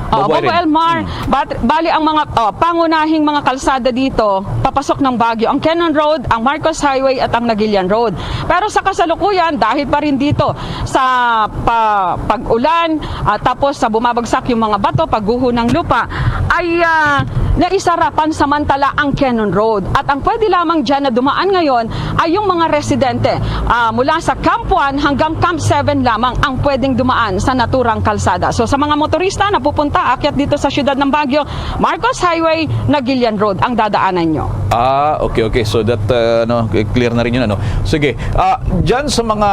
Oh, Bobo Bobo Irene. Elmar, bat, bali ang mga oh, pangunahing mga kalsada dito, papasok ng Baguio, ang Cannon Road, ang Marcos Highway at ang Naguilian Road. Pero sa kasalukuyan, dahil pa rin dito sa pa, pag-ulan, ah, tapos sa bumabagsak yung mga bato, pagguho ng lupa, ay ah, naisara pansamantala ang Cannon Road. At ang pwede lamang dyan na dumaan ngayon ay yung mga residente ah, mula sa Camp one hanggang Camp seven lamang ang pwedeng dumaan sa naturang kalsada. So sa mga motorista na pupunta akyat dito sa siyudad ng Baguio, Marcos Highway, Naguilian Road ang dadaanan nyo. Ah, okay, okay. So that uh, no, clear na rin yun, ano. Sige. Ah, diyan sa mga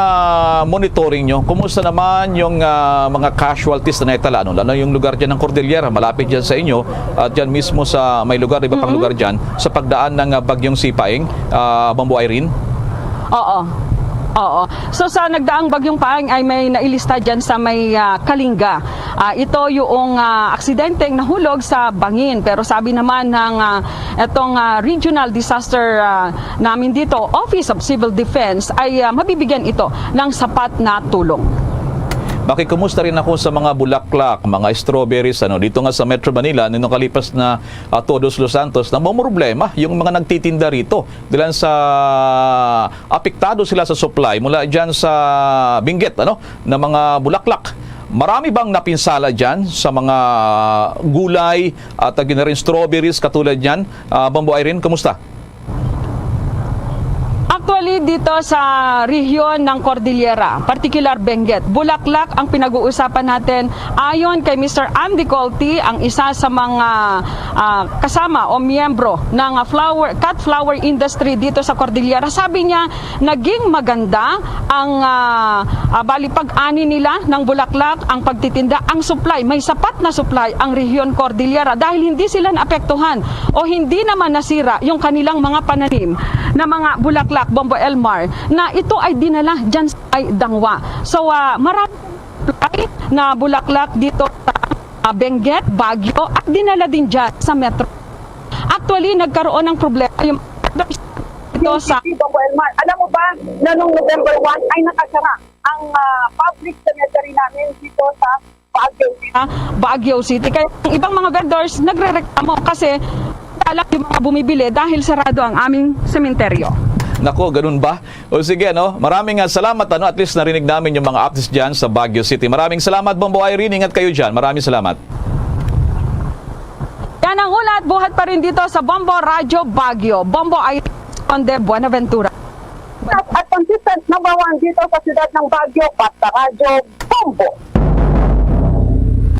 monitoring nyo, kumusta naman yung ah, mga casualties na naitala, no? Lalo yung lugar diyan ng Cordillera, malapit diyan sa inyo, at diyan mismo sa may lugar, iba pang lugar diyan, sa pagdaan ng ah, bagyong Sipaing, ah, Bombo Irene? Oo. Oo. So sa nagdaang bagyong Paeng ay may nailista diyan sa may ah, Kalinga. Ah, ito yung ah, aksidenteng nahulog sa bangin, pero sabi naman ng ah, itong ah, regional disaster ah, namin dito, Office of Civil Defense, ay ah, mabibigyan ito ng sapat na tulong. Makikumusta rin ako sa mga bulaklak, mga strawberries, ano, dito nga sa Metro Manila, nung nakalipas na ah, Todos Los Santos, na problema yung mga nagtitinda rito. Dilan sa apektado sila sa supply mula dyan sa Benguet, ano, na mga bulaklak. Marami bang napinsala dyan sa mga gulay at uh, rin strawberries katulad dyan? Ah, Bombo Irene, kumusta? Actually, dito sa rehiyon ng Cordillera, particular Benguet, bulaklak ang pinag-uusapan natin. Ayon kay Mister Andy Colty, ang isa sa mga ah, kasama o miyembro ng ah, flower, cut flower industry dito sa Cordillera, sabi niya, naging maganda ang ah, ah, bali pag-ani nila ng bulaklak, ang pagtitinda, ang supply. May sapat na supply ang rehiyon Cordillera dahil hindi sila naapektuhan o hindi naman nasira yung kanilang mga pananim na mga bulaklak, Bombo Elmar, na ito ay dinala dyan sa may Dangwa. So, ah, marami supply na bulaklak dito sa ah, Benguet, Baguio, at dinala din dyan sa Metro. Actually, nagkaroon ng problema yung dito sa City, Bombo Elmar. Alam mo ba na nung November one ay nakasara ang ah, public cemetery namin dito sa Baguio City? ah, Baguio City. Kaya ang ibang mga vendors nagrereklamo kasi wala lang yung mga bumibili dahil sarado ang aming sementeryo. Nako, ganun ba? O sige, ano? Maraming ah, salamat, ano? At least narinig namin yung mga updates dyan sa Baguio City. Maraming salamat, Bombo Irene. Ingat kayo dyan. Maraming salamat. Yan ang ulat, buhat pa rin dito sa Bombo Radyo Baguio. Bombo Irene Conde Buenaventura. At consistent number one dito sa siyudad ng Baguio, Pasta Radyo, Bombo.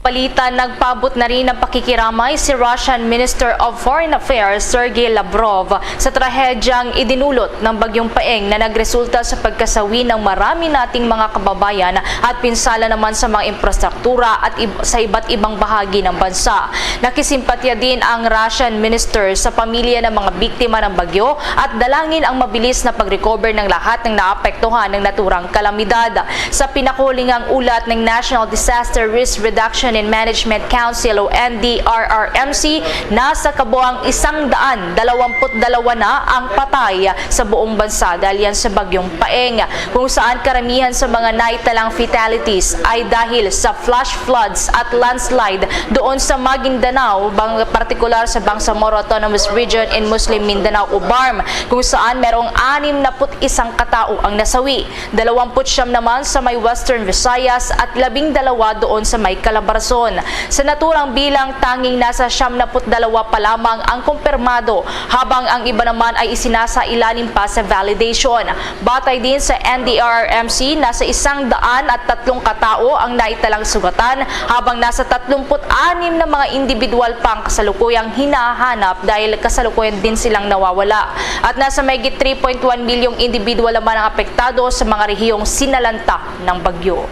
Balita, nagpaabot na rin ng pakikiramay si Russian Minister of Foreign Affairs Sergey Lavrov sa trahedyang idinulot ng Bagyong Paeng na nagresulta sa pagkasawi ng marami nating mga kababayan at pinsala naman sa mga infrastruktura at ib- sa iba't ibang bahagi ng bansa. Nakisimpatya din ang Russian Minister sa pamilya ng mga biktima ng bagyo at dalangin ang mabilis na pag-recover ng lahat ng naapektuhan ng naturang kalamidad. Sa pinakahuling ulat ng National Disaster Risk Reduction and Management Council o N D R R M C, nasa kabuang isang daan dalawampu't dalawa na ang patay sa buong bansa dahil yan sa Bagyong Paeng, kung saan karamihan sa mga naitalang fatalities ay dahil sa flash floods at landslide doon sa Maguindanao, bang, partikular sa Bangsamoro Autonomous Region in Muslim Mindanao o BARMM, kung saan merong anim na put isang katao ang nasawi. Dalawampu't siyam naman sa may Western Visayas at labing dalawa doon sa may Calabarzon. Sa naturang bilang, tanging nasa siyam na put dalawa pa lamang ang kumpirmado, habang ang iba naman ay isinasailalim pa sa validation. Batay din sa N D R R M C, nasa isang daan at tatlong katao ang naitalang sugatan, habang nasa tatlumpu't anim na mga individual pa ang kasalukuyang hinahanap dahil kasalukuyan din silang nawawala. At nasa mahigit three point one milyong individual naman ang apektado sa mga rehiyong sinalanta ng bagyo.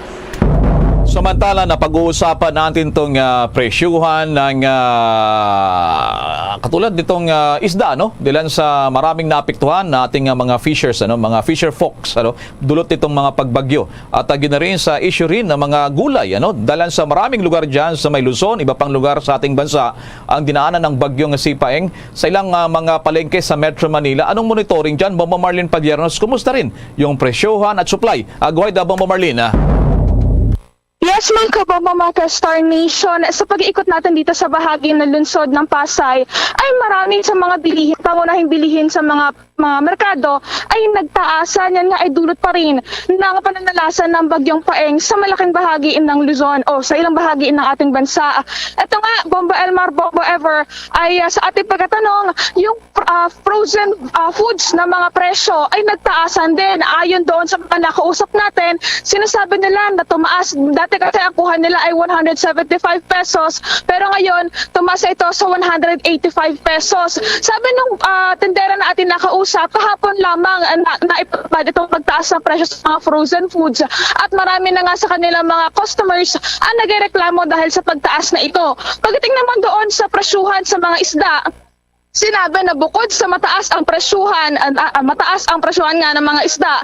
Samantala, napag-uusapan natin itong ah, presyuhan ng ah, katulad nitong ah, isda, no? Dilan sa maraming naapektuhan na ating ah, mga fishers, ano, mga fisher folks, ano, dulot nitong mga pagbagyo. At uh, ginarin sa issue rin ng mga gulay, ano, dalan sa maraming lugar dyan sa may Luzon, iba pang lugar sa ating bansa, ang dinaanan ng bagyong Sipaeng sa ilang ah, mga palengke sa Metro Manila. Anong monitoring dyan, Bombo Marlene Padiernos? Kumusta rin yung presyohan at supply? Ah, go ahead, ah, Bombo Marlene. Ah. Yes, mga kabombo, mga ka-Star Nation, sa pag-iikot natin dito sa bahagi ng lungsod ng Pasay, ay marami sa mga bilihin, pangunahing bilihin sa mga mga merkado ay nagtaasan. Yan nga ay dulot pa rin ng pananalasa ng Bagyong Paeng sa malaking bahagi ng Luzon o sa ilang bahagi ng ating bansa. Ito nga, Bombo Elmar, Bombo Ever, ay ah, sa ating pagkatanong, yung ah, frozen ah, foods na mga presyo ay nagtaasan din. Ayon doon sa mga nakausap natin, sinasabi nila na tumaas. Dati kasi ang kuha nila ay one hundred seventy-five pesos, pero ngayon tumaas ito sa one hundred eighty-five pesos. Sabi nung ah, tindera na ating nakausap, kahapon lamang ah, na, naipatupad itong pagtaas ng presyo sa mga frozen foods at marami na nga sa kanilang mga customers ang nagreklamo dahil sa pagtaas na ito. Pagdating naman doon sa presyuhan sa mga isda, sinabi na bukod sa mataas ang presyuhan, ah, ah, mataas ang presyuhan nga ng mga isda,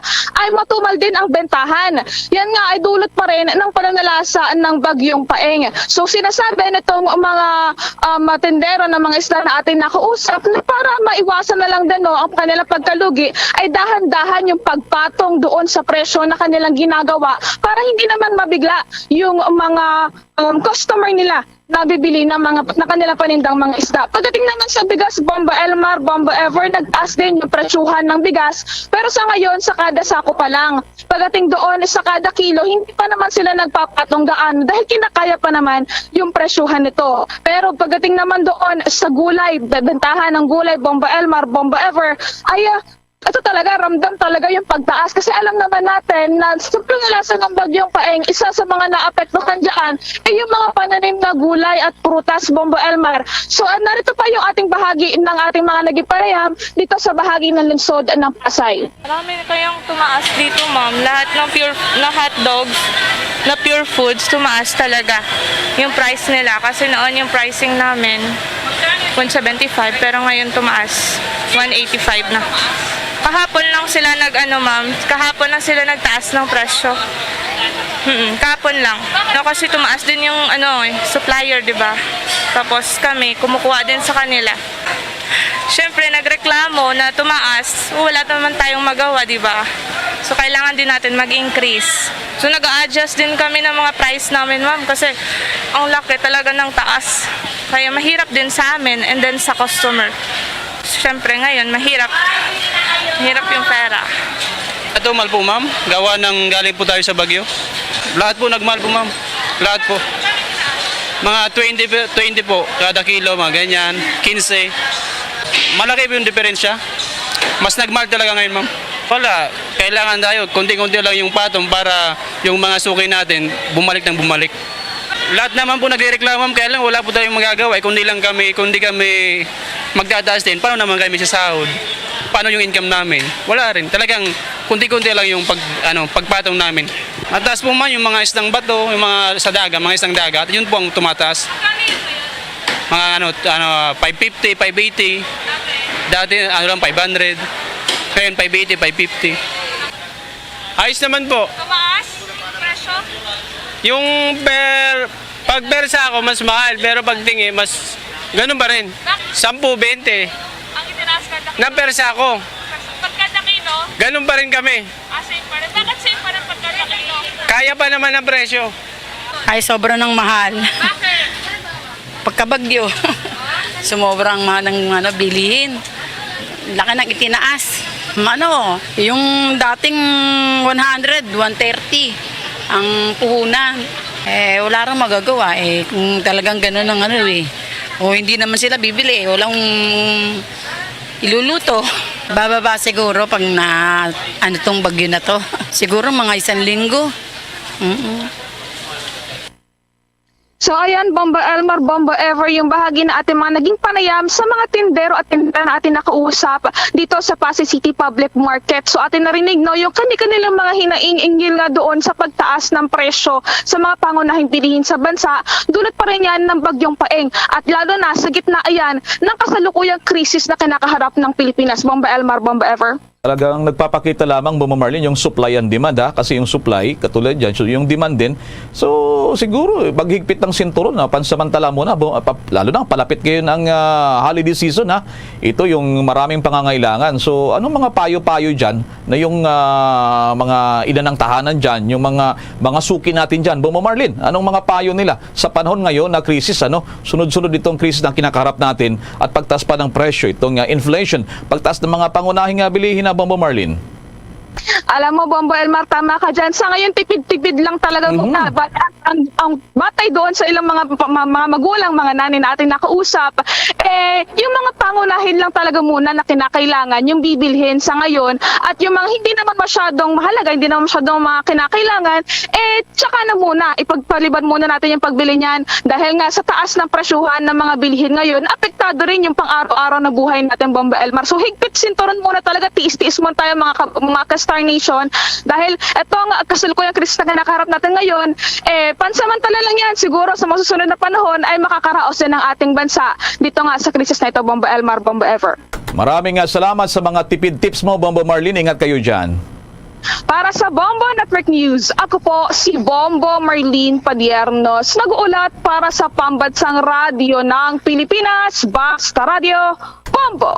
ay matumal din ang bentahan. Yan nga ay dulot pa rin ng pananalasa ng Bagyong Paeng. So sinasabi nitong mga um, tindero ng mga isda na ating nakausap na para maiwasan na lang din, no, ang kanilang pagkalugi, ay dahan-dahan yung pagpatong doon sa presyo na kanilang ginagawa para hindi naman mabigla yung mga um, customer nila nabibili ng mga na kanilang panindang mga isda. Pagdating naman sa bigas, Bomba Elmar, Bomba Ever, nagtaas din yung presyuhan ng bigas, pero sa ngayon, sa kada sako pa lang. Pagdating doon, sa kada kilo, hindi pa naman sila nagpapatong gaano dahil kinakaya pa naman yung presyuhan nito. Pero pagdating naman doon sa gulay, bentahan ng gulay, Bomba Elmar, Bomba Ever, ay ah, ito talaga, ramdam talaga yung pagtaas. Kasi alam naman natin na sa pananalasa ng Bagyong Paeng, isa sa mga naapektuhan dyan ay yung mga pananim na gulay at prutas, Bombo Elmar. So, ah, narito pa yung ating bahagi ng ating mga naging panayam dito sa bahagi ng lungsod ng Pasay. Marami na kayang tumaas dito, ma'am. Lahat ng pure na hot dogs, na pure foods, tumaas talaga yung price nila. Kasi noon yung pricing namin, one seventy-five, pero ngayon tumaas, one eighty-five na. Kahapon lang sila nag-ano, ma'am, kahapon lang sila nagtaas ng presyo. Mm, kahapon lang. No, kasi tumaas din yung ano, eh, supplier, 'di ba? Tapos kami kumukuha din sa kanila. Siyempre, nagreklamo na tumaas, wala naman tayong magawa, 'di ba? So kailangan din natin mag-increase. So nag-a-adjust din kami ng mga price namin, ma'am, kasi ang laki talaga ng taas. Kaya mahirap din sa amin and then sa customer. Siyempre, ngayon, mahirap. Mahirap yung pera. Ito, mahal po, ma'am. Gawa ng galing po tayo sa Baguio. Lahat po nagmahal po, ma'am. Lahat po. Mga twenty, pe- twenty po kada kilo, mga ganyan. Quince. Malaki po yung diferensya. Mas nagmahal talaga ngayon, ma'am. Wala. Kailangan tayo, konti-konti lang yung patong para yung mga suki natin bumalik ng bumalik. Lahat naman po nagrereklamo, ma'am, kaya lang wala po tayong magagawa. Eh, kundi lang kami, kundi kami magtataas din, paano naman kami sasahod? Paano yung income namin? Wala rin. Talagang kunti-kunti lang yung pag, ano, pagpatong namin. Mataas po man yung mga isdang bato, yung mga sa dagat, mga isdang dagat, yun po ang tumataas. Mga ano, ano, five fifty, five eighty. Dati, ano lang, five hundred. Ngayon, five eighty, five fifty. Ayos naman po. Tumaas yung presyo? Yung per, pag per sako, mas mahal. Pero pag tingi, mas, ganun pa rin. Bakit? Sampu, bente. Ang itinaas kada kilo? Na per sako. Pagkada kilo? Ganun pa rin kami. Ah, same pa rin. Bakit same pa rin pagkada kilo? Kaya pa naman ang presyo. Ay, sobra ng mahal. Bakit? Pagkabagyo. Sumobra ang mga ng, ano, bilihin. Laki ng itinaas. Ano, yung dating one hundred, one thirty ang puhunan. Eh, wala rang magagawa eh. Kung talagang ganun ang ano eh. O hindi naman sila bibili eh. Walang iluluto. Bababa siguro pag na ano tong bagyo na to. Siguro mga isang linggo. Mm-mm. So ayan, Bomba Elmar, Bomba Ever, yung bahagi na ating mga naging panayam sa mga tindero at tindera na ating nakausap dito sa Pasay City Public Market. So ating narinig, no, yung kani-kanilang mga hinaing-ingil nga doon sa pagtaas ng presyo sa mga pangunahing bilihin sa bansa, dulot pa rin yan ng Bagyong Paeng at lalo na sa gitna ayan ng kasalukuyang krisis na kinakaharap ng Pilipinas. Bomba Elmar, Bomba Ever. Talagang nagpapakita lamang, Bombo Marlene, yung supply and demand, ha? Kasi yung supply, katulad dyan, so yung demand din. So, siguro, maghigpit ng sinturon, ha? Pansamantala muna, bo-, pa-, lalo na, palapit ngayon ang, ah, holiday season, ha? Ito yung maraming pangangailangan. So, anong mga payo-payo dyan na yung, ah, mga ina ng tahanan dyan, yung mga, mga suki natin dyan? Bombo Marlene, anong mga payo nila sa panahon ngayon na krisis, ano? Sunod-sunod itong krisis na kinakaharap natin at pagtaas pa ng presyo, itong, ah, inflation, pagtaas ng mga pangunahing, ah, bilihin na, Bombo Marlene. Alam mo, Bombo Elmar, tama ka dyan. Sa ngayon, tipid-tipid lang talaga Mhm. muna. But ang, ang, ang batay doon sa ilang mga, pa-, ma-, mga magulang, mga nanay na ating nakausap, eh, yung mga pangunahin lang talaga muna na kinakailangan, yung bibilhin sa ngayon, at yung mga hindi naman masyadong mahalaga, hindi naman masyadong mga kinakailangan, eh, tsaka na muna, ipagpaliban muna natin yung pagbili niyan. Dahil nga sa taas ng presyuhan ng mga bilhin ngayon, apektado rin yung pang-araw-araw na buhay natin, Bombo Elmar. So, higpit sinturon muna talaga, tiis-tiis muna tayo, mga ka-, mga ka-Star Nation. Dahil itong kasalukuyang krisis na kinakaharap natin ngayon, eh, pansamantala lang yan. Siguro sa masusunod na panahon ay makakaraos din ang ating bansa dito nga sa krisis na ito, Bombo Elmar, Bombo Ever. Maraming, ah, salamat sa mga tipid tips mo, Bombo Marlene. Ingat kayo dyan. Para sa Bombo Network News, ako po si Bombo Marlene Padiernos, nag-uulat para sa Pambansang Radyo ng Pilipinas, Basta Radyo, Bombo!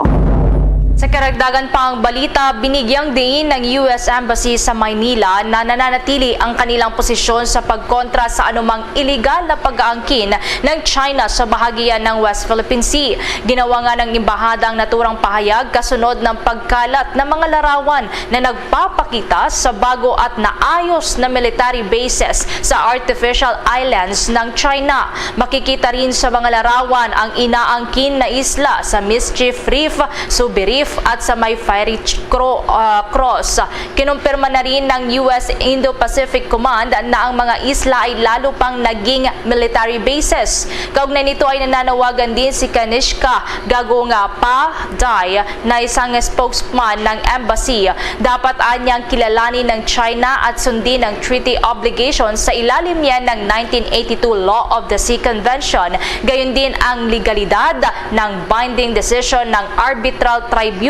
Sa karagdagan pang balita, binigyang diin ng U S Embassy sa Maynila na nananatili ang kanilang posisyon sa pagkontra sa anumang iligal na pag-aangkin ng China sa bahagian ng West Philippine Sea. Ginawa nga ng embahada ang naturang pahayag kasunod ng pagkalat ng mga larawan na nagpapakita sa bago at naayos na military bases sa artificial islands ng China. Makikita rin sa mga larawan ang inaangkin na isla sa Mischief Reef, Subi Reef at sa may Fiery Ch-, Cro-, ah, Cross. Kinumpirma na rin ng U S Indo-Pacific Command na ang mga isla ay lalo pang naging military bases. Kaugnay nito ay nananawagan din si Kanishka Gagunga Pa Dai na isang spokesman ng embassy. Dapat anyang kilalanin ng China at sundin ang treaty obligations sa ilalim niya ng nineteen eighty-two Law of the Sea Convention, gayon din ang legalidad ng binding decision ng arbitral tribunal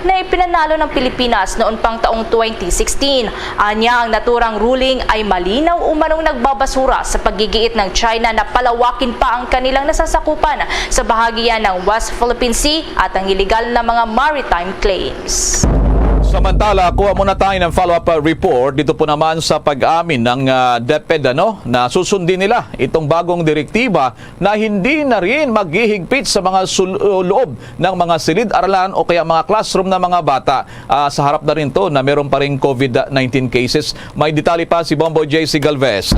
na ipinanalo ng Pilipinas noon pang taong twenty sixteen. Anya, ang naturang ruling ay malinaw umanong nagbabasura sa paggigiit ng China na palawakin pa ang kanilang nasasakupan sa bahagian ng West Philippine Sea at ang iligal na mga maritime claims. Samantala, kuha muna tayo ng follow-up, uh, report dito po naman sa pag-amin ng, uh, DepEd, ano, na susundin nila itong bagong direktiba na hindi na rin maghihigpit sa mga sul-, loob ng mga silid-aralan o kaya mga classroom ng mga bata, ah, sa harap na rin to na meron pa ring COVID nineteen cases. May detalye pa si Bombo J C Galvez.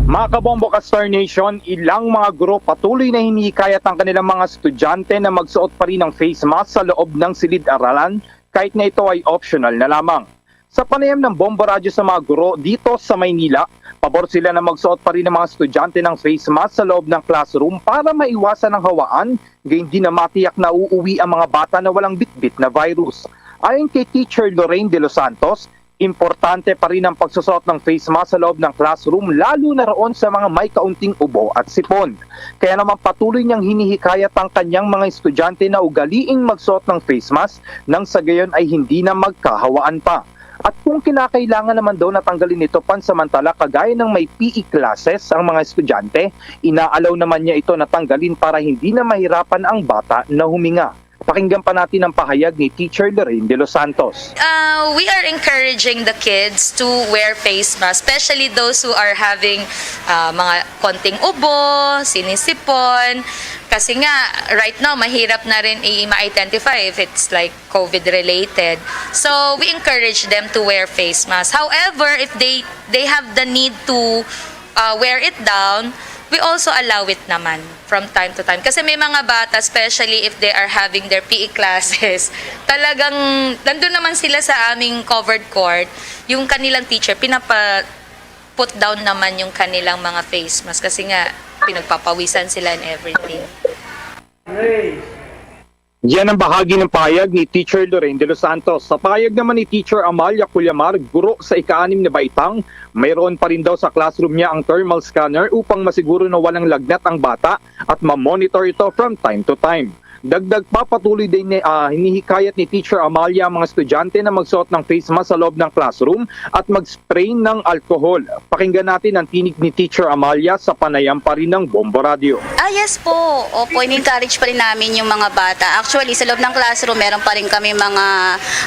Mga kabombo ka Star Nation, ilang mga guro patuloy na hinihikayat ang kanilang mga estudyante na magsuot pa rin ng face mask sa loob ng silid-aralan, kahit na ito ay optional na lamang. Sa panayam ng Bombo Radyo sa mga guro dito sa Maynila, pabor sila na magsuot pa rin ng mga estudyante ng face mask sa loob ng classroom para maiwasan ang hawaan, gayon din na matiyak na uuwi ang mga bata na walang bitbit na virus. Ayon kay Teacher Lorraine De Los Santos, importante pa rin ang pagsusuot ng face mask sa loob ng classroom, lalo na roon sa mga may kaunting ubo at sipon. Kaya naman, patuloy niyang hinihikayat ang kanyang mga estudyante na ugaliing magsuot ng face mask nang sa gayon ay hindi na magkahawaan pa. At kung kinakailangan naman daw na tanggalin ito pansamantala, kagaya ng may P E classes ang mga estudyante, inaalaw naman niya ito na tanggalin para hindi na mahirapan ang bata na huminga. Pakinggan pa natin ang pahayag ni Teacher Lorraine De Los Santos. Uh, we are encouraging the kids to wear face masks, especially those who are having, uh, mga konting ubo, sinisipon. Kasi nga, right now, mahirap na rin i-, ma-identify if it's, like, COVID related. So, we encourage them to wear face masks. However, if they, they have the need to, uh, wear it down, we also allow it naman from time to time. Kasi may mga bata, especially if they are having their P E classes, talagang nandun naman sila sa aming covered court, yung kanilang teacher, pinapa-, put down naman yung kanilang mga face mask kasi nga pinagpapawisan sila and everything. Yan ang bahagi ng pahayag ni Teacher Lorraine De Los Santos. Sa pahayag naman ni Teacher Amalia Cullamar, guro sa ika-anim na baitang, mayroon pa rin daw sa classroom niya ang thermal scanner upang masiguro na walang lagnat ang bata at ma-monitor ito from time to time. Dagdag pa, patuloy din ni, ah, hinihikayat ni Teacher Amalia ang mga estudyante na magsuot ng face mask sa loob ng classroom at mag-spray ng alcohol. Pakinggan natin ang tinig ni Teacher Amalia sa panayam pa rin ng Bombo Radio. Ah, yes po. Opo, in-encourage pa rin namin yung mga bata. Actually, sa loob ng classroom, meron pa rin kami mga,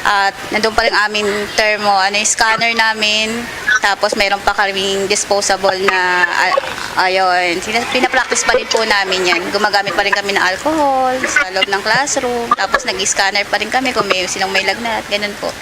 ah, nandun pa rin aming thermo, ano, yung scanner namin. Tapos, meron pa kaming disposable na, ah, ayun. Sina- Pinapractice pa rin po namin yan. Gumagamit pa rin kami ng alcohol sa loob ng classroom. Tapos, nag-scanner pa rin kami kung may, sinong may lagnat. Ganun po.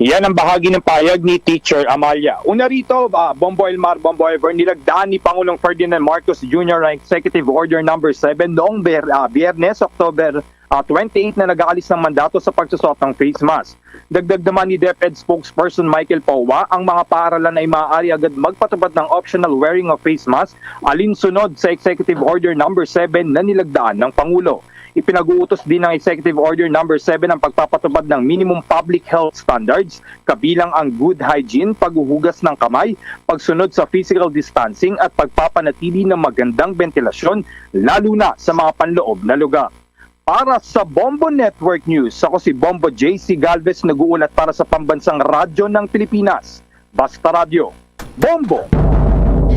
Yan ang bahagi ng pahayag ni Teacher Amalia. Una rito, ah, Bombo Elmar, Bombo Ever, nilagdaan ni Pangulong Ferdinand Marcos Junior ang Executive Order Number seven noong Ber- ah, Biyernes, October ah, twenty-eight, na nag-aalis ng mandato sa pagsusuot ng face mask. Dagdag naman ni DepEd Spokesperson Michael Paua, ang mga paaralan ay maaari agad magpatupad ng optional wearing of face mask alinsunod sa Executive Order Number seven na nilagdaan ng Pangulo. Ipinag-uutos din ng Executive Order Number seven ang pagpapatupad ng minimum public health standards, kabilang ang good hygiene, paghuhugas ng kamay, pagsunod sa physical distancing, at pagpapanatili ng magandang bentilasyon, lalo na sa mga panloob na lugar. Para sa Bombo Network News, ako si Bombo J C Galvez, nag-uulat para sa Pambansang Radyo ng Pilipinas, Basta Radyo, Bombo!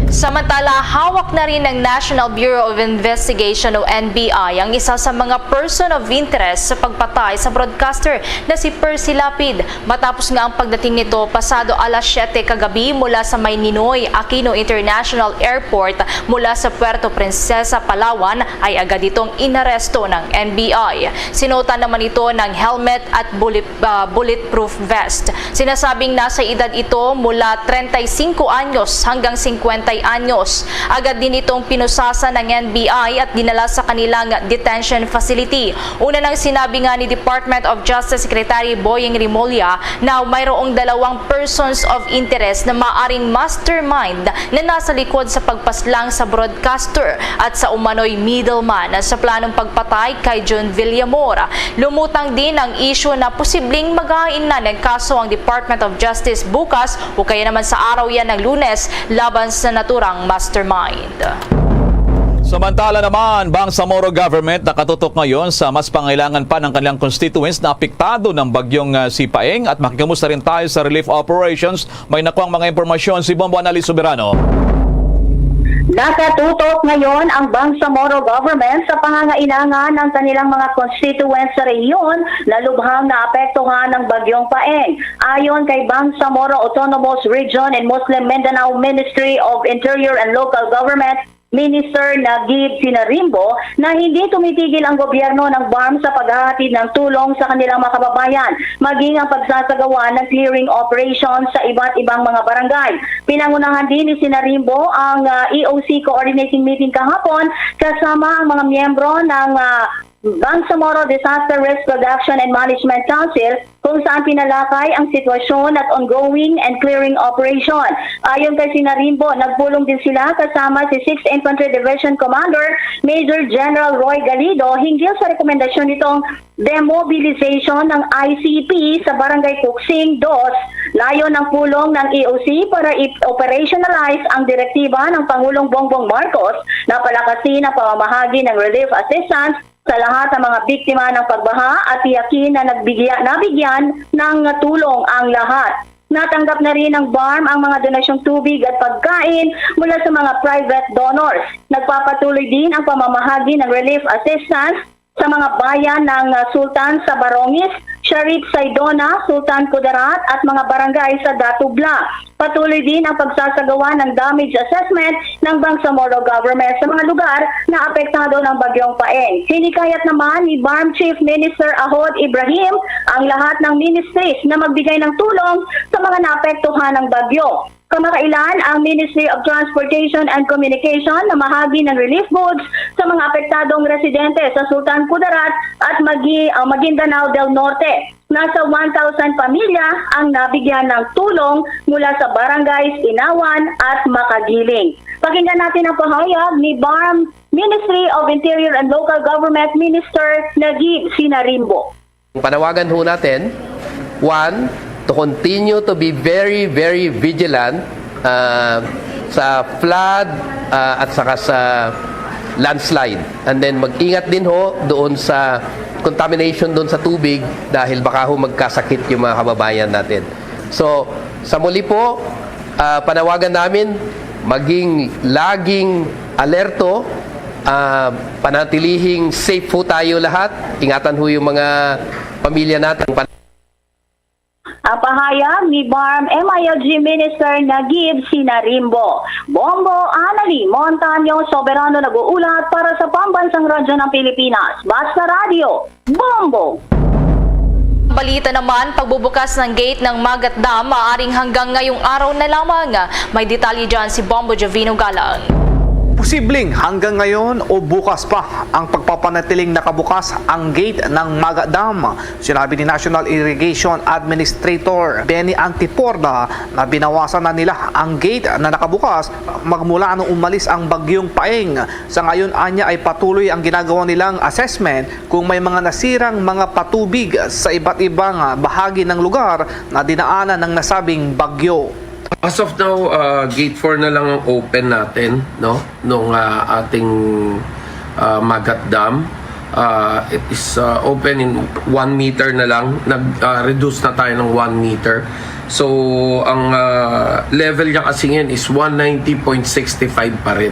Samantala, hawak na rin ng National Bureau of Investigation o N B I ang isa sa mga person of interest sa pagpatay sa broadcaster na si Percy Lapid, matapos nga ang pagdating nito pasado alas siyete kagabi mula sa may Ninoy Aquino International Airport mula sa Puerto Princesa, Palawan, ay agad itong inaresto ng N B I. Sinuotan naman ito ng helmet at bullet, ah, bulletproof vest. Sinasabing nasa edad ito mula treinta y cinco anyos hanggang cincuenta anyos. Agad din itong pinusasan ng N B I at dinala sa kanilang detention facility. Una nang sinabi nga ni Department of Justice Secretary Boying Remulla na mayroong dalawang persons of interest na maaring mastermind na nasa likod sa pagpaslang sa broadcaster at sa umano'y middleman sa planong pagpatay kay John Villamor. Lumutang din ang isyu na posibleng maghain na ng kaso ang Department of Justice bukas o kaya naman sa araw yan ng Lunes laban sa naturang mastermind. Samantala naman, Bangsamoro government nakatutok ngayon sa mas pangailangan pa ng kanilang constituents na apektado ng bagyong, ah, Sipaeng, at makikamusta rin tayo sa relief operations. May nakuhang mga impormasyon si Bombo Annalise Soberano. Nakatutok ngayon ang Bangsamoro government sa pangangailangan ng kanilang mga constituents sa rehiyon na lubhang naapektuhan ng Bagyong Paeng. Ayon kay Bangsamoro Autonomous Region and Muslim Mindanao Ministry of Interior and Local Government, Minister Nagib Sinarimbo na hindi tumitigil ang gobyerno ng BARMM sa paghahatid ng tulong sa kanilang mga kababayan, maging ang pagsasagawa ng clearing operation sa iba't ibang mga barangay. Pinangunahan din ni Sinarimbo ang, ah, E O C coordinating meeting kahapon kasama ang mga miyembro ng, ah, Bangsamoro Disaster Risk Reduction and Management Council, kung saan pinalakay ang sitwasyon at ongoing and clearing operation. Ayon kay Sinarimbo, nagpulong din sila kasama si Sixth Infantry Division Commander Major General Roy Galido hinggil sa rekomendasyon nitong demobilization ng I C P sa Barangay Kuksing dos. Layon ng pulong ng E O C para i-operationalize ang direktiba ng Pangulong Bongbong Marcos na palakasin ang pamamahagi ng relief assistance sa lahat ng mga biktima ng pagbaha at tiyakin na nagbigya, nabigyan ng tulong ang lahat. Natanggap na rin ng BARMM ang mga donasyong tubig at pagkain mula sa mga private donors. Nagpapatuloy din ang pamamahagi ng relief assistance sa mga bayan ng, ah, Sultan Sabarongis, Sharif Saidona, Sultan Kudarat at mga barangay sa Datubla. Patuloy din ang pagsasagawa ng damage assessment ng Bangsamoro government sa mga lugar na apektado ng Bagyong Paeng. Hinikayat naman ni BARMM Chief Minister Ahod Ibrahim ang lahat ng ministries na magbigay ng tulong sa mga naapektuhan ng bagyo. Kamakailan, ang Ministry of Transportation and Communication namahagi ng relief goods sa mga apektadong residente sa Sultan Kudarat at Magi-, ah, Maguindanao del Norte. Nasa one thousand pamilya ang nabigyan ng tulong mula sa barangays Inawan at Makagiling. Pakinggan natin ang pahayag ni BARMM Ministry of Interior and Local Government Minister Nagib Sinarimbo. Ang panawagan ho natin, one, to continue to be very, very vigilant, ah, sa flood, ah, at saka sa landslide. And then mag-ingat din ho doon sa contamination doon sa tubig dahil baka ho magkasakit yung mga kababayan natin. So, sa muli po, ah, panawagan namin, maging laging alerto, ah, panatilihing safe ho tayo lahat. Ingatan ho yung mga pamilya natin. Ang pahayag ni BARMM I L G Minister Nagib Sinarimbo. Bombo Anali Montaño Soberano nag-uulat para sa Pambansang Radyo ng Pilipinas. Basta Radyo, Bombo! Balita naman, pagbubukas ng gate ng Magat Dam maaaring hanggang ngayong araw na lamang. May detalye dyan si Bombo Jovino Galang. Posibleng hanggang ngayon o bukas pa ang pagpapanatiling nakabukas ang gate ng Magat Dam. Sinabi ni National Irrigation Administrator Benny Antiporda na binawasan na nila ang gate na nakabukas magmula nung umalis ang Bagyong Paeng. Sa ngayon, anya ay patuloy ang ginagawa nilang assessment kung may mga nasirang mga patubig sa iba't ibang bahagi ng lugar na dinaanan ng nasabing bagyo. As of now, uh, gate four na lang ang open natin, no? Nung uh, ating uh, Magat Dam. Uh, it is uh, open in one meter na lang. Nag-reduce na tayo ng one meter. So, ang uh, level niya kasi ngayon is one ninety point six five pa rin.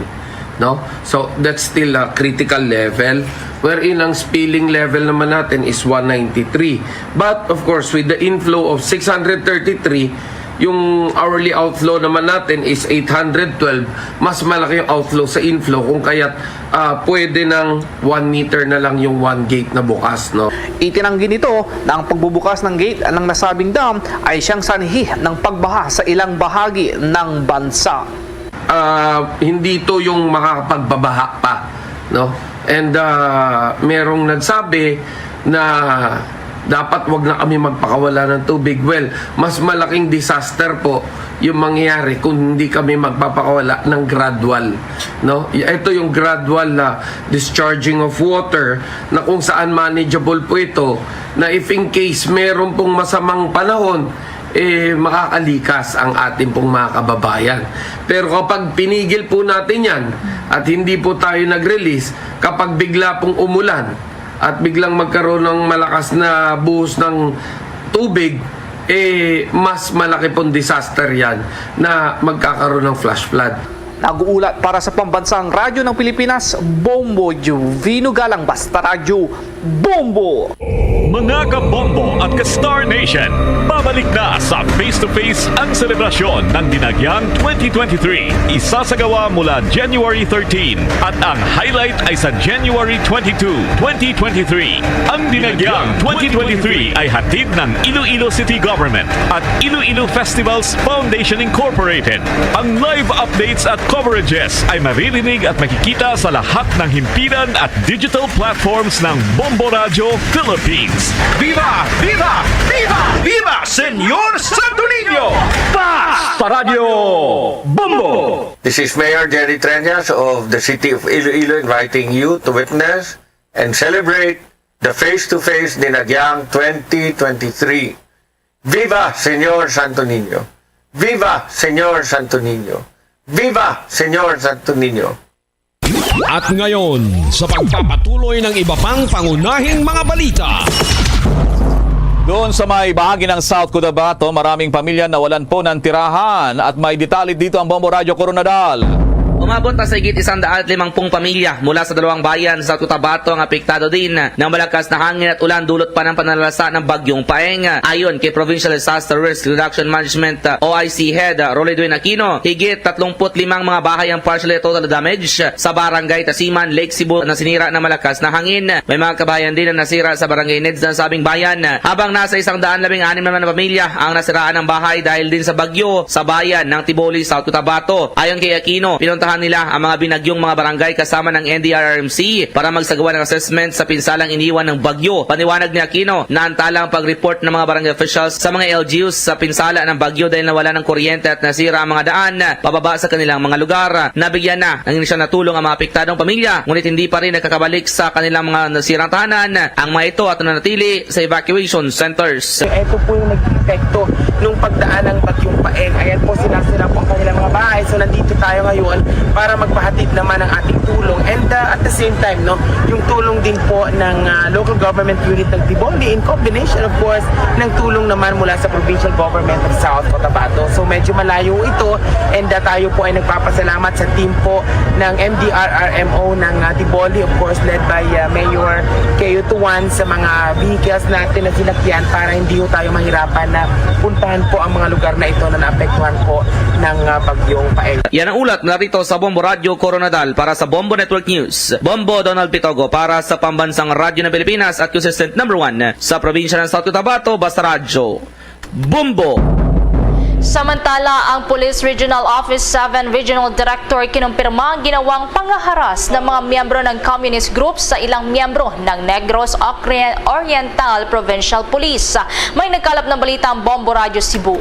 No? So, that's still a critical level. Wherein ang spilling level naman natin is one ninety-three. But, of course, with the inflow of six hundred thirty-three, yung hourly outflow naman natin is eight hundred twelve, mas malaki yung outflow sa inflow, kung kaya't ah, pwede nang one meter na lang yung one gate na bukas, no? Itinanggi nito na ang pagbubukas ng gate ng nasabing dam ay siyang sanhi ng pagbaha sa ilang bahagi ng bansa. Ah, hindi ito yung makakapagbabaha pa, no? And ah, merong nagsabi na dapat wag na kami magpakawala ng tubig. Well, mas malaking disaster po yung mangyayari kung hindi kami magpapakawala ng gradual, no? Ito yung gradual na discharging of water na kung saan manageable po ito, na if in case meron pong masamang panahon, eh, makakalikas ang ating pong mga kababayan. Pero kapag pinigil po natin yan at hindi po tayo nag-release, kapag bigla pong umulan at biglang magkaroon ng malakas na buhos ng tubig, eh, mas malaki pong disaster yan na magkakaroon ng flash flood. Nag-uulat para sa Pambansang Radyo ng Pilipinas, Bombo Jovino Galang, Basta Radyo, Bombo! Mga kabombo at ka-Star Nation, babalik na sa Face to Face ang selebrasyon ng Dinagyang twenty twenty-three. Isasagawa mula January thirteen at ang highlight ay sa January twenty-two, twenty twenty-three. Ang Dinagyang twenty twenty-three ay hatid ng Iloilo City Government at Iloilo Festivals Foundation Incorporated. Ang live updates at coverages ay maririnig at makikita sa lahat ng himpilan at digital platforms ng Bombo Radyo Philippines. Viva! Viva! Viva! Viva Senyor Santo Niño! Basta Radyo Bombo! This is Mayor Jerry Treñas of the City of Iloilo inviting you to witness and celebrate the face-to-face Dinagyang twenty twenty-three. Viva Senyor Santo Niño! Viva Senyor Santo Niño! Viva Senyor Santo Niño! At ngayon, sa pagpapatuloy ng iba pang pangunahing mga balita. Doon sa may bahagi ng South Cotabato, maraming pamilya nawalan po ng tirahan at may detalye dito ang Bombo Radyo Koronadal. Umabot na sa higit isang daan at limangpung pamilya mula sa dalawang bayan sa South Cotabato ang apektado din ng malakas na hangin at ulan dulot pa ng panalasa ng Bagyong Paeng. Ayon kay Provincial Disaster Risk Reduction Management, uh, O I C Head, uh, Rolly Dwayne Aquino, higit tatlumpu't limang mga bahay ang partially total damage sa barangay Tasiman, Lake Cebu na sinira ng malakas na hangin. May mga kabahayan din na nasira sa barangay Neds ng sabing bayan, habang nasa isang daan labing anim naman na pamilya ang nasiraan ng bahay dahil din sa bagyo sa bayan ng Tiboli, South Cotabato. Ayon kay Aquino, pinuntahan nila ang mga binagyong mga barangay kasama ng N D R R M C para magsagawa ng assessment sa pinsalang iniwan ng bagyo. Paniwanag ni Aquino, naantala ang pag-report ng mga barangay officials sa mga L G Us sa pinsala ng bagyo dahil nawala ng kuryente at nasira ang mga daan pababa sa kanilang mga lugar. Nabigyan na ng inisyal na tulong ang mga apektadong pamilya, ngunit hindi pa rin nakakabalik sa kanilang mga nasirang tahanan ang mga ito at nanatili sa evacuation centers. Ito po yung naging epekto nung pagdaan ng Bagyong Paeng. Ayan po, sinasira po ang kanilang mga bahay. So, nandito tayo ngayon para magpahatid naman ng ating tulong. And, uh, at the same time, no, yung tulong din po ng, uh, local government unit ng Tiboli in combination, of course, ng tulong naman mula sa provincial government of South Cotabato. So medyo malayo ito, and, uh, tayo po ay nagpapasalamat sa team po ng M D R R M O ng, uh, Tiboli, of course, led by, uh, Mayor Keo Tuan, sa mga vehicles natin na sinakyan para hindi ho tayo mahirapan na puntahan po ang mga lugar na ito na naapektuhan po ng, uh, bagyong Paeng. Yan ang ulat mula rito sa Bombo Radyo Koronadal. Para sa Bombo Network News, Bombo Donald Pitogo para sa Pambansang Radyo ng Pilipinas at consistent number one sa probinsya ng South Cotabato, Basta Radyo Bombo. Samantala, ang Police Regional Office seven Regional Director kinumpirma ang ginawang pangaharas ng mga miyembro ng communist group sa ilang miyembro ng Negros Ocre-, Oriental Provincial Police. May nagkalap ng balita ang Bombo Radyo Cebu.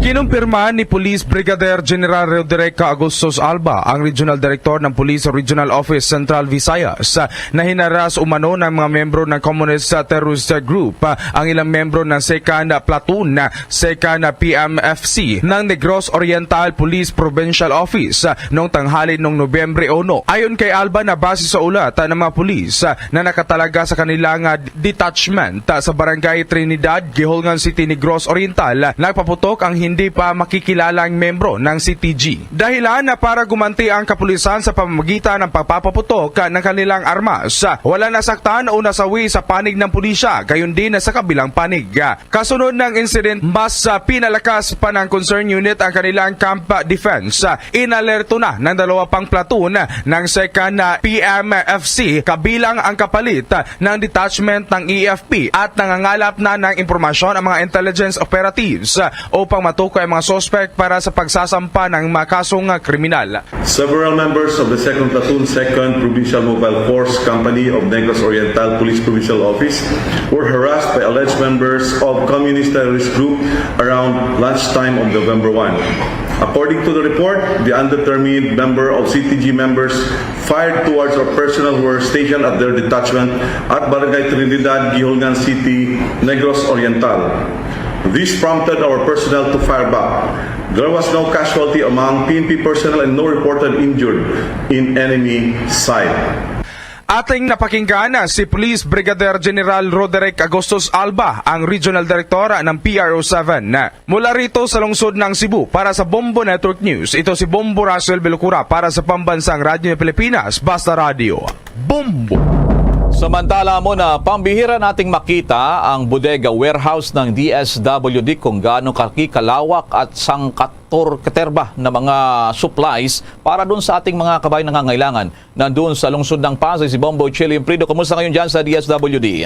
Kinumpirma ni Police Brigadier General Roderick Agustus Alba, ang Regional Director ng Police Regional Office Central Visayas, na hinaras umano ng mga miyembro ng Communist Terrorist Group ang ilang miyembro ng Second Platoon, Second P M F C ng Negros Oriental Police Provincial Office noong tanghali noong Nobyembre uno. Ayon kay Alba, na base sa ulat ng mga pulis na nakatalaga sa kanilang detachment sa Barangay Trinidad, Guihulngan City, Negros Oriental, nagpaputok ang hindi pa makikilalang membro ng C T G. Dahilan na para gumanti ang kapulisan sa pamamagitan ng pagpapaputok ng kanilang armas. Wala nasaktan o nasawi sa panig ng pulisya, gayon din sa kabilang panig. Kasunod ng incident, mas, ah, pinalakas pa ng concern unit ang kanilang camp defense. Inalerto na ng dalawa pang platoon ng Second, ah, P M F C, kabilang ang kapalit ng detachment ng E F P, at nangangalap na ng impormasyon ang mga intelligence operatives, ah, upang matukoy ang mga suspect para sa pagsasampa ng mga kasong, ah, kriminal. Several members of the Second Platoon, Second Provincial Mobile Force Company of Negros Oriental Police Provincial Office were harassed by alleged members of Communist Terrorist Group around lunchtime of November one. According to the report, the undetermined member of C T G members fired towards our personnel who were stationed at their detachment at Barangay Trinidad, Guihulngan City, Negros Oriental. This prompted our personnel to fire back. There was no casualty among P N P personnel and no reported injured in enemy side. Ating napakinggan si Police Brigadier General Roderick Agustus Alba, ang Regional Director ng P R O seven. Mula rito sa lungsod ng Cebu, para sa Bombo Network News, ito si Bombo Russell Belcura para sa Pambansang Radyo ng Pilipinas, Basta Radyo Bombo. Samantala mo na, pambihira nating makita ang bodega warehouse ng D S W D kung gaano kakalawak at sangkator katerba na mga supplies para dun sa ating mga kabayan nangangailangan. Nandun sa lungsod ng Pasay si Bombo Chili Imprido. Kumusta ngayon dyan sa D S W D?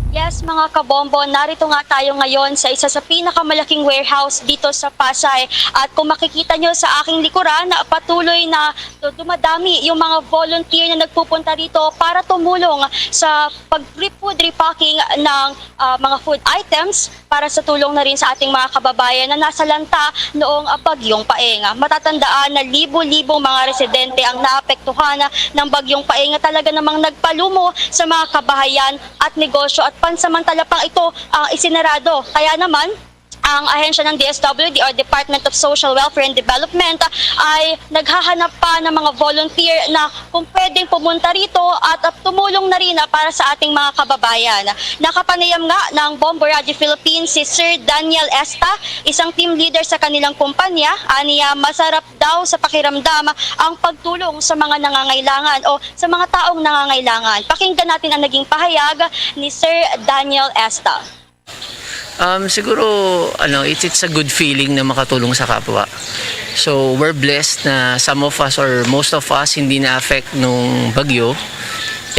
Yes, mga kabombo, narito nga tayo ngayon sa isa sa pinakamalaking warehouse dito sa Pasay. At kung makikita nyo sa aking likuran, patuloy na dumadami yung mga volunteer na nagpupunta rito para tumulong sa pag-, food repacking ng, ah, mga food items para sa tulong na rin sa ating mga kababayan na nasalanta noong, ah, Bagyong Paeng. Matatandaan na libo-libong mga residente ang naapektuhan ng Bagyong Paeng na talaga namang nagpalumo sa mga kabahayan at negosyo at pansamantala pang ito ang isinarado. Kaya naman, ang ahensya ng D S W D or Department of Social Welfare and Development ay naghahanap pa ng mga volunteer na kung pwedeng pumunta rito at, at tumulong na rin, ah, para sa ating mga kababayan. Nakapanayam nga ng Bombo Radio Philippines si Sir Daniel Esta, isang team leader sa kanilang kumpanya. Aniya, masarap daw sa pakiramdam ang pagtulong sa mga nangangailangan o sa mga taong nangangailangan. Pakinggan natin ang naging pahayag ni Sir Daniel Esta. Um, siguro, ano, it's, it's a good feeling na makatulong sa kapwa. So, we're blessed na some of us or most of us hindi na-affect nung bagyo.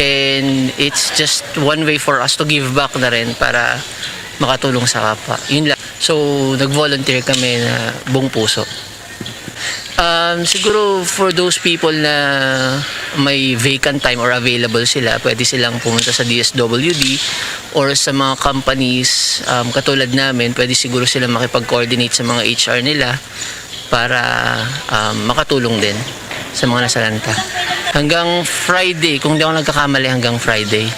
And it's just one way for us to give back na rin para makatulong sa kapwa. Yun lang. So, nag-volunteer kami na buong puso. Um, siguro for those people na may vacant time or available sila, pwede silang pumunta sa D S W D or sa mga companies, um, katulad namin, pwede siguro sila makipag-coordinate sa mga H R nila para, um, makatulong din sa mga nasalanta. Hanggang Friday, kung di ako nagkakamali, hanggang Friday.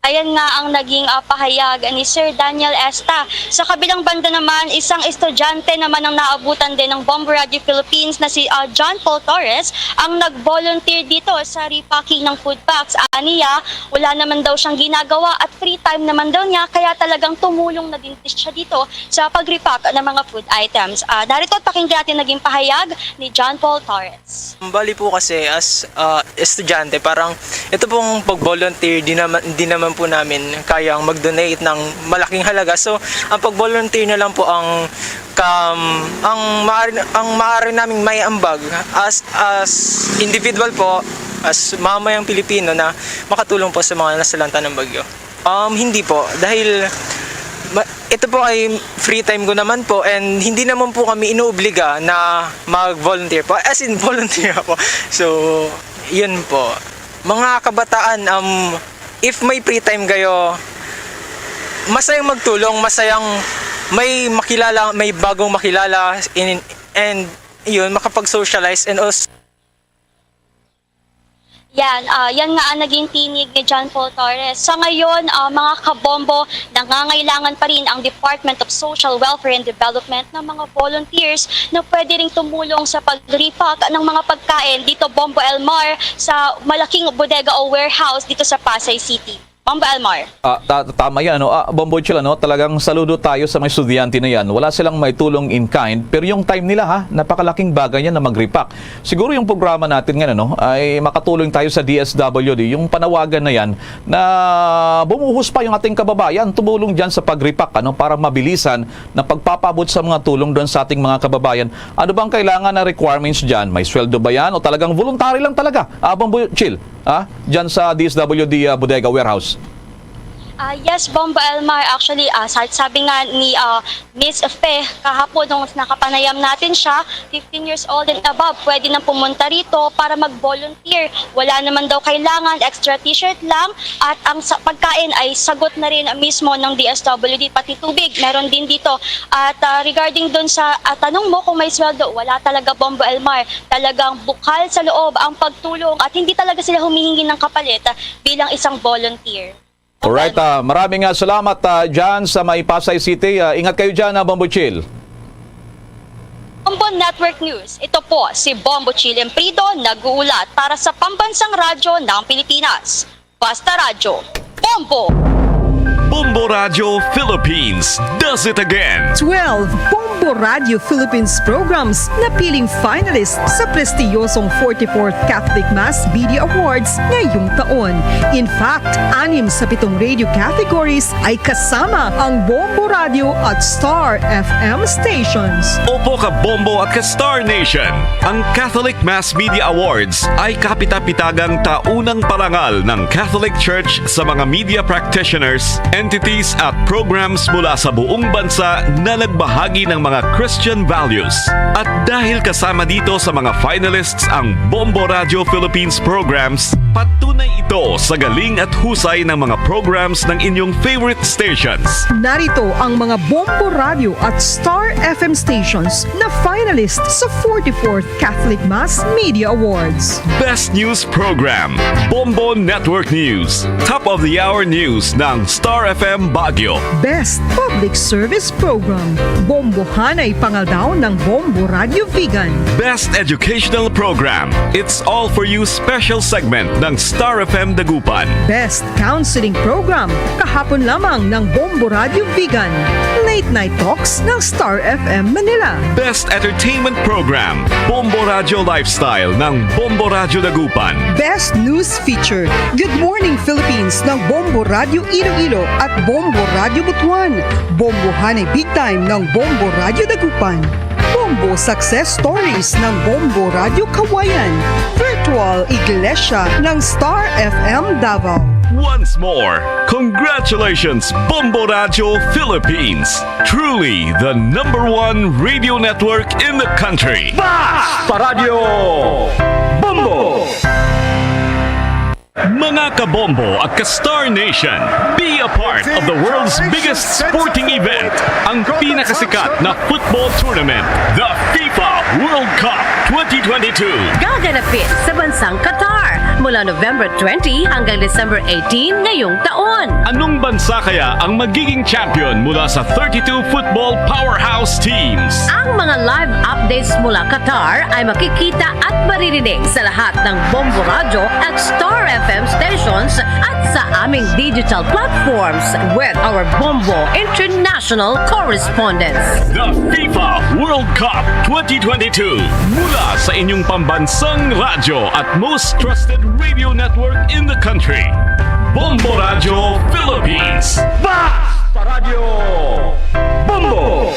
Ayan nga ang naging, ah, pahayag ni Sir Daniel Esta. Sa kabilang banda naman, isang estudyante naman ang naabutan din ng Bombo Radio Philippines na si, ah, John Paul Torres ang nag-volunteer dito sa repacking ng food packs. Aniya, wala naman daw siyang ginagawa at free time naman daw niya, kaya talagang tumulong na din siya dito sa pag-repack ng mga food items. Ah, narito at pakinggan natin naging pahayag ni John Paul Torres. Bali po kasi as, ah, estudyante, parang ito pong pag-volunteer, di naman, di naman po namin kayang mag-donate ng malaking halaga. So, ang pag-volunteer na lang po ang kam-, ang maaari, ang maaari naming maiambag as, as individual po, as mamayang Pilipino na makatulong po sa mga nasalanta ng bagyo. Um, hindi po, dahil ma-, ito po ay free time ko naman po and hindi naman po kami inuobliga na mag-volunteer po. As in, volunteer po. So, yun po. Mga kabataan, um, if may free time kayo, masayang magtulong, masayang may makilala, may bagong makilala, in, and yun, makapag-socialize and also Yan, ah, yan nga ang naging tinig ni John Paul Torres. Sa ngayon, ah, mga kabombo, nangangailangan pa rin ang Department of Social Welfare and Development ng mga volunteers na pwede ring tumulong sa pag-repack ng mga pagkain dito, Bombo Elmar, sa malaking bodega o warehouse dito sa Pasay City. Bombo Elmar. Ah, ta-, tama yan, no? Ah, Bombo Chill, ano? Talagang saludo tayo sa mga estudyante na yan. Wala silang maitulong in kind, pero yung time nila, ha, napakalaking bagay yan na mag-repack. Siguro yung programa natin ngayon, ano, ay makatulong tayo sa D S W D, yung panawagan na yan na bumuhos pa yung ating kababayan, tumulong dyan sa pag-repack, ano, para mabilisan na pagpapabot sa mga tulong doon sa ating mga kababayan. Ano bang kailangan na requirements dyan? May sweldo ba yan? O talagang voluntary lang talaga? Ah, Bombo Chill, ah, dyan sa D S W D, ah, Bodega Warehouse. Ah, yes, Bombo Elmar. Actually, ah, sa-, sabi nga ni, ah, Miss Fe kahapon nung nakapanayam natin siya, fifteen years old and above, pwede nang pumunta rito para mag-volunteer. Wala naman daw kailangan, extra t-shirt lang, at ang sa pagkain ay sagot na rin mismo ng D S W D, pati tubig, meron din dito. At, ah, regarding dun sa, ah, tanong mo kung may sweldo, wala talaga, Bombo Elmar. Talagang bukal sa loob ang pagtulong at hindi talaga sila humihingi ng kapalit, ah, bilang isang volunteer. Alright, ah, maraming, ah, salamat, ah, dyan sa may Pasay City. Ah, ingat kayo dyan, ah, Bombo Chill. Bombo Network News. Ito po si Bombo Chill Emprido, nag-uulat para sa Pambansang Radyo ng Pilipinas. Basta Radyo, Bombo! Bombo Radyo Philippines does it again. Twelve Bombo Radyo Philippines programs napiling finalist sa prestiyosong forty-fourth Catholic Mass Media Awards ngayong taon. In fact, anim sa pitong radio categories ay kasama ang Bombo Radyo at Star F M stations. Opo, ka Bombo at ka Star Nation, ang Catholic Mass Media Awards ay kapita-pitagang taunang parangal ng Catholic Church sa mga media practitioners, entities at programs mula sa buong bansa na nagbahagi ng mga Christian values. At dahil kasama dito sa mga finalists ang Bombo Radio Philippines programs, patunay ito sa galing at husay ng mga programs ng inyong favorite stations. Narito ang mga Bombo Radio at Star F M stations na finalist sa forty-fourth Catholic Mass Media Awards. Best News Program, Bombo Network News. Top of the Hour News ng Star F M Baguio. Best Public Service Program, Bombohanay Pangaldaw ng Bombo Radio Vigan. Best Educational Program, It's All For You Special Segment ng Star F M Dagupan. Best Counseling Program, kahapon lamang ng Bombo Radio Vigan. Late Night Talks ng Star F M Manila. Best Entertainment Program, Bombo Radio Lifestyle ng Bombo Radio Dagupan. Best News Feature, Good Morning Philippines ng Bombo Radio Iloilo at Bombo Radio Butuan. Bombohanay Big Time ng Bombo Radio Dagupan. Bombo Success Stories ng Bombo Radio Kawayan. Virtual Iglesia ng Star F M Davao. Once more, congratulations, Bombo Radio Philippines. Truly the number one radio network in the country. Basta Radyo Bombo! Mga kabombo at ka-Star Nation, be a part of the world's biggest sporting event, ang pinakasikat na football tournament, the FIFA World Cup twenty twenty-two. Gaganapin sa bansang Qatar Mula November twenty hanggang December eighteen ngayong taon. Anong bansa kaya ang magiging champion mula sa thirty-two football powerhouse teams? Ang mga live updates mula Qatar ay makikita at maririnig sa lahat ng Bombo Radyo at Star F M stations at sa aming digital platforms with our Bombo International correspondents. The FIFA World Cup twenty twenty-two. Mula sa inyong pambansang radyo at most trusted radio network in the country. Bombo Radyo Philippines. Basta Radyo Bombo!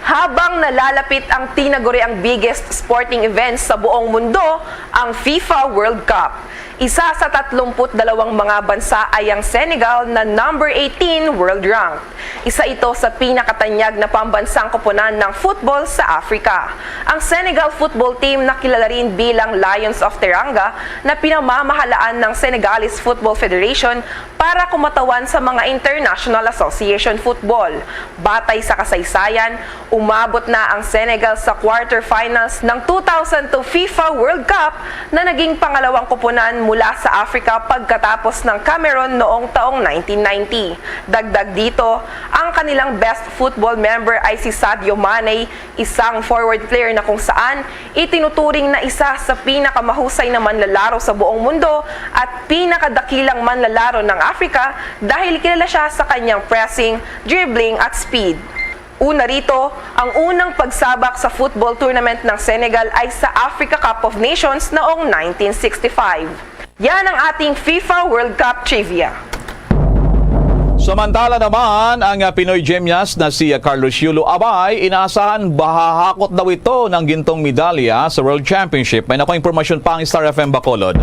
Habang nalalapit ang tinaguriang biggest sporting event sa buong mundo, ang FIFA World Cup, isa sa tatlumput dalawang mga bansa ay ang Senegal na number eighteen world rank. Isa ito sa pinakatanyag na pambansang koponan ng football sa Africa. Ang Senegal football team na kilala rin bilang Lions of Teranga na pinamamahalaan ng Senegalese Football Federation para kumatawan sa mga international association football. Batay sa kasaysayan, umabot na ang Senegal sa quarterfinals ng two thousand two FIFA World Cup na naging pangalawang koponan mula sa Africa pagkatapos ng Cameroon noong taong nineteen ninety. Dagdag dito, ang kanilang best football member ay si Sadio Mane, isang forward player na kung saan itinuturing na isa sa pinakamahusay na manlalaro sa buong mundo at pinakadakilang manlalaro ng Africa dahil kilala siya sa kanyang pressing, dribbling at speed. Una rito, ang unang pagsabak sa football tournament ng Senegal ay sa Africa Cup of Nations noong nineteen sixty-five. Yan ang ating FIFA World Cup Trivia. Samantala naman, ang, ah, Pinoy gymnast na si, ah, Carlos Yulo Abay, inaasahan bahahakot daw ito ng gintong medalya sa World Championship. May nakuha impormasyon pa ang Star F M Bacolod.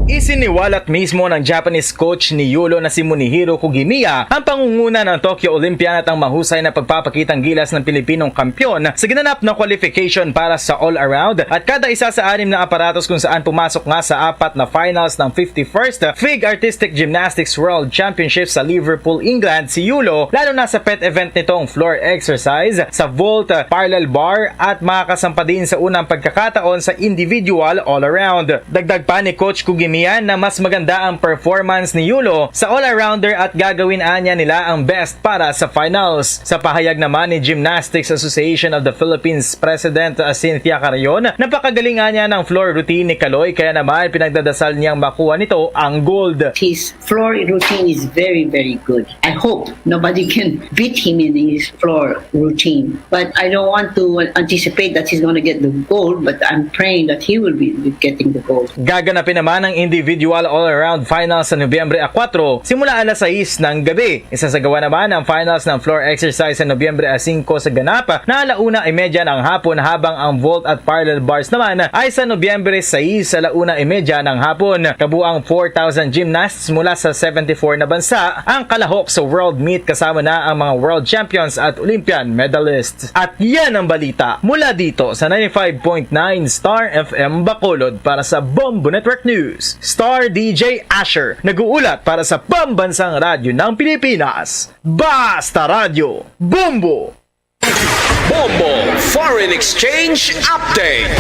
Isiniwalat mismo ng Japanese coach ni Yulo na si Munihiro Kugimiya ang pangunguna ng Tokyo Olympian at ang mahusay na pagpapakitang gilas ng Pilipinong kampiyon sa ginanap na qualification para sa all-around at kada isa sa anim na aparatos kung saan pumasok nga sa apat na finals ng fifty-first FIG Artistic Gymnastics World Championship sa Liverpool, England, si Yulo, lalo na sa pet event nitong floor exercise, sa vault, parallel bar, at makakasampa din sa unang pagkakataon sa individual all-around. Dagdag pa ni Coach Kugimiya na mas maganda ang performance ni Yulo sa all-arounder at gagawin anya nila ang best para sa finals. Sa pahayag naman ni Gymnastics Association of the Philippines President, uh, Cynthia Carayon, napakagaling anya ng floor routine ni Kaloy, kaya naman pinagdadasal niyang makuha nito ang gold. His floor routine is very, very good. I hope nobody can beat him in his floor routine. But I don't want to anticipate that he's gonna get the gold, but I'm praying that he will be getting the gold. Gaganapin naman ang individual all-around finals sa Nobyembre a kuwatro, simula alas sais ng gabi. Isasagawa naman ang finals ng floor exercise sa Nobyembre a singko sa ganap na ala una y media ng hapon, habang ang vault at parallel bars naman ay sa Nobyembre sais, ala una y media ng hapon. Kabuang four thousand gymnasts mula sa seventy-four na bansa ang kalahok sa World Meet, kasama na ang mga world champions at Olympian medalists. At yan ang balita mula dito sa ninety-five point nine Star F M Bacolod. Para sa Bombo Network News, Star D J Asher, nag-uulat para sa Pambansang Radyo ng Pilipinas, Basta Radyo, Bombo! Bombo Foreign Exchange Update.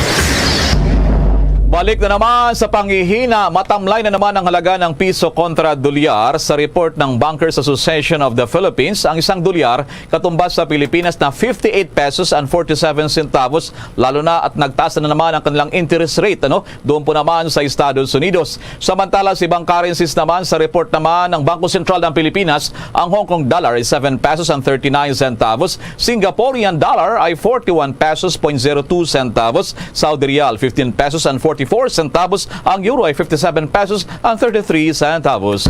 Balik na naman sa panghihina, matamlay na naman ang halaga ng piso kontra dolyar. Sa report ng Bankers Association of the Philippines, ang isang dolyar katumbas sa Pilipinas na fifty-eight pesos and forty-seven centavos, lalo na at nagtaas na naman ang kanilang interest rate, ano, doon po naman sa Estados Unidos. Samantala, sa ibang currencies naman, sa report naman ng Bangko Sentral ng Pilipinas, ang Hong Kong dollar ay seven pesos and thirty-nine centavos, Singaporean dollar ay forty-one pesos point zero two centavos, Saudi riyal fifteen pesos and forty-four centavos, ang euro ay fifty-seven pesos and thirty-three centavos.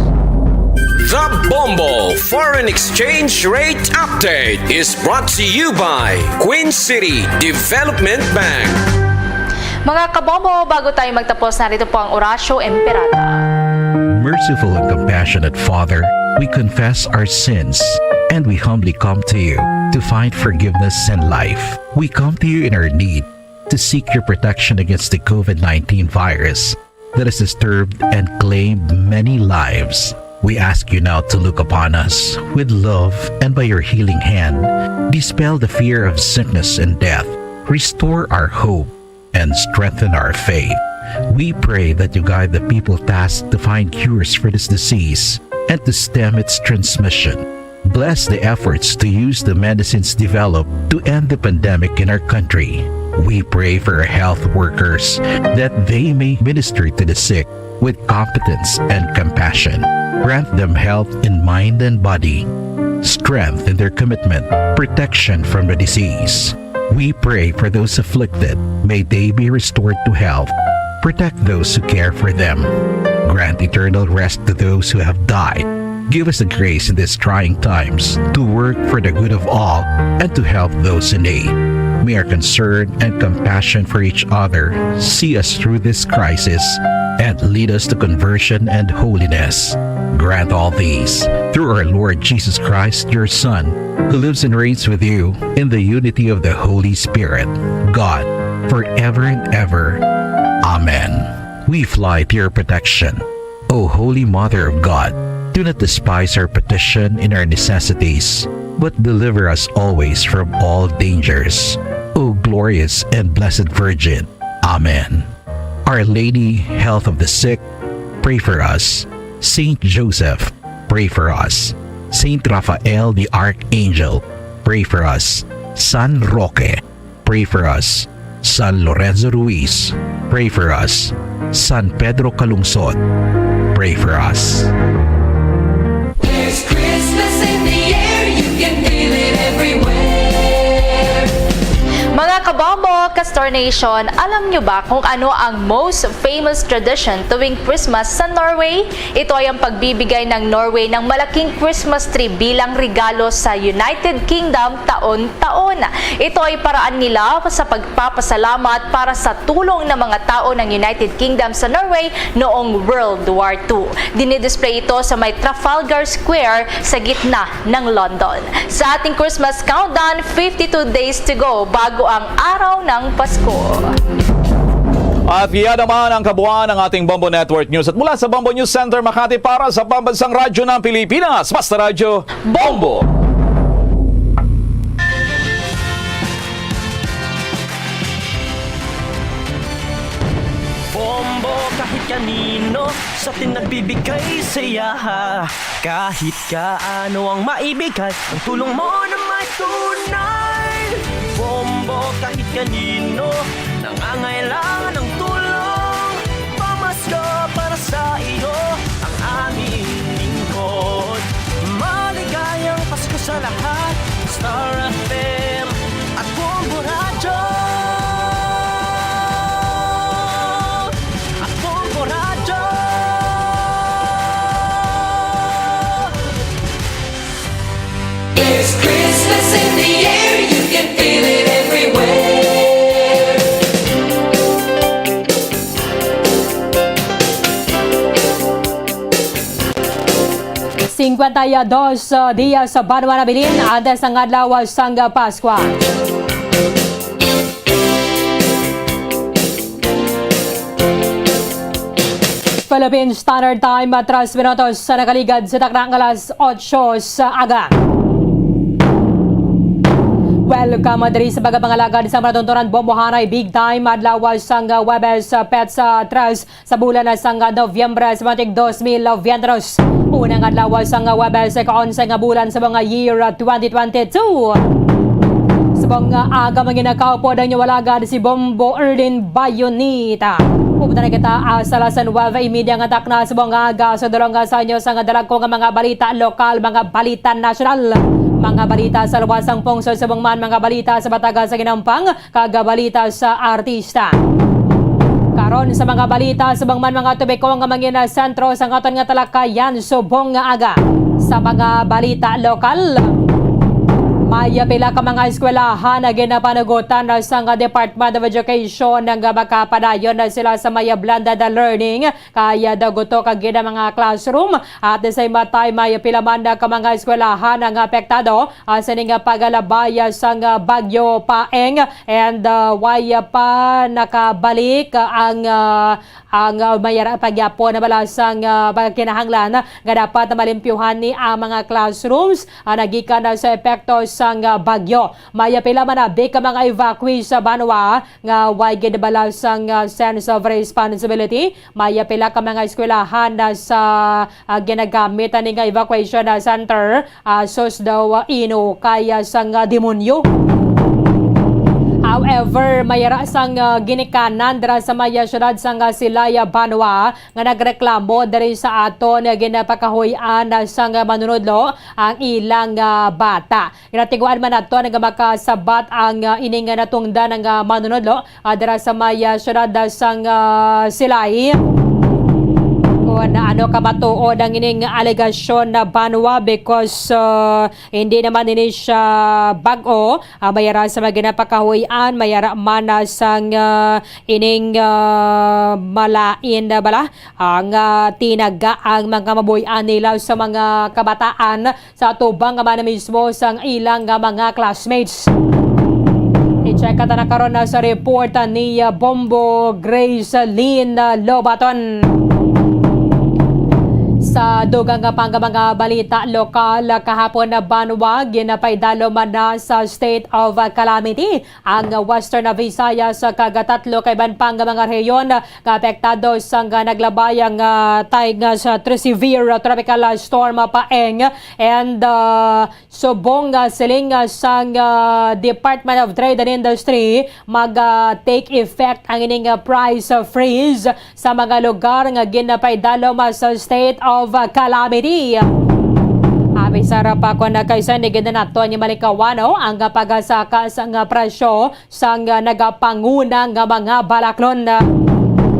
The Bombo Foreign Exchange Rate Update is brought to you by Queen City Development Bank. Mga kabombo, bago tayo magtapos, narito po ang Orasyo Imperata. Merciful and compassionate Father, we confess our sins and we humbly come to you to find forgiveness and life. We come to you in our need to seek your protection against the COVID nineteen virus that has disturbed and claimed many lives. We ask you now to look upon us with love and by your healing hand, dispel the fear of sickness and death, restore our hope, and strengthen our faith. We pray that you guide the people tasked to find cures for this disease and to stem its transmission. Bless the efforts to use the medicines developed to end the pandemic in our country. We pray for our health workers that they may minister to the sick with competence and compassion. Grant them health in mind and body, strength in their commitment, protection from the disease. We pray for those afflicted. May they be restored to health. Protect those who care for them. Grant eternal rest to those who have died. Give us the grace in these trying times to work for the good of all and to help those in need. May our concern and compassion for each other see us through this crisis and lead us to conversion and holiness. Grant all these through our Lord Jesus Christ, your Son, who lives and reigns with you in the unity of the Holy Spirit, God, forever and ever. Amen. We fly to your protection. O Holy Mother of God, do not despise our petition in our necessities, but deliver us always from all dangers. O glorious and blessed Virgin. Amen. Our Lady, Health of the Sick, pray for us. Saint Joseph, pray for us. Saint Raphael the Archangel, pray for us. San Roque, pray for us. San Lorenzo Ruiz, pray for us. San Pedro Calungsod, pray for us. There's Christmas in the air, you can feel it everywhere. Mga kabombo, Castor Nation, alam nyo ba kung ano ang most famous tradition tuwing Christmas sa Norway? Ito ay ang pagbibigay ng Norway ng malaking Christmas tree bilang regalo sa United Kingdom taon-taon. Ito ay paraan nila sa pagpapasalamat para sa tulong ng mga tao ng United Kingdom sa Norway noong World War two. Dinidisplay ito sa may Trafalgar Square sa gitna ng London. Sa ating Christmas countdown, fifty-two days to go bago ang araw ng Pasko. At iyan naman ang kabuuan ng ating Bombo Network News. At mula sa Bombo News Center Makati para sa Pambansang Radyo ng Pilipinas, Basta Radyo, Bombo! Bombo kahit kanino sa atin nagbibigay saya. Kahit kaano ang maibigay, ang tulong mo na may tunay. Bombo kahit kanino nangangailangan ng tulong. Pamasko para sa iyo ang aming lingkod. Maligayang Pasko sa lahat. Star F M at Bombo Radyo. At Bombo Radyo. There's Christmas in the air, you can feel it everywhere. Cincuenta y dos, uh, dias sa banwa nabilin antes ang adlaw sang Paskwa. Philippine Standard Time, uh, tres minutos sa nakaligad sa takna nga alas otso sa aga. Welcome diri sa pagpangalagad sa matuntunan bombohanay big time adlaw sang Huwebes, uh, petsa tres sa bulan na sang Nobyembre sa matik dos mil veintitrés. Unang adlaw sang Huwebes, ika-onse nga bulan sa mga year twenty twenty-two. Subong nga aga, mga ginakaupo ang inyo alagad si Bombo Erlin Bayonita. Pupunta na kita, ah, sa alas nuwebe y media nga takna subong nga aga. Sa dulong nga sa inyo sang dalagko nga mga balita lokal, mga balita nasyonal, mga balita sa luwas sang pungsod subong man mga balita sa bataga sa ginampang kag balita sa artista. Karon sa mga balita, subong man mga tubiko nga mangin sentro sa aton nga talakayan subong nga aga. Sa mga balita lokal, may pila ka mga eskwelahan na ginapanugotan sang Department of Education nga makapadayon na sila sa may blended learning, kay daguto kag gid ang mga classroom. At the same time, may pila man ka mga eskwelahan nga apektado ah, sining, ah, pagkalabay, ah, sang, ah, Bagyo Paeng, and, ah, way, ah, pa nakabalik, ah, ang, ah, ang, ah, mayara pa gyapon na bala sang, ah, pagkinahanglan nga dapat malimpyuhan ni ang mga classrooms, ah, nagikan na sa epekto sang, ah, bagyo. May pila man abi ka mga evacuees sa banwa nga way gid bala sang, ah, sense of responsibility. May pila ka mga eskwelahan na sa, ah, ginagamit ani nga evacuation, ah, center, ah, sus daw, ah, inukay, ah, sang, ah, demonyo. However, may ra sang, ah, ginikanan dira sa may, ah, syudad sang, ah, Silay, ah, Banwa nga nagreklamo diri sa aton nga ginapakahuy-an, ah, sang, ah, manunodlo ang ilang, ah, bata. Ginatiguan man naton nga makasabat ang, ah, ining natungdan nga manunodlo, ah, dira sa may, ah, syudad, ah, sang, ah, Silay. Kung ano ka matuod ang ining alegasyon na banwa because, ah, hindi naman ini siya bag-o, ah, may ara sa mga ginapakahuy-an, may ara man, ah, sang, ah, ining, ah, malain na bala ang, ah, tinaga ang mga mabuy-an nila sa mga kabataan sa atubang nga man mismo sang ilang nga mga classmates. I-check ta na karon na sa report ni, ah, Bombo Grace Lynn, ah, Lobaton. Sa dugang nga pang mga balita lokal, ah, kahapon na banwa, ginapaidalo man na sa state of, ah, calamity ang Western Visayas, ah, kag tatlo ka iban pang mga rehiyon nga apektado sang, ah, naglabay ang, ah, tay nga sa tr-, severe, ah, tropical, ah, storm, ah, Paeng. And, ah, subong, ah, siling, ah, sang, ah, Department of Trade and Industry, mag, ah, take effect ang ining, ah, price, ah, freeze sa mga lugar nga ginapaidalom, ah, sa state of, ah, calamity. Abi sa pa kon kaysa ni gid naton nga malikawan, no, ang, ah, pagasaka sang, ah, presyo sang, ah, nagapanguna nga mga balaklon.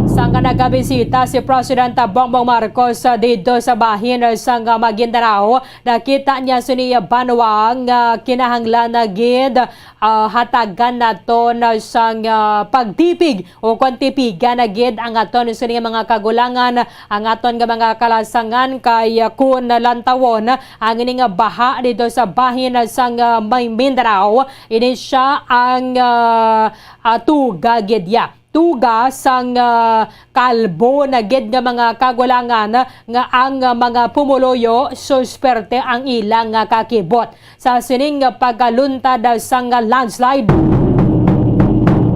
Sang nagabisita si President Bongbong Marcos, ah, didto sa bahin, ah, sang, ah, Maguindanao, nakita niya sini, ah, banwa nga kinahanglan na gid, ah, hatagan naton, ah, sang, ah, pagtipig o kon tipigan na gid ang aton sini mga kagulangan, ang aton nga mga kalasangan, kay, ah, kun lantawon ang ini nga baha didto sa bahin sang, ah, may Mindanao, ini sia ang, ah, ah, tuga gid ya. Tuga sang, ah, kalbo na gid nga mga kagulangan nga ang, ah, mga pumuluyo susperte ang ilang, ah, kakibot sa sining, ah, pagkaluntad, ah, sang, ah, landslide.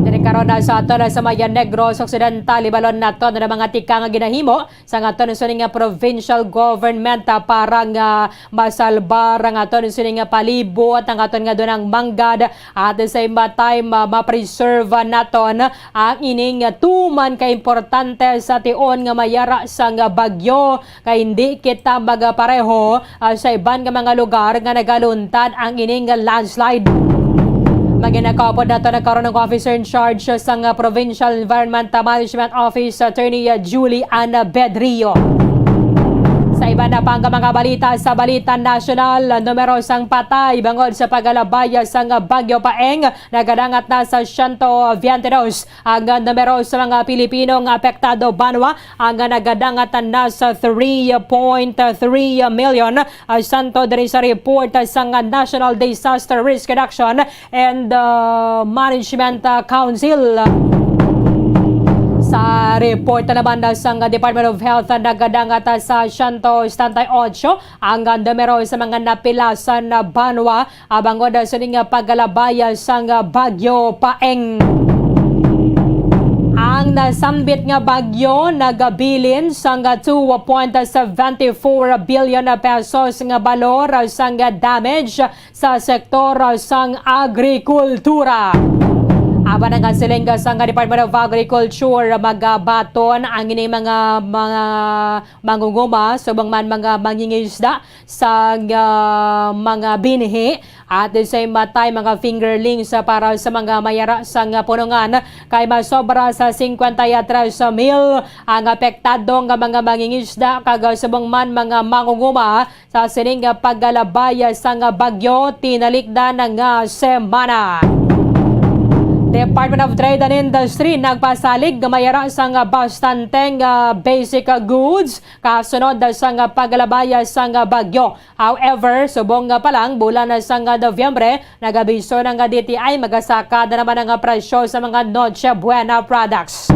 Diri karon na sa aton, ah, sa Maya Negros Occidental, ibalon naton ang mga tika nga ginahimo sang aton sini nga provincial government, ah, para nga masalbar ang aton sini nga palibot, ang aton nga dunang manggad, at the same time, ah, ma-preserve naton ang ining tuman ka importante sa tion nga mayara sang bagyo, kay hindi kita magapareho, ah, sa iban nga mga lugar nga nagaluntad ang ining landslide. Maginakaupod nato na karon ang officer in charge sang, ah, Provincial Environment Management Office, Attorney, ah, Julie Ann Bedrio. Sa iban na pang mga balita sa Balita Nasyonal, numero sang patay bangod sa pagkalabay sang Bagyo Paeng nagadangat na sa siyento biyente dos. Ang numero sa mga Pilipino nga apektado banwa ang nagadangat na sa three point three million, ah, santo diri sa report sang National Disaster Risk Reduction and, ah, Management, ah, Council. Sa report naman na sang Department of Health, ah, nagadangat, ah, sa siyento setenta y ocho ang, ah, numero sa mga napilasan na banwa, ah, bangod, ah, sa ning, ah, pagkalabay, ah, sang, ah, Bagyo Paeng. Ang nasambit nga bagyo nagabilin sang, ah, two point seven four billion pesos nga balor, ah, sang, ah, damage sa sektor, ah, sang agrikultura. Apan ang siling sang Department of Agriculture, magabaton ang ini mga, mga mangunguma, subong man mga mangingisda sang, ah, mga binhi, at the same time, mga fingerlings, ah, para sa mga mayara sang, ah, punungan, kay masobra sa cincuenta y tres mil ang apektado nga mga mangingisda, kag, ah, subong man mga mangunguma sa sining, ah, pagkalabay, ah, sang, ah, bagyo tinalikdan nga semana. Department of Trade and Industry nagpasalig nga mayara sang, ah, bastanteng, ah, basic, ah, goods kasunod sang pagkalabay sang bagyo. However, subong nga pa lang bulan sang Nobyembre, nagabiso na nga D T I, magasaka na naman ang presyo sa mga Noche Buena products.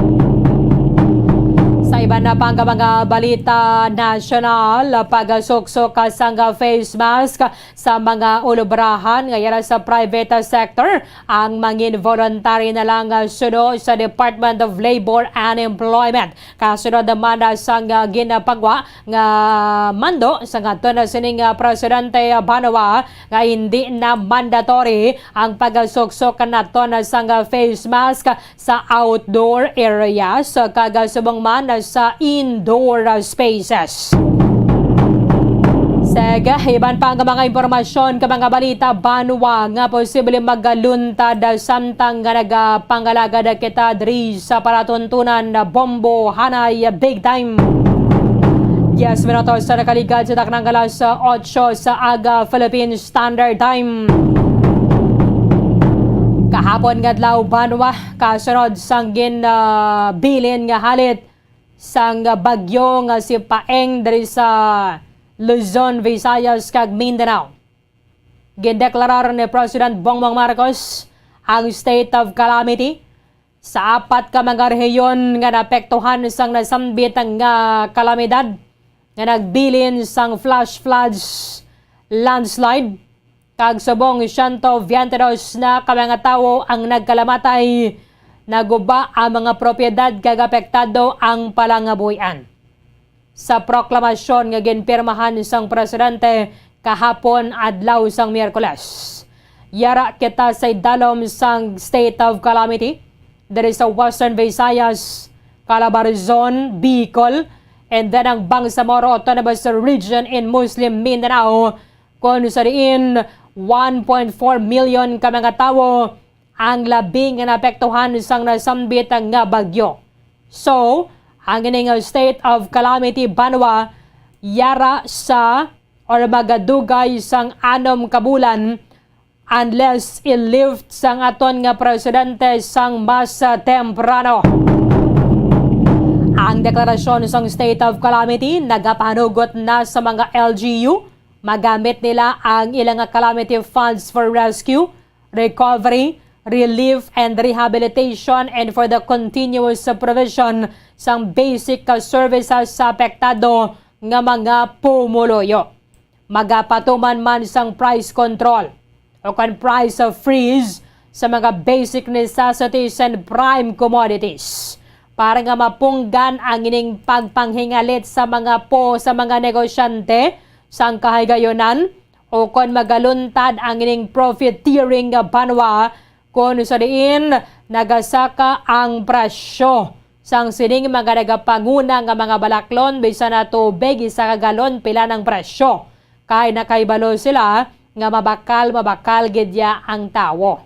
Sa iba Na pang mga balita nasyonal, pagsuksok sang face mask sa mga ulubrahan nga yara sa private sector. Ang mangin voluntary na lang, ah, suno sa Department of Labor and Employment. Kasunod naman, ah, sang, ah, ginapagwa nga mando sa ngadto na sining, ah, presidente, ah, banwa nga hindi na mandatory ang pagsuksok naton sang, ah, face mask sa outdoor areas, kag subong man sa indoor spaces. Sige, iban pa nga mga impormasyon kag mga balita banwa nga posible magaluntad samtang nga nagapangalagad kita diri sa palatuntunan, bombo hanay big time. Yes, minutos sa nakaligad sa taknang alas otso sa aga Philippine Standard Time. Kahapon nga adlaw, banwa, kasunod sang gin, ah, bilin nga halit sang bagyo nga si Paeng diri sa Luzon, Visayas, kag Mindanao. Gindeklarar ni President Bongbong Marcos ang state of calamity sa apat ka mga rehiyon nga naapektuhan sang nasambit nga kalamidad nga nagbilin sang flash floods, landslide, kag subong siyento biyente dos na ka mga tawo ang nagkalamatay. Naguba ang mga propiedad kag apektado ang palangabuhian. Sa proklamasyon nga ginpirmahan sang presidente kahapon, adlaw sang Miyerkules, yara kita sa idalom sang state of calamity diri sa Western Visayas, Calabarzon, Bicol, and then ang Bangsamoro Autonomous Region in Muslim Mindanao, kung sa diin one point four million ka mga tawo ang labi nga naapektuhan sang nasambit nga bagyo. So, ang ining state of calamity banwa yara sa or magadugay sang anom ka bulan, unless i-lift sang aton nga presidente sang mas, ah, temprano. Ang deklarasyon sang state of calamity nagapanugot na sa mga L G U. Magamit nila ang ilang calamity funds for rescue, recovery, relief, and rehabilitation, and for the continuous provision sang basic services sa apektado nga mga pumuluyo. Magapatuman man sang price control o kon price freeze sa mga basic necessities and prime commodities para nga mapunggan ang ining pagpanghingalit sa mga po sa mga negosyante sang kahigayunan, o kon magaluntad ang ining profiteering nga banwa, kon sa diin nagasaka ang presyo sang sining mga nagapanguna nga mga balaklon, bisan na tubig, isa ka galon, pila nang presyo, kay nakahibalo sila nga mabakal, mabakal gid ya ang tawo.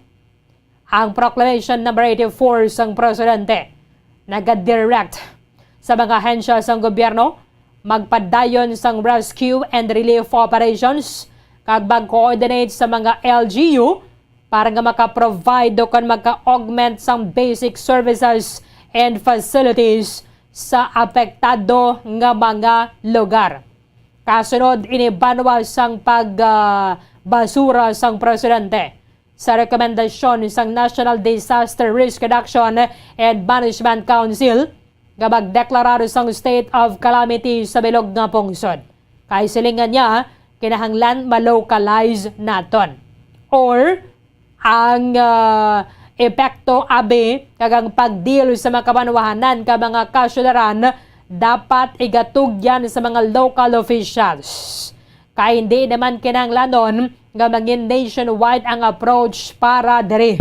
Ang Proclamation Number eighty-four sang Presidente nagadirect sa mga ahensya sang gobyerno magpadayon sang rescue and relief operations kag mag-coordinate sa mga L G U para nga maka-provide o kon maka-augment sang basic services and facilities sa apektado nga mga lugar. Kasunod ini banwa sang pag, ah, basura sang presidente, sa rekomendasyon sang National Disaster Risk Reduction and Management Council nga magdeklarar sang state of calamity sa bilog nga pungsod. Kay silingan niya, kinahanglan ma-localize naton. Or ang, ah, epekto abi kag ang pag-deal sa mga kabanwahanan ka mga kasyudaran dapat igatugyan sa mga local officials. Kay hindi naman kinahanglanon nga mangin nationwide ang approach para diri.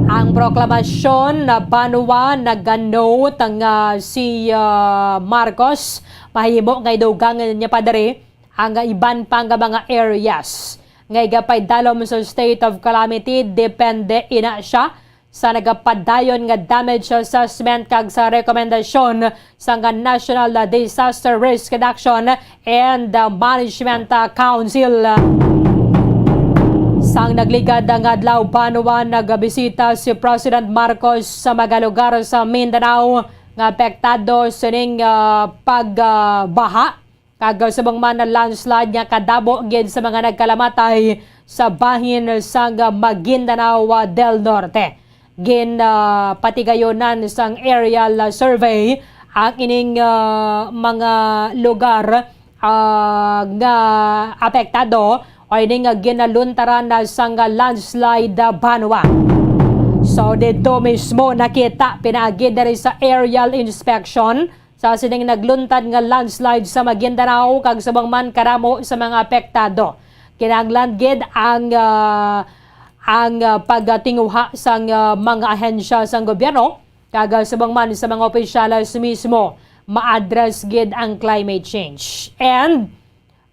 Ang proklamasyon na banwa naganote nga si, ah, Marcos mahimo nga idugang niya pa diri ang iban pa nga mga areas nga igapaidalom sa state of calamity, depende ina siya sa nagapadayon nga damage assessment kag sa rekomendasyon sang National Disaster Risk Reduction and Management Council. Sang nagligad nga adlaw, banwa, nagbisita si President Marcos sa mga lugar sa Mindanao nga apektado sining, ah, pagbaha kag subong man na landslide nga kadamo gid sa mga nagkalamatay sa bahin sang Maguindanao del Norte. Gin, ah, patigayonan sang aerial, ah, survey ang ining, ah, mga lugar, ah, nga apektado o ini nga ginaluntaran na sang landslide, ah, banwa. So, dito mismo nakita pinaagi diri sa aerial inspection sa sining nagluntad nga landslide sa Maguindanao kag subong man kadamo sa mga apektado. Kinahanglan gid ang, ah, ang, ah, pagtinguha sang, ah, mga ahensya sang gobyerno kag, ah, subong man sa mga opisyales mismo, ma-address gid ang climate change. And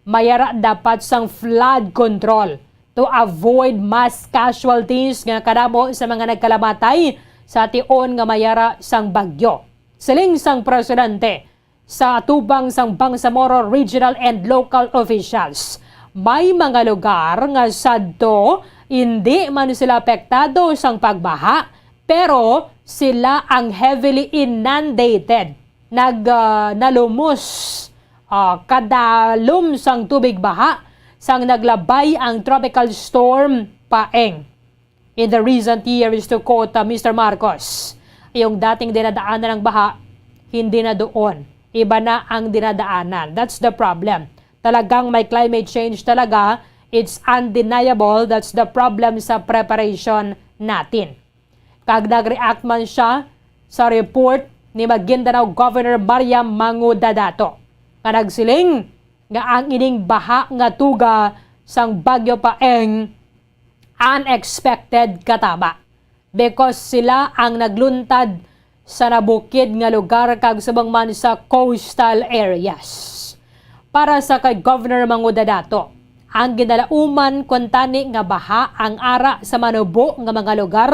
mayara dapat sang flood control to avoid mass casualties nga kadamo sa mga nagkalamatay sa tion nga mayara sang bagyo. Siling sang presidente, sa atubang sang Bangsamoro regional and local officials, may mga lugar nga sadto hindi man sila apektado sang pagbaha, pero sila ang heavily inundated. Nag, ah, nalumos, ah, kadalom sang tubig baha sang naglabay ang Tropical Storm Paeng in the recent years, to quote, uh, Mister Marcos. Yung dating dinadaanan ng baha, hindi na doon. Iba na ang dinadaanan. That's the problem. Talagang may climate change talaga. It's undeniable. That's the problem sa preparation natin. Kag nag-react man siya sa report ni Maguindanao Governor Maria Mangudadato, nga nagsiling nga ang ining baha nga tuga sang Bagyo Paeng unexpected katama, because sila ang nagluntad sa nabukid nga lugar kag subong man sa coastal areas. Para sa kay Governor Mangudadato, ang ginalauman kuntani nga baha ang ara sa manubo nga mga lugar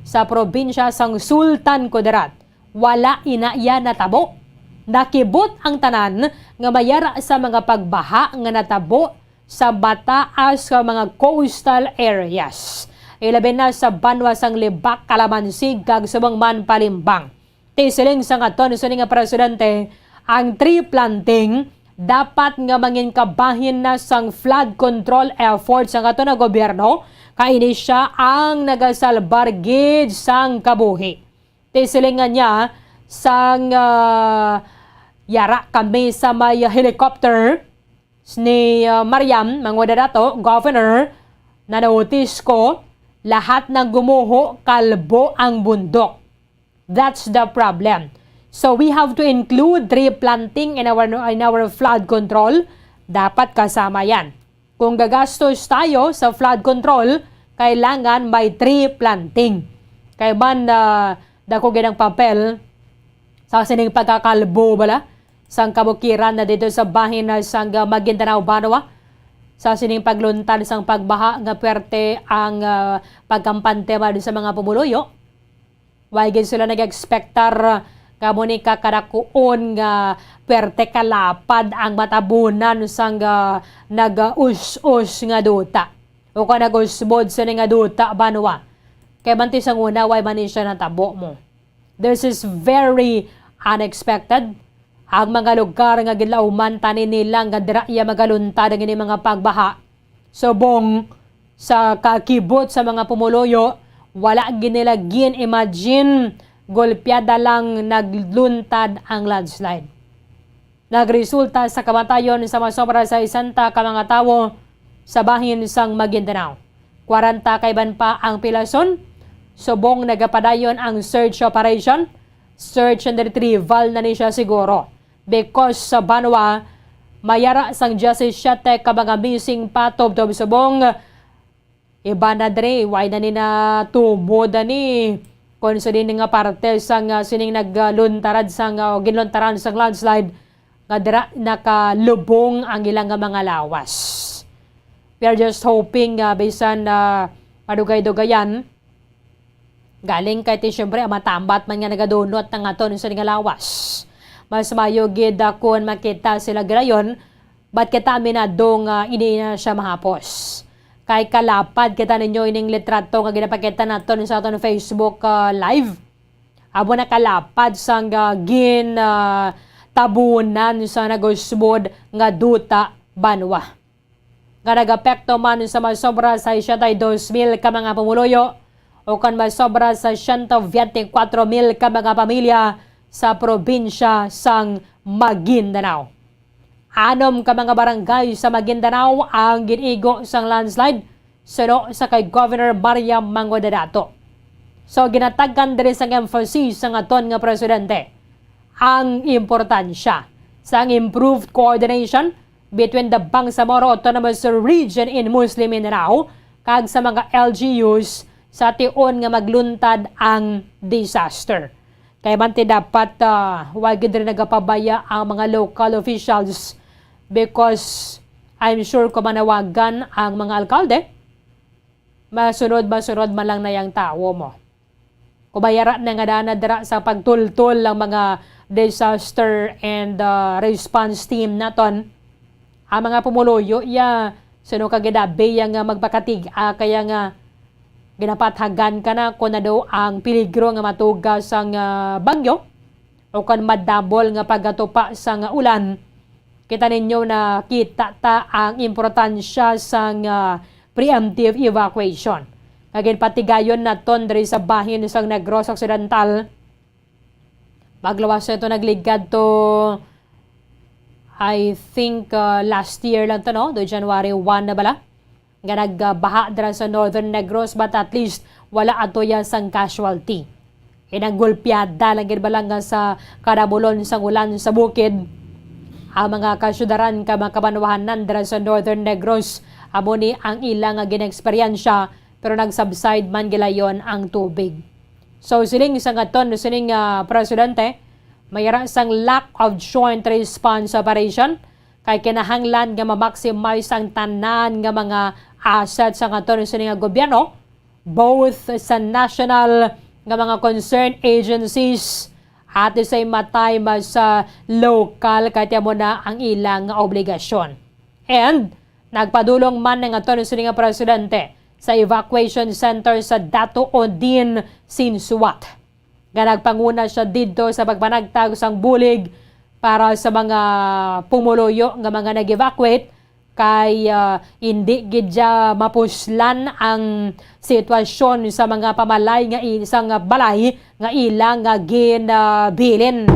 sa probinsya sang Sultan Kudarat, wala ina iya natabo. Nakibot ang tanan nga mayara sa mga pagbaha nga natabo sa mataas nga mga coastal areas, ilabi na sa banwa sang Lebak, Calamansig, kag subong man Palimbang. Ti siling sang aton sini nga presidente, ang tree planting dapat nga mangin kabahin na sang flood control efforts sang aton nga gobyerno, kay ini sia ang nagasalbar gid sang kabuhi. Ti silingan niya sang, ah, yara kami sa may helicopter ni, ah, Mariam Mangudadato, Governor, nanotis ko, lahat ng gumuho, kalbo ang bundok. That's the problem. So we have to include tree planting in our, in our flood control. Dapat kasama yan. Kung gagastos tayo sa flood control, kailangan may tree planting. Kay man, ah, dako gid ang papel sa sining pagkakalbo bala sang kabukiran na dito sa bahin na sang, ah, Maguindanao, Banwa. Sa sining pagluntad sang pagbaha nga pwerte ang, ah, pagkampante man sa mga pumuluyo. Way gid sila nag-expectar nga amo ni kakadakuon nga pwerte kalapad ang matabunan sang, ah, nag-us-us nga duta o kon nag-usbod sini nga duta, Banwa. Kay man ti sang una, way man ni siya natabo mo. This is very unexpected. Ang mga lugar nga ginlauman tani nila nga dira iya magaluntad ang ini mga pagbaha, subong sa kakibot sa mga pumuluyo, wala gid nila gin-imagine, golpeada lang nagluntad ang landslide. Nagresulta sa kamatayon sa masobra sa sesenta ka mga tawo sa bahin sang Maguindanao. Kwarenta ka iban pa ang pilason. Subong nagapadayon ang search operation, search and retrieval na ni siya siguro. Because sa banwa, mayara sang diyasisiete ka mga missing pa tubtob subong. Iban na diri, way na ni natumod ani kon sa din nga parte sang, ah, sining nagluntarad sang, ah, ginluntaran sang landslide nga dira nakalubong ang ilang nga mga lawas. We are just hoping, ah, bisan, ah, madugay-dugayan, galing kay ti, siyempre, ang matambat man nga nagadunot na nga to sa nga lawas. Mas mayo gid, ah, kun makita sila girayon, but kita aminado nga hindi na siya mahapos. Kay kalapad kita ninyo ining litrato nga ginapakita naton sa aton Facebook, ah, live. Amo na kalapad sang, ah, gin, ah, tabunan sa nagusbod nga duta, banwa. Nga nagapekto man sa masobra sa siyenta y dos mil ka mga pumuluyo, o kon masobra sa siyento biyente kwatro mil ka mga pamilya sa probinsya sang Maguindanao. Anom ka mga barangay sa Maguindanao ang gin-igo sang landslide, suno sa kay Governor Maria Mango Dadato. So, ginatagan diri sang emphasis sang aton nga presidente ang importansya sang improved coordination between the Bangsamoro Autonomous Region in Muslim Mindanao kag sa mga L G Us sa tion nga magluntad ang disaster. Kay man ti dapat, ah, wa gid rin nagapabaya ang mga local officials, because I'm sure kung manawagan ang mga alkalde, masunod, masunod man lang na yang tawo mo. Kumayara na nga dana dira sa pagtultol ang mga disaster and, ah, response team naton. Ang mga pumuluyo ya, suno ka ginabi ya nga magpakatig-a, kaya nga ginapathagan ka na kung ano ang peligro nga matuga sang, ah, bagyo o kon madabol nga pagatupa sang ulan. Kita ninyo, nakita ta ang importansya sang, ah, preemptive evacuation nga ginpatigayon naton diri sa bahin sang Negros Occidental. Pagluwas nito, nagligad to, I think, uh, last year lang to, no? Do January one na bala nga nagbaha dira sa Northern Negros, but at least wala ato yan sang casualty. Inang gulpiada lang gid bala nga sa kadamulon sang ulan sa bukid. Ang mga kasyudaran ka mga kabanwahanan dira sa Northern Negros, amo ni ang ila nga ginaeksperyensya, pero nag-subside man gilayon ang tubig. So, siling sa ngaton sining, ah, presidente, may ara sang lack of joint response operation, kay kinahanglan nga ma-maximize ang tanan nga mga assets sa ngaton sining nga gobyerno, both sa national nga mga concerned agencies at sa imatay mas sa local, kay amo na ang ilang obligasyon. And nagpadulong man ang aton sining nga presidente sa evacuation center sa Dato Odin Sinsuat, nga nagpanguna siya didto sa pagpanagtag sang bulig para sa mga pumuluyo nga mga nag-evacuate, kay, ah, indi gid siya mapuslan ang sitwasyon sa mga pamalay nga i-, sang balay nga ila nga ginabilin.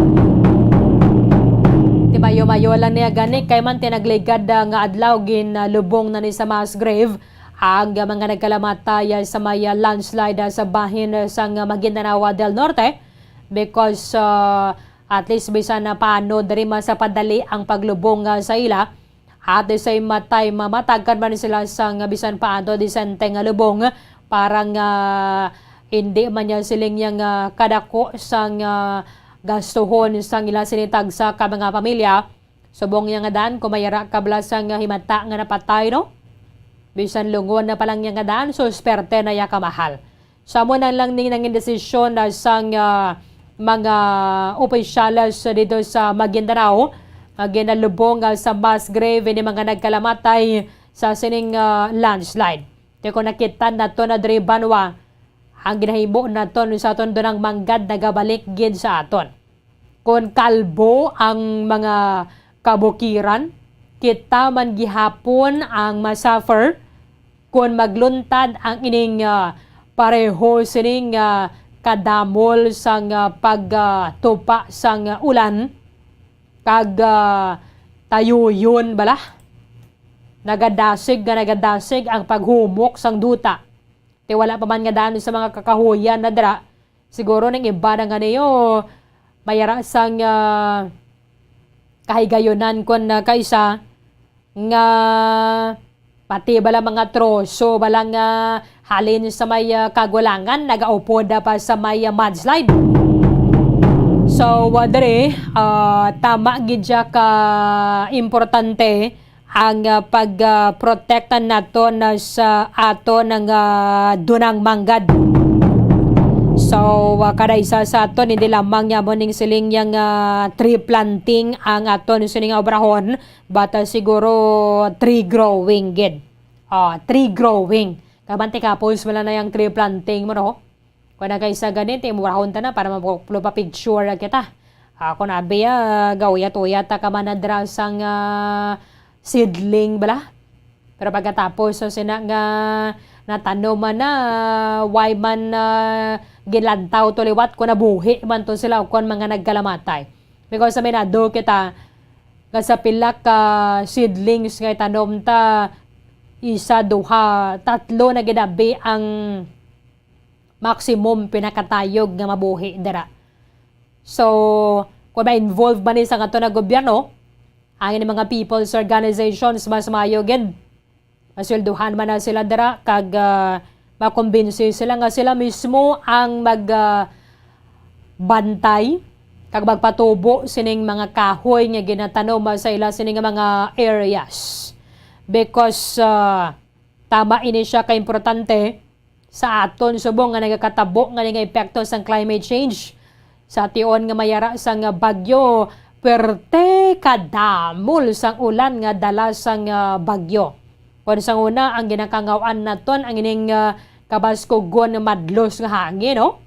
Ti mayo-mayo lang niya gani, kay man ti nagligad, ah, nga adlaw ginalubong na ni sa mass grave ang mga nagkalamatay, ah, sa may, ah, landslide, ah, sa bahin, ah, sang Maguindanao del Norte, because, ah, at least bisan na paano diri mas padali ang paglubong, ah, sa ila. At the same time, mamatagkan man sila sang bisan pa ato disente nga lubong para nga hindi man niya siling niya nga kadako sang, ah, gastuhon sang ila sini tagsa ka mga pamilya. Subong niya nga dan, kung may ara ka bala sang himata nga napatay, no? Bisan lungon na pa lang niya nga dan, susperte na ya kamahal. So, amo na lang ni nangin desisyon na sang, ah, mga opisyales dito sa Maguindanao nga ginalubong, ah, sa mass grave ini mga nagkalamatay sa sining, ah, landslide. Kay kung nakita nato na diri banwa, ang ginahimo naton sa aton dunang manggad nagabalik gid sa aton. Kon kalbo ang mga kabukiran, kita man gihapon ang ma-suffer kon magluntad ang ining, ah, pareho sining, ah, kadamol sang, ah, pag, ah, tupa sang, ah, ulan kag, ah, tayuyon bala. Nagadasig nga nagadasig ang paghumok sang duta. Ti wala pa man nga daan sa mga kakahuyan na dira. Siguro ning iba na nga niyo, may ara sang, ah, kahigayunan kon, ah, kaysa nga pati bala mga troso bala nga halin sa may, ah, kagulangan, nagaupod pa sa may, ah, mudslide. So, ah, diri, ah, tama gid siya ka importante ang, ah, pag, ah, protekta naton sa aton nga dunang manggad. So, ah, kada isa sa aton, hindi lamang niya mo ning siling niya nga tree planting ang aton sining nga obrahon, but, ah, siguro tree growing gid. Ah, tree growing. Kamanti kapos wala na yung tree planting mo, no? Kung na kay sa ganit, eh, murahon ta na para mapuplo pa picture na kita. Ako na, abi, ah, gauyat-uyat ta ka man na dira sang, ah, seedling bala. Pero pagkatapos, so, sina nga natanom man na, why man, ah, ginlantaw to liwat kung nabuhi man to sila o kon mga nagkalamatay. Because aminado kita nga sa pila ka seedlings nga itanom ta, isa, duha, tatlo na ginabi ang maximum pinakatayog nga mabuhi dira. So, kung ma-involve man ni sa ato na gobyerno, ang mga people's organizations, mas maayo gid masweldohan man na sila dira kag, ah, makumbinsi sila nga sila mismo ang mag, ah, bantay kag magpatubo sining mga kahoy nga ginatanom sa ila sini nga mga areas. Because, ah, tama ini siya ka importante sa aton subong nga nagakatabo nga nga epekto sang climate change. Sa tion nga mayara sang bagyo, perte kadamol sang ulan nga dala sang, ah, bagyo. Kon sang una, ang ginakangaw-an naton ang ining, ah, kabaskugon nga madlos nga hangin, no?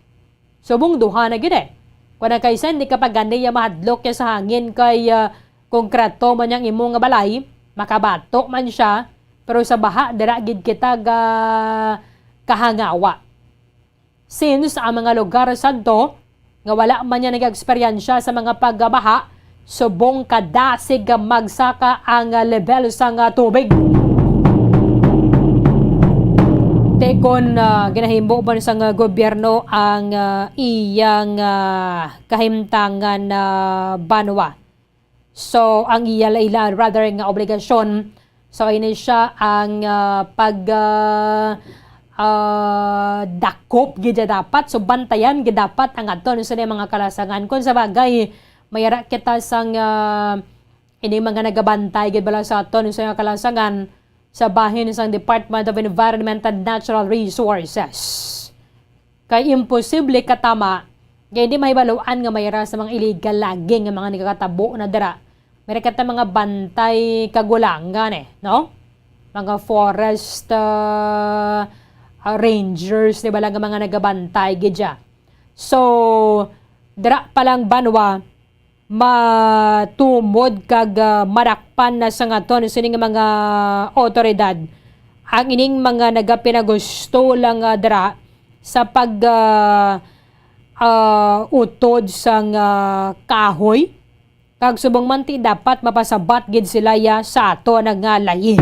Subong duha na gid, eh. Kon ang kaisa, hindi ka pa gani ya mahadlok ya sa hangin kay, ah, konkreto man yang imo nga balay, makabato man siya, pero sa baha, dira gid kita ga kahangawa. Since ang mga lugar sadto nga wala man niya nag-eksperyensya sa mga pagbaha, subong kadasig nga magsaka ang level sang tubig. Te kon, ah, ginahimo man sang gobyerno ang, ah, iyang, ah, kahimtangan, ah, banwa. So, ang iya la-, ila, rather, nga obligasyon, so, ini siya ang, ah, pag, ah, ah, dakop gid siya dapat. So, bantayan gid dapat ang aton sa mga kalasangan. Kung sa bagay, mayara kita sang, ah, ini mga nagabantay gid bala sa aton sa mga kalasangan sa bahin sang Department of Environment and Natural Resources. Kay imposible katama nga hindi mahibaluan nga mayara sa mga illegal logging nga mga nagakatabo na dira. Meron kita mga bantay kagulangan, eh, no? Mga forest, ah, ah, rangers, di ba lang, nga mga nagabantay gid siya. So, dira pa lang banwa, matumod kag, ah, madakpan na sa ngaton sining mga awtoridad ang ining mga nagapinagusto lang, ah, dira sa pag, ah, ah, utod sang, ah, kahoy. Kag subong man ti dapat mapasabat gid sila ya sa ato na nga layi.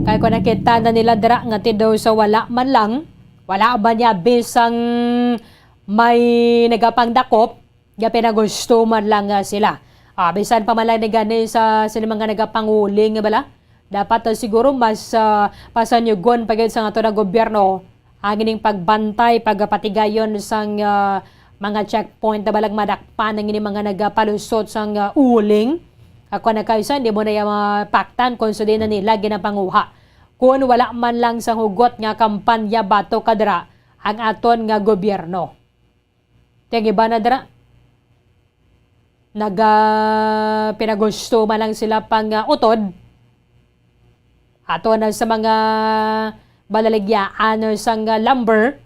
Kay kung nakita na nila dira nga ti daw sa wala man lang, wala ba niya bisang may nagapangdakop, nga pinagusto man lang nga sila. Ah, bisan pa man lang ni gani sa, sa mga nagapanguling nga bala, dapat, ah, siguro mas, ah, pasanyugon pa gid sa ato na gobyerno ang ining pagbantay, pagpatigayon sang, ah, mga checkpoint na balang madakpan ang ining mga nagapalusot sang, ah, uling. Ako na kayo sa, hindi mo na yung mapaktan kung sa di na nila ginapanguha. Kung wala man lang sa hugot nga kampanya bato kadra ang aton nga gobyerno. Ti ang iban na dira, naga-, pinagusto man lang sila pang, ah, utod. Ato na sa mga balaligyaan sang, ah, lumber.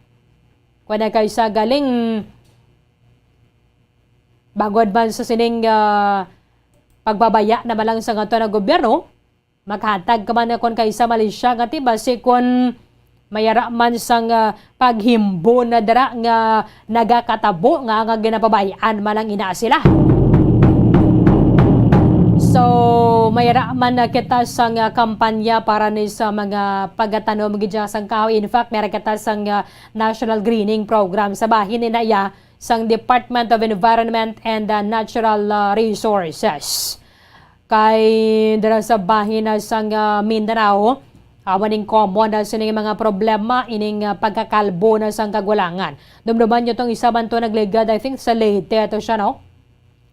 Kuwan na kay sa galing, bangod man sa sining, ah, pagbabaya naman lang sa ato na gobyerno, maghatag ka man kon kay sa Malaysia nga ti basi kon mayara man sang, ah, paghimbo na dira nga nagakatabo nga, nga ginapabayaan man lang ina sila. So, mayara man na kita sang, ah, kampanya para ni sa mga pagatanom gid sang kahoy. In fact, mayara kita sang, ah, National Greening Program sa bahin ni na iya sang Department of Environment and, ah, Natural, ah, Resources. Kay dira sa bahin na sang, ah, Mindanao, amo ning common na sining mga problema ining, ah, pagkakalbo na sang kagulangan. Dumduman nyo tong isa man to nagligad, I think sa Leyte to siya, no?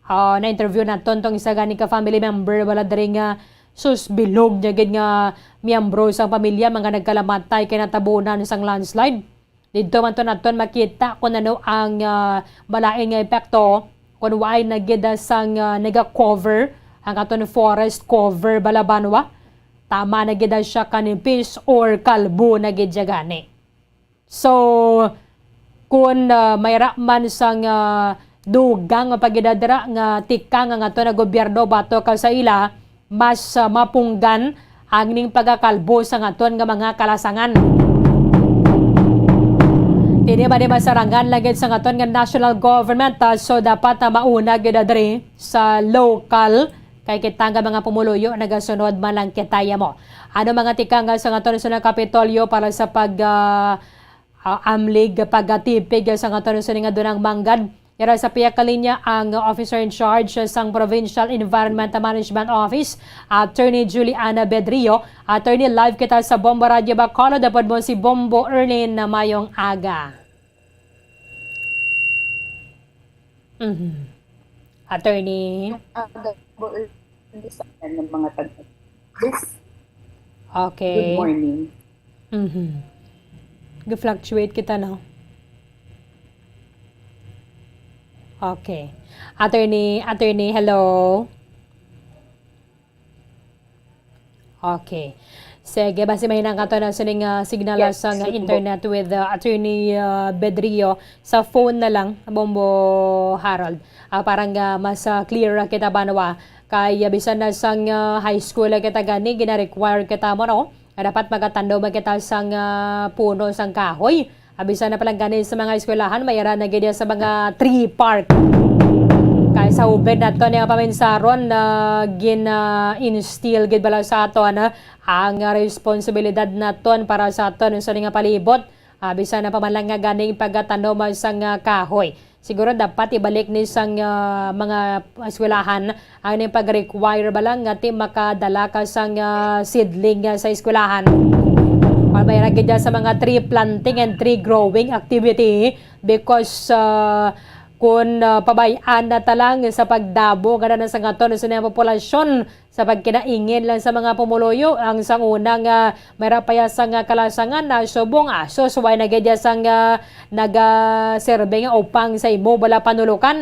Ah, na-interview naton tong isa gani ka family member, wala diri nga sus bilog niya gid nga miyembro sang pamilya, mga nagkalamatay kay natabunan sang landslide. Didto man to naton makita kung ano ang, ah, malain nga epekto kung waay na gid sang, ah, naga-cover ang aton forest cover bala banwa. Tama na gid siya kanipis or kalbo na gid siya gani. So, kung, ah, mayra man sang, ah, dugang nga pagidadra nga tikang ang aton nga gobyerno batok sa ila, mas, ah, mapunggan ang ning pagkakalbo sa ngaton nga mga kalasangan. Di ba, di ba, sarangan lang gid sang aton nga national government, ah, so dapat, ah, mauna gid, ah, diri sa local, kay kita nga mga pumuluyo nagasunod man lang kita mo. Ano mga tikang, ah, sang aton sa Kapitolyo para sa pag, ah, ah, amlig, pagkatipig, ah, sang aton sa nga dunang manggad? Yara sa pihak kalinya ang officer in charge sang Provincial Environment Management Office, Attorney Juliana Bedrio. Attorney, live kita sa Bombo Radio Bacolod. Dapat mo si Bombo Erlin na mayong aga. Mhm. Attorney. Aga po, sa ng mga tag-, this, Okay. Good morning. Mhm. Ga-fluctuate kita, no? Okay. Attorney, attorney, hello? Okay. Sige, basi may nangkato na sining, ah, signal Yes, sa nga good mo. internet with, ah, Attorney, ah, Bedrio. Sa phone na lang, Bombo Harold. Ah, parang, ah, mas, ah, clear ra kita, banwa. Kay, ah, bisan na sang, ah, high school na kita gani, gina-require kita mo, no? Nga dapat magatando man kita sang, ah, puno sang kahoy. Ah, bisan na palang gani sa mga eskwelahan, may ara na gid sa mga tree park. Kay sa ubed nato ni nga paminsaron na gina-instill gid bala sa aton, ah, ang responsibilidad naton para sa aton sa nga palibot. Ah, bisan na pa man lang nga ganing pagatanom sang, ah, kahoy. Siguro dapat ibalik ni sang, ah, mga eskwelahan ang ning pag-require ba lang nga ti makadala ka sang, ah, seedling, ah, sa eskwelahan. Or may ra gid sa mga tree planting and tree growing activity because, ah, kun, ah, pabay-an na ta lang sa pagdabo nga na sa aton sa populasyon, sa pagkinaingin lang sa mga pumuluyo, ang sang una nga may ra pa ya sang kalasangan na subong aso, suway na gid ya sang, ah, nagaserbe nga upang sa imo bala panulukan.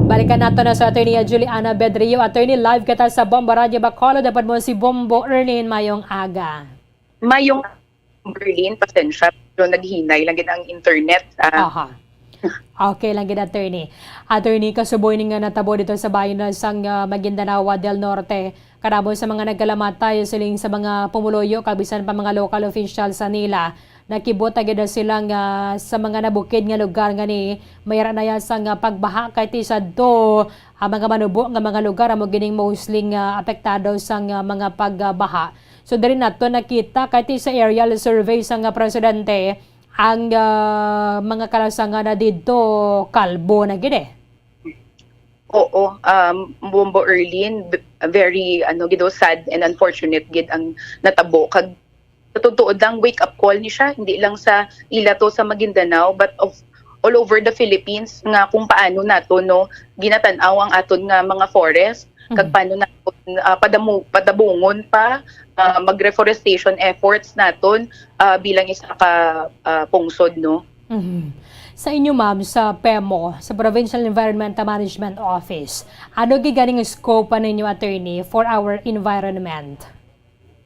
Balikan nato na sa Attorney Juliana Bedrio. Attorney, live kita sa Bombo Radio Bacolod. Dapat mo si Bombo Erlin, mayong aga. Mayong Berlin, pasensya, pero naghinay lang gid ang internet. Ah. Aha. Okay lang gid, attorney. Attorney, kasuboy ni nga natabo dito sa bayan na sang, ah, Maguindanao del Norte, kadamo sa mga nagkalamatay siling sa mga pumuluyo kag bisan pa mga local officials sa nila. Nakibot na gid sila nga sa mga nabukid nga lugar nga ni mayra na ya sang, ah, pagbaha kay ti sadto ang mga manubo nga mga lugar amo gining mostly nga apektado sang, ah, mga pagbaha. So, diri nato nakita kay ti sa aerial survey sang, ah, presidente, ang, ah, mga kalasangan na didto kalbo na gid, eh. Oo, um, Bombo Erlin, b-, very, ano, gid, oh, sad and unfortunate gid ang natabo. Kag sa totoo lang, wake up call ni siya, hindi lang sa ila to sa Maguindanao, but of all over the Philippines, nga kung paano nato, no, ginatan-aw ang aton nga mga forest, kag Mhm. paano naton, ah, padamu-, padabungon pa, ah, mag-reforestation efforts naton, ah, bilang isa ka, ah, pungsod, no? Mhm. Sa inyo, ma'am, sa PEMO, sa Provincial Environmental Management Office, ano gid ganing scope pa ninyo, attorney, for our environment?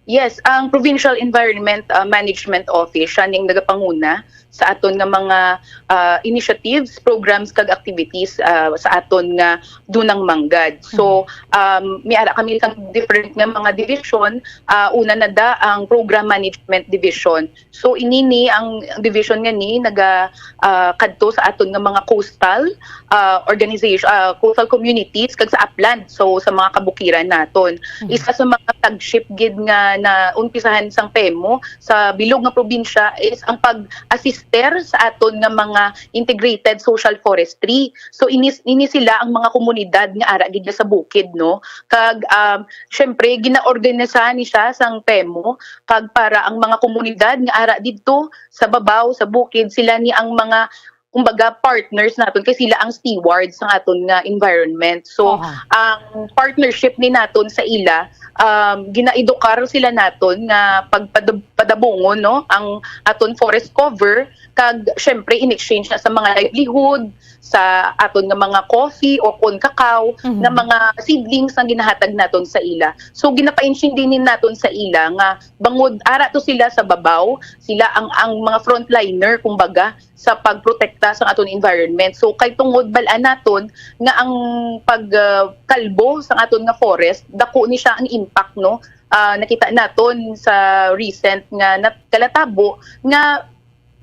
Yes, ang Provincial Environment, ah, Management Office, siya ning nagapanguna sa aton nga mga, ah, initiatives, programs, kag activities, ah, sa aton nga dunang manggad. So, Mhm. um, may ara kami sang different nga mga division. Ah, una na da ang Program Management Division. So, ini ni ang division nga ni naga, ah, kadto sa aton nga mga coastal, ah, organization, ah, coastal communities kag sa upland. So, sa mga kabukiran naton. Mhm. Isa sa mga flagship gid nga naumpisahan sang PEMO sa bilog nga probinsya is ang pag-assister sa aton nga mga integrated social forestry. So, ini, ini sila ang mga komunidad nga ara gid sa bukid, no? Kag, um, syempre, ginaorganisahan ni siya sang PEMO, kag para ang mga komunidad nga ara didto sa babaw, sa bukid, sila ni ang mga, kumbaga, partners naton, kay sila ang stewards sa aton nga environment. So, Aha. ang partnership ni naton sa ila, um, ginaedukar sila naton nga pagpadab-, padabungon, no, ang aton forest cover, kag syempre in exchange na sa mga livelihood, sa aton nga mga coffee o kon cacao, Mhm. nga mga seedlings ang ginahatag naton sa ila. So, ginapaintindi ni naton sa ila nga bangod ara to sila sa babaw, sila ang, ang mga frontliner, kumbaga, sa pagprotekta sa aton environment. So, kay tungod bal-an naton nga ang pag, ah, kalbo sa aton nga forest, dako ni siya ang impact, no? Ah, nakita naton sa recent nga nat-, kalatabo nga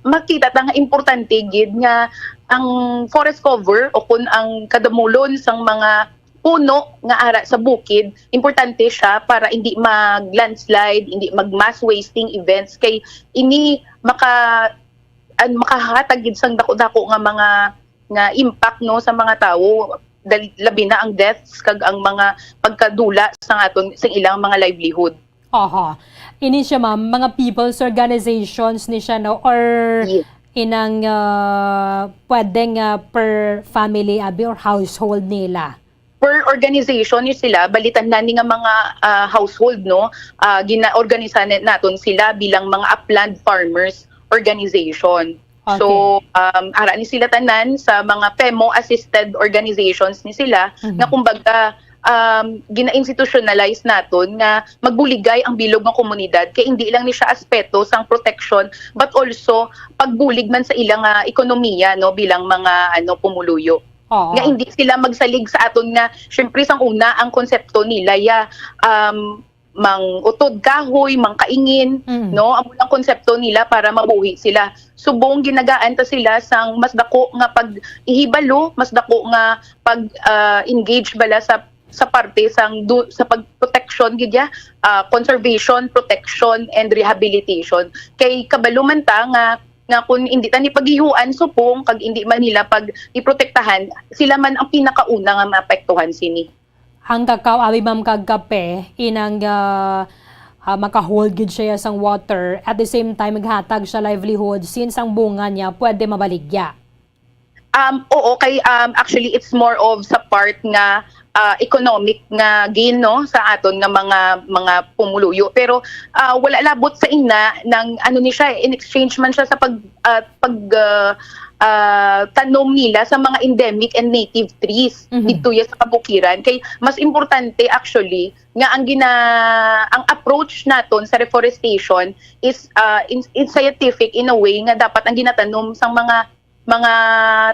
makita ta nga importante gid nga ang forest cover o kun ang kadamulon sang mga puno nga ara sa bukid, importante siya para hindi mag-landslide, hindi mag-mass wasting events, kay ini maka-, an-, makahatag gid sang dako-dako nga mga, nga impact, no, sa mga tawo, dal-, labi na ang deaths kag ang mga pagkadula sa aton, sa ilang mga livelihood. Aha. Ini siya, ma'am, mga people's organizations ni siya, no? Or Yes. inang, ah, pwedeng, ah, per family, abi, or household nila? Per organization ni sila, bali tanan ni nga mga, ah, household, no? Ah, gina-organisa na-, naton sila bilang mga upland farmers organization. Okay. So, um, ara ni sila tanan sa mga PEMO assisted organizations ni sila Mhm. nga kumbaga, um, gina-institutionalize naton nga magbuligay ang bilog nga komunidad kay hindi lang ni siya aspeto sang protection but also pagbulig man sa ilang, ah, ekonomiya, no, bilang mga, ano, pumuluyo. Oo. Nga hindi sila magsalig sa aton nga, syempre, sang una, ang konsepto nila ya, um, mangutod kahoy, mangkaingin, Mm. no? Amo ang konsepto nila para mabuhi sila. Subong ginagaan ta sila sang mas dako nga pag-ihibalo, mas dako nga pag, ah, engage bala sa, sa parte sang du-, sa pagproteksyon gid ya, ah, conservation, protection, and rehabilitation. Kay kabalo man ta nga, nga kung hindi ta ni paghihuan subong kag hindi man nila pag-iprotektahan, sila man ang pinakauna nga maapektuhan sini. Ang kakao, abi, ma'am, kag kape, inang, ah, ah, maka-hold gid siya sang water. At the same time, maghatag siya livelihood since ang bunga niya pwede mabaligya. Um, oo, kay, um, actually, it's more of sa part nga, ah, economic nga gain, no, sa aton nga mga, mga pumuluyo. Pero, ah, wala labot sa ina nang ano ni siya, in exchange man siya sa pag, ah, pag, ah, ah, tanom nila sa mga endemic and native trees Mhm. didto ya sa kabukiran. Kay mas importante actually nga ang gina-, ang approach naton sa reforestation is, ah, in, in scientific in a way nga dapat ang ginatanom sang mga, mga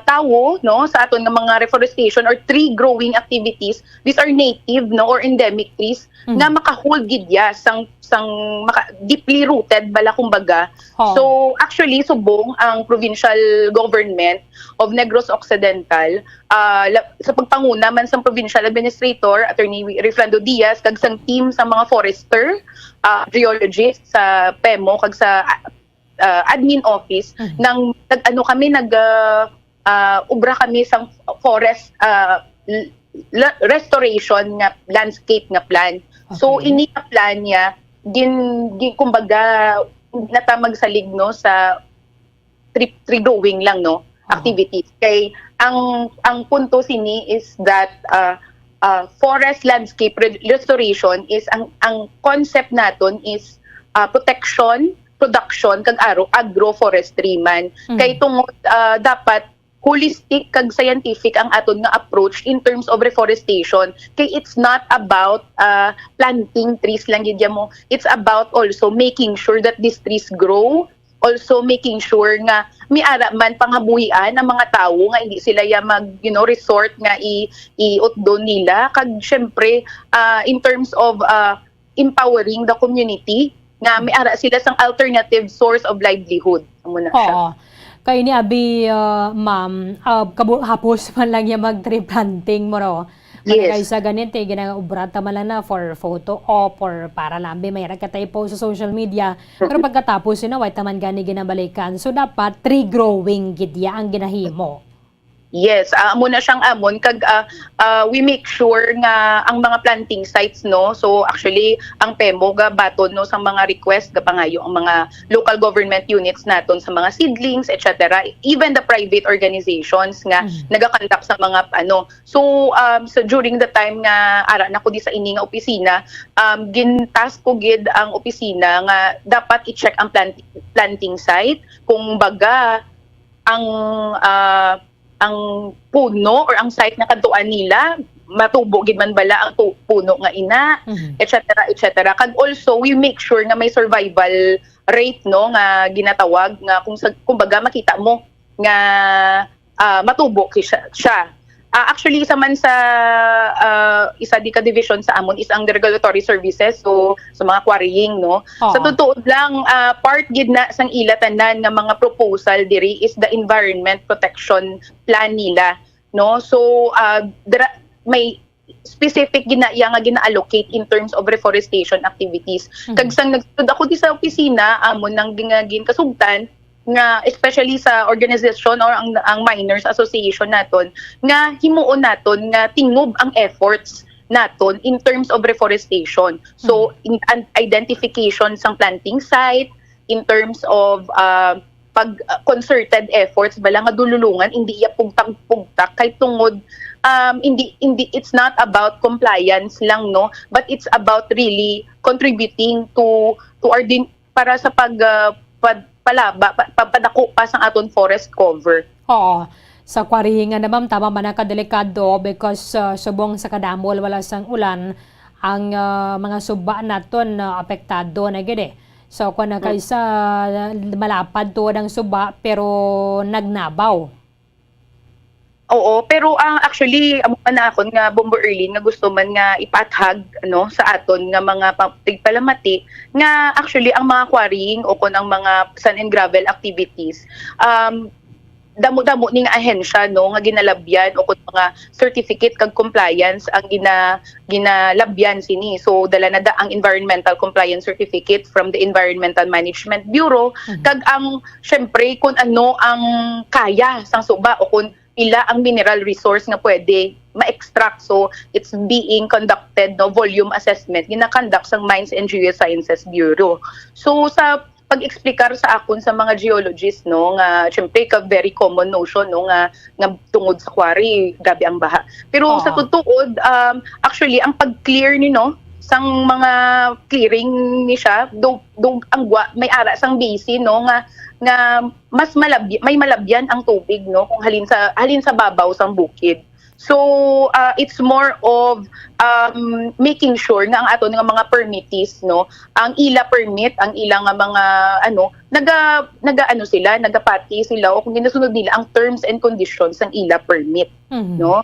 tawo, no, sa aton nga mga reforestation or tree growing activities, these are native, no, or endemic trees Mhm. nga maka-hold gid ya sang, sang maka-, deeply rooted bala kumbaga. Ho. So, actually, subong ang provincial government of Negros Occidental, ah, la-, sa pagpanguna man sang provincial administrator, Attorney Wi-, Refrando Diaz, kag sang team sa mga forester, ah, geologist sa PEMO, kag sa, ah, admin office, Mhm. nang nag-ano kami, nag, ah, ah, ubra kami sang forest, ah, l-, la-, restoration nga landscape nga plan. So, Okay. ini nga plan niya, gin-, gin-, kumbaga, natamag sa ligno sa tree, tree growing lang, no, Aha. activities. Kay ang, ang punto sini is that, ah, ah, forest landscape re-, restoration is ang, ang concept naton is, ah, protection, production, kag aro-, agroforestry man. Mm. Kay tungod, ah, dapat holistic kag scientific ang aton nga approach in terms of reforestation. Kay it's not about, ah, planting trees lang gid mo. It's about also making sure that these trees grow, also making sure nga may ara man panghabuhian ang mga tawo nga hindi sila ya mag, you know, resort nga i-, iutdo nila. Kag syempre, ah, in terms of, ah, empowering the community, nga may ara sila sang alternative source of livelihood. Amo na siya. Oo. Kay ni abi, ah, ma'am, ah, kabu-, hapos man lang ya mag tree planting mo ro. Yes. Managay sa ganit, eh, ginang-ubra ta man lang na for photo op or para lambi may ra ka ta i-post sa social media. Pero pagkatapos, you know, way ta man gani ginabalikan. So, dapat tree growing gid ya ang ginahimo. Yes, ah, amo na siyang amon kag, ah, ah, we make sure nga ang mga planting sites, no. So, actually, ang PEMO gabaton, no, sa mga request, gapangayo ang mga local government units naton sa mga seedlings, et cetera. Even the private organizations nga Mm. nagakonduct sa mga, ano. So, um, so during the time nga ara na ko di sa ini nga opisina, um, gin-task ko gid ang opisina nga dapat i-check ang plant-, planting site. Kung baga, ang, ah, ang puno or ang site nga kadtuan nila, matubo gid man bala ang tu-, puno nga ina, Mhm. et cetera, et cetera. Kag also, we make sure nga may survival rate, no, nga ginatawag nga kung sa, kumbaga, makita mo nga, ah, matubo ki-, siya, siya. Ah, actually, isa man sa, ah, isa di ka division sa amon is ang regulatory services, so sa mga quarrying, no? Sa Oo. Totoo lang, ah, part gid na sang ila tanan nga mga proposal diri is the environment protection plan nila, no? So, ah, dira, may specific gina, iya nga gina-allocate in terms of reforestation activities. Mhm. Kag sang nagtud ako di sa opisina, amo nang gin-, nga ginkasugtan nga especially sa organisasyon or ang, ang miners association naton, nga himuon naton nga tingob ang efforts naton in terms of reforestation. So, Mhm. in, an, identification sang planting site, in terms of, ah, pag, ah, concerted efforts bala nga dululungan, hindi iya pugtak-pugtak kay tungod, um, hindi, hindi, it's not about compliance lang, no, but it's about really contributing to, to our din, para sa pag, ah, pad, palaba, pa, papadako pa sang aton forest cover. Oo. Sa quarrying nga na, ma'am, tama man ang kadelikado because, ah, subong sa kadamo wala sang ulan, ang, ah, mga suba naton, ah, apektado na gid, eh. So, kung na Hmm. kaysa, ah, malapad tuod ang suba, pero nagnabaw. Oo, pero ang actually, amo man na akon nga Bombo Erlin nga gusto man nga ipathag, ano, sa aton nga mga pa, tigpalamati, nga actually ang mga quarrying o kon ang mga sand and gravel activities, um, damo-damo ning ahensya, no, nga ginalabyan o kon mga certificate kag compliance ang gina, ginalabyan sini. So, dala na da ang environmental compliance certificate from the Environmental Management Bureau, Mhm. kag ang, syempre, kung ano ang kaya sang suba o kung ila ang mineral resource nga pwede ma-extract. So, it's being conducted, no, volume assessment, gina-conduct sang Mines and Geosciences Bureau. So, sa pag-explicar sa akon sa mga geologist, no, nga syempre ka very common notion, no, nga, nga tungod sa quarry, grabe ang baha. Pero sa Oo. Tutuod, um, actually, ang pag-clear ni, no, sang mga clearing ni siya, do, do, ang gwa, may ara sang basin, no, nga, nga mas malabyan, may malabyan ang tubig, no, kung halin sa, halin sa babaw sang bukid. So, ah, it's more of, um, making sure nga ang aton nga mga permittees, no, ang ila permit, ang ila nga mga, ano, naga, naga, ano sila, nagapati sila, o kung ginasunod nila ang terms and conditions ng ila permit, Mhm. no?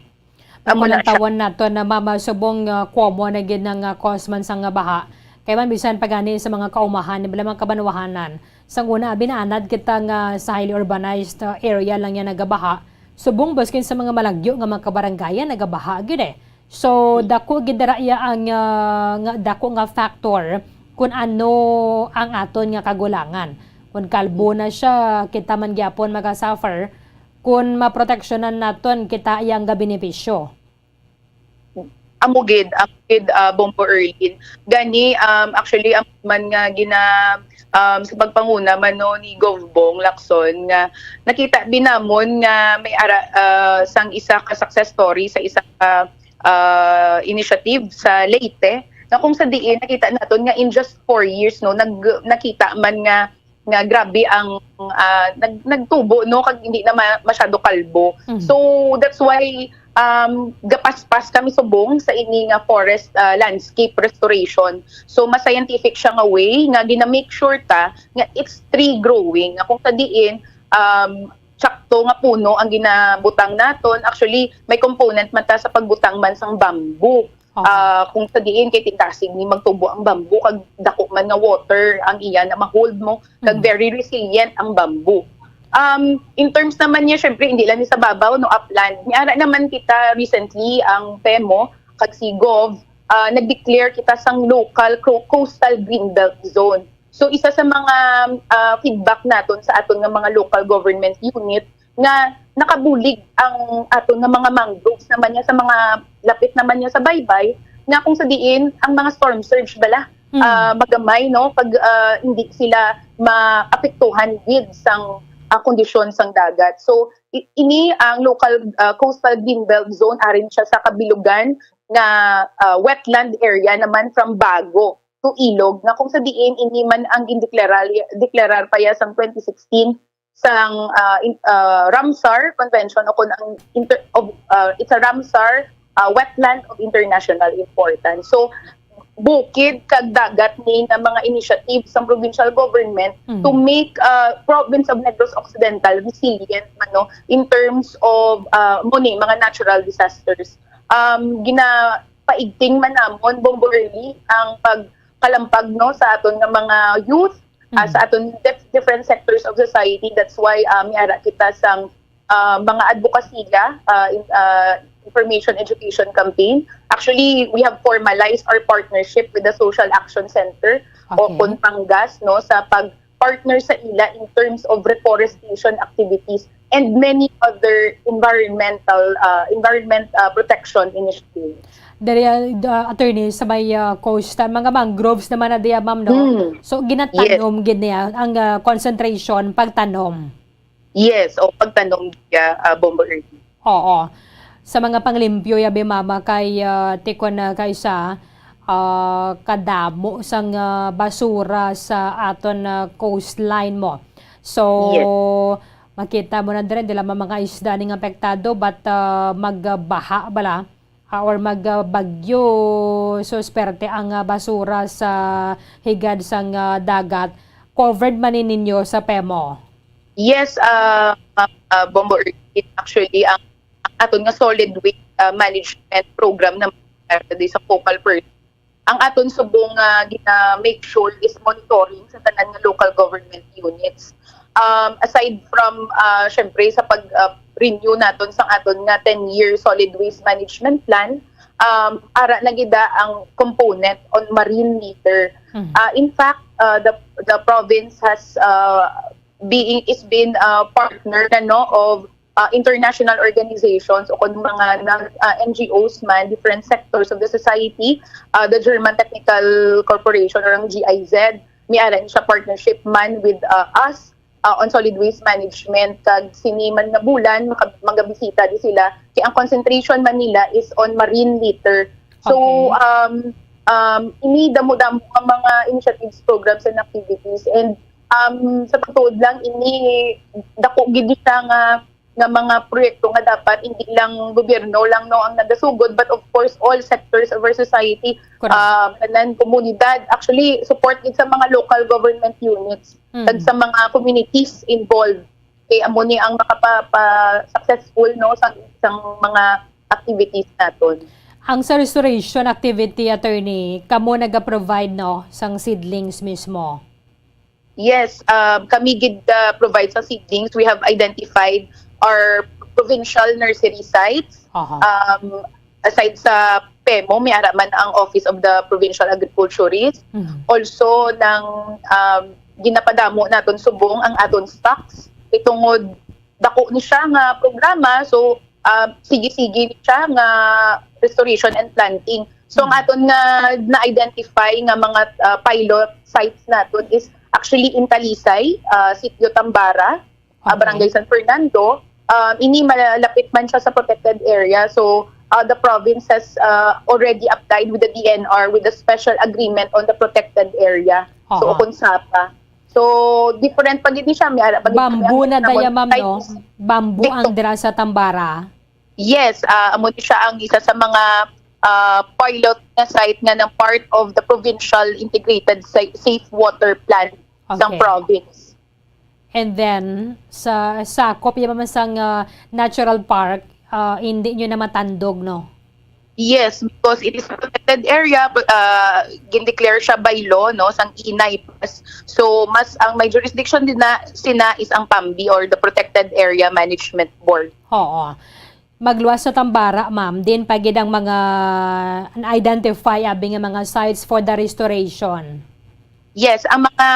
Amo na siya. Tawon nato na, ma'am, subong, ah, common na gid nga cause man sang baha. Kay man, bisan pa gani sa mga kaumahan, bala, mga kabanwahanan. Sang una, binaanad kita nga sa highly urbanized, ah, area lang yan nagabaha. Subong baskin sa mga malagyo nga mga kabarangayan nagabaha gid, eh. So, Mm. dako gid dira iya ang, ah, nga, dako nga factor kun ano ang aton nga kagulangan. Kun kalbo na siya, kita man gyapon maga-suffer. Kun maproteksyonan naton, kita iya nga benepisyo. Amo gid, amo gid, ah, Bombo Erlin. Gani, um, actually, ang man nga gina, um, sa pagpanguna man, no, ni Gov Bong Lacson nga nakita din namon nga may ara, ah, sang isa ka success story sa isa ka, ah, initiative sa Leyte, na kung sa diin nakita naton nga in just four years, no, nag-, nakita man nga nga grabe ang, ah, nag-, nagtubo, no, kag hindi na ma-, masyado kalbo. Mhm. So, that's why, um, gapaspas kami subong sa ini nga forest, ah, landscape restoration. So, mas scientific siya nga way nga gina-make sure ta nga it's tree growing. Nga kung sa diin, um, sakto nga puno ang ginabutang naton. Actually, may component man ta sa pagbutang man sang bamboo. Oo. Ah, kung sa diin kay tingkasig ni magtubo ang bamboo, kag dako man nga water ang iya na ma-hold mo, kag Mm. very resilient ang bamboo. Um, in terms naman niya, syempre, hindi lang ni sa babaw, no, upland. Niara naman kita recently, ang pemo, kag si Gov, ah, nag-declare kita sang local co-, coastal green belt zone. So, isa sa mga, ah, feedback naton sa aton nga mga local government unit nga nakabulig ang aton nga mga mangroves naman niya sa mga lapit naman niya sa baybay, nga kung sa diin ang mga storm surge bala, Mm. ah, magamay, no, pag, ah, hindi sila maapektuhan gid sang, ah, kondisyon sang dagat. So, i-, ini ang local, ah, coastal green belt zone, arin siya sa kabilugan nga, ah, wetland area naman from Bago to Ilog, nga kung sa diin ini man ang gindeklarar, deklarar pa ya sang twenty sixteen sang, ah, in, ah, Ramsar Convention, o kung ang inter-, of, ah, it's a Ramsar, ah, wetland of international importance. So, bukid kag dagat ni nga mga initiatives sang provincial government Mm. to make uh, province of Negros Occidental resilient, ano, in terms of uh, mo ni mga natural disasters. Um, ginapaigting man namon, Bombo Early, ang pagkalampag, no, sa aton nga mga youth, uh, Mm. sa aton dif- different sectors of society. That's why uh, may ara kita sang uh, mga advokasya, uh, in, uh, information education campaign. Actually, we have formalized our partnership with the Social Action Center o Okay. Conpangas, no, sa pag-partner sa ila in terms of reforestation activities and many other environmental uh, environment uh, protection initiatives. Dari, uh, attorney, sa may uh, coast, uh, mga mangroves naman na diya, ma'am, no? Mm. So, ginatanom gid niya ang uh, concentration, pagtanom. Yes, o pagtanom diya, uh, Bombo Early. Oo. Sa mga panglimpyo, yabi mama, kay uh, tikon na kay sa uh, kadamo sang uh, basura sa aton uh, coastline mo. So, Yes. makita mo na diri, dila man mga isda ning apektado, but uh, magbaha bala, ah, or magbagyo, so swerte ang ah, basura sa higad sang ah, dagat, covered man ni ninyo sa pemo? Yes, uh, uh, Bombo Early, actually, ang, ang aton nga solid waste uh, management program na sa focal person, ang aton subong nga gina-make sure is monitoring sa tanan nga local government units. Um, aside from, uh, syempre, sa pag-renew naton sang aton nga ten-year solid waste management plan, um, ara na gida ang component on marine litter. Mhm. Uh, in fact, uh, the the province has uh, being is been a partner na, no, of uh, international organizations o kung mga nag- uh, N G Os man, different sectors of the society, uh, the German Technical Corporation or ang G I Z, may ara ni siya partnership man with uh, us uh, on solid waste management. Kag sini man nga bulan, maka- magabisita di sila. Kaya ang concentration man nila is on marine litter. So, Okay. um, um, ini damo-damo nga mga initiatives, programs, and activities. And um, sa pagtuod lang, ini dako gid siya nga nga mga proyekto nga dapat hindi lang gobyerno lang, no, ang nagasugod, but of course all sectors of our society, Correct. um, tanan komunidad, actually support gid sa mga local government units Mm. kag sa mga communities involved, kay amo ni ang makapa pa successful, no, sa isang mga activities naton. Ang sa restoration activity, attorney, kamo naga-provide, no, sang seedlings mismo? Yes, um, kami gid uh, provide sa seedlings. We have identified our provincial nursery sites. Aha. Um, aside sa pemo, may ara man ang Office of the Provincial Agriculturist. Mhm. Also, nang um, ginapadamo naton subong ang aton stocks. Itungod dako ni siya nga programa, so um, sige-sige ni siya nga restoration and planting. So ang aton nga na-identify nga mga uh, pilot sites naton is actually in Talisay, uh, Sitio Tambara, uh, Okay. Barangay San Fernando. Um, ini malapit man siya sa protected area. So uh, the province has uh, already applied with the D N R with a special agreement on the protected area. So Aha. Ukon Sapa. So different pa gid ni siya, may ara pa gid Bamboo kami na ang daya, ma'am, site no? is- Bamboo ang Ito. dira sa Tambara. Yes, ah, amo ni siya ang isa sa mga ah, pilot nga site nga ng part of the provincial integrated sa- safe water plan sa Okay. province. And then, sa sakop ya man sang ah, natural park, ah, hindi nyo na matandog, no? Yes, because it is a protected area, but, ah, gindeclare siya by law, no, sang inay. So mas ang may jurisdiction din na sina is ang PAMBI or the Protected Area Management Board. Oo. Magluwas sa Tambara, ma'am, din pa gid ang mga identify abi nga mga sites for the restoration. Yes, ang mga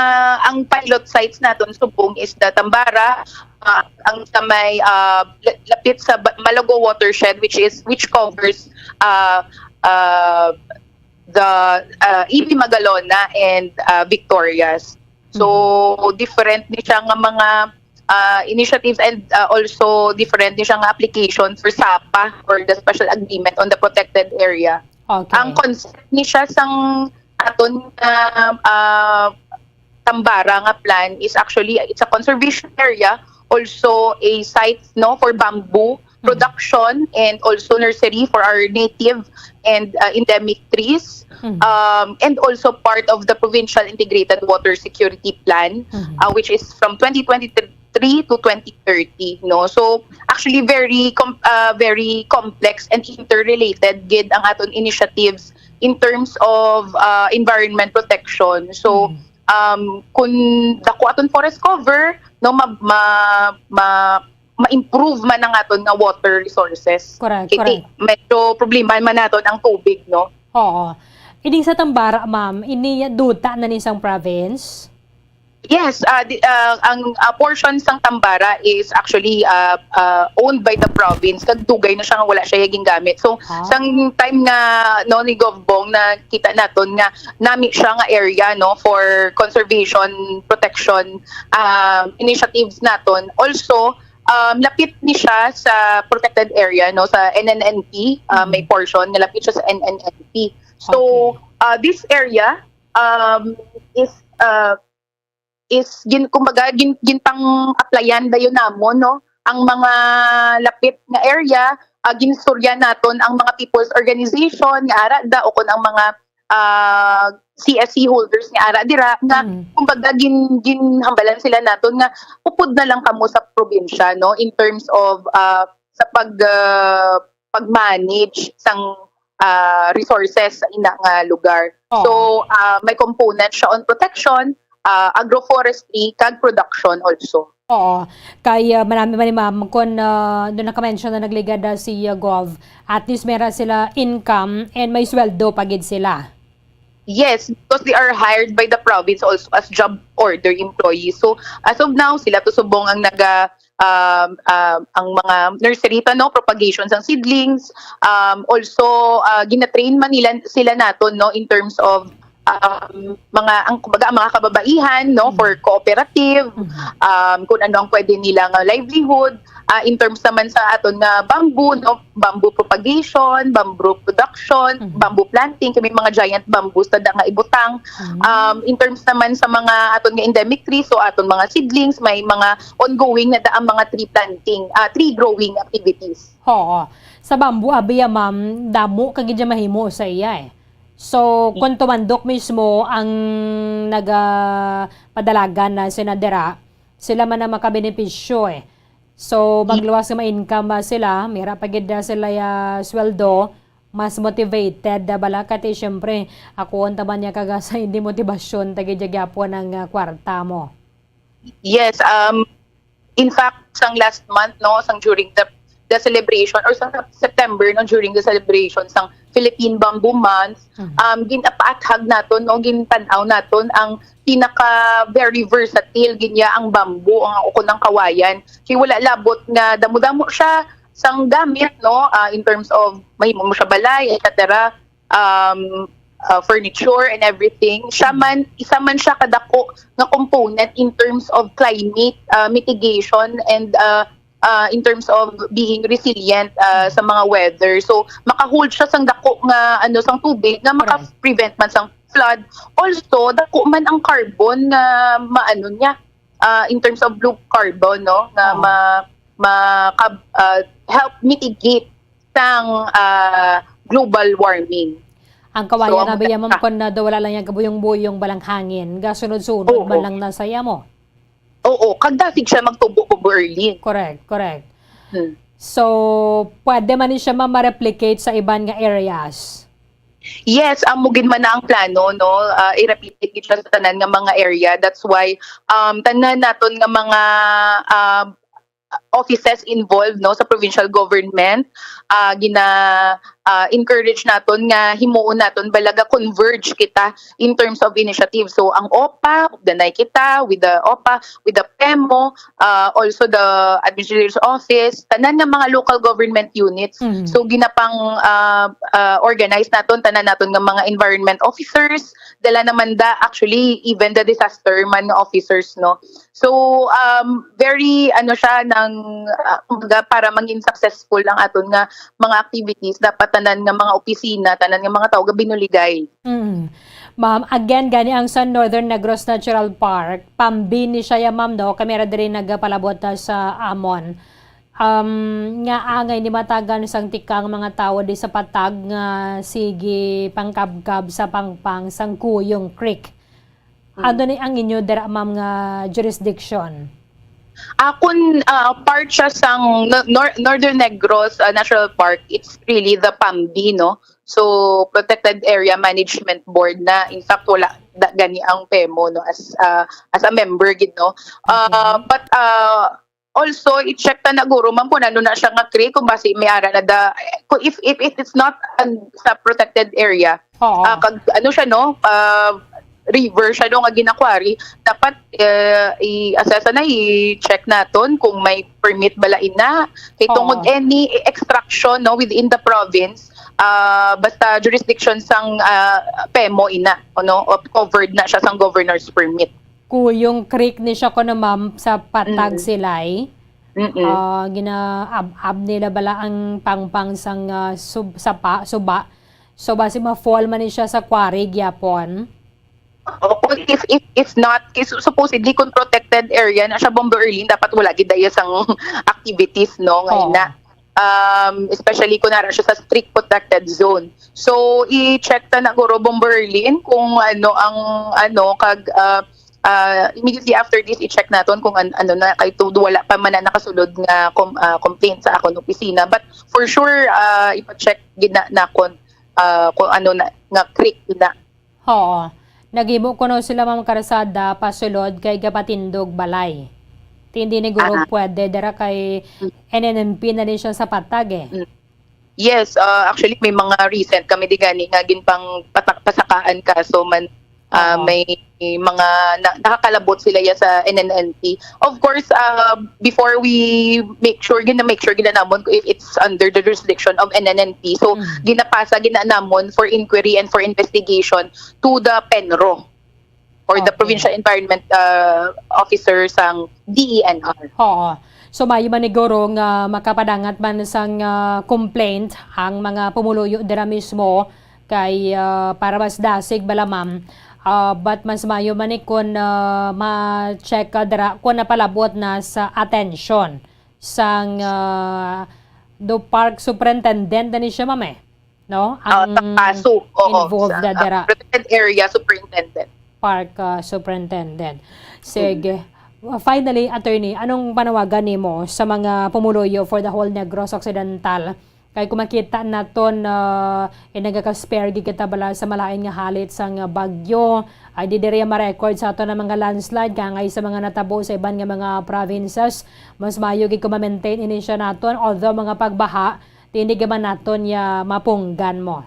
ang pilot sites naton subong is the Tambara, ah, ang sa may ah, la- lapit sa Ba- Malago watershed, which is which covers ah, ah, the ah, E B Magalona and ah, Victorias. So different ni siya nga mga ah, initiatives and ah, also different ni siya nga application for SAPA or the special agreement on the protected area. Okay. Ang concept ni siya sang aton nga ah, Tambara nga plan is actually it's a conservation area, also a site, no, for bamboo. production and also nursery for our native and, uh, endemic trees, Mhm. um, and also part of the Provincial Integrated Water Security Plan, Mhm. uh, which is from twenty twenty-three to twenty thirty, no? So, actually, very com-, uh, very complex and interrelated gid ang aton initiatives in terms of, uh, environment protection. So, Mhm. um, kung dako aton forest cover, no, ma-, ma-, ma-, ma-improve man ang aton nga water resources. Correct, Kay, kay correct. medyo problema man naton ang tubig, no? Oo. Ining sa Tambara, ma'am, ini duta na ni sang province? Yes, ah, di, ah, ang, ah, portion sang Tambara is actually, ah, ah, owned by the province. Kag dugay na siya nga wala siya gingamit. So, Ah. sang time nga, no, ni Gov Bong, nakita naton nga nami siya nga area, no, for conservation, protection, ah, initiatives naton. Also, um, lapit ni siya sa protected area, no, sa N N N P, ah, may Mhm. portion nga lapit siya sa N N N P. So, Okay. ah, this area, um, is, ah, is gin-, kumbaga, gin-, ginpang-applyan dayon namon, no, ang mga lapit nga area, ah, ginstorya naton ang mga people's organization nga ara da, o kon ang mga, ah, C S C holders nga ara dira, nga, Mm. kumbaga, gin-, ginhambalan sila naton nga upod na lang kamo sa probinsya, no, in terms of, ah, sa pag, ah, pag-manage sang, ah, resources sa ina nga lugar. Oo. So, ah, may component siya on protection, ah, agroforestry, kag production also. Oo. Kay, ah, marami man ni ma'am, kun, ah, doon naka-mention na nagligad na si, ah, Gov, at least meron sila income and may sweldo pa gid sila. Yes, because they are hired by the province also as job order employees. So, as of now, sila to subong ang naga, um, um, ang mga nursery pa, no, propagation sang seedlings. Um, also, ah, ginatrain man nila, sila naton, no, in terms of, um, mga, ang, kumbaga, ang mga kababaihan, no, Mm. for cooperative, Mm. um, kung ano ang pwede nila nga livelihood. Ah, in terms naman sa aton nga bamboo, no, bamboo propagation, bamboo production, Mhm. bamboo planting, kay may mga giant bamboos na da nga ibutang. Mhm. Um, in terms naman sa mga aton nga endemic trees, so aton mga seedlings, may mga ongoing na da ang mga tree planting, ah, tree growing activities. Oo. Sa bamboo, abi ya, ma'am, damo ka gid ya mahimo sa iya, eh. So, kung tumandok mismo ang naga-, padalagan na sina dira, sila man ang makabenepisyo, eh. So, magluwas nga ma-income, ah, sila, mira pa gid, ah, sila ya sweldo, mas motivated, ah, bala, kati, syempre, ako, ang taman niya kaga sa hindi motibasyon, tagi gyapon ang, ah, kwarta mo. Yes, um, in fact, sang last month, no, sang during the, the celebration, or sa September, no, during the celebration sang Philippine Bamboo Month, Mhm. um, ginapaathag naton, no, gintan-aw naton ang pinaka very versatile gid niya ang bamboo, ang, o kon ang kawayan. Kay wala labot nga damo-damo siya sang gamit, no, ah, in terms of mahimo mo siya balay, et cetera, um, ah, furniture and everything. Siya man, isa man siya kadako nga component in terms of climate, ah, mitigation and, ah, ah, in terms of being resilient, ah, sa mga weather. So, maka-hold siya sang dako nga, ano, sang tubig nga Correct. maka-prevent man sang flood. Also, dako man ang carbon nga maano niya, ah, in terms of blue carbon, no, nga Oo. ma-, ma-, kab-, ah, help mitigate sang, ah, global warming. Ang kawayan, So, ang abi ya, ma'am, sa kon na daw wala lang yang kabuyong-buyong balang hangin, gasunod-sunod Oo. man lang na sa iya mo. Oo, kag dasig siya magtubo-tubo early. Correct, correct. Hmm. So, pwede man ni siya, ma'am, ma-replicate sa iban nga areas? Yes, amo gid man na ang plano, no? Ah, i-replicate gid siya sa tanan nga mga area. That's why, um, tanan naton nga mga, ah, offices involved, no, sa provincial government, ah, gina-, ah, encourage naton nga himuon naton bala ga converge kita in terms of initiative. So, ang OPA, danay kita with the OPA, with the PEMO, ah, also the administrator's office, tanan nga mga local government units. Mhm. So, ginapang, ah, ah, organize naton, tanan naton nga mga environment officers, dala naman da, actually, even the disaster man nga officers, no? So, um, very, ano siya, nang, ah, kumbaga, para mangin successful ang aton nga mga activities, dapat tanan nga mga opisina, tanan nga mga tao, gabinuligay. Mm. Ma'am, again, gani ang sa Northern Negros Natural Park, pambini siya ya, ma'am, no? Kami ra diri nagpalabot, ah, sa amon. Um, nga angay ni matagan sang tikang mga tawo di sa patag nga sige pangkabkab sa pangpang sang Kuyong Creek. Mm. Ano ni ang inyo dira, ma'am, nga jurisdiction? Akon, ah, part siya sang no-, Nor-, Northern Negros, ah, National Park, it's really the PAMBI, no? So, Protected Area Management Board na. In fact, wala da, gani ang PEMO, no, as, ah, as a member gid, no? Ah, Okay. But, ah, also, i-check ta na guro, ma'am, kung ano na siya nga creek, kung basi may ara na da, kung if, if, if it's not an, sa protected area, Oo. ah, kag, ano siya, no, ah, river siya, no, nga gina-quarry, dapat, eh, i-assess na, i-check naton kung may permit bala ina. Kay Oo. Tungod any extraction, no, within the province, ah, basta jurisdiction sang, ah, PEMO ina, ano, o covered na siya sang governor's permit. Kuyong Creek ni siya kuno, ma'am, sa Patag Mm. Silay. Mm-mm. Ah, ginaab-ab nila bala ang pangpang sang, ah, sub-, sapa-, suba. So, basi ma-fall man ni siya sa quarry gyapon. Oo, if, if, if not, kay su-, supposedly kung protected area na siya, Bombo Erlin, dapat wala gid daya sang activities, no, nga Oo. ina. Um, especially kung nara siya sa strict protected zone. So, i-check ta na guro, Bombo Erlin, kung ano ang, ano, kag, ah, ah, immediately after this, i-check naton kung an-, ano na, kay tuod wala pa man na nakasulod nga com-, ah, complaint sa akon opisina. But for sure, ah, ipa-check gid na, nakon, ah, kung ano na, nga creek na. Oo. Naghimo kuno sila, ma'am, karsada pasulod kay gapatindog balay. Ti hindi ni guro Ah. pwede dira kay Mm. N N M P na ni siya sa patag, eh. Mm. Yes, ah, actually, may mga recent kami di gani nga ginpang patak-, pasakaan kaso man, ah, Oo. may mga na-, nakakalabot sila ya sa N N N P. Of course, ah, before we make sure, gina-make sure gina namon if it's under the jurisdiction of N N N P. So, Mm. ginapasa gina namon for inquiry and for investigation to the PENRO or the Okay. Provincial Environment, ah, Officer sang D E N R. Oo. So, maayo man ni guro nga makapadangat man sang, ah, complaint ang mga pumuluyo dira mismo kay, ah, para mas dasig bala, ma'am. Ah, but mas maayo man ni kun, ah, ma-check, ah, dira kun napalabot na sa atensyon sang, ah, do park superintendent na ni siya, ma'am, eh. No? Ah, sa Ang PASU, oo, involved sa, na ah, dira. Protected Area Superintendent. Park, ah, Superintendent. Sige. Mm. Uh, finally, attorney, anong panawagan nimo sa mga pumuluyo for the whole Negros Occidental? Kay kung makita naton, ah, eh, nagaka-spare gid kita bala sa malain nga halit sang, ah, bagyo. Ay, di diri ma-record sa aton ang mga landslide, kangay sa mga natabo sa iban nga mga provinces. Mas maayo gid kung ma-maintain ini siya naton, although mga pagbaha, tindi man naton ya mapunggan mo.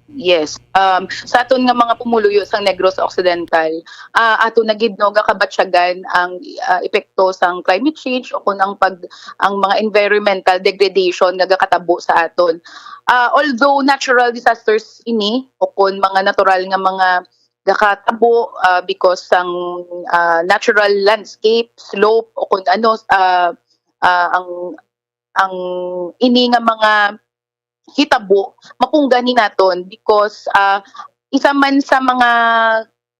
Yes. Um, sa aton nga mga pumuluyo sang Negros Occidental, ah, ato na gid, no, gakabatyagan ang, ah, epekto sang climate change o kun ang pag-, ang mga environmental degradation nga gakatabo sa aton. Ah, although natural disasters ini o kun mga natural nga mga gakatabo, ah, because sang, ah, natural landscape, slope o kun ano, ah, ah, ang ang ini nga mga hitabo, mapunggan ni naton because, ah, isa man sa mga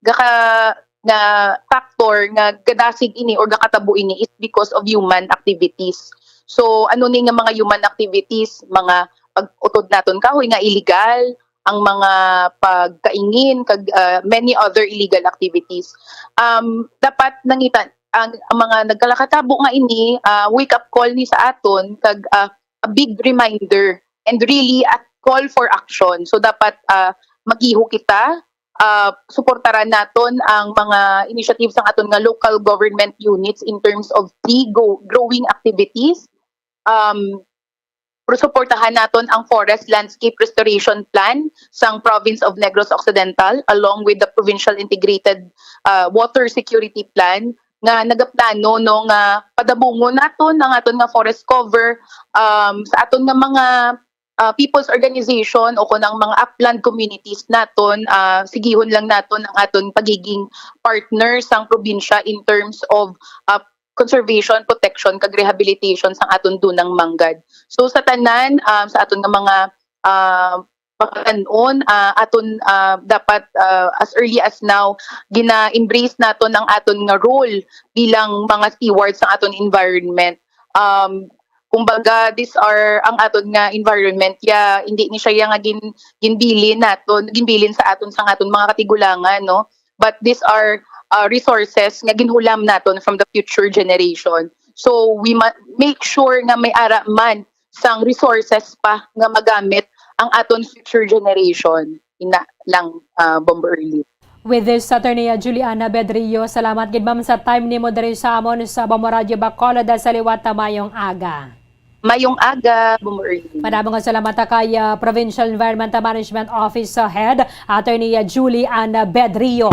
gaka-, nga factor nga gadasig ini or gakatabo ini is because of human activities. So, ano ni nga mga human activities? Mga pag-utod naton kahoy nga illegal, ang mga pagkaingin, kag, ah, many other illegal activities. Um, dapat nangita, ang, ang mga nagkalakatabo nga ini, ah, wake-up call ni sa aton, kag, ah, a big reminder and really a call for action. So, dapat, ah, mag-iho kita, ah, suportaran naton ang mga initiatives sang aton nga local government units in terms of tree go-, growing activities. Um, pro-, suportahan naton ang Forest Landscape Restoration Plan sang Province of Negros Occidental along with the Provincial Integrated, ah, Water Security Plan nga nagaplano, no, nga padabungon naton ang aton nga forest cover, um, sa aton nga mga, ah, people's organization o kun ang mga upland communities naton, ah, sigihon lang naton ang aton pagiging partner sang probinsya in terms of, ah, conservation, protection, kag rehabilitation sang aton dunang manggad. So, sa tanan, um, sa aton nga mga, ah, pagtan-on, ah, aton, ah, dapat, ah, as early as now, gina-embrace naton ang aton nga role bilang mga steward sa aton environment. um, kumbaga, these are ang aton nga environment, ya, hindi ni siya ya nga gin-, ginbilin naton, ginbilin sa aton, sa aton mga katigulangan, no? But these are, uh, resources nga ginhulam naton from the future generation. So, we ma-, make sure nga may ara man sang resources pa nga magamit ang aton future generation. Ina lang, uh, Bomber Early. With this, Attorney Juliana Bedrio, salamat gid, ma'am, sa time nimo diri sa amon sa Bombo Radyo Bacolod. Sa liwat, mayong aga. Mayong aga, Bombo Early. Madamo nga salamat kay, ah, Provincial Environmental Management Office, ah, Head, Attorney, ah, Juliana Bedrio.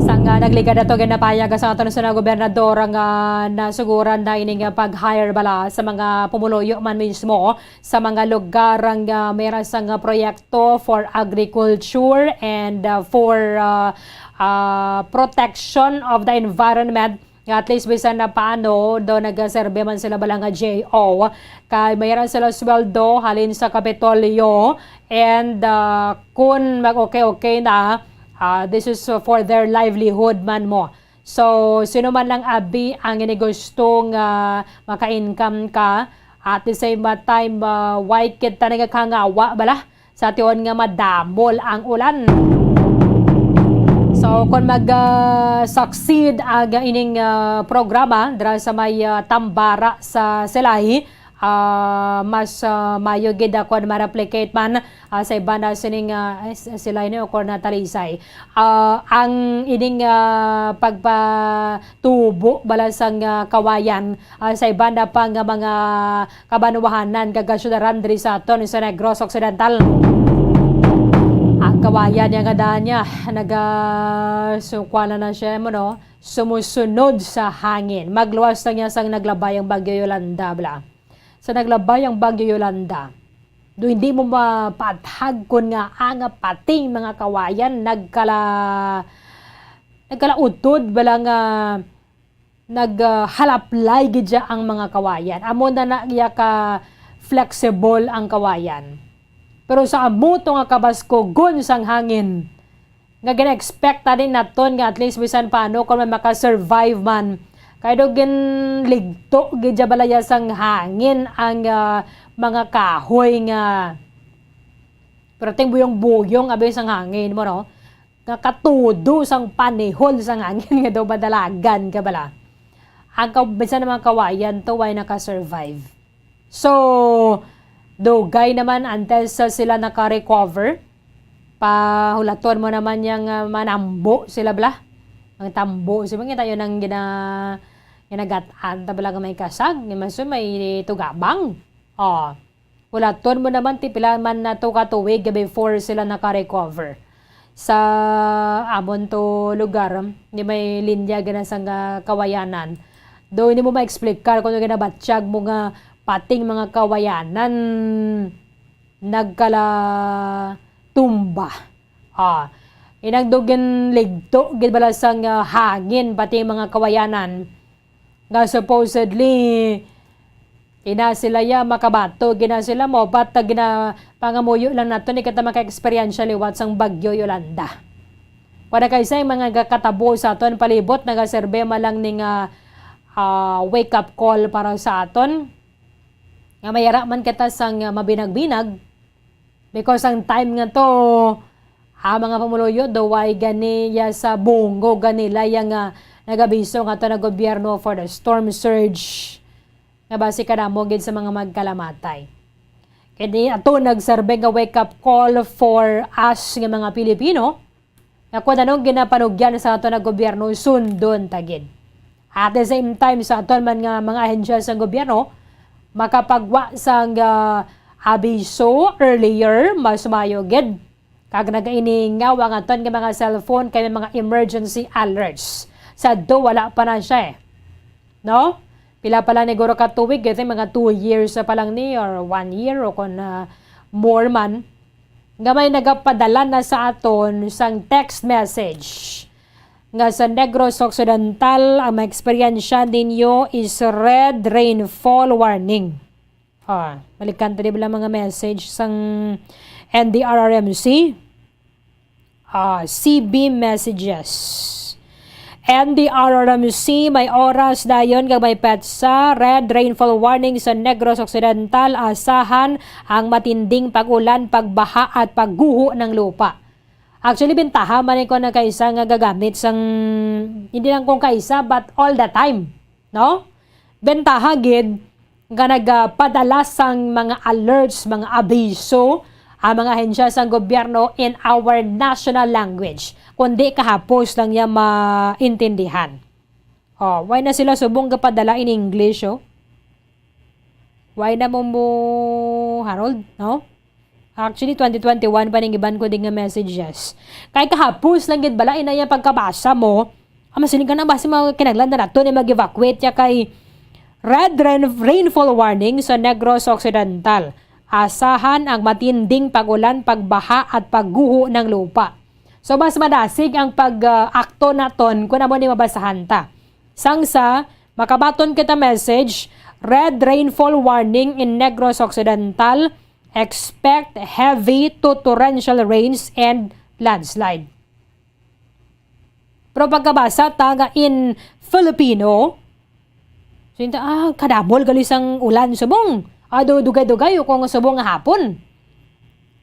Sang, ah, nagligad ato, ginapayag sa aton sa gobernador nga nasuguran na ining, ah, pag-hire bala sa mga pumuluyo man mismo sa mga lugar nga may ra sang, ah, proyekto for agriculture and, ah, for, ah, ah, protection of the environment. Nga at least bisan na paano, do nagaserbe man sila bala nga J O, kay may ra sila sweldo halin sa Kapitolyo, and, ah, kun mag-okay-okay na, ah, this is for their livelihood man mo. So, sino man lang abi ang ini gusto nga maka-income ka, at the same time, ah, why kita nagakangawa bala sa tion nga madamol ang ulan. So, kung mag, ah, succeed ang ining, ah, programa dira sa may, ah, Tambara sa Silay, ah, mas, ah, mayo gid ako na ma-replicate man, ah, sa iban na sining, ah, ay, s-, Silay ni o kon na Talisay. Ah, ang ining, ah, pagpatubo bala sang, ah, kawayan, ah, sa iban na pa nga mga kabanwahanan kag kasyudaran diri sa aton sa Negros Occidental. Ang kawayan niya nga daan niya, naga-, sukwa na na siya, mo, no? Sumusunod sa hangin. Magluwas na niya sang naglabay ang Bagyo Yolanda, bala. Sa naglabay ang Bagyo Yolanda, do hindi mo mapathag kon nga ang pating mga kawayan nagkala-, nagkalautod, bala nga nag, ah, halaplay gid siya ang mga kawayan. Amo na na iya ka flexible ang kawayan. Pero sa amo to nga kabaskugon sang hangin, nga gina-expect tani naton nga at least bisan paano kung may maka-survive man. Kay do ginligto gid siya balaya sang hangin ang, ah, mga kahoy nga perting buyong-buyong abi sang hangin mo, no? Nga katudo sang panihon sang hangin nga daw madalagan ka bala. Ang kab-, bisan ang mga kawayan to, way naka-survive. So, dugay naman antes sa sila naka-recover. Pahulaton mo naman yang, ah, manambo sila bala. Ang tambo, si mga tayo nang gina-, ginagat-an ta bala nga may kasag, ni maso may tugabang. Oh. Hulaton mo naman ti pila man na to ka tuig before sila naka-recover sa amon to lugar, di may linya gina sang, ah, kawayanan. Do hindi mo ma-explicar kung ano ginabatyag mo nga pating mga kawayanan nagkala tumba. Ah, inang do ginligto gid bala sang, ah, hangin pati mga kawayanan. Nga supposedly, ina sila ya, makabato gina sila mo, but, ah, gina-, pangamuyo lang nato ni kita maka-eksperyensya liwat sang Bagyo Yolanda. Wala kay sa mga gakatabo sa aton palibot, nagaserbe man lang ni nga, ah, wake-up call para sa aton. Nga mayara man kita sang, ah, mabinag-binag, because ang time nga to, ang mga pumuluyo, do way gani ya sa bungo ganila ya nga nagabiso nga to na gobyerno for the storm surge nga basi kadamo gid sa mga magkalamatay. Kini ato nagserbe nga wake-up call for us nga mga Pilipino, nga kung anong ginapanugyan sa aton nga gobyerno, sundon ta gid. At the same time, sa aton man nga mga ahensya sa gobyerno, makapagwa sang, ah, abiso earlier, mas maayo gid. Kag nagainingaw ang aton nga mga cellphone kay may mga emergency alerts. Sa do, wala pa na siya eh. No? Pila pa lang ni guro ka tuig, I think mga two years pa lang ni, or one year, o kung, ah, more man, nga may nagapadala na sa aton sang text message nga sa Negros Occidental, ang maeksperiensya ninyo is red rainfall warning. Ah, balikan ta di bala mga message sang N D R R M C. Ah, C B messages. N D R R M C, may oras dayon kag may petsa, red rainfall warning sa Negros Occidental, asahan ang matinding pag-ulan, pagbaha at pagguho ng lupa. Actually, bentaha man ko na kaisa nga gagamit sang, hindi lang kung kaisa, but all the time, no? Bentaha gid nga nagapadala sang mga alerts, mga abiso, ang mga ahensya sang gobyerno in our national language, kundi kahapos lang niya maintindihan. Oh, why na sila subong gapadala in English, oh? Why na mo mo, Harold, no? Actually, twenty twenty-one pa ning iban ko din nga messages. Kay kahapos lang gid bala ina iya pagkabasa mo. Ang masiling ka na basi mga kinahanglan na nato ni mag-evacuate ya kay red rain, rainfall warning sa Negros Occidental. Asahan ang matinding pag-ulan, pagbaha at pagguho ng lupa. So, mas madasig ang pag-akto naton kung amo ni mabasahan ta. Sangsa, makabaton kita message, red rainfall warning in Negros Occidental, expect heavy to torrential rains and landslide. Pero pagkabasa ta nga in Filipino, sinta, ah, kadamol gali sang ulan subong. Ado dugay-dugay o kung subong nga hapon.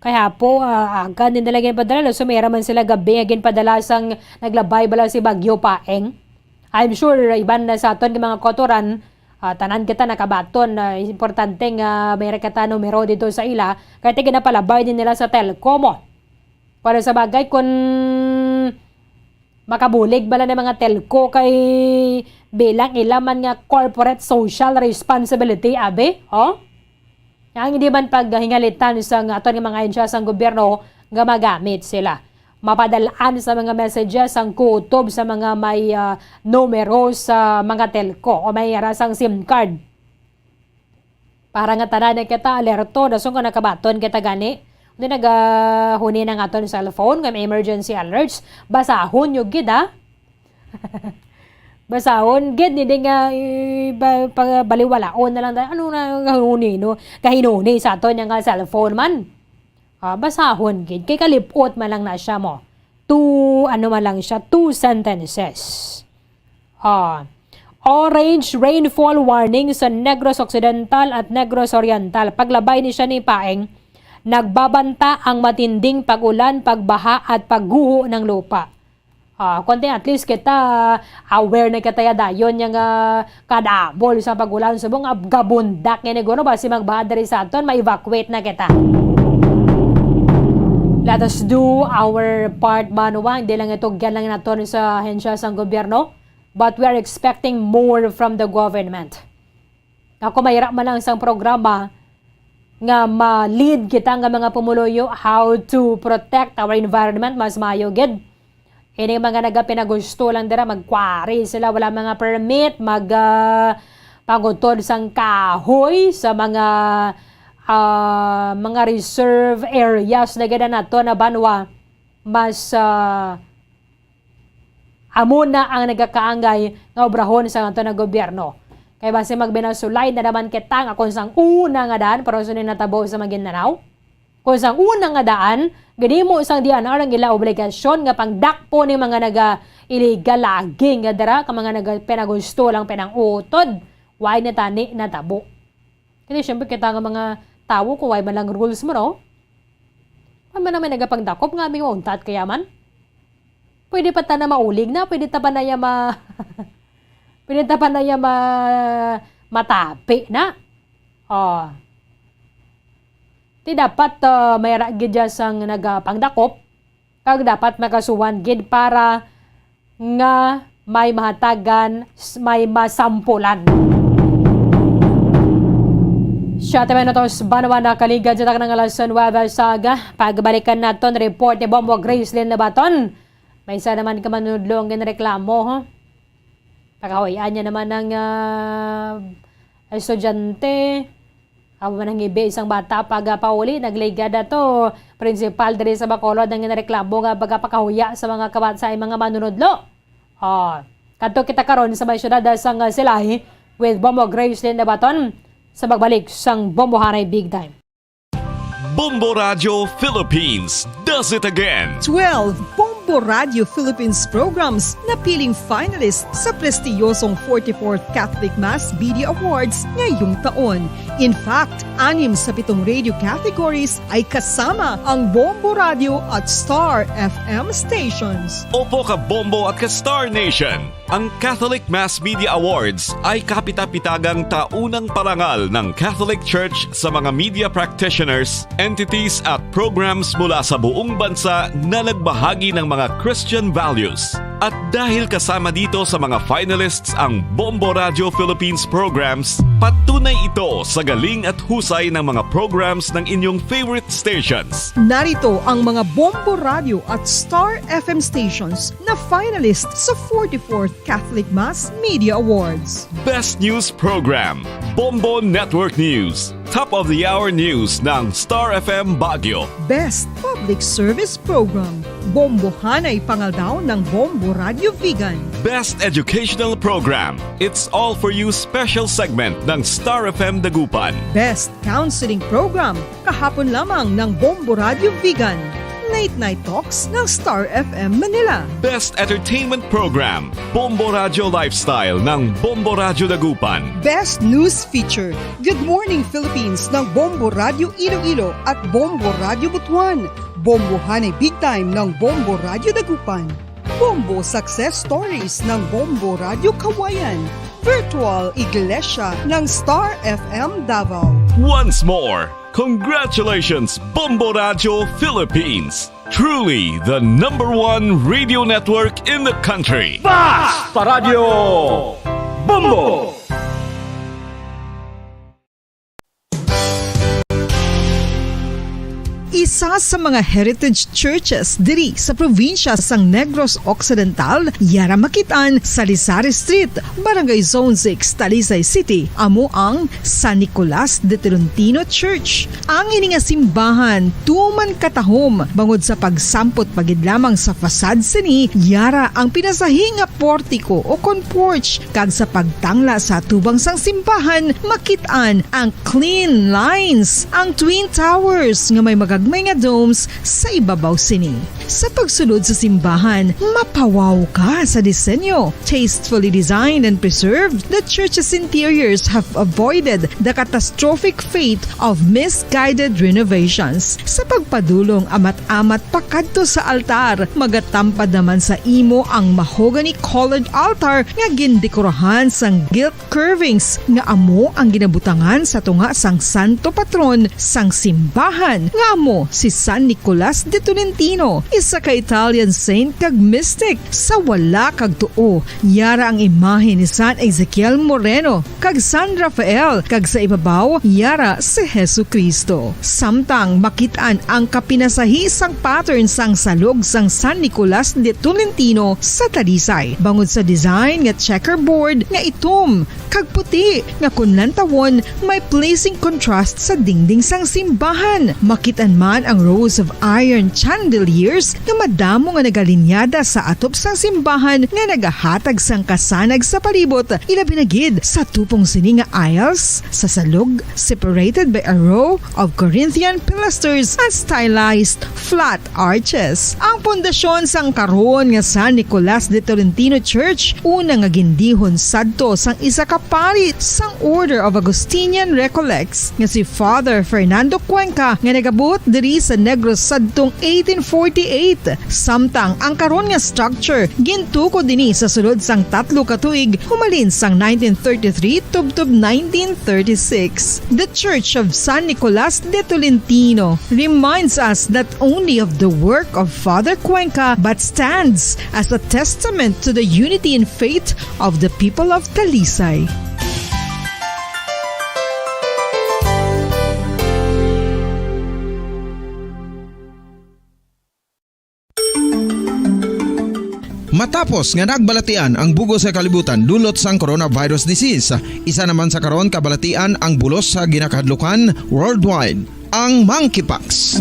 Kay hapo, ah, aga din talaga yung padala. So, may man sila gabi nga ginpadala sang naglabay bala si Bagyo Paeng. I'm sure iban na sa aton nga mga kautoran, ah, tanan kita nakabaton na importante nga may kita numero dito sa ila. Kaya tigin na palabay din nila sa telco mo. Para sa bagay, kung makabulig bala na mga telco kay bilang ila man nga corporate social responsibility, abi, oh? Ang hindi man paghingalitan sa nga aton nga mga ahensya sang gobyerno nga magamit sila. Mapadalaan sa mga messages ang kutob sa mga may, ah, numero sa mga telco o may ara sang SIM card. Para nga tanan na kita alerto, dason kung nakabaton kita gani. Hindi nagahuni ng aton cellphone, kay may emergency alerts. Basahon nyo gid, ha? Basahon gid, hindi nga, eh, ba-, pa-, baliwalaon na lang tayo. Ano na, kahuni, no? Kahinuni sa aton yung nga cellphone man. Ah, basahon gid. Kay kalipot man lang na siya mo. Two, ano man lang siya, two sentences. Ah, orange rainfall warning sa Negros Occidental at Negros Oriental. Paglabay ni siya ni Paeng, nagbabanta ang matinding pag-ulan, pagbaha at pagguho ng lupa. Ah, konti at least kita aware na kita ya dayon niya nga kadabol sa pag-ulan subong nga gabundak nga ni guno basi magbaha diri sa aton, ma-evacuate na kita. Let us do our part, Banwa. Hindi lang ito, gyan lang naton sa ahensya sang gobyerno, but we are expecting more from the government. Ako, mayra man lang sang programa nga ma-lead kita nga mga pumuluyo how to protect our environment, mas maayo gid. Ini mga nagapinagusto lang dira, magkwari sila, wala mga permit, mag, ah, pangutod sang kahoy sa mga, ah, mga reserve areas na gid nato na banwa. Mas, ah, amo na ang nagakaangay nga obrahon sa aton nga gobyerno. Kay basi magbinasulay na naman kita nga kung sang una nga daan, pero sino natabo sa Maguindanao? Kung sang una nga daan, ginimo sang D N R ang ila obligasyon nga pangdakpo ni mga naga-illegal logging nga dira ka mga naga-, pinagusto lang pinangutod. Why na tani natabo? Kasi siyempre kita nga mga tawo, kung why man lang rules mo, no? Why man na may nagapangdakop nga aming mauntat kaya man? Pwede pa ta na maulig na, pwede ta pa na ya ma-, pwede ta pa na ya ma-, matapi na. Oh. Ti dapat, ah, may ra gid ya sang nagapangdakop, kag dapat makasuhan gid para nga may mahatagan, s-, may masampulan. Siyete minutos, banwa nakaligad sa taknang alas nuwebe sa aga. Pagbalikan naton report ni Bombo Gracelyn Labaton. May isa naman ka manunodlo ang ginreklamo, ha? Pakahuyan niya naman ang, ah, estudyante. Amo man ang ibi isang bata pag, ah, pauli, nagligad ato. Principal diri sa Bacolod ang ginareklamo nga pagapakahuya sa mga kabat-, sa mga manunodlo. Oh, kadto kita karon sa may siyudad sang Silay with Bombo Gracelyn Labaton sa pagbalik sang Bombohanay Big Time. Bombo Radyo Philippines does it again. Twelve Bombo Bombo Radio Philippines programs napiling finalist sa prestiyosong forty-fourth Catholic Mass Media Awards ngayong taon. In fact, anim sa pitong radio categories ay kasama ang Bombo Radio at Star F M stations. Opo, ka Bombo at ka Star Nation. Ang Catholic Mass Media Awards ay kapita-pitagang taunang parangal ng Catholic Church sa mga media practitioners, entities at programs mula sa buong bansa na nagbahagi ng mga Christian values. At dahil kasama dito sa mga finalists ang Bombo Radio Philippines programs, patunay ito sa galing at husay ng mga programs ng inyong favorite stations. Narito ang mga Bombo Radio at Star F M stations na finalist sa forty-fourth Catholic Mass Media Awards. Best News Program, Bombo Network News. Top of the Hour News ng Star F M Baguio. Best Public Service Program, Bombohanay Pangaldaw ng Bombo Radio Vigan. Best Educational Program, It's All For You Special Segment ng Star F M Dagupan. Best Counseling Program, Kahapon Lamang ng Bombo Radio Vigan. Late Night Talks ng Star F M Manila. Best Entertainment Program, Bombo Radio Lifestyle ng Bombo Radio Dagupan. Best News Feature, Good Morning Philippines ng Bombo Radio Iloilo at Bombo Radio Butuan. Bombohanay Big Time ng Bombo Radio Dagupan. Bombo Success Stories ng Bombo Radio Kawayan. Virtual Iglesia ng Star F M Davao. Once more, congratulations, Bombo Radio Philippines. Truly the number one radio network in the country. Basta Radio Bombo! Isa sa mga heritage churches diri sa probinsya sang Negros Occidental, yara makit-an sa Lisari Street, Barangay Zone six, Talisay City, amo ang San Nicolas de Tolentino Church. Ang ini nga simbahan tuman katahom, bangod sa pagsampot pa gid lamang sa facade sini, yara ang pinasahi nga portiko o kon porch, kag sa pagtangla sa atubang sang simbahan, makit-an ang clean lines, ang twin towers nga may magagmay nga domes sa ibabaw sini. Sa pagsulod sa simbahan, mapawaw ka sa disenyo. Tastefully designed and preserved, the church's interiors have avoided the catastrophic fate of misguided renovations. Sa pagpadulong amat-amat pakadto sa altar, magatampad naman sa imo ang mahogany-colored altar nga gindekorahan sang gilt curvings nga amo ang ginabutangan sa tunga sang santo patron sang simbahan, nga amo si San Nicolas de Tolentino, isa ka Italian saint kag mystic. Sa wala kag tuo, yara ang imahe ni San Ezekiel Moreno kag San Rafael, kag sa ibabaw, yara si Jesu-Cristo. Samtang makit-an ang kapinasahi sang pattern sang salog sang San Nicolas de Tolentino sa Talisay, bangod sa design nga checkerboard nga itom kag puti, nga kon lantawon, may pleasing contrast sa dingding sang simbahan. Makit-an man ang rows of iron chandeliers nga madamo nga nagalinyada sa atop sang simbahan nga nagahatag sang kasanag sa palibot, ilabi na gid sa tupong sini nga aisles sa salog, separated by a row of Corinthian pilasters and stylized flat arches. Ang pundasyon sang karon nga San Nicolas de Tolentino Church, una nga gindihon sadto sang isa ka pari sang Order of Augustinian Recollects nga si Father Fernando Cuenca, nga nagabuot diri sa Negros sadtong eighteen forty-eight. Samtang ang karon nga structure gintukod ini sa sulod sang tatlo ka tuig, humalin sang nineteen thirty-three tubtob nineteen thirty-six. The Church of San Nicolas de Tolentino reminds us not only of the work of Father Cuenca, but stands as a testament to the unity in faith of the people of Talisay. Matapos nga nagbalatian ang bug-os nga kalibutan dulot sang coronavirus disease, isa naman sa karon kabalatian ang bulos sa ginakahadlukan worldwide, ang monkeypox.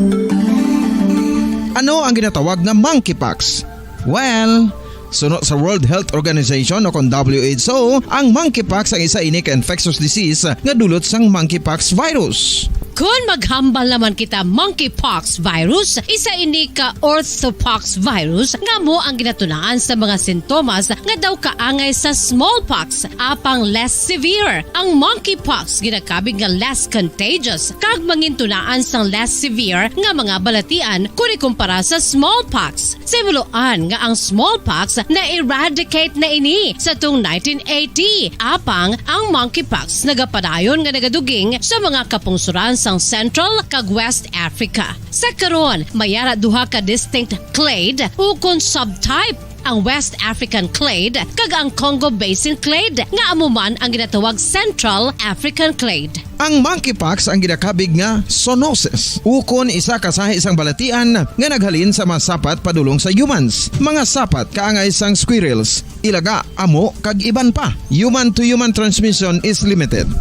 Ano ang ginatawag na monkeypox? Well, suno sa World Health Organization o kon W H O, ang monkeypox ang isa ini ka infectious disease nga dulot sang monkeypox virus. Kon maghambal naman kita monkeypox virus, isa ini ka orthopox virus nga amo ang ginatunaan sa mga sintomas nga daw kaangay sa smallpox, apang less severe. Ang monkeypox ginakabig nga less contagious kag mangintunaan sang less severe nga mga balatian kon ikumpara sa smallpox. Simuloan nga ang smallpox na-eradicate na ini sa tung nineteen eighty, apang ang monkeypox nagapadayon nga nagaduging sa mga kapungsuran sang Central kag West Africa. Sa karon, may ara duha ka distinct clade ukon subtype, ang West African clade kag ang Congo Basin clade, nga amo man ang ginatawag Central African clade. Ang monkeypox ang ginakabig nga zoonosis, ukon isa ka sahi sang balatian nga naghalin sa mga sapat padulong sa humans, mga sapat kaangay sang squirrels, ilaga, amo, kag iban pa. Human-to-human transmission is limited.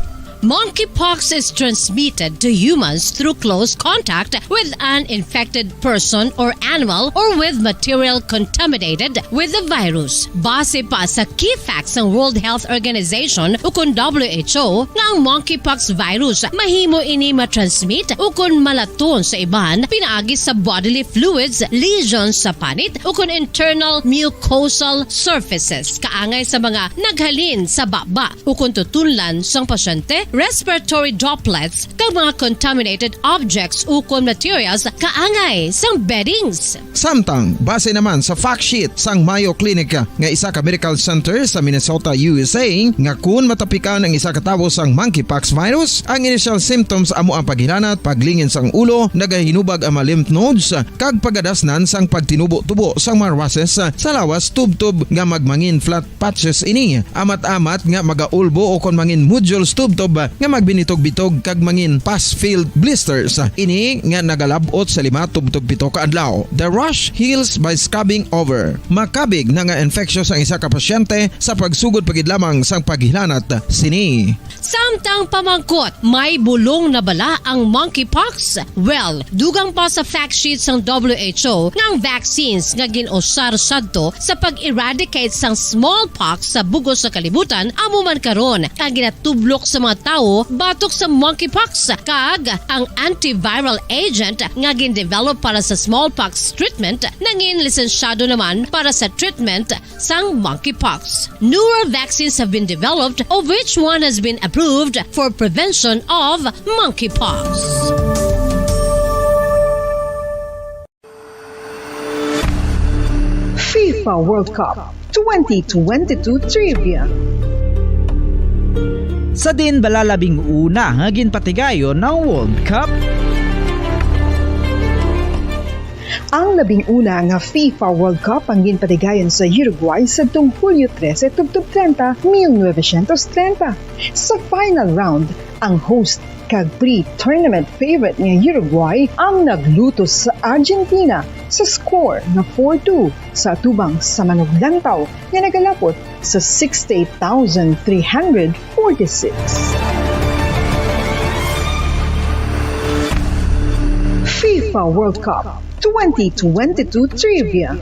Monkeypox is transmitted to humans through close contact with an infected person or animal or with material contaminated with the virus. Base pa sa key facts sang World Health Organization ukon W H O, nga ang monkeypox virus mahimo ini matransmit ukon malaton sa iban pinaagi sa bodily fluids, lesions sa panit, ukon internal mucosal surfaces kaangay sa mga naghalin sa baba ukon tutunlan sang pasyente, respiratory droplets, kag mga contaminated objects ukon materials kaangay sang beddings. Samtang, base naman sa fact sheet sang Mayo Clinic nga isa ka medical center sa Minnesota, U S A, nga kun matapikan ang isa ka tawo sang monkeypox virus, ang initial symptoms amo ang paghilanat, paglingin sang ulo, nagahinubag ang mga lymph nodes, kag pagadasnan sang pagtinubo-tubo sang mga rashes sa lawas tubtob nga magmangin flat patches ini, amat-amat nga magaulbo ukon mangin nodules tubtob nga magbinitog-bitog kag mangin pus-filled blisters. Ini nga nagalab-ot sa lima tubtob pito ka adlaw. The rash heals by scabbing over. Makabig na nga infectious ang isa ka pasyente sa pagsugod pa gid lamang sang paghilanat sini. Samtang pamangkot, may bulong na bala ang monkeypox? Well, dugang pa sa fact sheet sang W H O nga ang vaccines nga gin-usar sadto sa pag-eradicate sang smallpox sa bug-os nga kalibutan amo man karon ang ginatublok sa mga tawo batok sa monkeypox, kag ang antiviral agent nga gin-develop para sa smallpox treatment nangin lisensyado naman para sa treatment sang monkeypox. Newer vaccines have been developed, of which one has been approved for prevention of monkeypox. FIFA World Cup twenty twenty-two Trivia. Sa diin bala labing una nga ginpatigayon ang World Cup? Ang labing una nga FIFA World Cup ang ginpatigayon sa Uruguay sadtong Hulyo trese tubtob trenta, mil novecientos trenta. Sa final round, ang host kag pre-tournament favorite nga Uruguay ang naglutos sa Argentina sa score nga four two sa atubang sa manuglantaw nga nagalapot sa sixty-eight thousand three hundred forty-six. FIFA World Cup twenty twenty-two Trivia.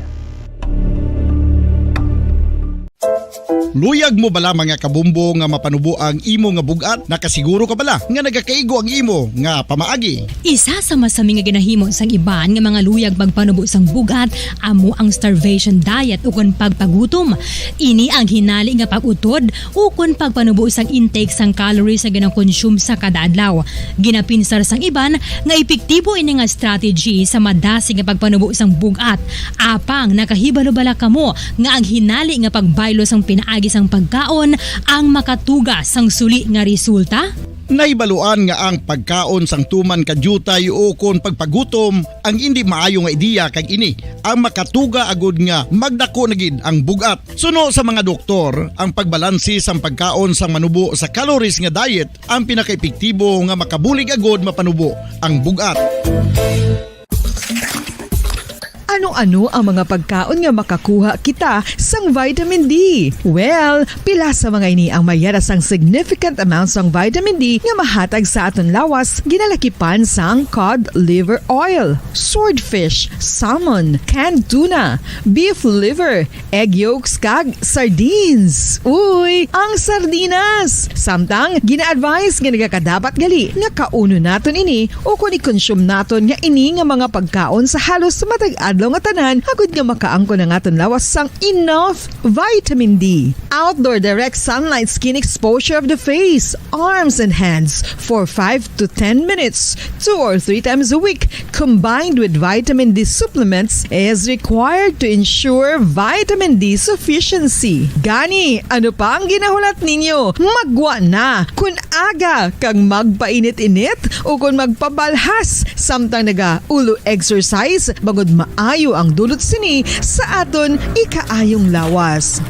Luyag mo bala, mga kabumbo, nga mapanubo ang imo nga bug-at? Nakasiguro ka bala nga nagakaigo ang imo nga pamaagi? Isa sa masami nga ginahimo sang iban nga mga luyag magpanubo sang bug-at amo ang starvation diet ukon pagpagutom. Ini ang hinali nga pag-utod ukon pagpanubo sang intake sang calories nga ginakonsume sa kada adlaw. Ginapinsar sang iban nga epektibo ini nga strategy sa madasig nga pagpanubo sang bug-at. Apang nakahibalo bala kamo nga ang hinali nga pagbaylo sang pinaagi sang pagkaon ang makatuga sang suli nga resulta? Nahibaluan nga ang pagkaon sang tuman ka diutay ukon pagpagutom ang indi maayo nga ideya, kag ini ang makatuga agud nga magdako na gid ang bug-at. Suno sa mga doktor, ang pagbalanse sang pagkaon sang manubo sa calories nga diet ang pinakaepektibo nga makabulig agud mapanubo ang bug-at. Ano-ano ang mga pagkaon nga makakuha kita sang vitamin D? Well, pila sa mga ini ang mayara sang significant amount sang vitamin D nga mahatag sa aton lawas, ginalakipan sang cod liver oil, swordfish, salmon, canned tuna, beef liver, egg yolks, kag sardines. Uy, ang sardinas! Samtang, gina-advise nga nagakadapat gali nga kaunon naton ini ukon i-consume naton nga ini nga mga pagkaon sa halos matag adlaw nga tanan, agud nga makaangkon ang aton lawas sang enough vitamin D. Outdoor direct sunlight skin exposure of the face, arms, and hands for five to ten minutes, two or three times a week, combined with vitamin D supplements, is required to ensure vitamin D sufficiency. Gani, ano pa ang ginahulat ninyo? Maggwa na! Kun aga kag magpainit-init ukon magpabalhas samtang naga-ulo exercise, bangod maayo ang dulot sini sa aton ikaayong lawas.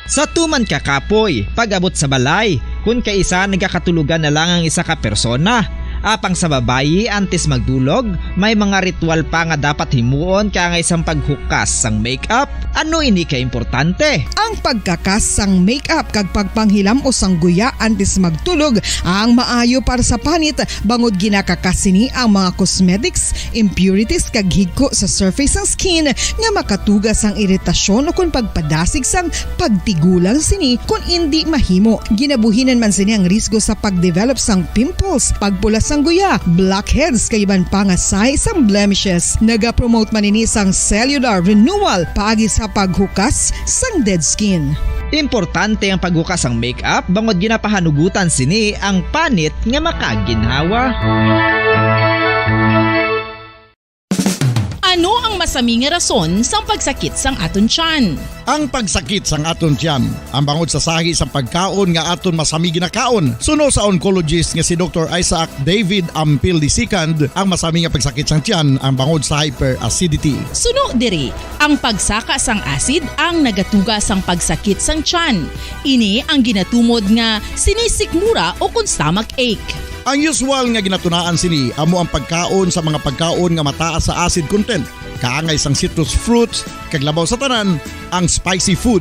Sa tuman ka kapoy, pag-abot sa balay, kun kaisa nagakatulogan na lang ang isa ka persona. Apang sa babayi, antes magdulog, may mga ritual pa nga dapat himuon kaangay sang paghukas sang makeup. Ano ini ka importante? Ang pagkakas sang makeup kag pagpanghilam-os sang guya antes magtulog ang maayo para sa panit, bangod ginakakas sini ang mga cosmetics, impurities, kag higko sa surface sang skin nga makatuga sang iritasyon ukon pagpadasig sang pagtigulang sini kon indi mahimo. Ginabuhinan man sini ang risgo sa pagdevelop sang pimples, pagpula sang guya, blackheads, kag iban pa nga sign sang blemishes. Nagapromote man ini sang cellular renewal paagi sa paghukas sang dead skin. Importante ang paghukas sang makeup bangod ginapahanugutan sini ang panit nga makaginhawa. Ano ang masami nga rason sang pagsakit sang aton tiyan? Ang pagsakit sang aton tiyan, ang bangod sa sahi sang pagkaon nga aton masami ginakaon. Suno sa oncologist nga si Doktor Isaac David Ampil the second, ang masami nga pagsakit sang tiyan ang bangod sa hyperacidity. Suno diri, ang pagsaka sang acid ang nagatuga sang pagsakit sang tiyan. Ini ang ginatumod nga sinisikmura o kon stomach ache. Ang usual nga ginatunaan sini amo ang pagkaon sa mga pagkaon nga mataas sa acid content, kaangay sang citrus fruits, kag labaw sa tanan, ang spicy food.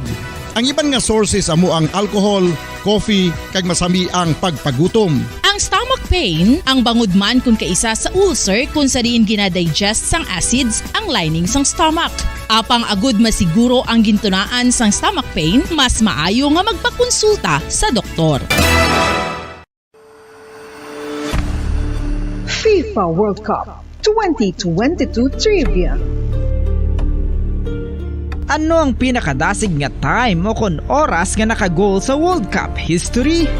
Ang iban nga sources amo ang alcohol, coffee, kag masami ang pagpagutom. Ang stomach pain, ang bangod man kon kaisa sa ulcer kon sa diin ginadigest sang acids ang lining sang stomach. Apang agud masiguro ang gintunaan sang stomach pain, mas maayo nga magpakonsulta sa doktor. FIFA World Cup twenty twenty-two Trivia. Ano ang pinakadasig nga time o kon oras nga naka-goal sa World Cup history?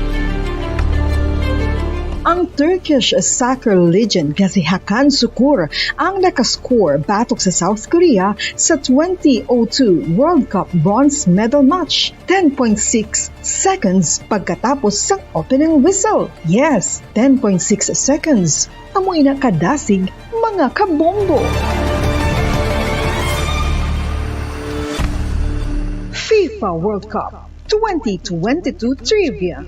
Ang Turkish soccer legend nga si Hakan Sukur ang nakascore batok sa South Korea sa twenty oh two World Cup bronze medal match, ten point six seconds pagkatapos sang opening whistle. Yes, ten point six seconds. Amo ina kadasig, mga kabombo. FIFA World Cup twenty twenty-two Trivia.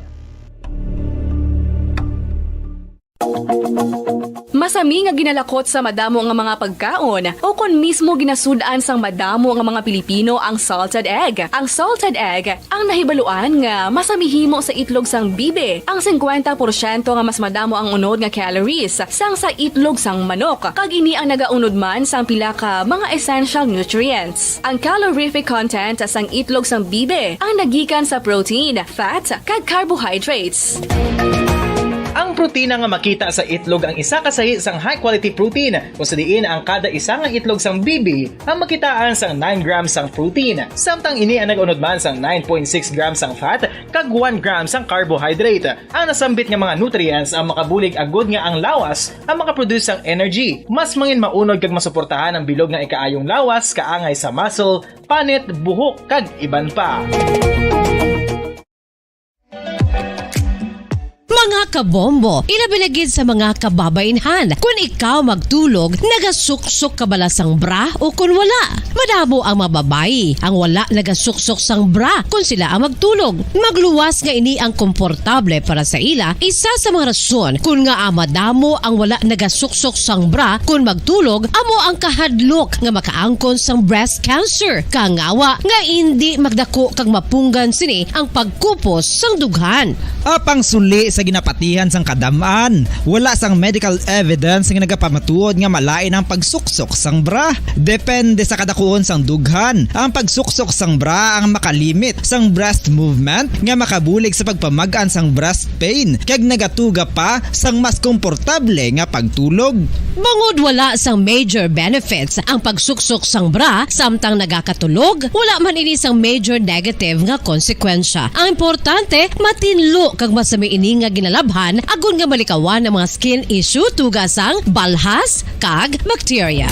Masami nga ginalakot sa madamo nga mga pagkaon, o kon mismo ginasud-an sang madamo nga mga Pilipino ang salted egg. Ang salted egg ang nahibaluan nga masami himo sa itlog sang bibi. Ang singkwenta porsyento nga mas madamo ang unod nga calories sang sa itlog sang manok, kag ini ang nagaunod man sang pila ka mga essential nutrients. Ang calorific content sang itlog sang bibi ang nagikan sa protein, fat, kag carbohydrates. Ang protina nga makita sa itlog ang isa ka sahi sang high-quality protein, kung sa diin ang kada isa nga itlog sang bibi ang makitaan sang nine grams sang protein, samtang ini ang nag-unod man sang nine point six grams sang fat kag one gram sang carbohydrate. Ang nasambit nga mga nutrients ang makabulig agud nga ang lawas ang makaproduce sang energy. Mas mangin maunod kag masuportahan ang bilog nga ikaayong lawas, kaangay sa muscle, panit, buhok, kag iban pa. Mga Kabombo, ilabi na gid sa mga kababainhan. Kun ikaw magtulog, nagasuksok ka bala sang bra o kun wala? Madamo ang mga babayi ang wala nagasuksok sang bra kun sila ang magtulog. Magluwas nga ini ang komportable para sa ila, isa sa mga rason kun ngaa madamo ang wala nagasuksok sang bra kun magtulog, amo ang kahadlok nga makaangkon sang breast cancer. Kangawa nga indi magdako kag mapunggan sini ang pagkupos sang dughan. Apang suli sa ginapatihan sang kadam-an, wala sang medical evidence nga nagapamatuod nga malain ang pagsuksok sang bra. Depende sa kadakuon sang dughan, ang pagsuksok sang bra ang makalimit sang breast movement nga makabulig sa pagpamag-an sang breast pain kag nagatuga pa sang mas komportable nga pagtulog. Bangod wala sang major benefits ang pagsuksok sang bra samtang nagakatulog, wala man ini sang major negative nga konsekwensya. Ang importante, matinlo kag masami ini nga ginalabhan agod nga malikawan ang mga skin issue tuga sang balhas kag bakterya.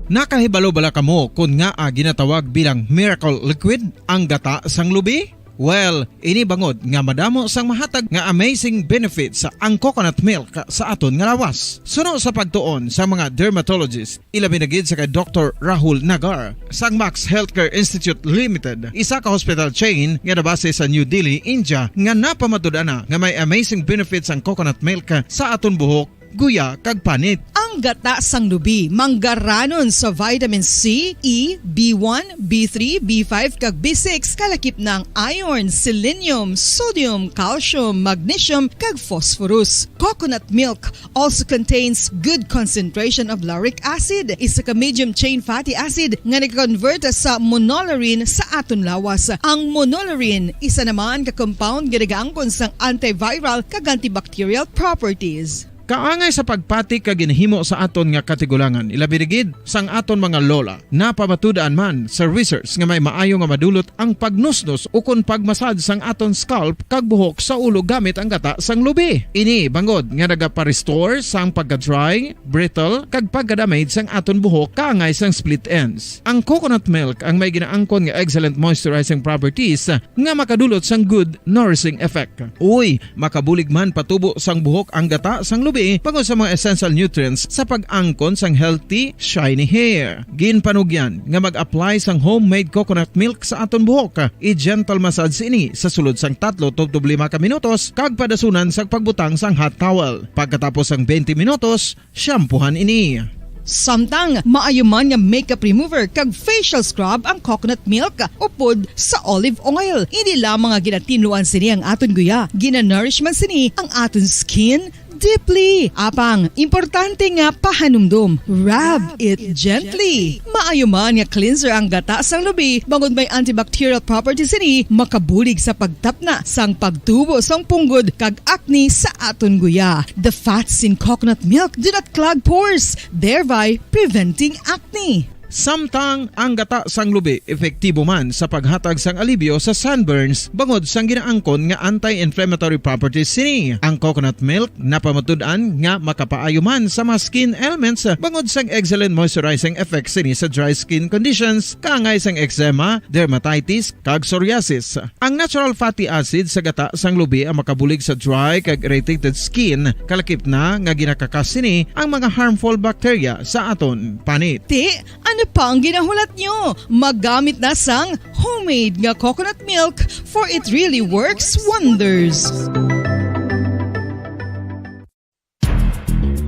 Nakahibalo bala kamo kon ngaa ginatawag bilang miracle liquid ang gata sang lubi? Well, ini bangod nga madamo sang mahatag nga amazing benefits ang coconut milk sa aton nga lawas. Suno sa pagtuon sa mga dermatologist, ilabi na gid sa kay Doktor Rahul Nagar sang Max Healthcare Institute Limited, isa ka hospital chain nga nabase sa New Delhi, India, nga napamatud-an na nga may amazing benefits ang coconut milk sa aton buhok, guya, kag panit. Ang gata sang lubi manggaranon sa vitamin C, E, B one, B three, B five, kag B six, kalakip na ang iron, selenium, sodium, calcium, magnesium, kag phosphorus. Coconut milk also contains good concentration of lauric acid, isa ka medium chain fatty acid nga nag-convert sa monolaurin sa aton lawas. Ang monolaurin isa naman ka compound nga nagaangkon sang antiviral kag antibacterial properties. Kaangay sa pagpati kag ginhimo sa aton nga katigulangan, ilabi na gid sang aton mga lola. Napamatud-an man sa research nga may maayo nga madulot ang pagnusnos ukon pagmasad sang aton scalp kag buhok sa ulo gamit ang gata sang lubi. Ini bangod nga nagapa-restore sang pagka-dry, brittle, kag pagka-damage sang aton buhok kaangay sang split ends. Ang coconut milk ang may ginaangkon nga excellent moisturizing properties nga makadulot sang good nourishing effect. Uy, makabulig man patubo sang buhok ang gata sang lubi bangod sa mga essential nutrients sa pag-angkon sang healthy, shiny hair. Ginpanugyan nga mag-apply sang homemade coconut milk sa aton buhok. I-gentle massage ini sa sulod sang tatlo tubtob lima ka minutos kag padasunan sang pagbutang sang hot towel. Pagkatapos sang twenty minutos, shampoohan ini. Samtang maayo man nga makeup remover kag facial scrub ang coconut milk upod sa olive oil. Hindi lamang nga ginatinluan sini ang aton guya, ginanourish man sini ang aton skin deeply. Apang, importante nga pahanumdom, rub it gently. Maayo man nga cleanser ang gata sang lubi, bangod may antibacterial properties sini, makabulig sa pagtapna sang pagtubo sang punggod kag acne sa aton guya. The fats in coconut milk do not clog pores, thereby preventing acne. Samtang ang gata sang lubi epektibo man sa paghatag sang alibyo sa sunburns bangod sang ginaangkon nga anti-inflammatory properties sini. Ang coconut milk napamatud-an nga makapaayo man sa mga skin ailments bangod sang excellent moisturizing effects sini sa dry skin conditions, kaangay sang eczema, dermatitis, kag psoriasis. Ang natural fatty acid sa gata sang lubi ang makabulig sa dry kag irritated skin, kalakip na nga ginakakas sini ang mga harmful bacteria sa aton panit. Ti, ano pa ang ginahulat nyo? Maggamit na sang homemade nga coconut milk, for it really works wonders.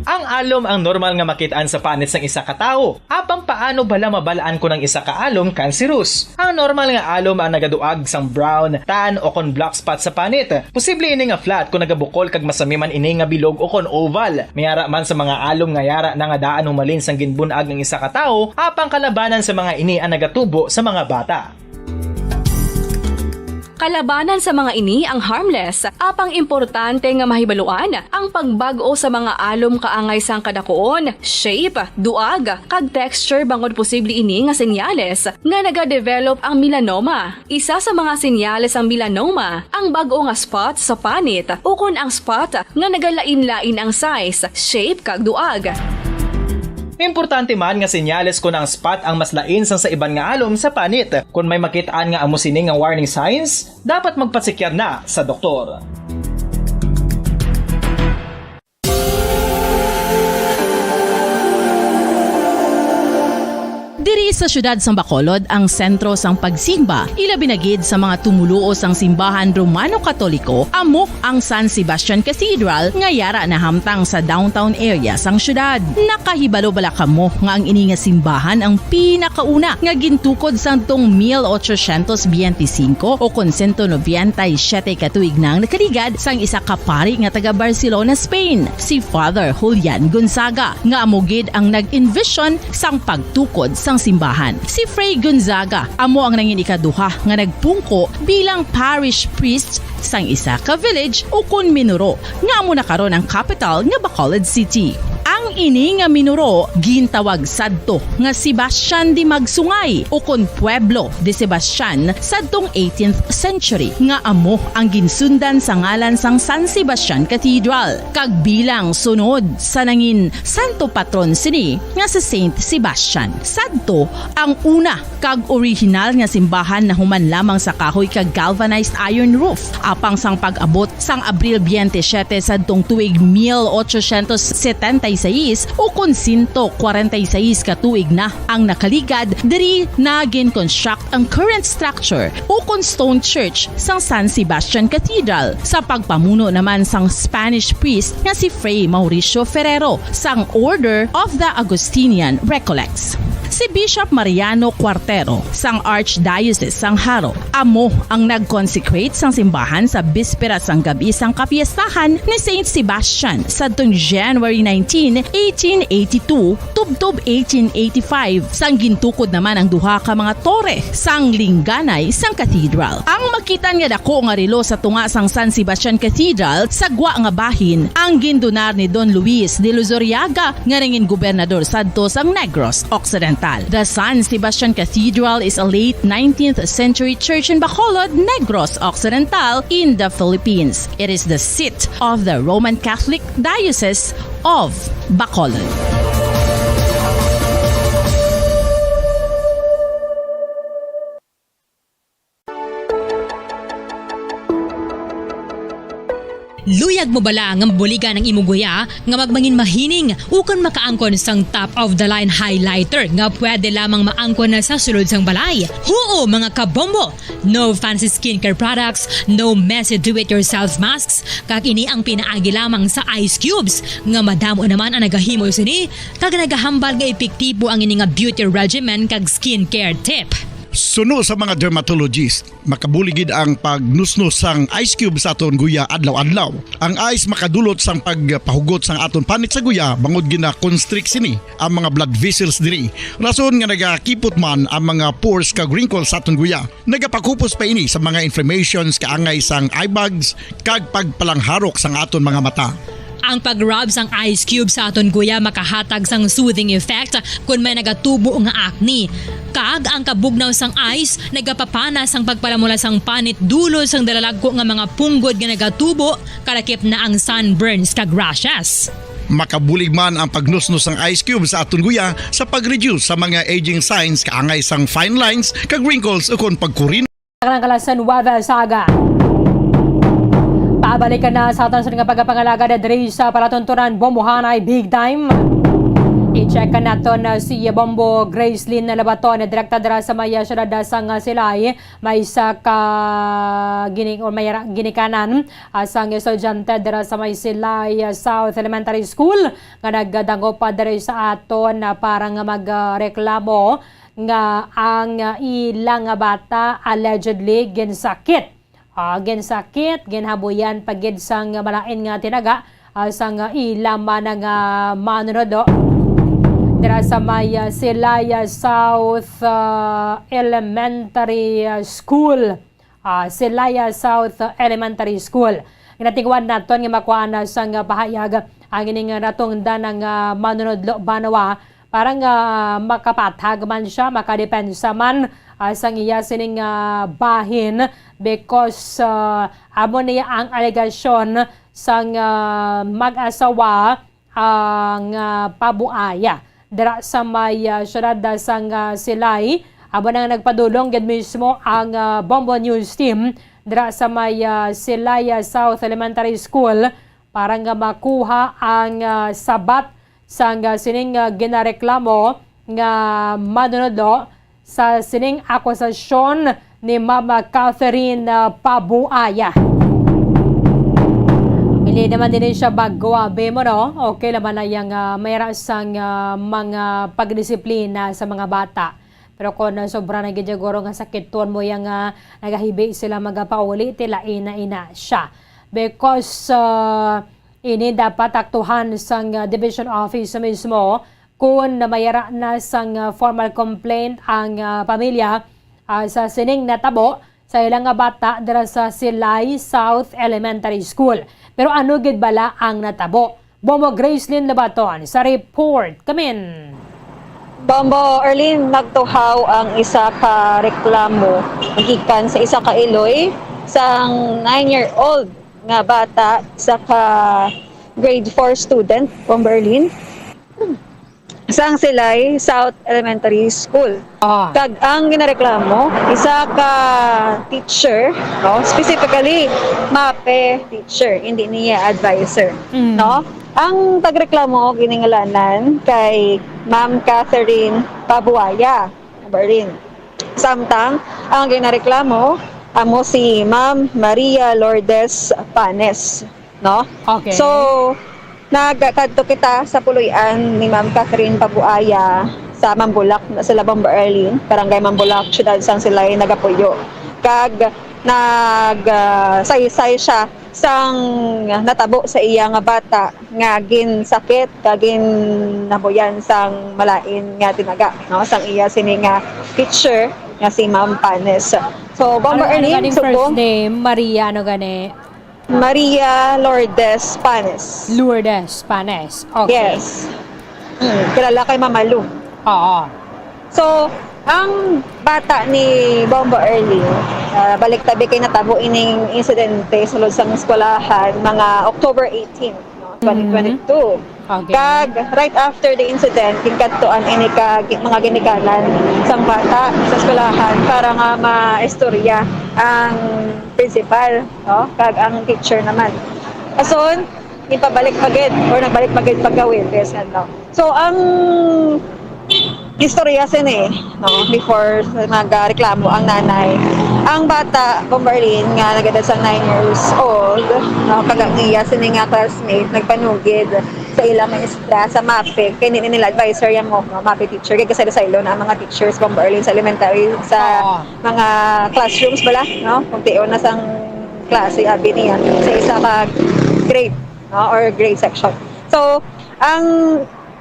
Ang alom ang normal nga makit-an sa panit sang isa ka tawo. Apang paano bala mabal-an kon ang isa ka alom kanserus? Ang normal nga alom ang nagaduag sang brown, tan, o kon black spot sa panit. Posible ini nga flat kon nagabukol kag masami man ini nga bilog o kon oval. May ara man sa mga alom nga yara na nga daan humalin sang ginbun-ag ang isa ka tawo, apang kalabanan sa mga ini ang nagatubo sa mga bata. Kalabanan sa mga ini ang harmless, apang importante nga mahibaluan ang pagbag-o sa mga alom kaangay sang kadakuon, shape, duag, kag texture, bangod posible ini nga senyales nga nagadevelop ang melanoma. Isa sa mga senyales sang melanoma ang bag-o nga spot sa panit ukon ang spot nga nagalain-lain ang size, shape, kag duag. Importante man nga senyales kon ang spot ang mas lain sang sa iban nga alom sa panit. Kon may makit-an nga amo sini nga warning signs, dapat magpasekyar na sa doktor. Diri sa siyudad sang Bacolod ang sentro sang pagsimba, ilabi na gid sa mga tumoluo sang simbahan Romano-Katoliko, amo ang San Sebastian Cathedral nga yara nahamtang sa downtown area sang siyudad. Nakahibalo bala kamo nga ang ini nga simbahan ang pinakauna nga gintukod sadtong mil ochocientos biyente singko o kon sento nobenta y siyete ka tuig na ang nakaligad sang isa ka pari nga taga Barcelona, Spain, si Father Julian Gonzaga, nga amo gid ang nag-envision sang pagtukod sang simbahan. Si Fray Gonzaga amo ang nangin ikaduha nga nagpungko bilang parish priest sang isa ka village ukon minuro nga amo na karon ang kapital nga Bacolod City. Ang ini nga minuro gintawag sadto nga Sebastian de Magsungay ukon Pueblo de Sebastian sadtong eighteenth century, nga amo ang ginsundan sa ngalan sang San Sebastian Cathedral, kag bilang sunod sa nangin santo patron sini nga si Saint Sebastian. Sadto ang una kag orihinal nga simbahan nahuman lamang sa kahoy kag galvanized iron roof, apang sang pag-abot sang Abril biyente siyete sadtong tuig mil ochocientos setenta y seis ukon sento kwarenta y seis ka tuig na ang nakaligad, diri na gin-construct ang current structure ukon stone church sang San Sebastian Cathedral sa pagpamuno naman sang Spanish priest nga si Fray Mauricio Ferrero sang Order of the Augustinian Recollects. Si Bishop Mariano Cuartero sang Archdiocese sang Jaro amo ang nag-consecrate sang simbahan sa bispera sang gab-i sang kapiestahan ni Saint Sebastian sadtong January nineteen, eighteen eighty-two, tubtob eighteen eighty-five, sang gintukod naman ang duha ka mga tore sang lingganay sang cathedral. Ang makitan nga dako nga relo sa tunga sang San Sebastian Cathedral sa gwa nga bahin ang gindunar ni Don Luis de Luzuriaga nga nangin gobernador sadto sang Negros Occidental. The San Sebastian Cathedral is a late nineteenth century church in Bacolod, Negros Occidental, in the Philippines. It is the seat of the Roman Catholic Diocese of Bacolod. Luyag mo bala nga mabuligan ang imo guya nga magmangin mahining ukon makaangkon sang top of the line highlighter nga pwede lamang maangkon na sa sulod sang balay? Huo, mga kabombo! No fancy skincare products, no messy do-it-yourself masks, kag ini ang pinaagi lamang sa ice cubes, nga madamo naman ang nagahimo sini kag nagahambal nga epektibo ang ini nga beauty regimen kag skincare tip. Suno sa mga dermatologist, makabulig gid ang pagnusnos sang ice cube sa aton guya adlaw-adlaw. Ang ice makadulot sang pagpahugot sang aton panit sa guya bangod gina-constrict sini ang mga blood vessels diri, rason nga nagakipot man ang mga pores kag wrinkles sa aton guya. Nagapakupos pa ini sa mga inflammations kaangay sang eye bags kag pagpalangharok sang aton mga mata. Ang pag-rub sang ice cube sa aton guya makahatag sang soothing effect kon may nagatubo nga acne. Kag ang kabugnaw sang ice nagapapana sang pagpalamula sang panit dulot sang dalalagko nga mga punggod nga nagatubo, kalakip na ang sunburns kag rashes. Makabulig man ang pagnusnos sang ice cube sa aton guya sa pag-reduce sa mga aging signs kaangay sang fine lines kag wrinkles ukon pagkurin. Ang kalasan weather saga. Pabalikan na sa aton sa nga pagpangalagad diri sa palatuntunan Bombohanay Big Time. I-check naton na si Bombo Gracelyn Labaton, direkta dira sa may siyudad sang Silay. May isa ka gini-, o may ra-, ginikanan, ah, sang estudyante dira sa may Silay, ah, South Elementary School nga nagdangop pa diri sa aton, ah, para nga mag, ah, reklamo nga ang, ah, ila nga bata allegedly ginsakit. Ah, ginsakit, ginhabuyan pa gid sang malain nga tinaga, ah, sang ila man nga manunod dira sa may, ah, Silay, ah, South, ah, Elementary, ah, School. Ah, Silay, ah, South, ah, Elementary School. Ginatinguhan naton nga makuha na sang pahayag ang ining natungdan nga manunodlo banwa para nga makapatag man siya, makadepensa man, ah, sang iya sining, ah, bahin because, ah, amo ni ang alegasyon sang, ah, mag-asawa, ah, nga pabuaya. dira sa may, ah, siyudad, ah, sang, ah, Silay. Amo na nga nagpadulong gid mismo ang, ah, Bombo News Team dira sa may, ah, Silay, ah, South Elementary School para nga makuha ang, ah, sabat sang, ah, sining, ah, ginareklamo nga manunodlo sa sining akusasyon ni Ma'am Catherine, ah, Pabuaya. Hindi naman din siya bago, abi mo, no? Okay naman na yang, ah, may ra sang, ah, mga pagdisiplina sa mga bata. Pero kung, ah, sobra na gid siguro nga sakiton mo yang, ah, nagahibi sila magapauli, tila ina-ina siya. Because, ah, ini dapat aktuhan sang, ah, division office mismo kung namayara na sang, ah, formal complaint ang, ah, pamilya, ah, sa sining natabo sa ilang nga bata dira sa Silay South Elementary School. Pero ano gid bala ang natabo? Bombo Gracelyn Labaton sa report. Kamin. Bombo Erlin, nagtuhaw ang isa ka reklamo gikan sa isa ka iloy sang nine-year-old nga bata, isa ka grade four student, Bombo Erlin, sang Silay South Elementary School. Ah. Kag ang ginareklamo, isa ka teacher, no? Specifically, MAPEH teacher, hindi niya advisor, Mm. no? Ang tagreklamo giningalanan kay Ma'am Catherine Pabuaya, Berlin. Samtang ang ginareklamo amo si Ma'am Maria Lourdes Panes, no? Okay. So, nagkadto kita sa puloy-an ni Ma'am Catherine Pabuaya sa Mambulak, sa Labang Berlin, Barangay Mambulak, Siyudad sang Silay, nagapuyo. Kag nag, ah, saysay siya sang natabo sa iya nga bata nga ginsakit kag ginabuyan sang malain nga tinaga, no, sang iya sini nga teacher nga si Ma'am Panes. So, Bombo Ano, ano Erlin, ganing first subong name? Maria, ano gani? Maria Lourdes Panes. Lourdes Panes. Okay. Yes. Mm, kilala kay Mama Lu. Oo. So, ang bata ni Bombo Erlin, ah, balik tabi kay natabo ining insidente sulod sang eskwelahan, mga October eighteen, no, Mm. twenty twenty-two. Okay. Kag right after the incident, ginkadtuan ini ka gi-, mga ginikanan sang bata sa eskwelahan para nga maistorya ang principal, no, kag ang teacher naman. Ason, ipabalik pa gid or nagbalik pa gid pagka-Huwebes, ano. So, ang istorya sini, no, before sa nagareklamo ang nanay, ang bata, Bombo Erlin, nga nagedad sang nine years old, no, kag ang iya sini nga classmate nagpanugid sa ila maestra sa MAPEH, kay hindi nila advisor yang mo, no, MAPEH teacher, kay kasaylo-saylo na ang mga teachers, Bombo Erlin, sa elementary, sa Oo. mga classrooms bala, no, kung tion na sang klase, abi niya, sa isa ka grade, no, or grade section. So, ang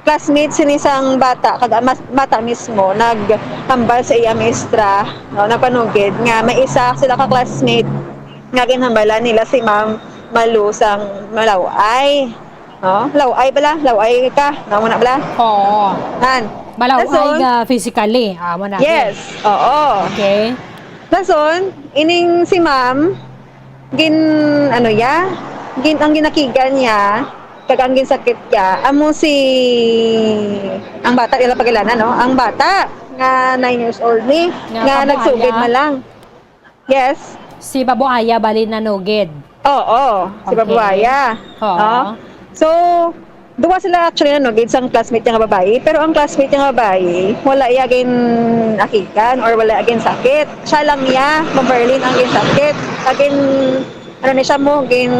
classmate sini sang bata, kag ang mas-, bata mismo, naghambal sa iya maestra, no, nagpanugid nga may isa sila ka classmate nga ginhambalan nila si Ma'am Malu sang Malaway. No? Laway bala? Laway ka? Namo na bala? Oo. Han. Malaway Dason, nga physically. Ah, mo na. Yes. Oo. Okay. Dason, ining si Ma'am, gin-, ano ya, gin-, ang ginakigan niya, kag ang ginsakit niya, amo si, ang bata, ila pagilana, no? Ang bata, nga nine years old ni, Nga nga kabuhaya. nagsugid man lang. Yes. Si Babuaya bali nanugid. Oo, si Okay. Babuaya. Oo. No? So, duwa sila actually nanugid sang classmate niya nga babayi, pero ang classmate niya nga babayi, wala iya gin-akigan or wala iya ginsakit. Siya lang iya, Ma'am Berlin, ang ginsakit. Agin, ano ni siya mo, gin,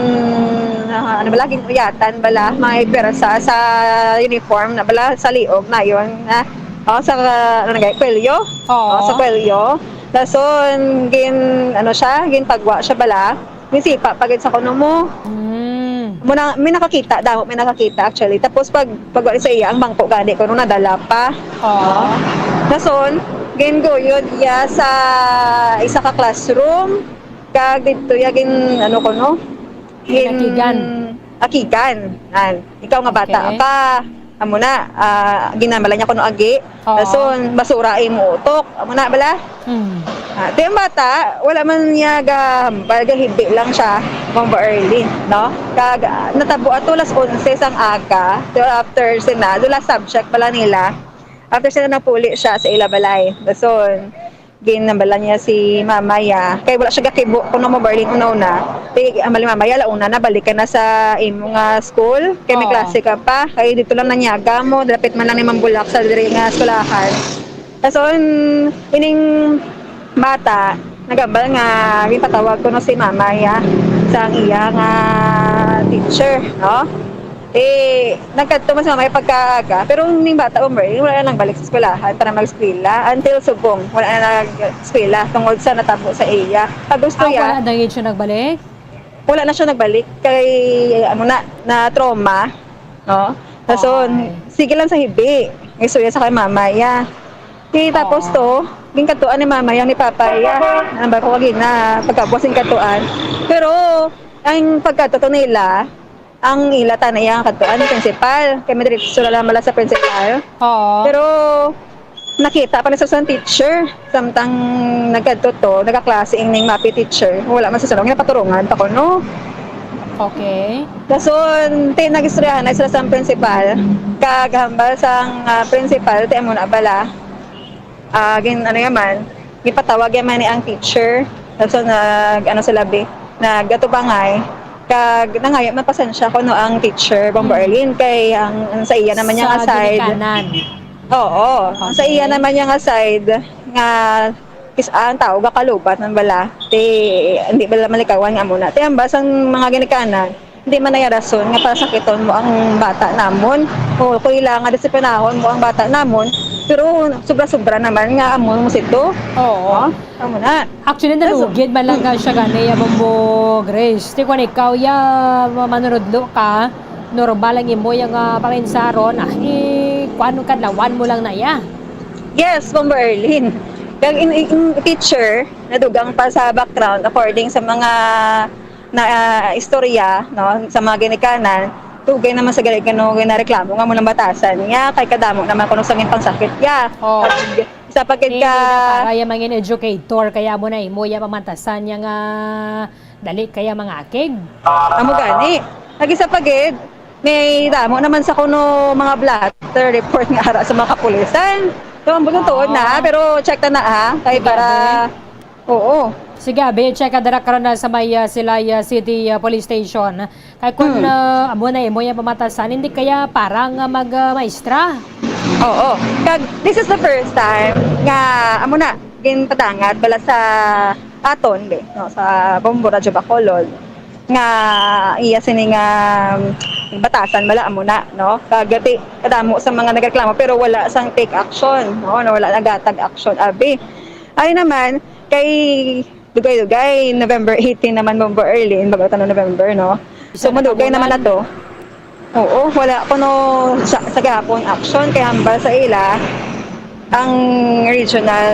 ah, ano bala, gin-uyatan bala, may pwersa sa uniform na bala, sa liog na yun, na, oh, sa, ano na, kwelyo? Oo. Oh, sa kwelyo. Dason, gin, ano siya, ginpagwa siya bala. Ginsipa pa gid sa kuno mo. Mm. Muna, may nakakita, damo may nakakita actually. Tapos pag, pagwa sa iya, ang bangko gani kuno nadala pa. Oo. No? Dason, ginguyod iya sa isa ka classroom. Kag didto iya gin, ano kuno? Gin-, Ginakigan. akigan. An, ikaw nga bata Okay. ka, amo na, ah, ginamala niya kuno agi. Oo. Dason, basura imo utok. Amo na bala? Hmm. Ah, di ang bata, wala man niya gahambal, gahibi lang siya, Bombo Early, no? Kag, ah, natabo ato las onse sang aga, so after sina, the last subject pala nila, after sina napuli siya sa ila balay. Dason, ginambalan niya si mama ya, kay wala siya gakibo kuno, Bombo Early, una-una. Di, ang mali mama ya, launa na, balik ka na sa imo nga school, kay may Oo. klase ka pa, kay dito lang nanyaga mo, dapit man lang ni Mambulak sa diri nga eskwelahan. Dason, ining bata, nagambal nga ginpatawag kuno si mama ya sa ang iya nga teacher, no? Eh, nagkadto man si mama ya pagkaaga, pero ning bata, Bombo Early, wala na nagbalik sa eskwelahan para mag-eskwela. Until subong, wala na nag-eskwela tungod sa natabo sa iya. Pag gusto Ah, ya, wala na gid siya nagbalik? Wala na siya nagbalik kay, ano na, na-trauma, no? Dason, Ay. sige lang sa hibi. Istorya sa kay mama ya. Di tapos Oo. to, ginkadtuan ni mama ya ni papa ya. Nambal ko kagina, pagkabos ginkadtuan. Pero, ang pagkadto to nila, ang ila tana ya nga kadtuan, principal. Kay may diretso na lang bala sa principal. Oo. Pero, nakita pa ni sa sang teacher, samtang nagkadto to, nagaklase ining mapi teacher. Wala man sa salon, ginapaturungan pa kuno. Okay. Dason, ti, nag-istoryahan na sila sa principal. Kag hambal sang, ah, principal, ti, amo na bala. Ah, gin-, ano ya man, gipatawag ya man ni ang teacher. Dason, nag-, ano sila, bi, nag-atubangay. Kag nangayo man pasensya kuno ang teacher, Bombo Mm. Early, kay ang, ang sa iya naman ya nga Sa side, ginikanan. Oo. Ang sa Okay. iya naman ya nga side, nga is ang tao gakalubat man bala. Ti, hindi bala malikawan nga amo na. Ti, ang basang mga ginikanan, hindi man na ya rason nga para sakiton mo ang bata namon. O, kung ila nga disiplinahon mo ang bata namon, pero sobra-sobra naman nga amo mo sito. Oo. No? Amo na. Actually, Kaso nalugid man lang ka siya gani, ya, Bombo Grace. Ti, kung ikaw, ya, ma-, manunudlo ka, normal ang imo ya nga paminsaron, ah, i-, kuwan, kadlawan mo lang na, ya. Yes, Bombo Erlin. Kag in, in, in teacher, nadugang pa sa background, according sa mga na, ah, istorya, no, sa mga ginikanan, dugay naman sa gali kuno ginareklamo nga amo nang batasan niya, kay kadamo naman kuno sang pangsakit niya. Oh. Kag isa pa gid Hindi ka na para ya mangin educator, kaya mo na imo ya pamantasan niya nga dali kaya mangakig. Amo gani. Kag isa pa gid, may damo naman sa kuno mga blotter report nga ara sa mga kapulisan. So, ang buto tuod na, ha? Oo. Pero check ta na, ha? Kay Sige, para, abi. Oo. Sige, abi, check ka dira karon na sa may, ah, Silay, ah, City, ah, Police Station. Kay kun, Hmm. ah, amo na imo ya pamatasan, hindi kaya para nga mag, ah, maestra? Oo. Kag, this is the first time nga, amo na, ginpadangat bala sa aton, be, no, sa Bombo Radyo Bacolod, nga iya sini nga, um, batasan bala, amo na, no? Kag, ti, kadamo sa mga nagreklamo, pero wala sang take action, no? Na wala nagatag action, abi. Ay naman, kay dugay-dugay, November eighteen naman, Bombo Erlin, bago tanong November, no? So, Isa na madugay naman na kabulan. to. Oo, wala kuno sa, sa gihapon action, kay hambal sa ila ang regional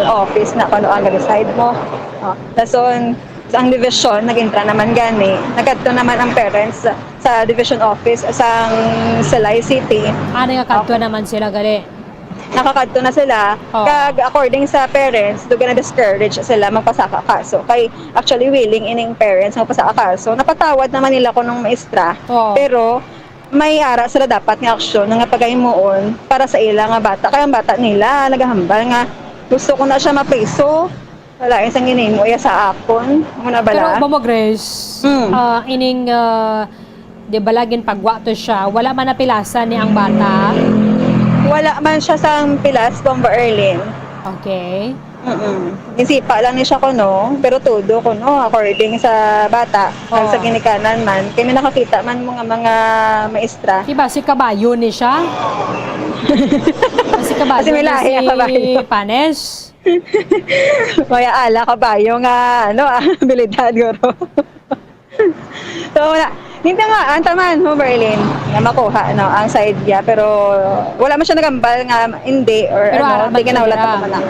office na kuno ang decide mo. Oh, dason, ang division, nag-intra naman gani, nagkadto naman ang parents sa division office sang Silay City. Ano nga kadto Okay. naman sila gali? Nakakadto na sila. Oh. Kag according sa parents, dugay na discourage sila magpasaka kaso. Kay actually willing ining parents magpasaka kaso. Napatawad naman nila kunong maestra. Oh. Pero may ara sila dapat nga aksyon nga pagahimuon para sa ila nga bata. Kay ang bata nila nagahambal nga gusto ko na siya mapriso. Wala, yung sang ginimo iya sa akon. Muna bala? Pero, Mama Grace, Mm. ah, ining, ah, di ba laging pagwa to siya, wala man napilasan ni ang bata? Wala man siya sang pilas, Bombo Erlin. Okay. Mm-mm. Ginsipa lang ni siya kuno, pero tudo kuno, according sa bata, kag sa Oh. ginikanan man. Kay may nakakita man mga, mga maestra. Di ba si kabayo ni siya? Si kabayo Kasi may ni lahi si ang kabayo. Panes? Kaya ala kabayo nga, ano, ah, abilidad, guro. So, wala. Hindi nga, ang taman mo, Berlin, na makuha, no, ang side niya. Pero, wala man siya nagambal nga hindi, or Pero ano, ara man hindi ka siya na wala dira. Taman na.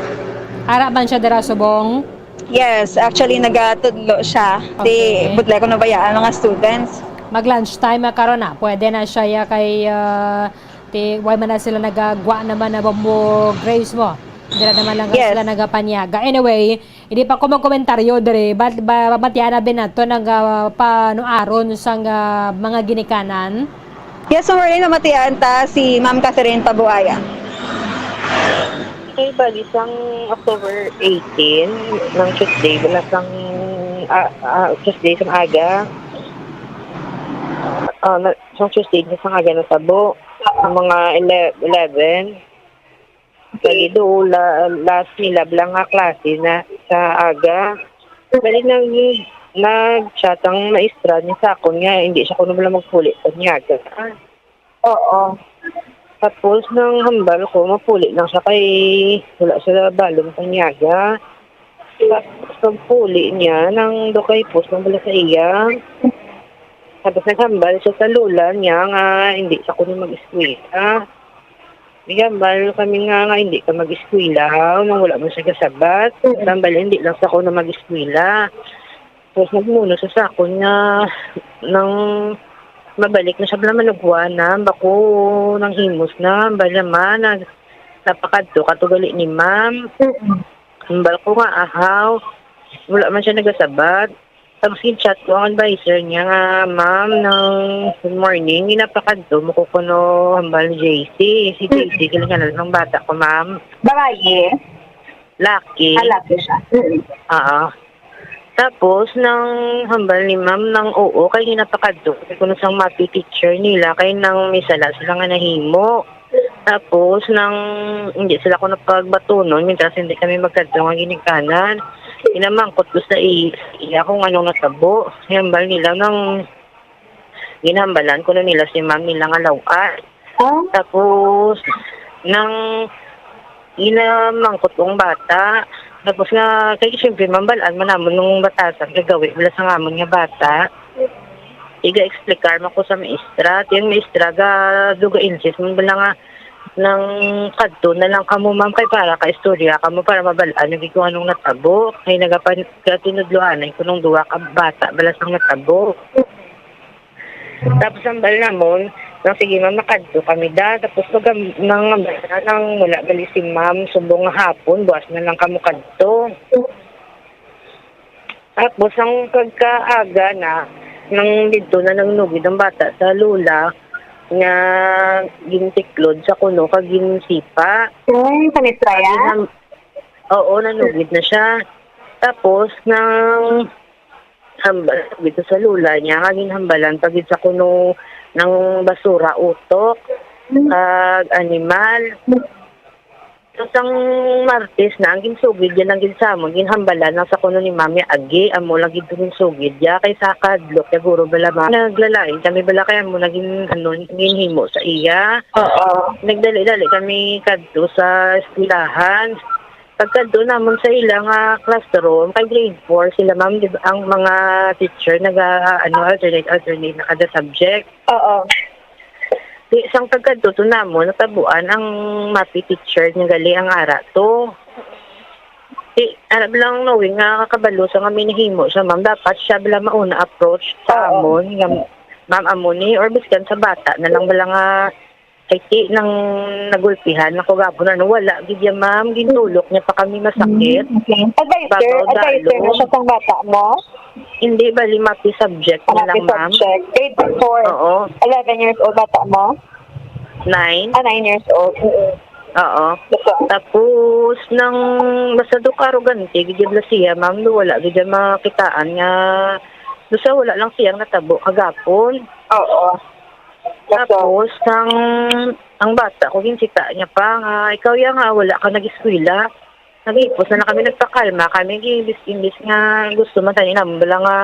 Ara man siya dira subong? Yes, actually, nagatudlo siya. Okay. Di, budlay ko na bayaan mga students. Mag-lunch time na karon na. Pwede na siya ya kay, ah, ti, why man na sila nagagwa naman na mo, Grace mo? Dira naman lang Yes. sila nagapanyaga. Anyway, hindi pa ko magkomentaryo diri. Ba, ba, matiana din nato nang, ah, panuaron sang, ah, mga ginikanan. Yes, Ma'am Marlene, mamatian ta si Ma'am Catherine Pabuaya. Okay, bali, sang October eighteen, ng Tuesday, wala sang, ah, ah, Tuesday sang aga. Ah, na, sang Tuesday, sang aga natabo. Ang mga ele-, eleven. Bali, do, la-, last nila bala nga klase na sa aga. Bali, nag-, nag-chat ang maestra niya sa akon nga hindi siya kuno bala magpuli panyaga. Oo. Tapos, nang hambal ko, mapuli lang siya kay wala siya balong panyaga. Tapos, pagpuli niya, nang do kay post lang bala sa iya. Tapos, naghambal siya sa lola niya nga hindi siya kuno mag-eskwela. Naghambal kami nga, nga hindi ka mag-eskwela, nang wala man siya gasabat. Mm. Hambal, hindi lang sa kuno mag-eskwela. Tapos, nagmuno siya sa akon nga nang mabalik na siya bala manugwa na, bako nang himos na, bala man, nag-, napakadto ka to gali ni ma'am. Mm. Hambal ko nga, ahaw, wala man siya nagasabat. Tapos, gin-chat ko ang advisor niya nga, "Ma'am, nang good morning, ginapakadto mo ko kuno hambal ni J C." Si J C, Mm. kiling ngalan ng bata ko, ma'am. Babayi? Laki. Ah, laki siya. Mm. Oo. Tapos, nang hambal ni ma'am, nang oo, kay ginapakadto ko kuno sang math teacher nila, kay nang may sala sila nga nahimo. Tapos, nang hindi sila ko napagbatunon, mientras hindi kami magkadto nga ginikanan, ginamangkot ko sa i-, iya kung anong natabo. Hambal nila nang ginhambalan ko na nila si ma'am nila nga law-an. Oh? Tapos, nang ginamangkot kong bata, tapos nga, kay siyempre, mambal-an man namon nung batasan, gagawi, wala sa ngamon nga bata. Iga-explicar man ko sa maestra. Ti ang maestra ga, duga insist man bala nga nang kadto na lang kamo, ma'am, kay para ka istorya kamo, para mabal-an lagi kung anong natabo. Kay nagapan-, gatinudloanay ko nung duwa ka bata bala sang natabo. Tapos ang bal namon, nang sige, ma'am, makadto kami da. Tapos pag am-, nang, nang wala gali si ma'am, subong nga hapon, buwas na lang kamo kadto. Tapos ang pagkaaga na, nang didto na nangnugid ang bata sa lola, nga gintiklod sa kuno kag ginsipa. Hmm, sa Mistraya? Ginham-, oo, nanugid na siya. Tapos, nang hambal dito sa lola niya, nga ginhambalan pa gid sa kuno ng basura, utok, Hmm. kag animal. Tapos ang Martes na, ang ginsugid niya lang gid sa amon, ginhambalan lang sa kuno ni Mami Agi, amo lang gid to ginsugid niya, kay sa kadlok, siguro bala ma-, naglalain kami bala, kay amo na gin-, ano, ginhimo sa iya. Oo. Nagdali-dali kami kadto sa eskwelahan. Pagkadto namon sa ila nga classroom, kay grade four sila, ma'am, di ba, ang mga teacher naga, ano, alternate, alternate na kada subject. Oo. Di, sang pagkadto to namon, natabuan ang math teacher nga gali ang ara to. Di, ara lang, knowing nga kabalo sa nga may nahimo siya, ma'am, dapat siya bala mauna approach sa Oo. amon, nga, "Ma'am, amo ni," or biskan sa bata na lang bala nga, "Ay, ti, nang nagulpihan ako gapon, ano, wala gid ya, ma'am, gintulok niya pa kami masakit." Mm, okay. Advisor, Babaw advisor na dalo. siya sang bata mo? Hindi, bali, math subject na Math lang, ma'am. subject. Grade four. Oo. Eleven years old bata mo? Nine. Ah, nine years old. Oo. Oo. Ito. Tapos, nang basta do ka arogante, gid bala siya, ma'am, do wala gid siya makitaan nga, basta wala lang siyang natabo kagapon. Oo. Basta. Tapos, ang, ang bata ko, ginsita niya pa nga, "Ikaw ya nga, wala ka nag-eskwela." Nagipos na lang kami, nagpakalma kami. Imbis, imbis nga gusto man tani namon bala nga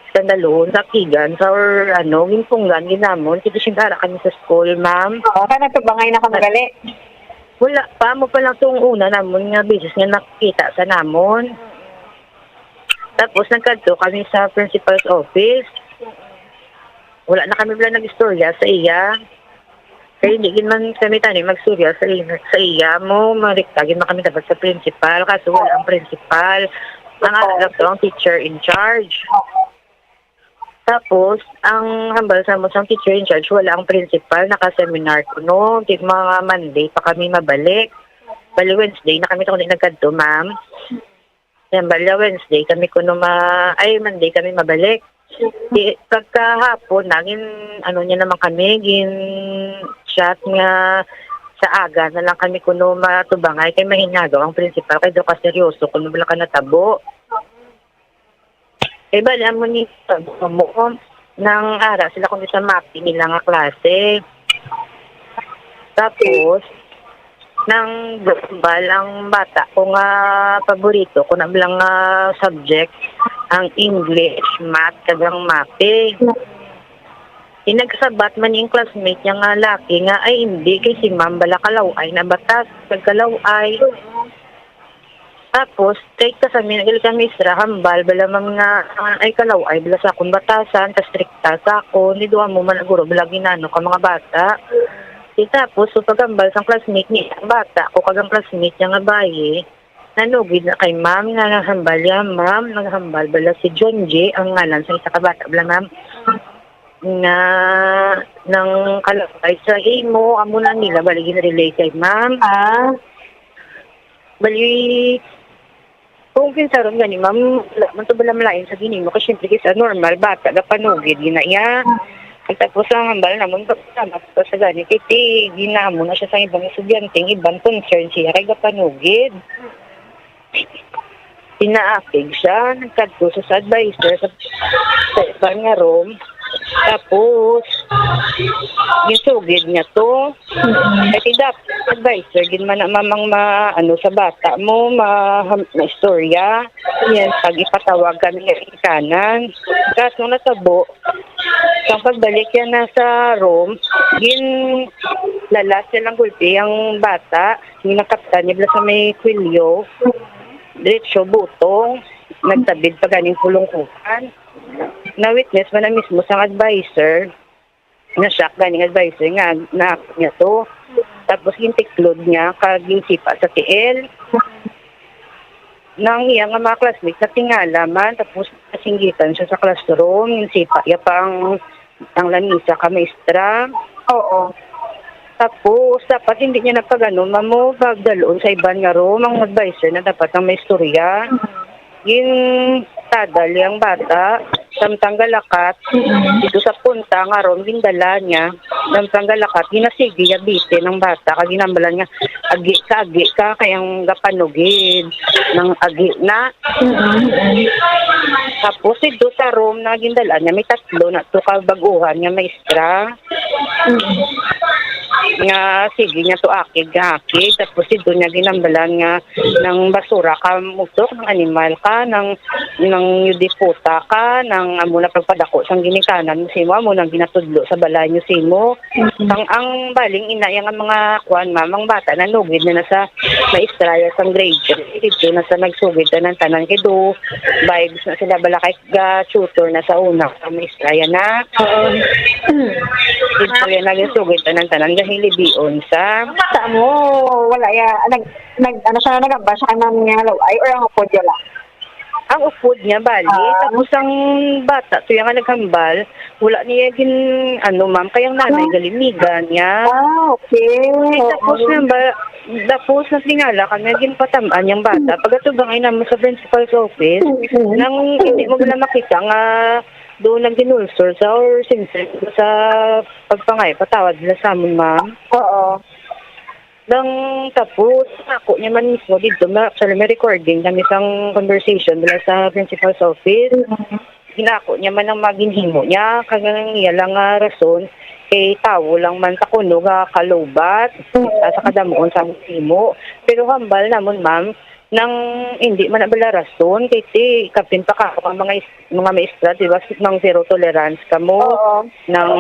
skandaluhon sa akigan sa or ano, ginpunggan gid namon. Kay siyempre ara kami sa school, ma'am. Oo, kay nagtubangay na kamo Na- gali. Wala pa, amo pa lang tong una namon nga beses nga nakita sa namon. Tapos nagkadto kami sa principal's office. Wala na kami bala nag-istorya sa iya. Kay hindi gid man kami tani magstorya sa iya, sa iya mo, marikta gid man kami dapat sa principal, kaso wala ang principal. Ang Oo. alam to, ang teacher in charge. Oo. Tapos, ang hambal sa mo sa teacher in charge, wala ang principal, naka-seminar kuno, di mga Monday pa kami mabalik. Bali, Wednesday na kami kuno nagkadto, ma'am. Yan, bali, Wednesday kami kuno ma-, ay, Monday kami mabalik. Di, pagkahapon, naging, ano niya naman kami, gin chat nga sa aga na lang kami kuno matubangay kay mahinagaw ang principal kay daw kaseryoso kuno wala ka natabo. Eh, bali, amo ni mo, nang ara sila kundi sa mapping nila nga klase. Tapos, nang gambal ang bata ko nga paborito ko na lang nga subject, ang English, math, kag ang mapping. Inagsabat man yung classmate niya nga laki nga, "Ay, hindi, kay si ma'am bala kalaw-ay na batas, kag kalaw-ay." Tapos, kay kasami na gali kami isra, hambal bala, ma'am, nga, ah, ay kalaw-ay bala sa akon batasan, kastrikta sa akon, ni duha mo man guro bala ginano ka mga bata. Di tapos, so, paghambal sang classmate ni ang bata ko kag ang classmate niya nga bayi, nanugid na kay ma'am, nga naghambal ya, ma'am, naghambal bala si John J, ang ngalan sa isa ka bata bala, ma'am, nga nang kalabay sa imo, amo na nila bali ginrelay kay ma'am. Ah. Bali, kung kinsa ron gani, ma'am, wala man to bala malain sa ginimo. Kay siyempre, kay sa normal, bata, gapanugid, gina iya. Kag tapos ang hambal namon, pasalamat pa sa gani, kay ti, ginamo na siya sa ibang estudyante, ang iban concern siya, kay gapanugid. Pinaapig siya, nagkadto siya sa advisor sa, sa iban nga room. Tapos, gisugid niya to. Kay ti dapat advisor gid man na mamang ma-, ano, sa bata mo, ma-, maistorya. Yes. Pag ipatawag kami nga ikanan. Kaso natabo, sang pagbalik yan na sa room, gin lalas niya lang gulpi ang bata, ginakaptan niya bala sa may kwelyo, diretso butong, nagtabid pa ganing pulungkuhan. Na-witness man na mismo sang advisor, na-shock ganing advisor nga na niya to. Tapos gintiklod niya, kag ginsipa sa tiil. Nang iya nga mga classmates natingala man, tapos nasinggitan siya sa classroom, ginsipa iya pa ang, ang lamisa ka maestra. Oo. Tapos, dapat hindi niya napagano, mamo, pagdalon sa iban nga room, ang advisor na dapat ang maistorya. Gintadal yang bata, samtang galakat, dito sa punta nga room, gindala niya, samtang galakat, ginasigi niya bitin ang bata, kag ginambalan nga, "Agi ka, agi ka, kay ang gapanugid, nang agi na." Mm-mm. Tapos, dito sa room na gindala niya, may tatlo na to ka baguhan nga maestra. Mm. Nga, sige niya to akig, akig. Tapos, dito niya ginambalan nga, nang basura ka, mutok, nang animal ka, nang, nang yudiputa ka, nang amo na pagpadako sang ginikanan mo simo, amo nang ginatudlo sa balay niyo simo. Mm. Ang, ang baling ina, yang mga kuan, ma'am, ang bata, nanugid na, na sa maestra ya sang grade three. Dito na sa nagsugid tanan-tanan kay do vibes na sila bala kay ga-tutor na sa una, ang maestra yan na. Oo. Dito yan, nagsugid tanan-tanan, gahilibion sa Ang bata mo, wala ya, nag, nag, ano siya, nagamba siya kay ma'am niya, law, ay, or ang upod niya lang? Ang upod niya, bali. Ah. Tapos ang bata, to yung nga naghambal, wala niya gin, ano, ma'am, kay ang nanay, Ah. galimigan niya. Ah, okay. Okay, tapos Oo. na ba, tapos na tingala kami, ginpatamaan yung bata. Hmm. Pagkatubang ay naman sa principal's office, Mm-mm. nang hindi mo bala makita nga doon nag-inulsor sa or sincere sa pagpangay, patawad nila sa amon, ma'am. Oo. Nang tapos, ako niya man mismo dito, ma-, actually, may recording kami sang conversation mula sa principal's office. Mm. Ginako niya man ang maginhimo niya, kag ang iya lang nga rason, kay tawo lang man sa kuno nga kalubat, Mm. sa kadamuon sa himo. Pero hambal namon, ma'am, nang hindi man na bala rason, kay ti, kapin pa ka ang mga is-, mga maestra, di ba, nang zero tolerance ka mo, Oo. nang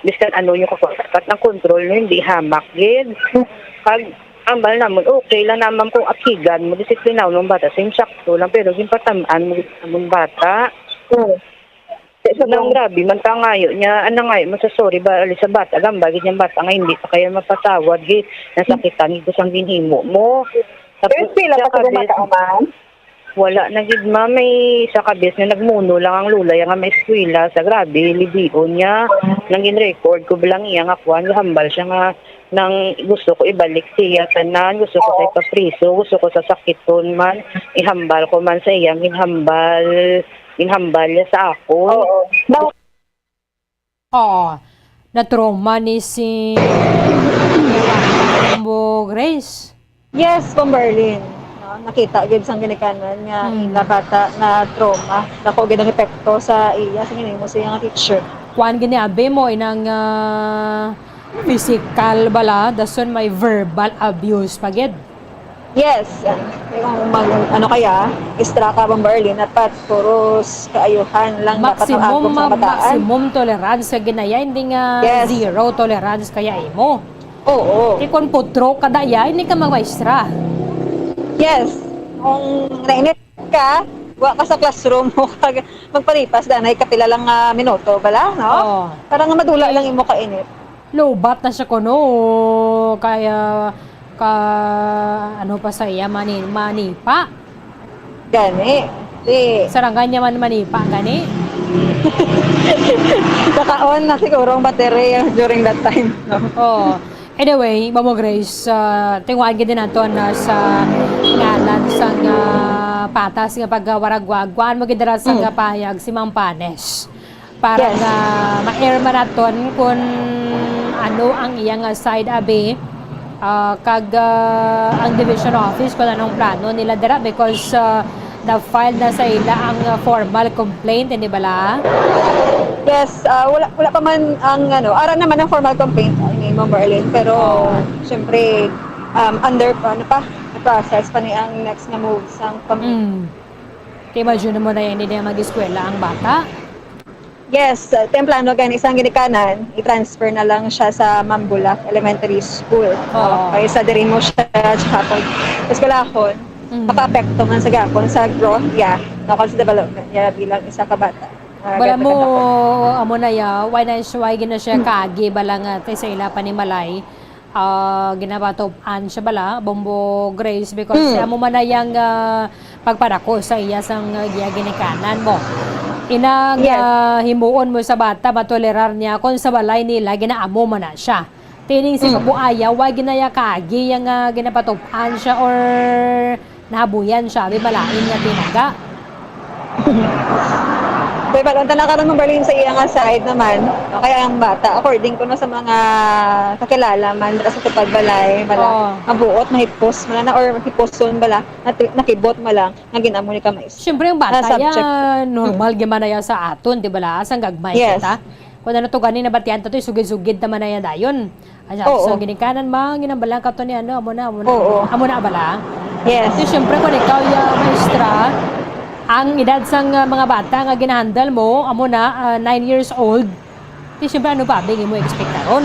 biskan ano yung kakuha, dapat ang control nyo, hindi hamak, gid. Kag, ambal namon, okay lang naman kung akigan mo, disiplinaw ng bata, sa insakto lang, pero ginpatamaan mo, namon bata. Mm. Sa Nang mga grabe man ka ngayo niya, ano ngayo mo sa sorry ba, ali sa bata, gamba gid niyang bata nga hindi pa kaya mapatawad, gid nasakitan gid ko sang ginhimo mo. Pero Tapos, pila siya pa ka kabit, gumata, ma'am? Wala na gid, ma'am. May isa ka bes na nagmuno lang ang lula, ya nga may eskwela. Sa grabe, libion niya. Nang gin-record ko, bilang iya nga kuwan, hambal siya nga nang gusto ko ibalik siya tanan, gusto ko sa Oo. ipapriso, gusto ko sa sakiton man, ihambal ko man sa iya, ginhambal, ginhambal niya sa ako. Oo. Na- Oo. Na-trauma ni si Bo Grace. Yes, Ma'am Berlin. No, nakita gyud sang ginikanan nga Hmm. ila bata na trauma. Dako gyud ang epekto sa iya, sa ginimo sa iyang teacher. Kuan gini abi mo inang, ah, physical bala, dason may verbal abuse pa gid. Yes. Kung mag, ano kaya, istra ka, Ma'am Berlin, dapat puros kaayuhan lang dapat ang Maximum, agom sa ah, kabataan. Maximum tolerance sa ginaya, hindi nga Yes. zero tolerance kaya imo. Oo. Di kon putro ka daya, hindi ka magmaestra. Yes. Kung nainit ka, wa ka sa classroom mo kag magpalipas danay kapila lang nga minuto bala, no? Oo. Para nga madula lang imo kainit. Lobat na siya kuno. Kaya ka, ano pa sa iya, mani, manipa. Gani. Di. Sarangan niya man manipa, gani? Nakaon na siguro ang battery during that time, no? Oo. Anyway, Mamo Grace, ah, tinguhaan gid nato na sa ngalan sang, ah, patas nga pagwaragwag, kuhaan mo gid dira sa Mm. nga pahayag si Ma'am Panes para Yes. nga ma-air man naton kung ano ang iya nga side, abi, ah, kag, ah, ang division office kung anong plano nila dira because, ah, na-file na sa ila ang, ah, formal complaint, hindi bala? Yes, ah, wala, wala pa man ang, ano, ara naman ang formal complaint, I mean, Ma'am Merlin, pero Oh. syempre, um, under pa, ano pa, process pa ni ang next nga move sang pamilya. Mm. Kay imagine mo na yan, hindi na mag-eskwela ang bata. Yes, uh, templano gani sang ginikanan, i-transfer na lang siya sa Mambulak Elementary School. Oo. Kaysa diri mo siya tsaka pag eskwelahon, Mm. makaapekto man sa gapon sa growth niya, no, kag sa development niya bilang isa ka bata. Ah, Wala ganda mo, ka ako. Amo na ya, why na siya, why gina siya Mm. kaagi, bala nga, te, sa ila panimalay, ah, ginapatub-an siya bala, Bombo Grace, because Mm. amo man na yang, ah, pagpadako sa iya sang, ah, iya ginikanan mo. Inang, Yes. ah, himuon mo sa bata, matolerar niya kung sa balay nila, ginaamo man na siya. Tining si Mm. Kabuaya, wa ginaya kaagi yang, ah, ginapatub-an siya or nahabuyan siya, may malain nga tinaga. Kay balon ta na karon, Ma'am Berlin, sa iya nga side naman, no? Kaya ang bata, according ko, no, sa mga kakilala man, dira sa tupad balay, bala, Oo. mabuot, mahipos, man na, or hipuson, bala, nati-, nakibot, bala, nga ginamo ni ka maestra. Siyempre, ang bata Ah, subject. ya, normal Mm. gyud man na ya sa aton, di ba, la? Sang gagmay Yes. kita. Kung ano to gani, nabatian ta to, sugid-sugid naman na ya dayon. Asa, Oo. So, ginikanan, ma, ginambalan ka to ni ano, amo na, amo na, Oo. amo na, bala? Yes. So, syempre, kung ikaw, ya, maestra, ang edad sang, ah, mga bata nga ginahandle mo, amo na, ah, nine years old, di syempre, ano pa, abing mo expectaron?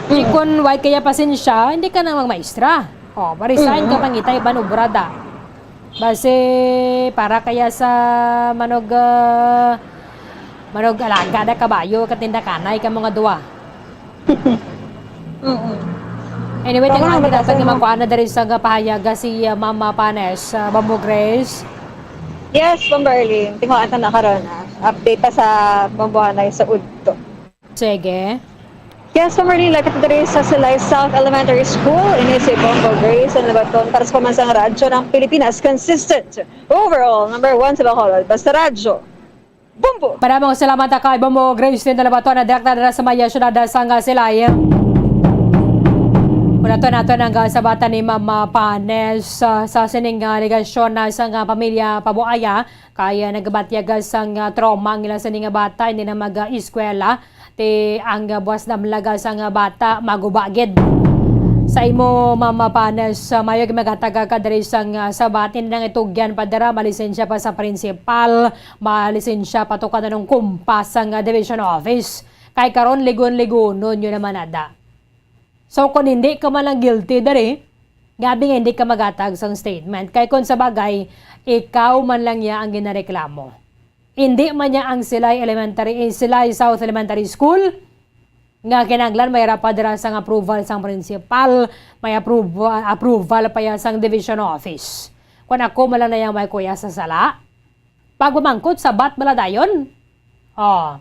Di Mm. kun why kaya pasensya, hindi ka na magmaestra. Oh, ma-resign ka, Mm. pangita, iban obra da. Base, para kaya sa manog, ah, manog alaga na kabayo, katinda kanay ka mga duwa. Mm-mm. Anyway, Tama tingnan naman, kita sa tatay mo. Makuha na diri sa pahayag si, ah, Mama Panes, ah, Bamboo Grace. Yes, Ma'am Berlin. Tinguhaan ta na karon, ah. Update pa sa Bambuhanay sa udto. Sige. Yes, Ma'am Berlin, live kita diri sa Silay South Elementary School. Ini si Bombo Grace, ang labaton para sa Pamansang Radyo ng Pilipinas. Consistent, overall, number one sa Bacolod. Basta Radyo. Bombo! Maraming salamat kay Bombo Grace din na labaton na direkta na sa maya syudad sa nga Silay. Muna to nato nang sa bata ni Mama Panes, ah, sa sining, ah, alegasyon na sa nga pamilya Pabuaya, kaya nagabatyag sang, ah, trauma ang ila sini nga bata, hindi na mag-eskwela. Ti ang, ah, buwas damlag sang, ah, bata, maguba gid. Sa imo, Mama Panes, ah, mayo gid maghatag ka diri sang, ah, sabat, hindi na itugyan pa dira, malisensya pa sa principal, malisensya pa to kanang kumpas sang, ah, division office. Kay karon, ligon-ligonon nyo naman ada. So, kung hindi ka man lang guilty diri, nga abi nga hindi ka maghatag sang statement. Kay kung sa bagay, ikaw man lang niya ang ginareklamo. Hindi man niya ang Silay Elementary, eh, Silay South Elementary School, nga kinahanglan may ra pa dira sang approval sang principal, may approval, approval pa ya sang division office. Kung ako man lang na yang may kuya sa sala, pagmamangkot, sabat bala dayon? Oh.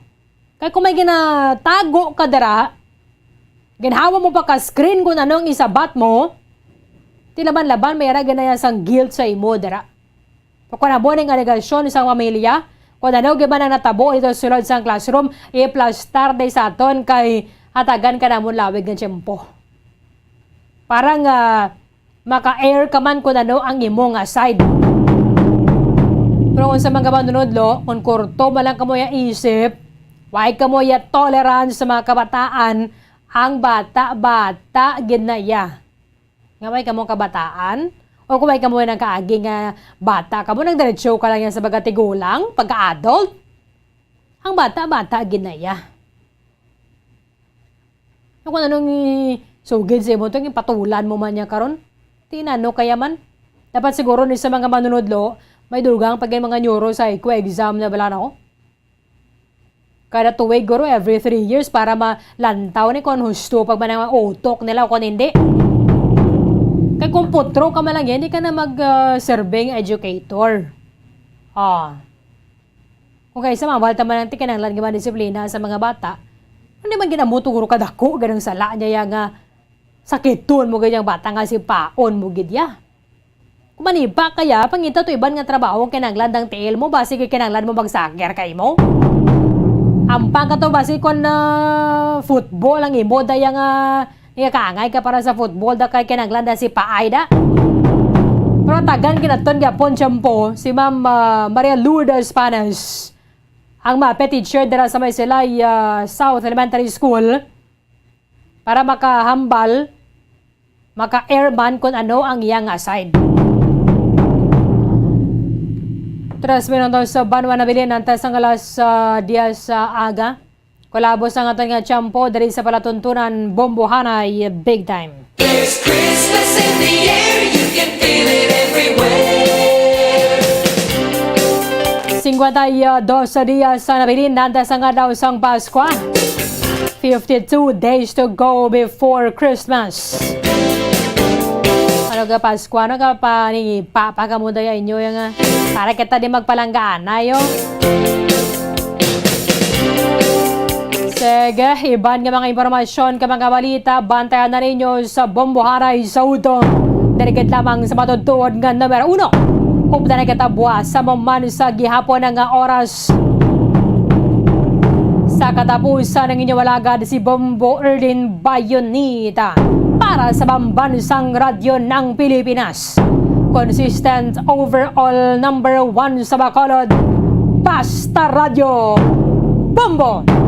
Kay kung may ginatago ka dira, Ginhawa mo pa ka screen kung ano ang isabat mo. Ti laban-laban, may ara ginaya sang guilt sa imo, dira. Kung amo ning alegasyon sang pamilya, kung ano gid man ang natabo dito sulod sang classroom, iplastar day sa aton kay hatagan ka namon lawig nga tiyempo. Para nga maka-air ka man kung ano ang imo nga side. Pero kung sa mga manunodlo, kung kurto man lang kamo ya isip, way kamo ya tolerance sa mga kabataan, ang bata-bata gid na ya. Nga may kamo kabataan? O kung may kamo nagkaagi nga bata kamo, nagdiretso ka lang yan sa pagkatigulang, pagka-adult? Ang bata-bata gid na ya. Kung anong i-, sugid sa imo to, yung patulan mo man niya karon? Tinano kaya man? Dapat siguro ni sa mga manunodlo, may dugang pag mga neuro sa exam na bala na ko. Kada tuig, guro, every three years para malantaw ni kung husto pag manang utok nila o kung hindi. Kay kung putro ka man lang, hindi ka na mag, ah, serving educator. Ah. Okay, sa mga balta man ang tikinanglan nga mga disiplina sa mga bata, hindi man ginamuto guro kadako ganang sala niya ya nga sakiton mo ganyang bata nga si paon mo gid ya. Kumaniba kaya, pangita to iban nga trabaho ang kinanglan dang tiil mo, basi kay kinanglan mo magsakir kay mo. Ampang ka to, basi kon, ah, football ang imo daya nga, nga kaangay ka para sa football, da kay kinanglan da si paay da. Pero tagan kinaton gyapon siyampo si Ma'am, ah, Maria Lourdes Panes, ang MAPEH teacher dira sa may Silay, ah, South Elementary School, para makahambal, maka-airman kung ano ang iya nga side. Tres minutos sa banwa na bilin, antes ang alas, ah, diyes sa aga. Kulabos ang aton nga tiyempo diri sa palatuntunan, Bombohanay Big Time. There's Christmas in the air, you can feel it everywhere. Singkwenta y dos sa diya sa nabilin, antes ang adlaw sang Paskwa. Fifty-two days to go before Christmas. Ano ka Paskwa, ano ka pa ni Papa ka mo daya inyo yung, ah, para kita di magpalanggaanay, oh. Sige, iban nga mga impormasyon ka mga balita, bantayan na ninyo sa Bombohanay sa Udtong. Diri gid lamang sa matudtuod nga numero uno. Updan na kita buwas sa maman sa gihapon nga oras. Sa katapusan ang inyong alagad si Bombo Erlin Bayonita para sa Pambansang Radyo ng Pilipinas. Consistent overall number one sa Bacolod. Basta Radyo Bombo!